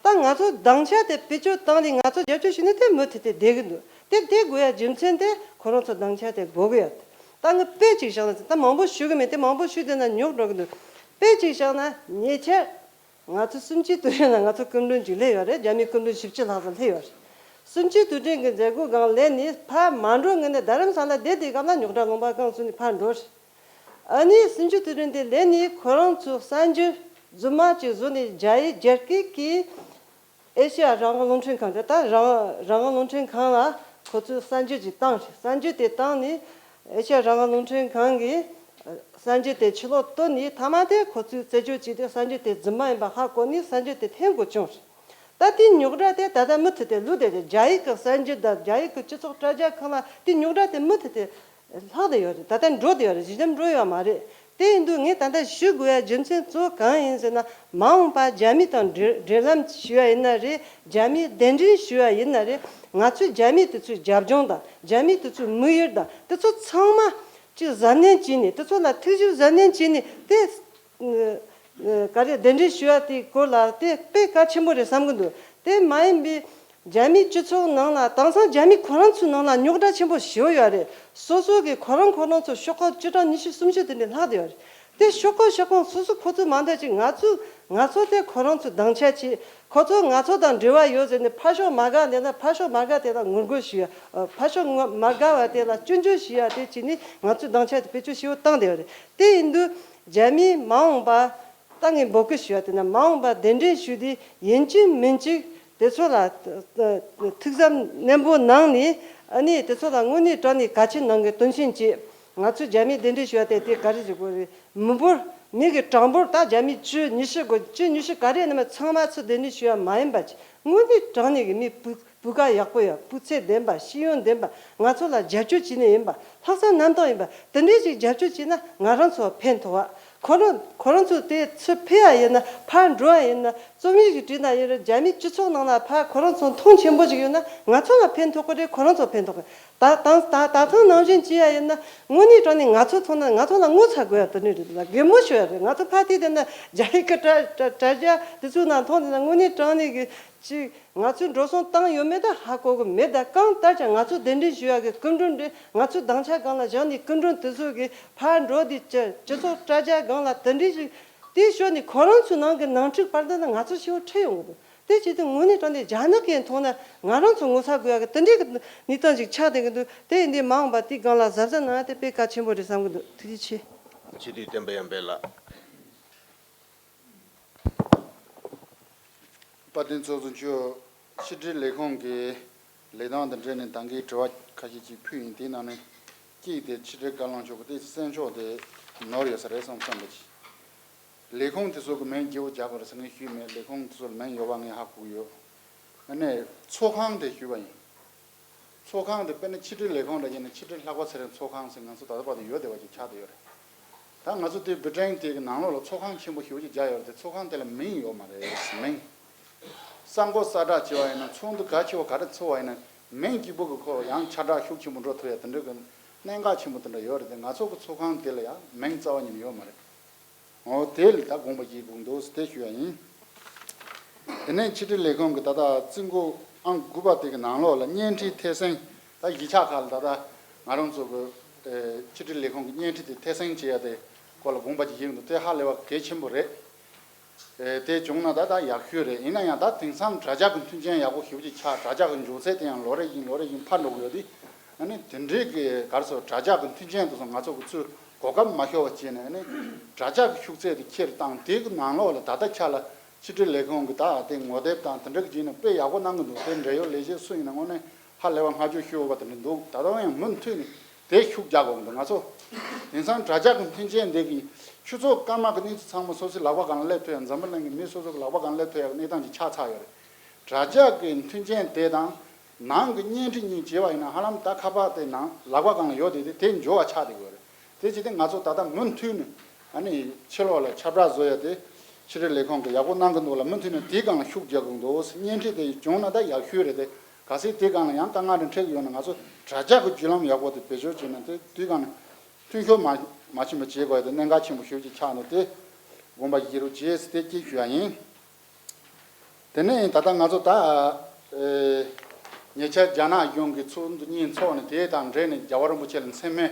ད་ང་ཚོ་སྡིངས་ཆ་དེ་བེད་སྤྱོད་བཏང་ནས་ང་ཚོ་རྒྱབ་སྐྱོར་ཞུ་ནི་དེ་མུ་མཐུད་དེ་བསྡད་ཀྱི་འདུག་དེ་བསྡད་དགོས་ཡ་རྒྱུ་མཚན་དེ་ཁོ་རང་ཚོ་སྡིངས་ཆ་དེ་དགོས་ཀྱི་ཡོད། ད་ངས་དཔེ་གཅིག་བཞག་ན་ད་མང་པོ་ཞུ་གི་མེད། དེ་མང་པོ་ཞུས་བསྡད་ན་ཉོག་འགྲོ་གི་འདུག་དཔེ་གཅིག་བཞག་ན་ཉེ་ཆར་ང་ཚོ་གསུམ་བཅུའི་དུས་རིང་ལ་ང་ཚོ་སྐུ་མགྲོན་གཅིག་སླེབས་ཡོད་རེད། རྒྱ་མིའི་སྐུ་མགྲོན་བཞི་བཅུ་ལྷག་ཙམ་སླེབས་ཡོད་རེད། གསུམ་བཅུའི་དུས་དྲན་གྱི་མཛད་སྒོ་སྒང་སླེབས་ནས་ཕར་མ་འགྲོ་སྔོན་ནས་རྡ་རམ་ས་ལ་བསྡད་དེ་སྐབས་ལ་རྙོག་དྲ་ལུང་པ་གང་བཟོས་ནས་ཕར་འགྲོ་རེད། ཨ་ནི་གསུམ་བཅུའི་དུས་དྲན་དེ་སླེབས་ནས་ཁོ་རང་ཚོས་གསར་འགྱུར་རྫུན་མ་ཅིག་བཟོས་ནས་རྒྱ་ཡིག་རྒྱ་སྐད་ཀྱིས་ཨེ་ཤེ་ཡ་རང་དབང་རླུང་འཕྲིན་ཁང་དེ་ད་རང་རང་དབང་རླུང་འཕྲིན་ཁང་ལ་ཁོ་ཚོས་གསར་འགྱུར་ཅིག་བཏང་རེད། གསར་འགྱུར་དེ་བཏང་ནས་ཨེ་ཤེ་ཡ་རང་དབང་རླུང་འཕྲིན་ཁང་གིས་གསར་འགྱུར་དེ་ཕྱི་ལོགས་བཏོན་ནས་མཐའ་མ་དེ་ཁོ་ཚོས་རྩད་གཅོད་བྱས་ཏེ་གསར་འགྱུར་དེ་རྫུན་མ་ཡིན་པ་ཧ་གོ་ནས་གསར་འགྱུར་དེ་འཐེན་དགོས་བྱུང་རེད། ད་དེའི་རྙོག་དྲ་དེ་ད་ལྟ་མུ་མཐུད་དེ་ལུས་བསྡད་རེད། རྒྱ་ཡིག་གི་གསར་འགྱུར་དང་རྒྱ་ཡིག་གི་སྤྱི་ཚོགས་དྲ་རྒྱ་ཁག་ལ་དེའི་རྙོག་དྲ་དེ་མུ་མཐུད་དེ་ལྷག་བསྡད་ཡོད་རེད། ད་ལྟ་འགྲོ་བསྡད་ཡོད་རེད། ཞི་འཇམ་འགྲོ་ཡོད་མ་རེད། དེ་ཡིན་དུས་ངས་ད་ལྟ་ཞུ་དགོས་ཡ་རྒྱུ་མཚན་གཙོ་བོ་གང་ཡིན་ཟེར་ན། མ་འོངས་པ་རྒྱ་མི་དང་འབྲེལ་འབྲེལ་ལམ་ཞུ་ཡ་ཡིན་ན་རེད། རྒྱ་མིའི་གདན་འདྲེན་ཞུ་ཡ་ཡིན་ན་རེད། ང་ཚོས་རྒྱ་མི་དེ་ཚོའི་རྒྱབ་ལྗོངས་དང་རྒྱ་མི་དེ་ཚོའི་དམིགས་ཡུལ་དང་དེ་ཚོ་ཚང་མ་ཅིག་གཟབ་ནན་བྱས་ནས་དེ་ཚོ་ལ་ཐུགས་ཞིབ་གཟབ་ནན་བྱས་ནས་དེ། ག་རེ་གདན་འདྲེན་ཞུ་བ་དེའི་སྐོར་ལ་དེ་དཔེ་གལ་ཆེན་པོ་རེད་བསམ་གི་འདུག་དེ་མ་ཡིན་པའི་རྒྱ་མིའི་སྤྱི་ཚོགས་ནང་ལ་དེང་སང་རྒྱ་མི་ཁོ་རང་ཚོའི་ནང་ལ་རྙོག་དྲ་ཆེན་པོ་ཞེ་པོ་ཡོད་རེད། སོ་སོ་གི་ཁོ་རང་ཁོ་རང་ཚོ་ཤོག་ཁག་བཅུ་གྲངས་ཉི་ཤུ་སུམ་ཅུ་དེ་འདྲ་ལྷག་བསྡད་ཡོད་རེད། དེ་ཤོག་ཁག་ཤོག་ཁག་སོ་སོ་ཁོ་ཚོ་མ་འདྲ་ཅིག་ང་ཚོ་ང་ཚོ་དེ་ཁོ་རང་ཚོའི་སྡིངས་ཆ་བྱས། ཁོ་ཚོ་ང་ཚོ་དང་འབྲེལ་བ་ཡོད་ཟེར་ནས་ཕར་ཕྱོགས་མ་དགའ་བསྡད་ན་ཕར་ཕྱོགས་མ་དགའ་དེ་ལ་ངོ་རྒོལ་ཞུ་ཡ། ཕར་ཕྱོགས་མ་དགའ་བ་དེ་ལ་སྐྱོན་བརྗོད་ཞུ་ཡ་དེ་བྱས་ནས་ང་ཚོའི་སྡིངས་ཆ་དེ་བེད་སྤྱོད་ཞེ་པོ་བཏང་བསྡད་ཡོད་རེད། དེ་ཡིན་དུས་རྒྱ་མིའི་མ་འོངས་པ་ད་ངས་འབོད་སྐུལ་ཞུ་ཡ་དེ་ན་མ་འོངས་པ་གདན་འདྲེན་ཞུ་དུས་ཡིན་གཅིག་མིན་གཅིག་དེ་ཚོ་ལ་ཐུགས་བསམ་ནན་པོ་གནང་ནས་ཨ་ནི་དེ་ཚོ་ལ་དངོས་གནས་དྲང་གནས་གལ་ཆེན་གནང་གི་དོན་ཆེན་བྱེད། ང་ཚོས་རྒྱ་མིའི་གདན་འདྲེན་ཞུ་བ་དེ་དེ་ག་རེ་ཞིག་དགོས་རེད། མི་འབོར་མི་གི་གྲངས་འབོར་ད་རྒྱ་མི་བཅུ་ཉི་ཤུ་དགོས། བཅུ་ཉི་ཤུ་ག་རེ་ཡིན་ན་མ་ཚང་མ་ཚོ་གདན་འདྲེན་ཞུ་བ་མ་ཡིན་པ་ཅིག་དངོས་གནས་དྲང་གནས་ཀྱི་མི་སྤུས་སྤུས་ཀ་ཡག་པོ་ཡོད། སྤུས་ཚད་ལྡན་པ། ཤེས་ཡོན་ལྡན་པ། ང་ཚོ་ལ་རྒྱབ་སྐྱོར་བྱེད་ནི་ཡིན་པ། ལྷག་བསམ་རྣམ་དག་ཡིན་པ། དེ་འདྲའི་ཞིག་རྒྱབ་སྐྱོར་བྱས་ན་ང་རང་ཚོ་ཕན་ཐོགས་པ། ཁོ་རང་ཁོ་རང་ཚོ་དེ་ཚུར་ཕེབས་ཡ་ཡིན་ན། ཕར་འགྲོ་ཡ་ཡིན་ན། རྩོམ་ཡིག་ཅིག་བྲིས་ན་ཡིན་རུང་རྒྱ་མིའི་སྤྱི་ཚོགས་ནང་ལ་ཕར་ཁོ་རང་ཚོ་མཐོང་ཆེན་པོ་ཞིག་ཡོད་ན་ང་ཚོ་ལ་ཕན་ཐོགས་ཀྱི་རེད། ཁོ་རང་ཚོ་ཕན་ཐོགས་ཀྱི་རེད། ད་ད་ད་ད་ཐེངས་ནང་བཞིན་བྱས་ཡ་ཡིན་ན། དངོས་གནས་དྲང་གནས་ང་ཚོ་མཐོང་ན་ང་ཚོ་ལ་ངོ་ཚ་དགོས་ཡ་དེ་འདྲ་རེད། ད་གད་མོ་ཤོར་ཡ་རེད། ང་ཚོ་ཕ་དེ་དེ་ན་རྒྱ་ཡིག་གི་དྲ་དྲ་དྲ་རྒྱ་དེ་ཚོའི་ནང་མཐོང་དེ་ན་དངོས་གནས་དྲང་གནས་ཀྱི་ཅིག་ང་ཚོས་འགྲོ་སོང་བཏང་ཡོད་མེད་ད་ཧ་གོ་གི་མེད། ད་གང་ལྟར་ཀྱང་ང་ཚོ་གདན་འདྲེན་ཞུ་ཡ་གི་སྐུ་མགྲོན་འདི་ང་ཚོའི་སྡིངས་ཆ་སྒང་ལ་བཞག་ནས་སྐུ་མགྲོན་དེ་ཚོ་གི་ཕར་འགྲོ་དེ་སྤྱི་སྤྱི་ཚོགས་དྲ་རྒྱ་སྒང་ལ་དེ་འདྲའི་ཞིག་དེ་ཤོར་ནས་ཁོ་རང་ཚོའི་ནང་གི་ནང་འཁྲུག་བར་ད་ན་ང་ཚོ་ཤི་བོ་ཁྲིད་ཡོང་གི་འདུག་དེ་བྱས་ཏེ་དངོས་གནས་དྲང་གནས་རྒྱ་ནག་གིས་མཐོང་ན་ང་རང་ཚོ་ངོ་ཚ་དགོས་ཡ་གི་དེ་འདྲའི་གི་གནས་སྟངས་ཤིག་ཆགས་བསྡད་ཀྱི་འདུག་དེ་ཡིན་དུས་མ་འོངས་པ་དེའི་སྒང་ལ་གཟབ་གཟབ་གནང་ཡ་དེ་དཔེ་གལ་ཆེན་པོ་རེད་བསམ་གྱི་འདུག་ཐུགས་རྗེ་ཆེ། སྤྱི་འཐུས་བསྟན་པ་ཡར་འཕེལ་ལགས། དཔལ་ལྡན་ཚོགས་གཙོ་མཆོག་ཕྱི་དྲིལ་ལས་ཁུངས་ཀྱི་ལས་སྟངས་དང་འབྲེལ་ནས་ད་གིན་དྲི་བ་ཁ་ཤས་ཅིག་ཕུལ་ཡིན། དེའི་ནང་ནས་གཅིག་དེ་ཕྱི་དྲིལ་བཀའ་བློན་མཆོག་གིས་དེ་གསན་ཕྱོགས་དེ་ནོར་ཡོད་ས་རེད་བསམ་བསམ་པ་ཅིག་ལས་ཁུངས་དེ་ཚོ་གི་མིང་བརྗེ་པོ་རྒྱག་དགོས་རེད་ཟེར་ངས་ཞུས་མེད། ལས་ཁུངས་དེ་ཚོ་ལ་མིང་ཡོད་པ་ངས་ཧ་གོ་གི་ཡོད། ཨ་ནི་ཚོགས་ཁང་དེ་ཞུས་པ་ཡིན། ཚོགས་ཁང་དེ་དཔེར་ན་ཕྱི་དྲིལ་ལས་ཁུངས་འདྲ་བྱས་ན་ཕྱི་དྲིལ་ལྷག་པ་ཚེ་རིང་ཚོགས་ཁང་ཟེར་ང་ཚོ་ད་ལྟ་བར་དུ་ཡོད་བསྡད་པ་ཅིག་ཆགས་བསྡད་ཡོད་རེད། ད་ང་ཚོ་དེ་བྷི་ཊན་དེ་གི་ནང་ལོགས་ལ་ཚོགས་ཁང་ཆེན་པོ་ཞེ་པོ་ཅིག་བརྒྱབ་ཡོད་རེད་དེ། ཚོགས་ཁང་དེ་ལ་མིང་ཡོད་མ་རེད། མིང་ས་འགོ་གསར་བསྒྲགས་བྱས་པ་ཡིན་ན་ཚོགས་འདུ་ག་ཆེ་བ་ག་རེ་ཚོགས་པ་ཡིན་ན་མིང་གཅིག་པོ་གི་ཁོ་ཡང་ཁྱབ་བསྒྲགས་ཤུགས་ཆེན་པོ་འགྲོ་ཐུབ་ཡ་དེ་འདྲ་གི་གནད་འགག་ཆེན་པོ་དེ་འདྲ་ཡོད་རེད་དེ། ང་ཚོ་གི་ཚོགས་ཁང་དེ་ལ་ཡང་མིང་རྩ་བ་ཉིད་ནས་ཡོད་མ་རེད། འོ་དེ་ལ་ད་དགོངས་པ་བཞེས་དགོས་འདུག་ཟེར་དེ་ཞུ་ཡ་ཡིན། དེ་ནས་ཕྱི་དྲིལ་ལས་ཁུངས་ཀྱི་ད་ལྟ་རྩིས་འགོ་ཨང་དགུ་པ་དེ་གི་ནང་ལོགས་ལ་བརྙན་འཕྲིན་ཐད་སེང་ད་གཞིས་ཆགས་ཁག་ལ་ད་ལྟ་ང་རང་ཚོ་གི་ཨེ་ཕྱི་དྲིལ་ལས་ཁུངས་ཀྱི་བརྙན་འཕྲིན་དེ་ཐད་སེང་བྱེད་ཡ་དེ་སྐོར་ལ་དགོངས་པ་ཅིག་བཞེས་འདུག་དེ་ཧ་ལས་པ་གལ་ཆེན་པོ་རེད། ཨེ་དེ་བྱུང་ན་ད་ད་ཡག་ཤོས་རེད། ཡིན་ན་ཡང་ད་དེང་སང་དྲ་ཇག་གི་མཐུན་རྐྱེན་ཡག་པོ་ཞེ་པོ་ཅིག་ཆགས། དྲ་ཇག་གི་འབྱུང་ཚད་དེ་ཡང་ལོ་རེ་བཞིན་ལོ་རེ་བཞིན་འཕར་འགྲོ་གི་ཡོད་དུས། ཨ་ནི་དེ་འདྲའི་གི་ག་རེ་ཟེར་དྲ་ཇག་གི་མཐུན་རྐྱེན་དེ་ཚོ་ང་ཚོ་གི་ཚུར་གོ་སྐབས་མ་ཤོར་བ་བྱས་ནས། ཨ་ནི་དྲ་ཇག་གི་ཤུགས་ཚད་དེ་ཁྱེར་བཏང་། དེ་གི་ནང་ལོགས་ལ་ད་ལྟ་ཆ་ལ་ཕྱི་དྲིལ་ལས་ཁུངས་གི་ད་དེ་ངོ་དེབ་དང་དེ་འདྲ་གི་བྱས་ནས་དཔེ་ཡག་པོ་གནང་གི་འདུག་དེ་འབྲེལ་ཡོད་ལས་བྱེད་སུ་ཡིན་ན་དངོས་གནས་ཧ་ལས་པ་བསྔགས་བརྗོད་ཞུ་འོས་པ་དེ་འདྲ་འདུག་ད་དུང་ཡང་མུ་མཐུད་ནས་དེ་ཤུགས་རྒྱག་དགོས་ཀྱི་འདུག་ང་ཚོ་དེང་སང་དྲ་ཇག་གི་མཐུན་རྐྱེན་འདི་གིས་ཆུ་ཚོད་སྐར་མ་གི་གནས་ཚུལ་ཚང་མ་སོ་སོའི་ལག་པ་སྒང་ལ་སླེབས་ཐུབ་ཡ། འཛམ་བུ་གླིང་གི་མི་སོ་སོ་གི་ལག་པ་སྒང་ལ་སླེབས་ཐུབ་ཡ་གི་གནས་སྟངས་ཅིག་ཆགས་ཚར་ཡོད་རེད། དྲ་ཇག་གི་མཐུན་རྐྱེན་དེ་དང་ནང་གི་བརྙན་འཕྲིན་གཉིས་བྱས་པ་ཡིན་ན་ཧ་ལམ་ད་ཁ་པར་དེ་ནང་ལག་པ་སྒང་ལ་ཡོད་དེ་དེ་དེ་འབྱོར་བ་ཆགས་བསྡད་ཡོད་རེད། དེ་བྱས་ཏེ་ང་ཚོ་ད་ལྟ་མུ་མཐུད་ནས་ཨ་ནི་ཕྱི་ལོགས་ལ་ཁྱབ་བསྒྲགས་བཟོ་ཡ་དེ་ཕྱི་དྲིལ་ལས་ཁུངས་ཀྱིས་ཡག་པོ་གནང་གི་འདུག་ལ། མུ་མཐུད་ནས་དེའི་སྒང་ལ་ཤུགས་རྒྱག་དགོས་འདུག་བརྙན་འཕྲིན་དེ་བྱུང་ན་ད་ཡག་ཤོས་རེད་དེ། གལ་སྲིད་དེའི་སྒང་ལ་ཡང་དཀའ་ངལ་རེ་འཕྲད་ཀྱི་ཡོད་ན་ང་ཚོ་དྲ་ཇག་གི་བརྒྱུད་ལམ་ཡག་པོ་དེ་བེད་སྤྱོད་བྱས་ན་དེ་དེའི་སྒང་ལ་མཐུན་འགྱུར་མ་མ་ཕྱིན་པ་བྱེད་དགོས་ཡ་དེ་གནད་འགག་ཆེན་པོ་ཞེ་པོ་ཅིག་ཆགས་འདུག་དེ་དགོངས་པ་བཞེས་རོགས་བྱེད་ཟེར་དེ་གཅིག་ཞུ་ཡ་ཡིན། དེ་ནས་ད་ལྟ་ང་ཚོ་ད་ཨེ་ཉེ་ཆར་རྒྱ་ནག་གཞུང་གིས་ཚོགས་འདུ་གཉིས་འཚོགས་ནས་དེ་དང་འབྲེལ་ནས་རྒྱལ་བ་རིན་པོ་ཆེ་ལ་མཚན་སྨད་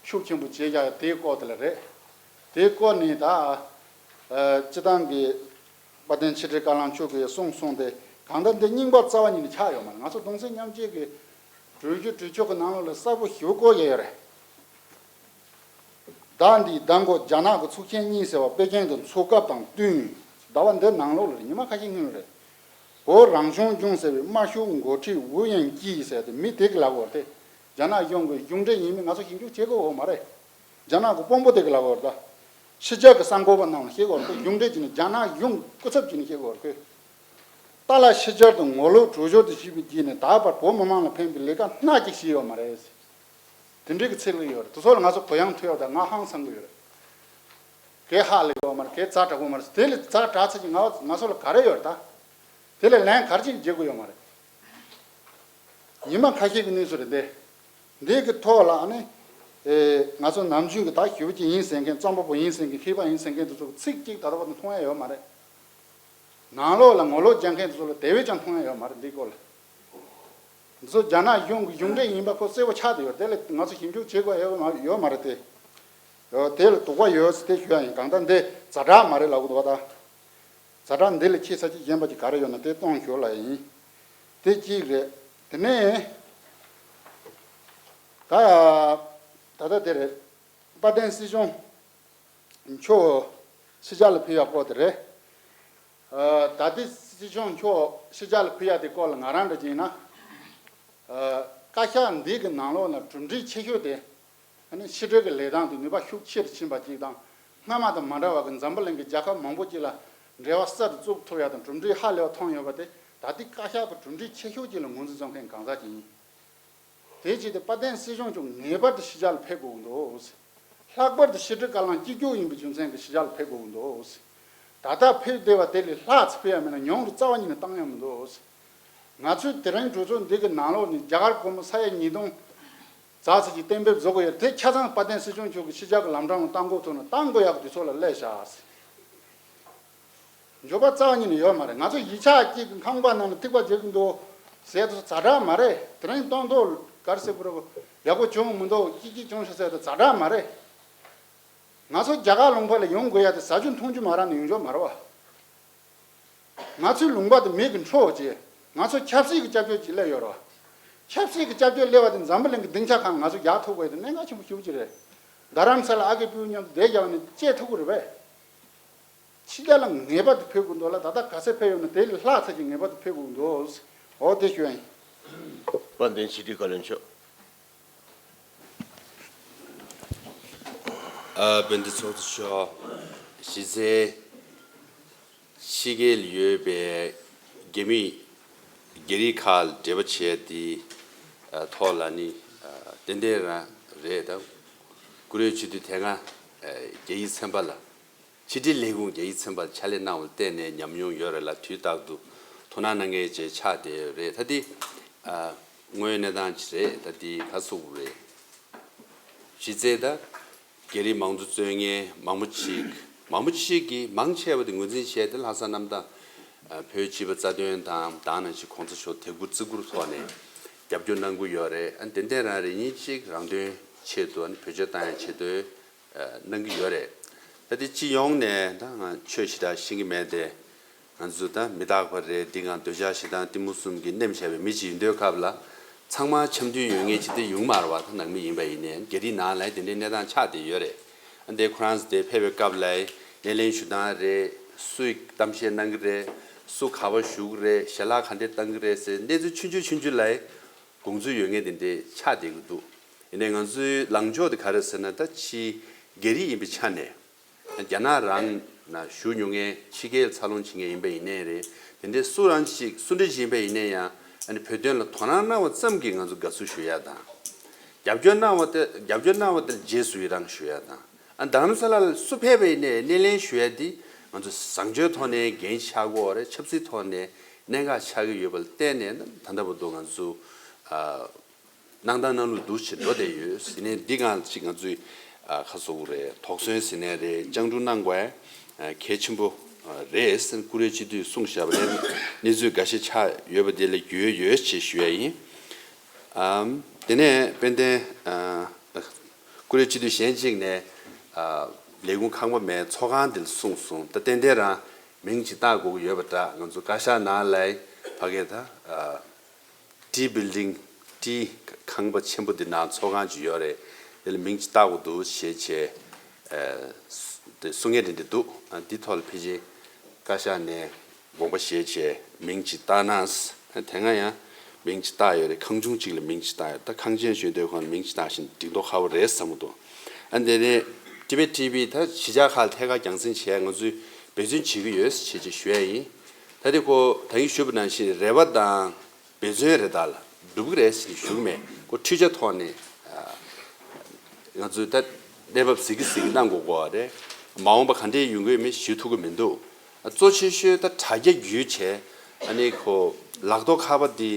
ཤུགས་ཆེན་པོ་བྱས་བཞག་ཡ་དེའི་སྐོར་དེ་ལ་རེད། དེའི་སྐོར་ནས་ད་ཨེ་སྤྱི་བཏང་གི་དཔལ་ལྡན་ཕྱི་དྲིལ་བཀའ་བློན་མཆོག་གིས་གསུངས་སོང་སྟེ། གང་ལྟར་འདི་རྙིང་པ་རྩ་བ་ཉིད་ནས་ཆགས་ཡོད་མ་རེད། ང་ཚོ་གདུང་སེམས་མཉམ་སྐྱེད་ཀྱི་གྲོས་གཞི་གྲོས་ཆོད་ཀྱི་ནང་ལོགས་ལ་གསལ་པོ་ཞེ་པོ་བཀོད་ཡོད་རེད། ཟླ་འདིའི་ཟླ་མགོ་རྒྱ་ནག་གི་ཚོགས་ཆེན་གཉིས་ཟེར་བ་པེ་ཅིང་དུ་འཚོགས་སྐབས་དང་བསྟུན། ཟླ་བ་འདིའི་ནང་ལོགས་ལ་ཉི་མ་ཁ་ཤས་སྔོན་རེད། བོད་རང་སྐྱོང་ལྗོངས་ཟེར་བའི་དམར་ཤོག་འགོ་ཁྲིད་ཝུ་ཡན་ཀྱི་ཟེར་དེ་མི་དེ་གི་ལབ་ཡོད་རེད་དེ། རྒྱ་ནག་གཞུང་གི་གཞུང་འབྲེལ་ཡིན་མིན་ང་ཚོ་ཞིབ་འཇུག་བྱེད་དགོས་ཡོད་མ་རེད། རྒྱ་ནག་གི་དཔོན་པོ་དེ་གི་ལབ་ཡོད་རེད་ད། ཕྱི་རྒྱལ་གྱི་གསར་འགོད་པ་རྣམས་ལ་བཤད་དགོས་རེད། ཁོས་གཞུང་འབྲེལ་བྱས་ནས་རྒྱ་ནག་གཞུང་སྐུ་ཚབ་བྱས་ནས་བཤད་དགོས་རེད་ཁོས། ཏཱ་ལ་ཕྱི་རྒྱལ་དུ་ངོ་ལོག་གྲོས་ཆོད་དུ་ཞུགས་པའི་རྗེས་ནས་ད་བར་བོད་མི་མང་ལ་ཕན་པའི་ལས་ཀ་སྣ་གཅིག་བྱས་ཡོད་མ་རེད། དེ་འདྲའི་གི་ཚིག་ལ་ཡོད་རེད། དེ་ཚོ་ལ་ང་ཚོ་གུ་ཡངས་ཐུབ་ཡོད་ད་ང་ཧང་སང་གི་ཡོད་རེད། གས་ཧ་ལས་ཡོད་མ་རེད། གས་ཛ་དྲག་པོ་མ་རེད། དེ་ལས་ཛ་དྲག་ཚད་ཀྱི་ང་ང་ཚོ་ལ་ག་རེ་ཡོད་རེད་ད། དེ་ལས་ལན་ག་རེ་ཅིག་འཇལ་དགོས་ཡོད་མ་རེད། ཉི་མ་ཁ་ཤས་ཀྱི་གནས་ཚུལ་རེད་འདི། འདི་གི་ཐོག་ལ་ཨ་ནི། ཨེ་ང་ཚོ་ནམ་རྒྱུན་གྱི་ད་ཞི་བ་ཅིག་ཡིན་ཟེར་མཁན་རྩོམ་པ་པོ་ཡིན་ཟེར་མཁན་མཁས་པ་ཡིན་ཟེར་མཁན་དེ་ཚོ་ཚིག་གཅིག་ད་ལྟ་བར་དུ་མཐོང་ཡ་ཡོད་མ་རེད། ནང་ལོགས་ལ་ངོ་ལོག་རྒྱག་མཁན་དེ་ཚོ་ལ་དེ་བས་ཀྱང་མཐོང་ཡ་ཡོད་མ་རེད་འདི་སྐོར་ལ། འདི་ཚོ་རྒྱ་ནག་གཞུང་གི་གཞུང་འབྲེལ་ཡིན་པ་ཁོ་གསལ་པོ་ཆགས་བསྡད་ཡོད། དེ་ལ་ང་ཚོ་ཞིབ་འཇུག་བྱེད་དགོས་ཡ་ཡོད་མ་ཡོད་མ་རེད་དེ། ཡོད་དེ་ལ་དོགས་པ་ཡོད་ཟེར་དེ་ཞུ་ཡ་ཡིན། གང་ལྟར་འདི་ཛ་དྲག་མ་རེད་ལབ་དགོས་འདུག་བ་ད། ཛ་དྲག་འདི་ལས་ཁྱད་མཚར་ཅིག་གཞན་པ་ཅིག་ག་རེ་ཡོད་ན་དེ་གཏོང་ཞོར་ལ་ཡིན། དེ་གཅིག་རེད། དེ་ནས་ད་ད་ལྟ་དེ་རེད། དཔལ་ལྡན་སྲིད་སྐྱོང་མཆོག་ཕྱི་རྒྱལ་ལ་ཕེབས་ཡག་སྐོར་དེ་རེད། ཨ་ད་ལྟའི་སྲིད་སྐྱོང་མཆོག་ཕྱི་རྒྱལ་ལ་ཕེབས་ཡག་དེ་སྐོར་ལ་ང་རང་འདྲ་ཅིག་ཡིན་ན། ཨ་བཀའ་ཤག་འདི་གི་ནང་ལོགས་ན་གྲུབ་འབྲས་ཆེ་ཤོས་དེ། ཨ་ནི་ཕྱི་དྲིལ་གྱི་ལས་སྟངས་དེ་ནུས་པ་ཤུགས་ཆེ་རུ་ཕྱིན་པ་གཅིག་དང་། སྔ་མ་དང་མ་འདྲ་བ་གི་འཛམ་བུ་གླིང་གི་རྒྱལ་ཁབ་མང་པོ་གཅིག་ལ་འབྲེལ་བ་གསར་དུ་བཙུགས་ཐུབ་ཡ་དང་གྲུབ་འབྲས་ཧ་ལས་པ་ཐོན་ཡོད་པ་དེ་ད་ལྟའི་བཀའ་ཤག་གི་གྲུབ་འབྲས་ཆེ་ཤོས་གཅིག་ལ་ངོས་འཛིན་བཟོ་མཁན་གང་ཟག་ཅིག་ཡིན། དེ་བྱས་ཏེ་དཔལ་ལྡན་སྲིད་སྐྱོང་མཆོག་ངེས་པར་དུ་ཕྱི་རྒྱལ་ལ་ཕེབས་དགོས་འདུག་ལྷག་པར་དུ་ཕྱི་དྲིལ་བཀའ་བློན་གཅིག་གྱུར་ཡིན་པའི་རྒྱུ་མཚན་གྱིས་ཕྱི་རྒྱལ་ལ་ཕེབས་དགོས་འདུག་ད་ལྟ་ཕེབས་བསྡད་པ་དེ་ལས་ལྷག་ཙམ་ཕེབས་ཡ་མེད་ན་ཉུང་རུ་རྩ་བ་ཉིད་ནས་བཏང་ཡ་མི་འདུག་ང་ཚོས་དེ་རིང་གྲོས་ཚོགས་འདི་གི་ནང་ལོགས་ནས་རྒྱ་གར་སྒོར་མོ་ས་ཡ་ཉིས་སྟོང་ ཙག་ཙིག་གི་གཏན་འབེབས་བཟོ་དགོས་ཡོད་རེད། དེ་ཆ་ཚང་དཔལ་ལྡན་སྲིད་སྐྱོང་མཆོག་གིས་ཕྱི་རྒྱལ་གྱི་ལམ་འགྲོ་ལ་བཏང་དགོས་ཐུག་ན་བཏང་དགོས་ཡག་གི་དུས་ཚོད་ལ་སླེབས་བཞག་ཟེར། འབྱོར་པ་རྩ་བ་ཉིད་ནས་ཡོད་མ་རེད། ང་ཚོ་གཞིས་ཆགས་གཅིག་གི་ཁང་པ་ནང་ལ་ཐིགས་པ་རྒྱག་གི་འདུག་ཟེར་དུས་ཛ་དྲག་མ་རེད། དེ་རིང་སྟོང་ཐོག་ག་རེ་ཟེར་དགོས་རེད། ཡག་པོ་བྱུང་མི་འདུག་སྐྱིད་སྐྱིད་བྱུང་ཤག་ཟེར་དུས་ཛ་དྲག་མ་རེད། ང་ཚོ་རྒྱ་གར་ལུང་པ་ལ་ཡོང་དགོས་ཡ་དེ་ཟ་རྒྱུ་འཐུང་རྒྱུ་མ་རག་ནས་ཡོང་ཆོག་མ་རེད་བ། ང་ཚོའི་ལུང་པ་དེ་མེ་གི་འཕྲོ་བྱས། ང་ཚོ་ཆབ་སྲིད་ཀྱི་སྐྱབས་བཅོལ་ཅིག་སླེབས་ཡོད་རེད་བ། ཆབ་སྲིད་ཀྱི་སྐྱབས་བཅོལ་སླེབས་པ་དེ་འཛམ་བུ་གླིང་གི་སྡིངས་ཆ་ཁག་ང་ཚོ་རྒྱག་ཐུབ་པ་ཡིན་ན་གནད་འགག་ཆེན་པོ་ཞེ་པོ་ཅིག་རེད། རྡ་རམ་ས་ལ་ཨ་ཀེ་པུའུ་མཉམ་དུ་བསྡད་རྒྱག་ནས་བཅད་ཐུབ་ཀྱི་རེད་པས། ཕྱི་རྒྱལ་ལ་ངེས་པར་དུ་ཕེབས་དགོས་འདུག་ལ། ད་ལྟ་ག་ཚད་ཕེབས་ཡོད་ན་དེ་ལས་ལྷག་ཚད་ཀྱི་ངེས་པར་དུ་ཕེབས་དགོས་འདུག་འོ་དེ་ཞུ་ཡ་ཡིན། དཔལ་ལྡན་ཕྱི་དྲིལ་བཀའ་བློན་མཆོག་ཨ། དཔལ་ལྡན་ཚོགས་གཙོ་མཆོག་གཞི་རྩའི་ཕྱི་རྒྱལ་ཡོད་པའི་རྒྱ་མི་རྒྱ་རིགས་ཁག་ལ་འབྲེལ་བ་བྱས་ཏེ་ཐོག་ལ་ནི་ཏན་ཏན་རང་རེད་དམ། བཀུར་འོས་སྤྱི་འཐུས་དེ་སྔ་རྒྱ་ཡིག་ཚན་པ་ལ། ཕྱི་དྲིལ་ལས་ཁུངས་རྒྱ་ཡིག་ཚན་པར་ཕྱག་ལས་གནང་བ་ལ་བརྟེན་ནས་ཉམས་མྱོང་ཡོད་རེད་ལ། དུས་རྟག་ཏུ་དོ་སྣང་གནང་མཁན་ཅིག་ཆགས་བསྡད་ཡོད་རེད། ད་འདི་ཨ། དངོས་ཡོད་གནས་སྟངས་ཅིག་རེད། ད་འདི་ག་ཟེར་དགོས་རེད། གཞི་རྩའི་ད་རྒྱ་རིགས་མང་གཙོ་རྩོད་མཁན་མང་པོ་ཅིག་མང་པོ་ཅིག་གིས་མང་ཆེ་བ་དེ་ངོས་འཛིན་བྱས་ཏེ་ལྷག་བསམ་རྣམ་དག་ཨ། བོད་སྤྱི་པ་རྩ་དོན་དང་དེ་ནང་བཞིན་གོང་ས་མཆོག་དད་གུས་བརྩི་བཀུར་ཐོག་ནས་རྒྱབ་སྐྱོར་གནང་གི་ཡོད་རེད། ཨ། ཏན་ཏན་རང་རེ་གཉིས་ཅིག་རང་དོན་ཆེད་དུ་ཨ་ནི་བེད་སྤྱོད་བཏང་ཡ་ཆེད་དུ། གནང་གི་ཡོད་རེད། ད་དེ་སྤྱི་ཡོངས་ནས་ད་ང་ཆོས་ཞེ་དྲག་ཤེས་ཀྱི་མེད་དེ། ང་ཚོ་ད་མི་རྟག་པ་རེད། འདི་ང་འདོད་ཆགས་ཞེ་སྡང་གཏི་མུག་གསུམ་གྱིས་ནེམ་བྱས་པའི་མི་ཅིག་ཡིན་དུས་སྐབས་ལ། ཚང་མ་འཆམ་མཐུན་ཡོད་མཁན་ཅིག་དེ་ཡོང་མ་རེད་བ། ད་ནང་མི་ཡིན་པ་ཡིན་ནའི་རྒྱ་རིགས་ནང་ལ་དེ་འདྲའི་གནས་སྟངས་ཆགས་བསྡད་ཡོད་རེད། ཨ། འདི་ཁོ་རང་ཚོ་དེ་ཕེབས་པའི་སྐབས་ལ་སྣེ་ལེན་ཞུ་སྟངས་རེད། སུས་གཏམ་བཤད་གནང་གི་རེད། སུ་ག་པར་བཞུགས་ཀྱི་རེད། ཞལ་ལག་ག་འདྲས་བཏང་གི་རེད་ཟེར་གནས་ཚུལ་ཆུང་ཆུང་ཆུང་ཆུང་ལ་དགོངས་ཚུལ་ཡོད་མཁན་དེ་འདྲས་ཆགས་བསྡད་ཀྱི་འདུག་ཡིན་ནའི་ང་ཚོའི་ལངས་ཕྱོགས་དེ་ག་རེ་ཟེར་ན། ད་ཕྱི་རྒྱ་རིགས་ཡིན་པའི་ཆ་ནས་རྒྱ་ནག་རང་ན་བཞུགས་མྱོང་མཁན་ཕྱི་རྒྱལ་འཚར་ལོངས་བྱེད་མཁན་ཡིན་པ་ཡིན་ནའི་རེད། དེ་འདྲའི་སུ་རང་ཞིག་སུ་འདྲ་ཞིག་ཡིན་པ་ཡིན་ནའི་ཡང་ཨ་ནི་བོད་དོན་ལ་དོ་སྣང་གནང་བ་ཙམ་གྱིས་ང་ཚོ་དགའ་བསུ་ཞུ་ཡ་དང་། རྒྱབ་སྐྱོར་གནང་བ་དེ་རྒྱབ་སྐྱོར་གནང་བ་དེར་རྗེས་སུ་ཡི་རང་ཞུ་ཡ་དང་། ཨ། རྡ་རམ་ས་ལ་ལ་སུ་ཕེབས་པ་ཡིན་ནའི་སྣེ་ལེན་ཞུ་ཡ་འདི་ང་ཚོ་བཟང་སྤྱོད་ཐོག་ནས་འགན་ཆགས་ཀྱི་ཡོད་རེད། ཆབ་སྲིད་ཐོག་ནས་གནད་འགག་ཆགས་ཀྱི་ཡོད་པ་ལ་བརྟེན་ནས་ད་ལྟ་བར་དུ་ང་ཚོ་ཨ། གནང་དང་གནང་ལུགས་འདུག་བྱེད་འགྲོ་བསྡད་ཡོད། ཡིན་ནའི་འདི་སྒང་ཅིག་ང་ཚོས་ཨ། ཁ་གསོ་དགོས་རེད། དོགས་ཟོན་ཟེར་ནའི་རེད། སྤྱང་གྲུང་གནང་དགོས་ཨ། གལ་ཆེན་པོ་ཨ། རེད་ཟེར་བཀུར་འོས་སྤྱི་འཐུས་གསུངས་བཞག་པ་ལས་གནས་ཚུལ་འགའ་ཤས་ཆགས་ཡོད་པ་དེ་ལ་རྒྱུས་ཡོད་ཅེས་ཞུ་ཡ་ཡིན། ཨམ། དེ་ནས་དཔལ་ལྡན་ཨ། བཀུར་འོས་སྤྱི་འཐུས་གཞན་གཅིག་ནས་ཨ། ལས་ཁུངས་ཁང་པ་མའི་ཚོགས་ཁང་དེ་ལ་གསུངས་སོང་། ད་ཏན་ཏན་རང་མིང་ཅིག་བཏགས་དགོས་ཀྱི་ཡོད་པ་འདྲ། ང་ཚོ་བཀའ་ཤག་ནང་ལ་ཕ་གི་ད་ཨ། T building T ཁང་པ་ཆེན་པོ་འདི་ནང་ཚོགས་ཁང་ཅིག་ཡོད་རེད། དེ་ལ་མིང་ཅིག་བཏགས་དགོས་འདུག་ཞེས་བྱས་ཨ། དེ་གསུང་ཡས་དེ་འདྲ་འདུག་ཨ། འདི་ཐོག་ལ་ཕལ་ཆེར་བཀའ་ཤག་ནས་དགོངས་པ་བཞེས་བྱས་མིང་ཅིག་བཏགས་ན། དེ་སྔ་ཡང་མིང་ཅིག་བཏགས་ཡོད་རེད། ཁང་ཆུང་གཅིག་ལ་མིང་ཅིག་བཏགས་ཡོད། ད་ཁང་ཆེན་ཞུ་དུས་ཁོང་ལ་མིང་ཅིག་བཏགས་ཤིང་འགྲིག་མདོག་ཁ་པོ་རེད་བསམ་གྱི་འདུག་ཨ། འདི་ནས་Tibet T V ད་གཞིས་ཆགས་ཁག་ལ་ཐད་ཀར་རྒྱང་སྲིང་བྱས་ང་ཚོས་འབད་བརྩོན་བྱེད་ཀྱི་ཡོད་ཅེས་ཅིག་ཞུ་ཡ་ཡིན། ད་དེ་ཁོ་ད་གིན་ཞུས་པ་ནང་བཞིན་རེ་བ་དང་འབད་བརྩོན་རེ་ད་ལ་འགྲུབ་ཀྱི་རེད་ཟེར་ཞུ་གི་མེད། ཁོ་འཕྲུལ་ཆ་ཐོག་ནས་ང་ཚོས་ད་གནས་བབ་གཟིགས་ཀྱི་གཟིགས་ཀྱི་གནང་དགོས་ཀྱི་རེད། མ་འོངས་པ་ག་འདྲས་ཡོང་གི་ཡོད་མེད་ཞུ་ཐུབ་ཀྱི་མི་འདུག་གཙོ་ཆེ་ཤོས་ད་དྲ་རྒྱ་བརྒྱུད་བྱས་ཨ་ནི་ཁོ་ལག་ཐོག་ཁ་པར་འདི་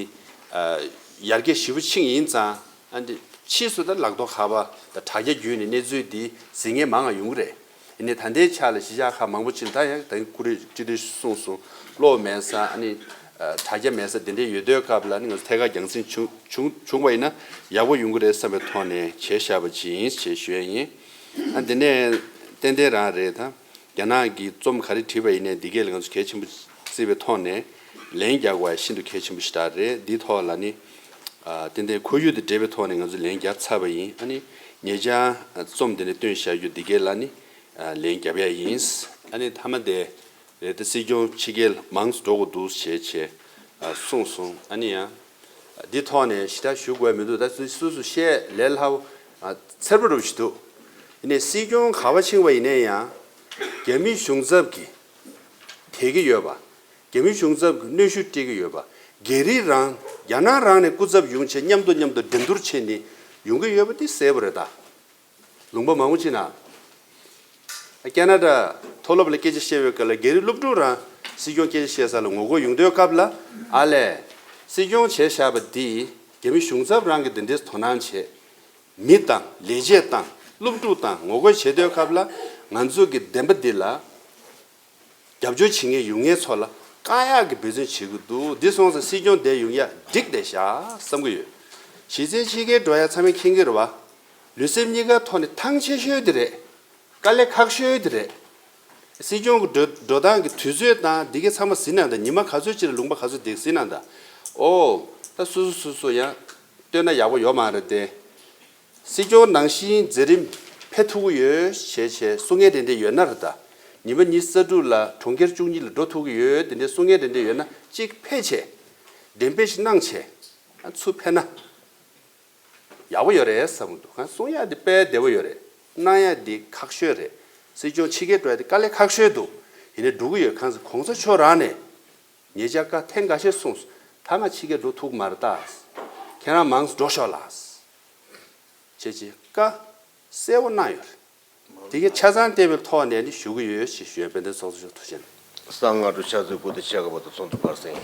ཡར་རྒྱས་ཞེ་པོ་ཕྱིན་ཡིན་ཙང་། ཨ་འདི་ཕྱིས་སུ་ད་ལག་ཐོག་ཁ་པར་ད་དྲ་རྒྱ་བརྒྱུད་ནས་གནས་ཚུལ་འདི་གཟིགས་མཁན་མང་ང་ཡོང་གི་རེད། ཡིན་ནའི་ད་ལྟའི་ཆ་ལ་གཞིས་ཆགས་ཁག་མང་པོ་ཅིག་ལ་ད་ཡང་ད་ཡང་བཀུར་འོས་སྤྱི་འཐུས་གསུངས་སོང་། གློག་མེད་ས་ཨ་ནི་དྲ་རྒྱ་མེད་ས་དེ་འདྲས་ཡོད་དུས་སྐབས་ལ་ཨ་ནི་ང་ཚོ་ཐད་ཀར་རྒྱང་སྲིང་བྱུང་བྱུང་བྱུང་བ་ཡིན་ན་ཡག་པོ་ཡོང་གི་རེད་བསམ་པའི་ཐོག་ནས་བྱས་བཞག་པ་ཅིག་ཡིན་ཞེས་ཞུ་ཡ་ཡིན། ཨ་འདི་ནས་ཏན་ཏན་རང་རེད་ད། རྒྱ་ནག་གིས་རྩོམ་ག་རེ་བྲིས་པ་ཡིན་ནའི་འདི་གས་ལ་ང་ཚོ་གལ་ཆེན་པོ་བརྩིས་པའི་ཐོག་ནས་ལན་རྒྱག་དགོས་ཤིན་ཏུ་གལ་ཆེན་པོ་ཞིག་རེད། འདིའི་ཐོག་ལ་ནི་ཏན་ཏན་ཁོར་ཡུག་དང་འབྲེལ་བའི་ཐོག་ནས་ང་ཚོས་ལན་བརྒྱབ་ཚར་བ་ཡིན། ཨ་ནི་ཉེ་ཆར་རྩོམ་འདི་ནས་བཏོན་བཞག་རྒྱུ་འདི་གས་ལ་ནི་ལན་བརྒྱབ་ཡ་ཡིན། ཨ་ནི་མཐའ་མ་དེ་རེད་ད། སྲིད་སྐྱོང་ཕྱི་རྒྱལ་མང་ཙམ་འགྲོ་དགོས་འདུག་ཞེས་བྱས་གསུངས་སོང་། ཨ་ནི་ཡང་འདི་ཐོག་ནས་ཞེ་དྲག་ཞུ་དགོས་མི་འདུག་ད་སུ་སུ་བཤད་ལས་སླ་པོ་ཚར་པོ་རུ་ཞིག་འདུག་ཡིན་ནའི་སྲིད་སྐྱོང་ག་པར་ཕྱིན་པ་ཡིན་ནའི་ཡང་རྒྱ་མི་གཞུང་ཚབ་ཀྱིས་དེད་ཀྱི་ཡོད་པ། རྒྱ་མི་གཞུང་ཚབ་ཀྱིས་གནོན་ཤུགས་སྤྲད་ཀྱི་ཡོད་པ། རྒྱ་རིགས་རང་རྒྱ་ནག་རང་ནས་སྐུ་ཚབ་ཡོང་བྱས་མཉམ་དུ་མཉམ་དུ་འགྲན་བསྡུར་བྱས་ནས་ཡོང་གི་ཡོད་པ་དེ་གསལ་པོ་རེད་ད། ལུང་པ་མང་པོ་ཅིག་ན། ཁ་ན་ཌ་མཐོ་སློབ་ལ་སྐད་ཆ་བཤད་པའི་སྐབས་ལ་རྒྱ་རིགས་སློབ་ཕྲུག་རང་སྲིད་སྐྱོང་སྐད་ཆ་བཤད་ས་ལ་ངོ་རྒོལ་ཡོང་དུས་སྐབས་ལ་ཨ་ལས། སྲིད་སྐྱོང་བྱས་བཞག་པ་འདི་རྒྱ་མི་གཞུང་ཚབ་རང་གིས་འདི་འདྲས་དོ་སྣང་བྱས། མི་དང་ལས་བྱེད་དང་སློབ་ཕྲུག་དང་ངོ་རྒོལ་བྱེད་དུས་སྐབས་ལ་ང་ཚོ་གི་བདེན་པ་འདི་ལ་རྒྱབ་སྐྱོར་བྱེད་མཁན་ཡོད་མཁན་ཚོ་ལ་བཀག་ཡག་གི་འབད་བརྩོན་བྱེད་དགོས་འདུག་འདི་སོང་ཙང་སྲིད་སྐྱོང་འདིར་ཡོང་ཡག་འགྲིག་བསྡད་ཤག་བསམ་གྱི་ཡོད། གཞི་རྩའི་ཕྱི་རྒྱལ་འགྲོ་ཡག་ཚང་མས་མཁྱེན་གྱི་རེད་བ། ལུས་སེམས་གཉིས་ཀའི་ཐོག་ནས་ཐང་ཆད་ཤོས་དེ་རེད། དཀའ་ལས་ཁག་ཤོས་དེ་རེད། སྲིད་སྐྱོང་གི་འགྲོ་འགྲོ་སྟངས་ཀྱི་དུས་ཚོད་དང་འདི་གའི་ཚང་མ་གཟིགས་ན་ད་ཉི་མ་ག་ཚོད་ཅིག་ལ་ལུང་པ་ག་ཚོད་འདུག་གཟིགས་ན་ད། ཨོ། ད་སོ་སོ་སོ་སོ་ཡང་སྟོན་ན་ཡག་པོ་ཡོད་མ་རེད་དེ། སྲིད་སྐྱོང་ནང་བཞིན་མཛད་རིམ་ཕེབས་ཐུབ་ཀྱི་ཡོད་ཞེས་བྱས་གསུང་མཁན་དེ་འདྲ་ཡོད་ན་རེད་ད། ཉི་མ་ཉི་ཤུ་རྩ་དྲུག་ལ་གྲོང་ཁྱེར་བཅུ་གཉིས་ལ་འགྲོ་ཐུབ་ཀྱི་ཡོད་དེ་འདྲའི་གསུང་མཁན་དེ་འདྲ་ཡོད་ན་གཅིག་ཕེབས་བྱས། འགྲེམས་སྤེལ་ཞིག་གནང་བྱས། ཚུར་ཕེབས་ན། ཡག་པོ་ཡོད་རེད་བསམ་གྱི་འདུག་གསུང་ཡག་འདི་དཔེ་བདེ་པོ་ཡོད་རེད། གནང་ཡག་འདི་ཁག་ཤོས་རེད། སྲིད་སྐྱོང་ཕྱི་རྒྱལ་འགྲོ་ཡག་འདི་དཀའ་ལས་ཁག་ཤོས་འདུག་ཡིན་ནའི་འགྲོ་གི་ཡོད། གང་ཟེར་གོང་ས་མཆོག་རང་ནས་ཉེ་ཆར་བཀའ་ཐེངས་འགའ་ཤས་གསུངས་སོང་། ད་ང་ཕྱི་རྒྱལ་འགྲོ་ཐུབ་ཀྱི་མ་རེད་ད། ཁྱེད་རང་མང་ཙམ་འགྲོ་ཤོག་ལགས། བྱས་བྱས་བཀའ་གསལ་པོ་གནང་ཡོད་རེད། དེ་གའི་ཆ་ཚང་བལྟས་པའི་ཐོག་ནས་ནི་ཞུ་གི་ཡོད་ཞེས་ཞུ་ཡ། དཔལ་ལྡན་ཚོགས་གཙོ་མཆོག་ཐུགས་རྗེ་གནང་། གསང་སྔགས་འབྲུ་ཕྱག་མཛོད་སྐུ་དེ་ཕྱག་གི་བར་དུ་ཚོགས་འདུ་བར་གསེང་།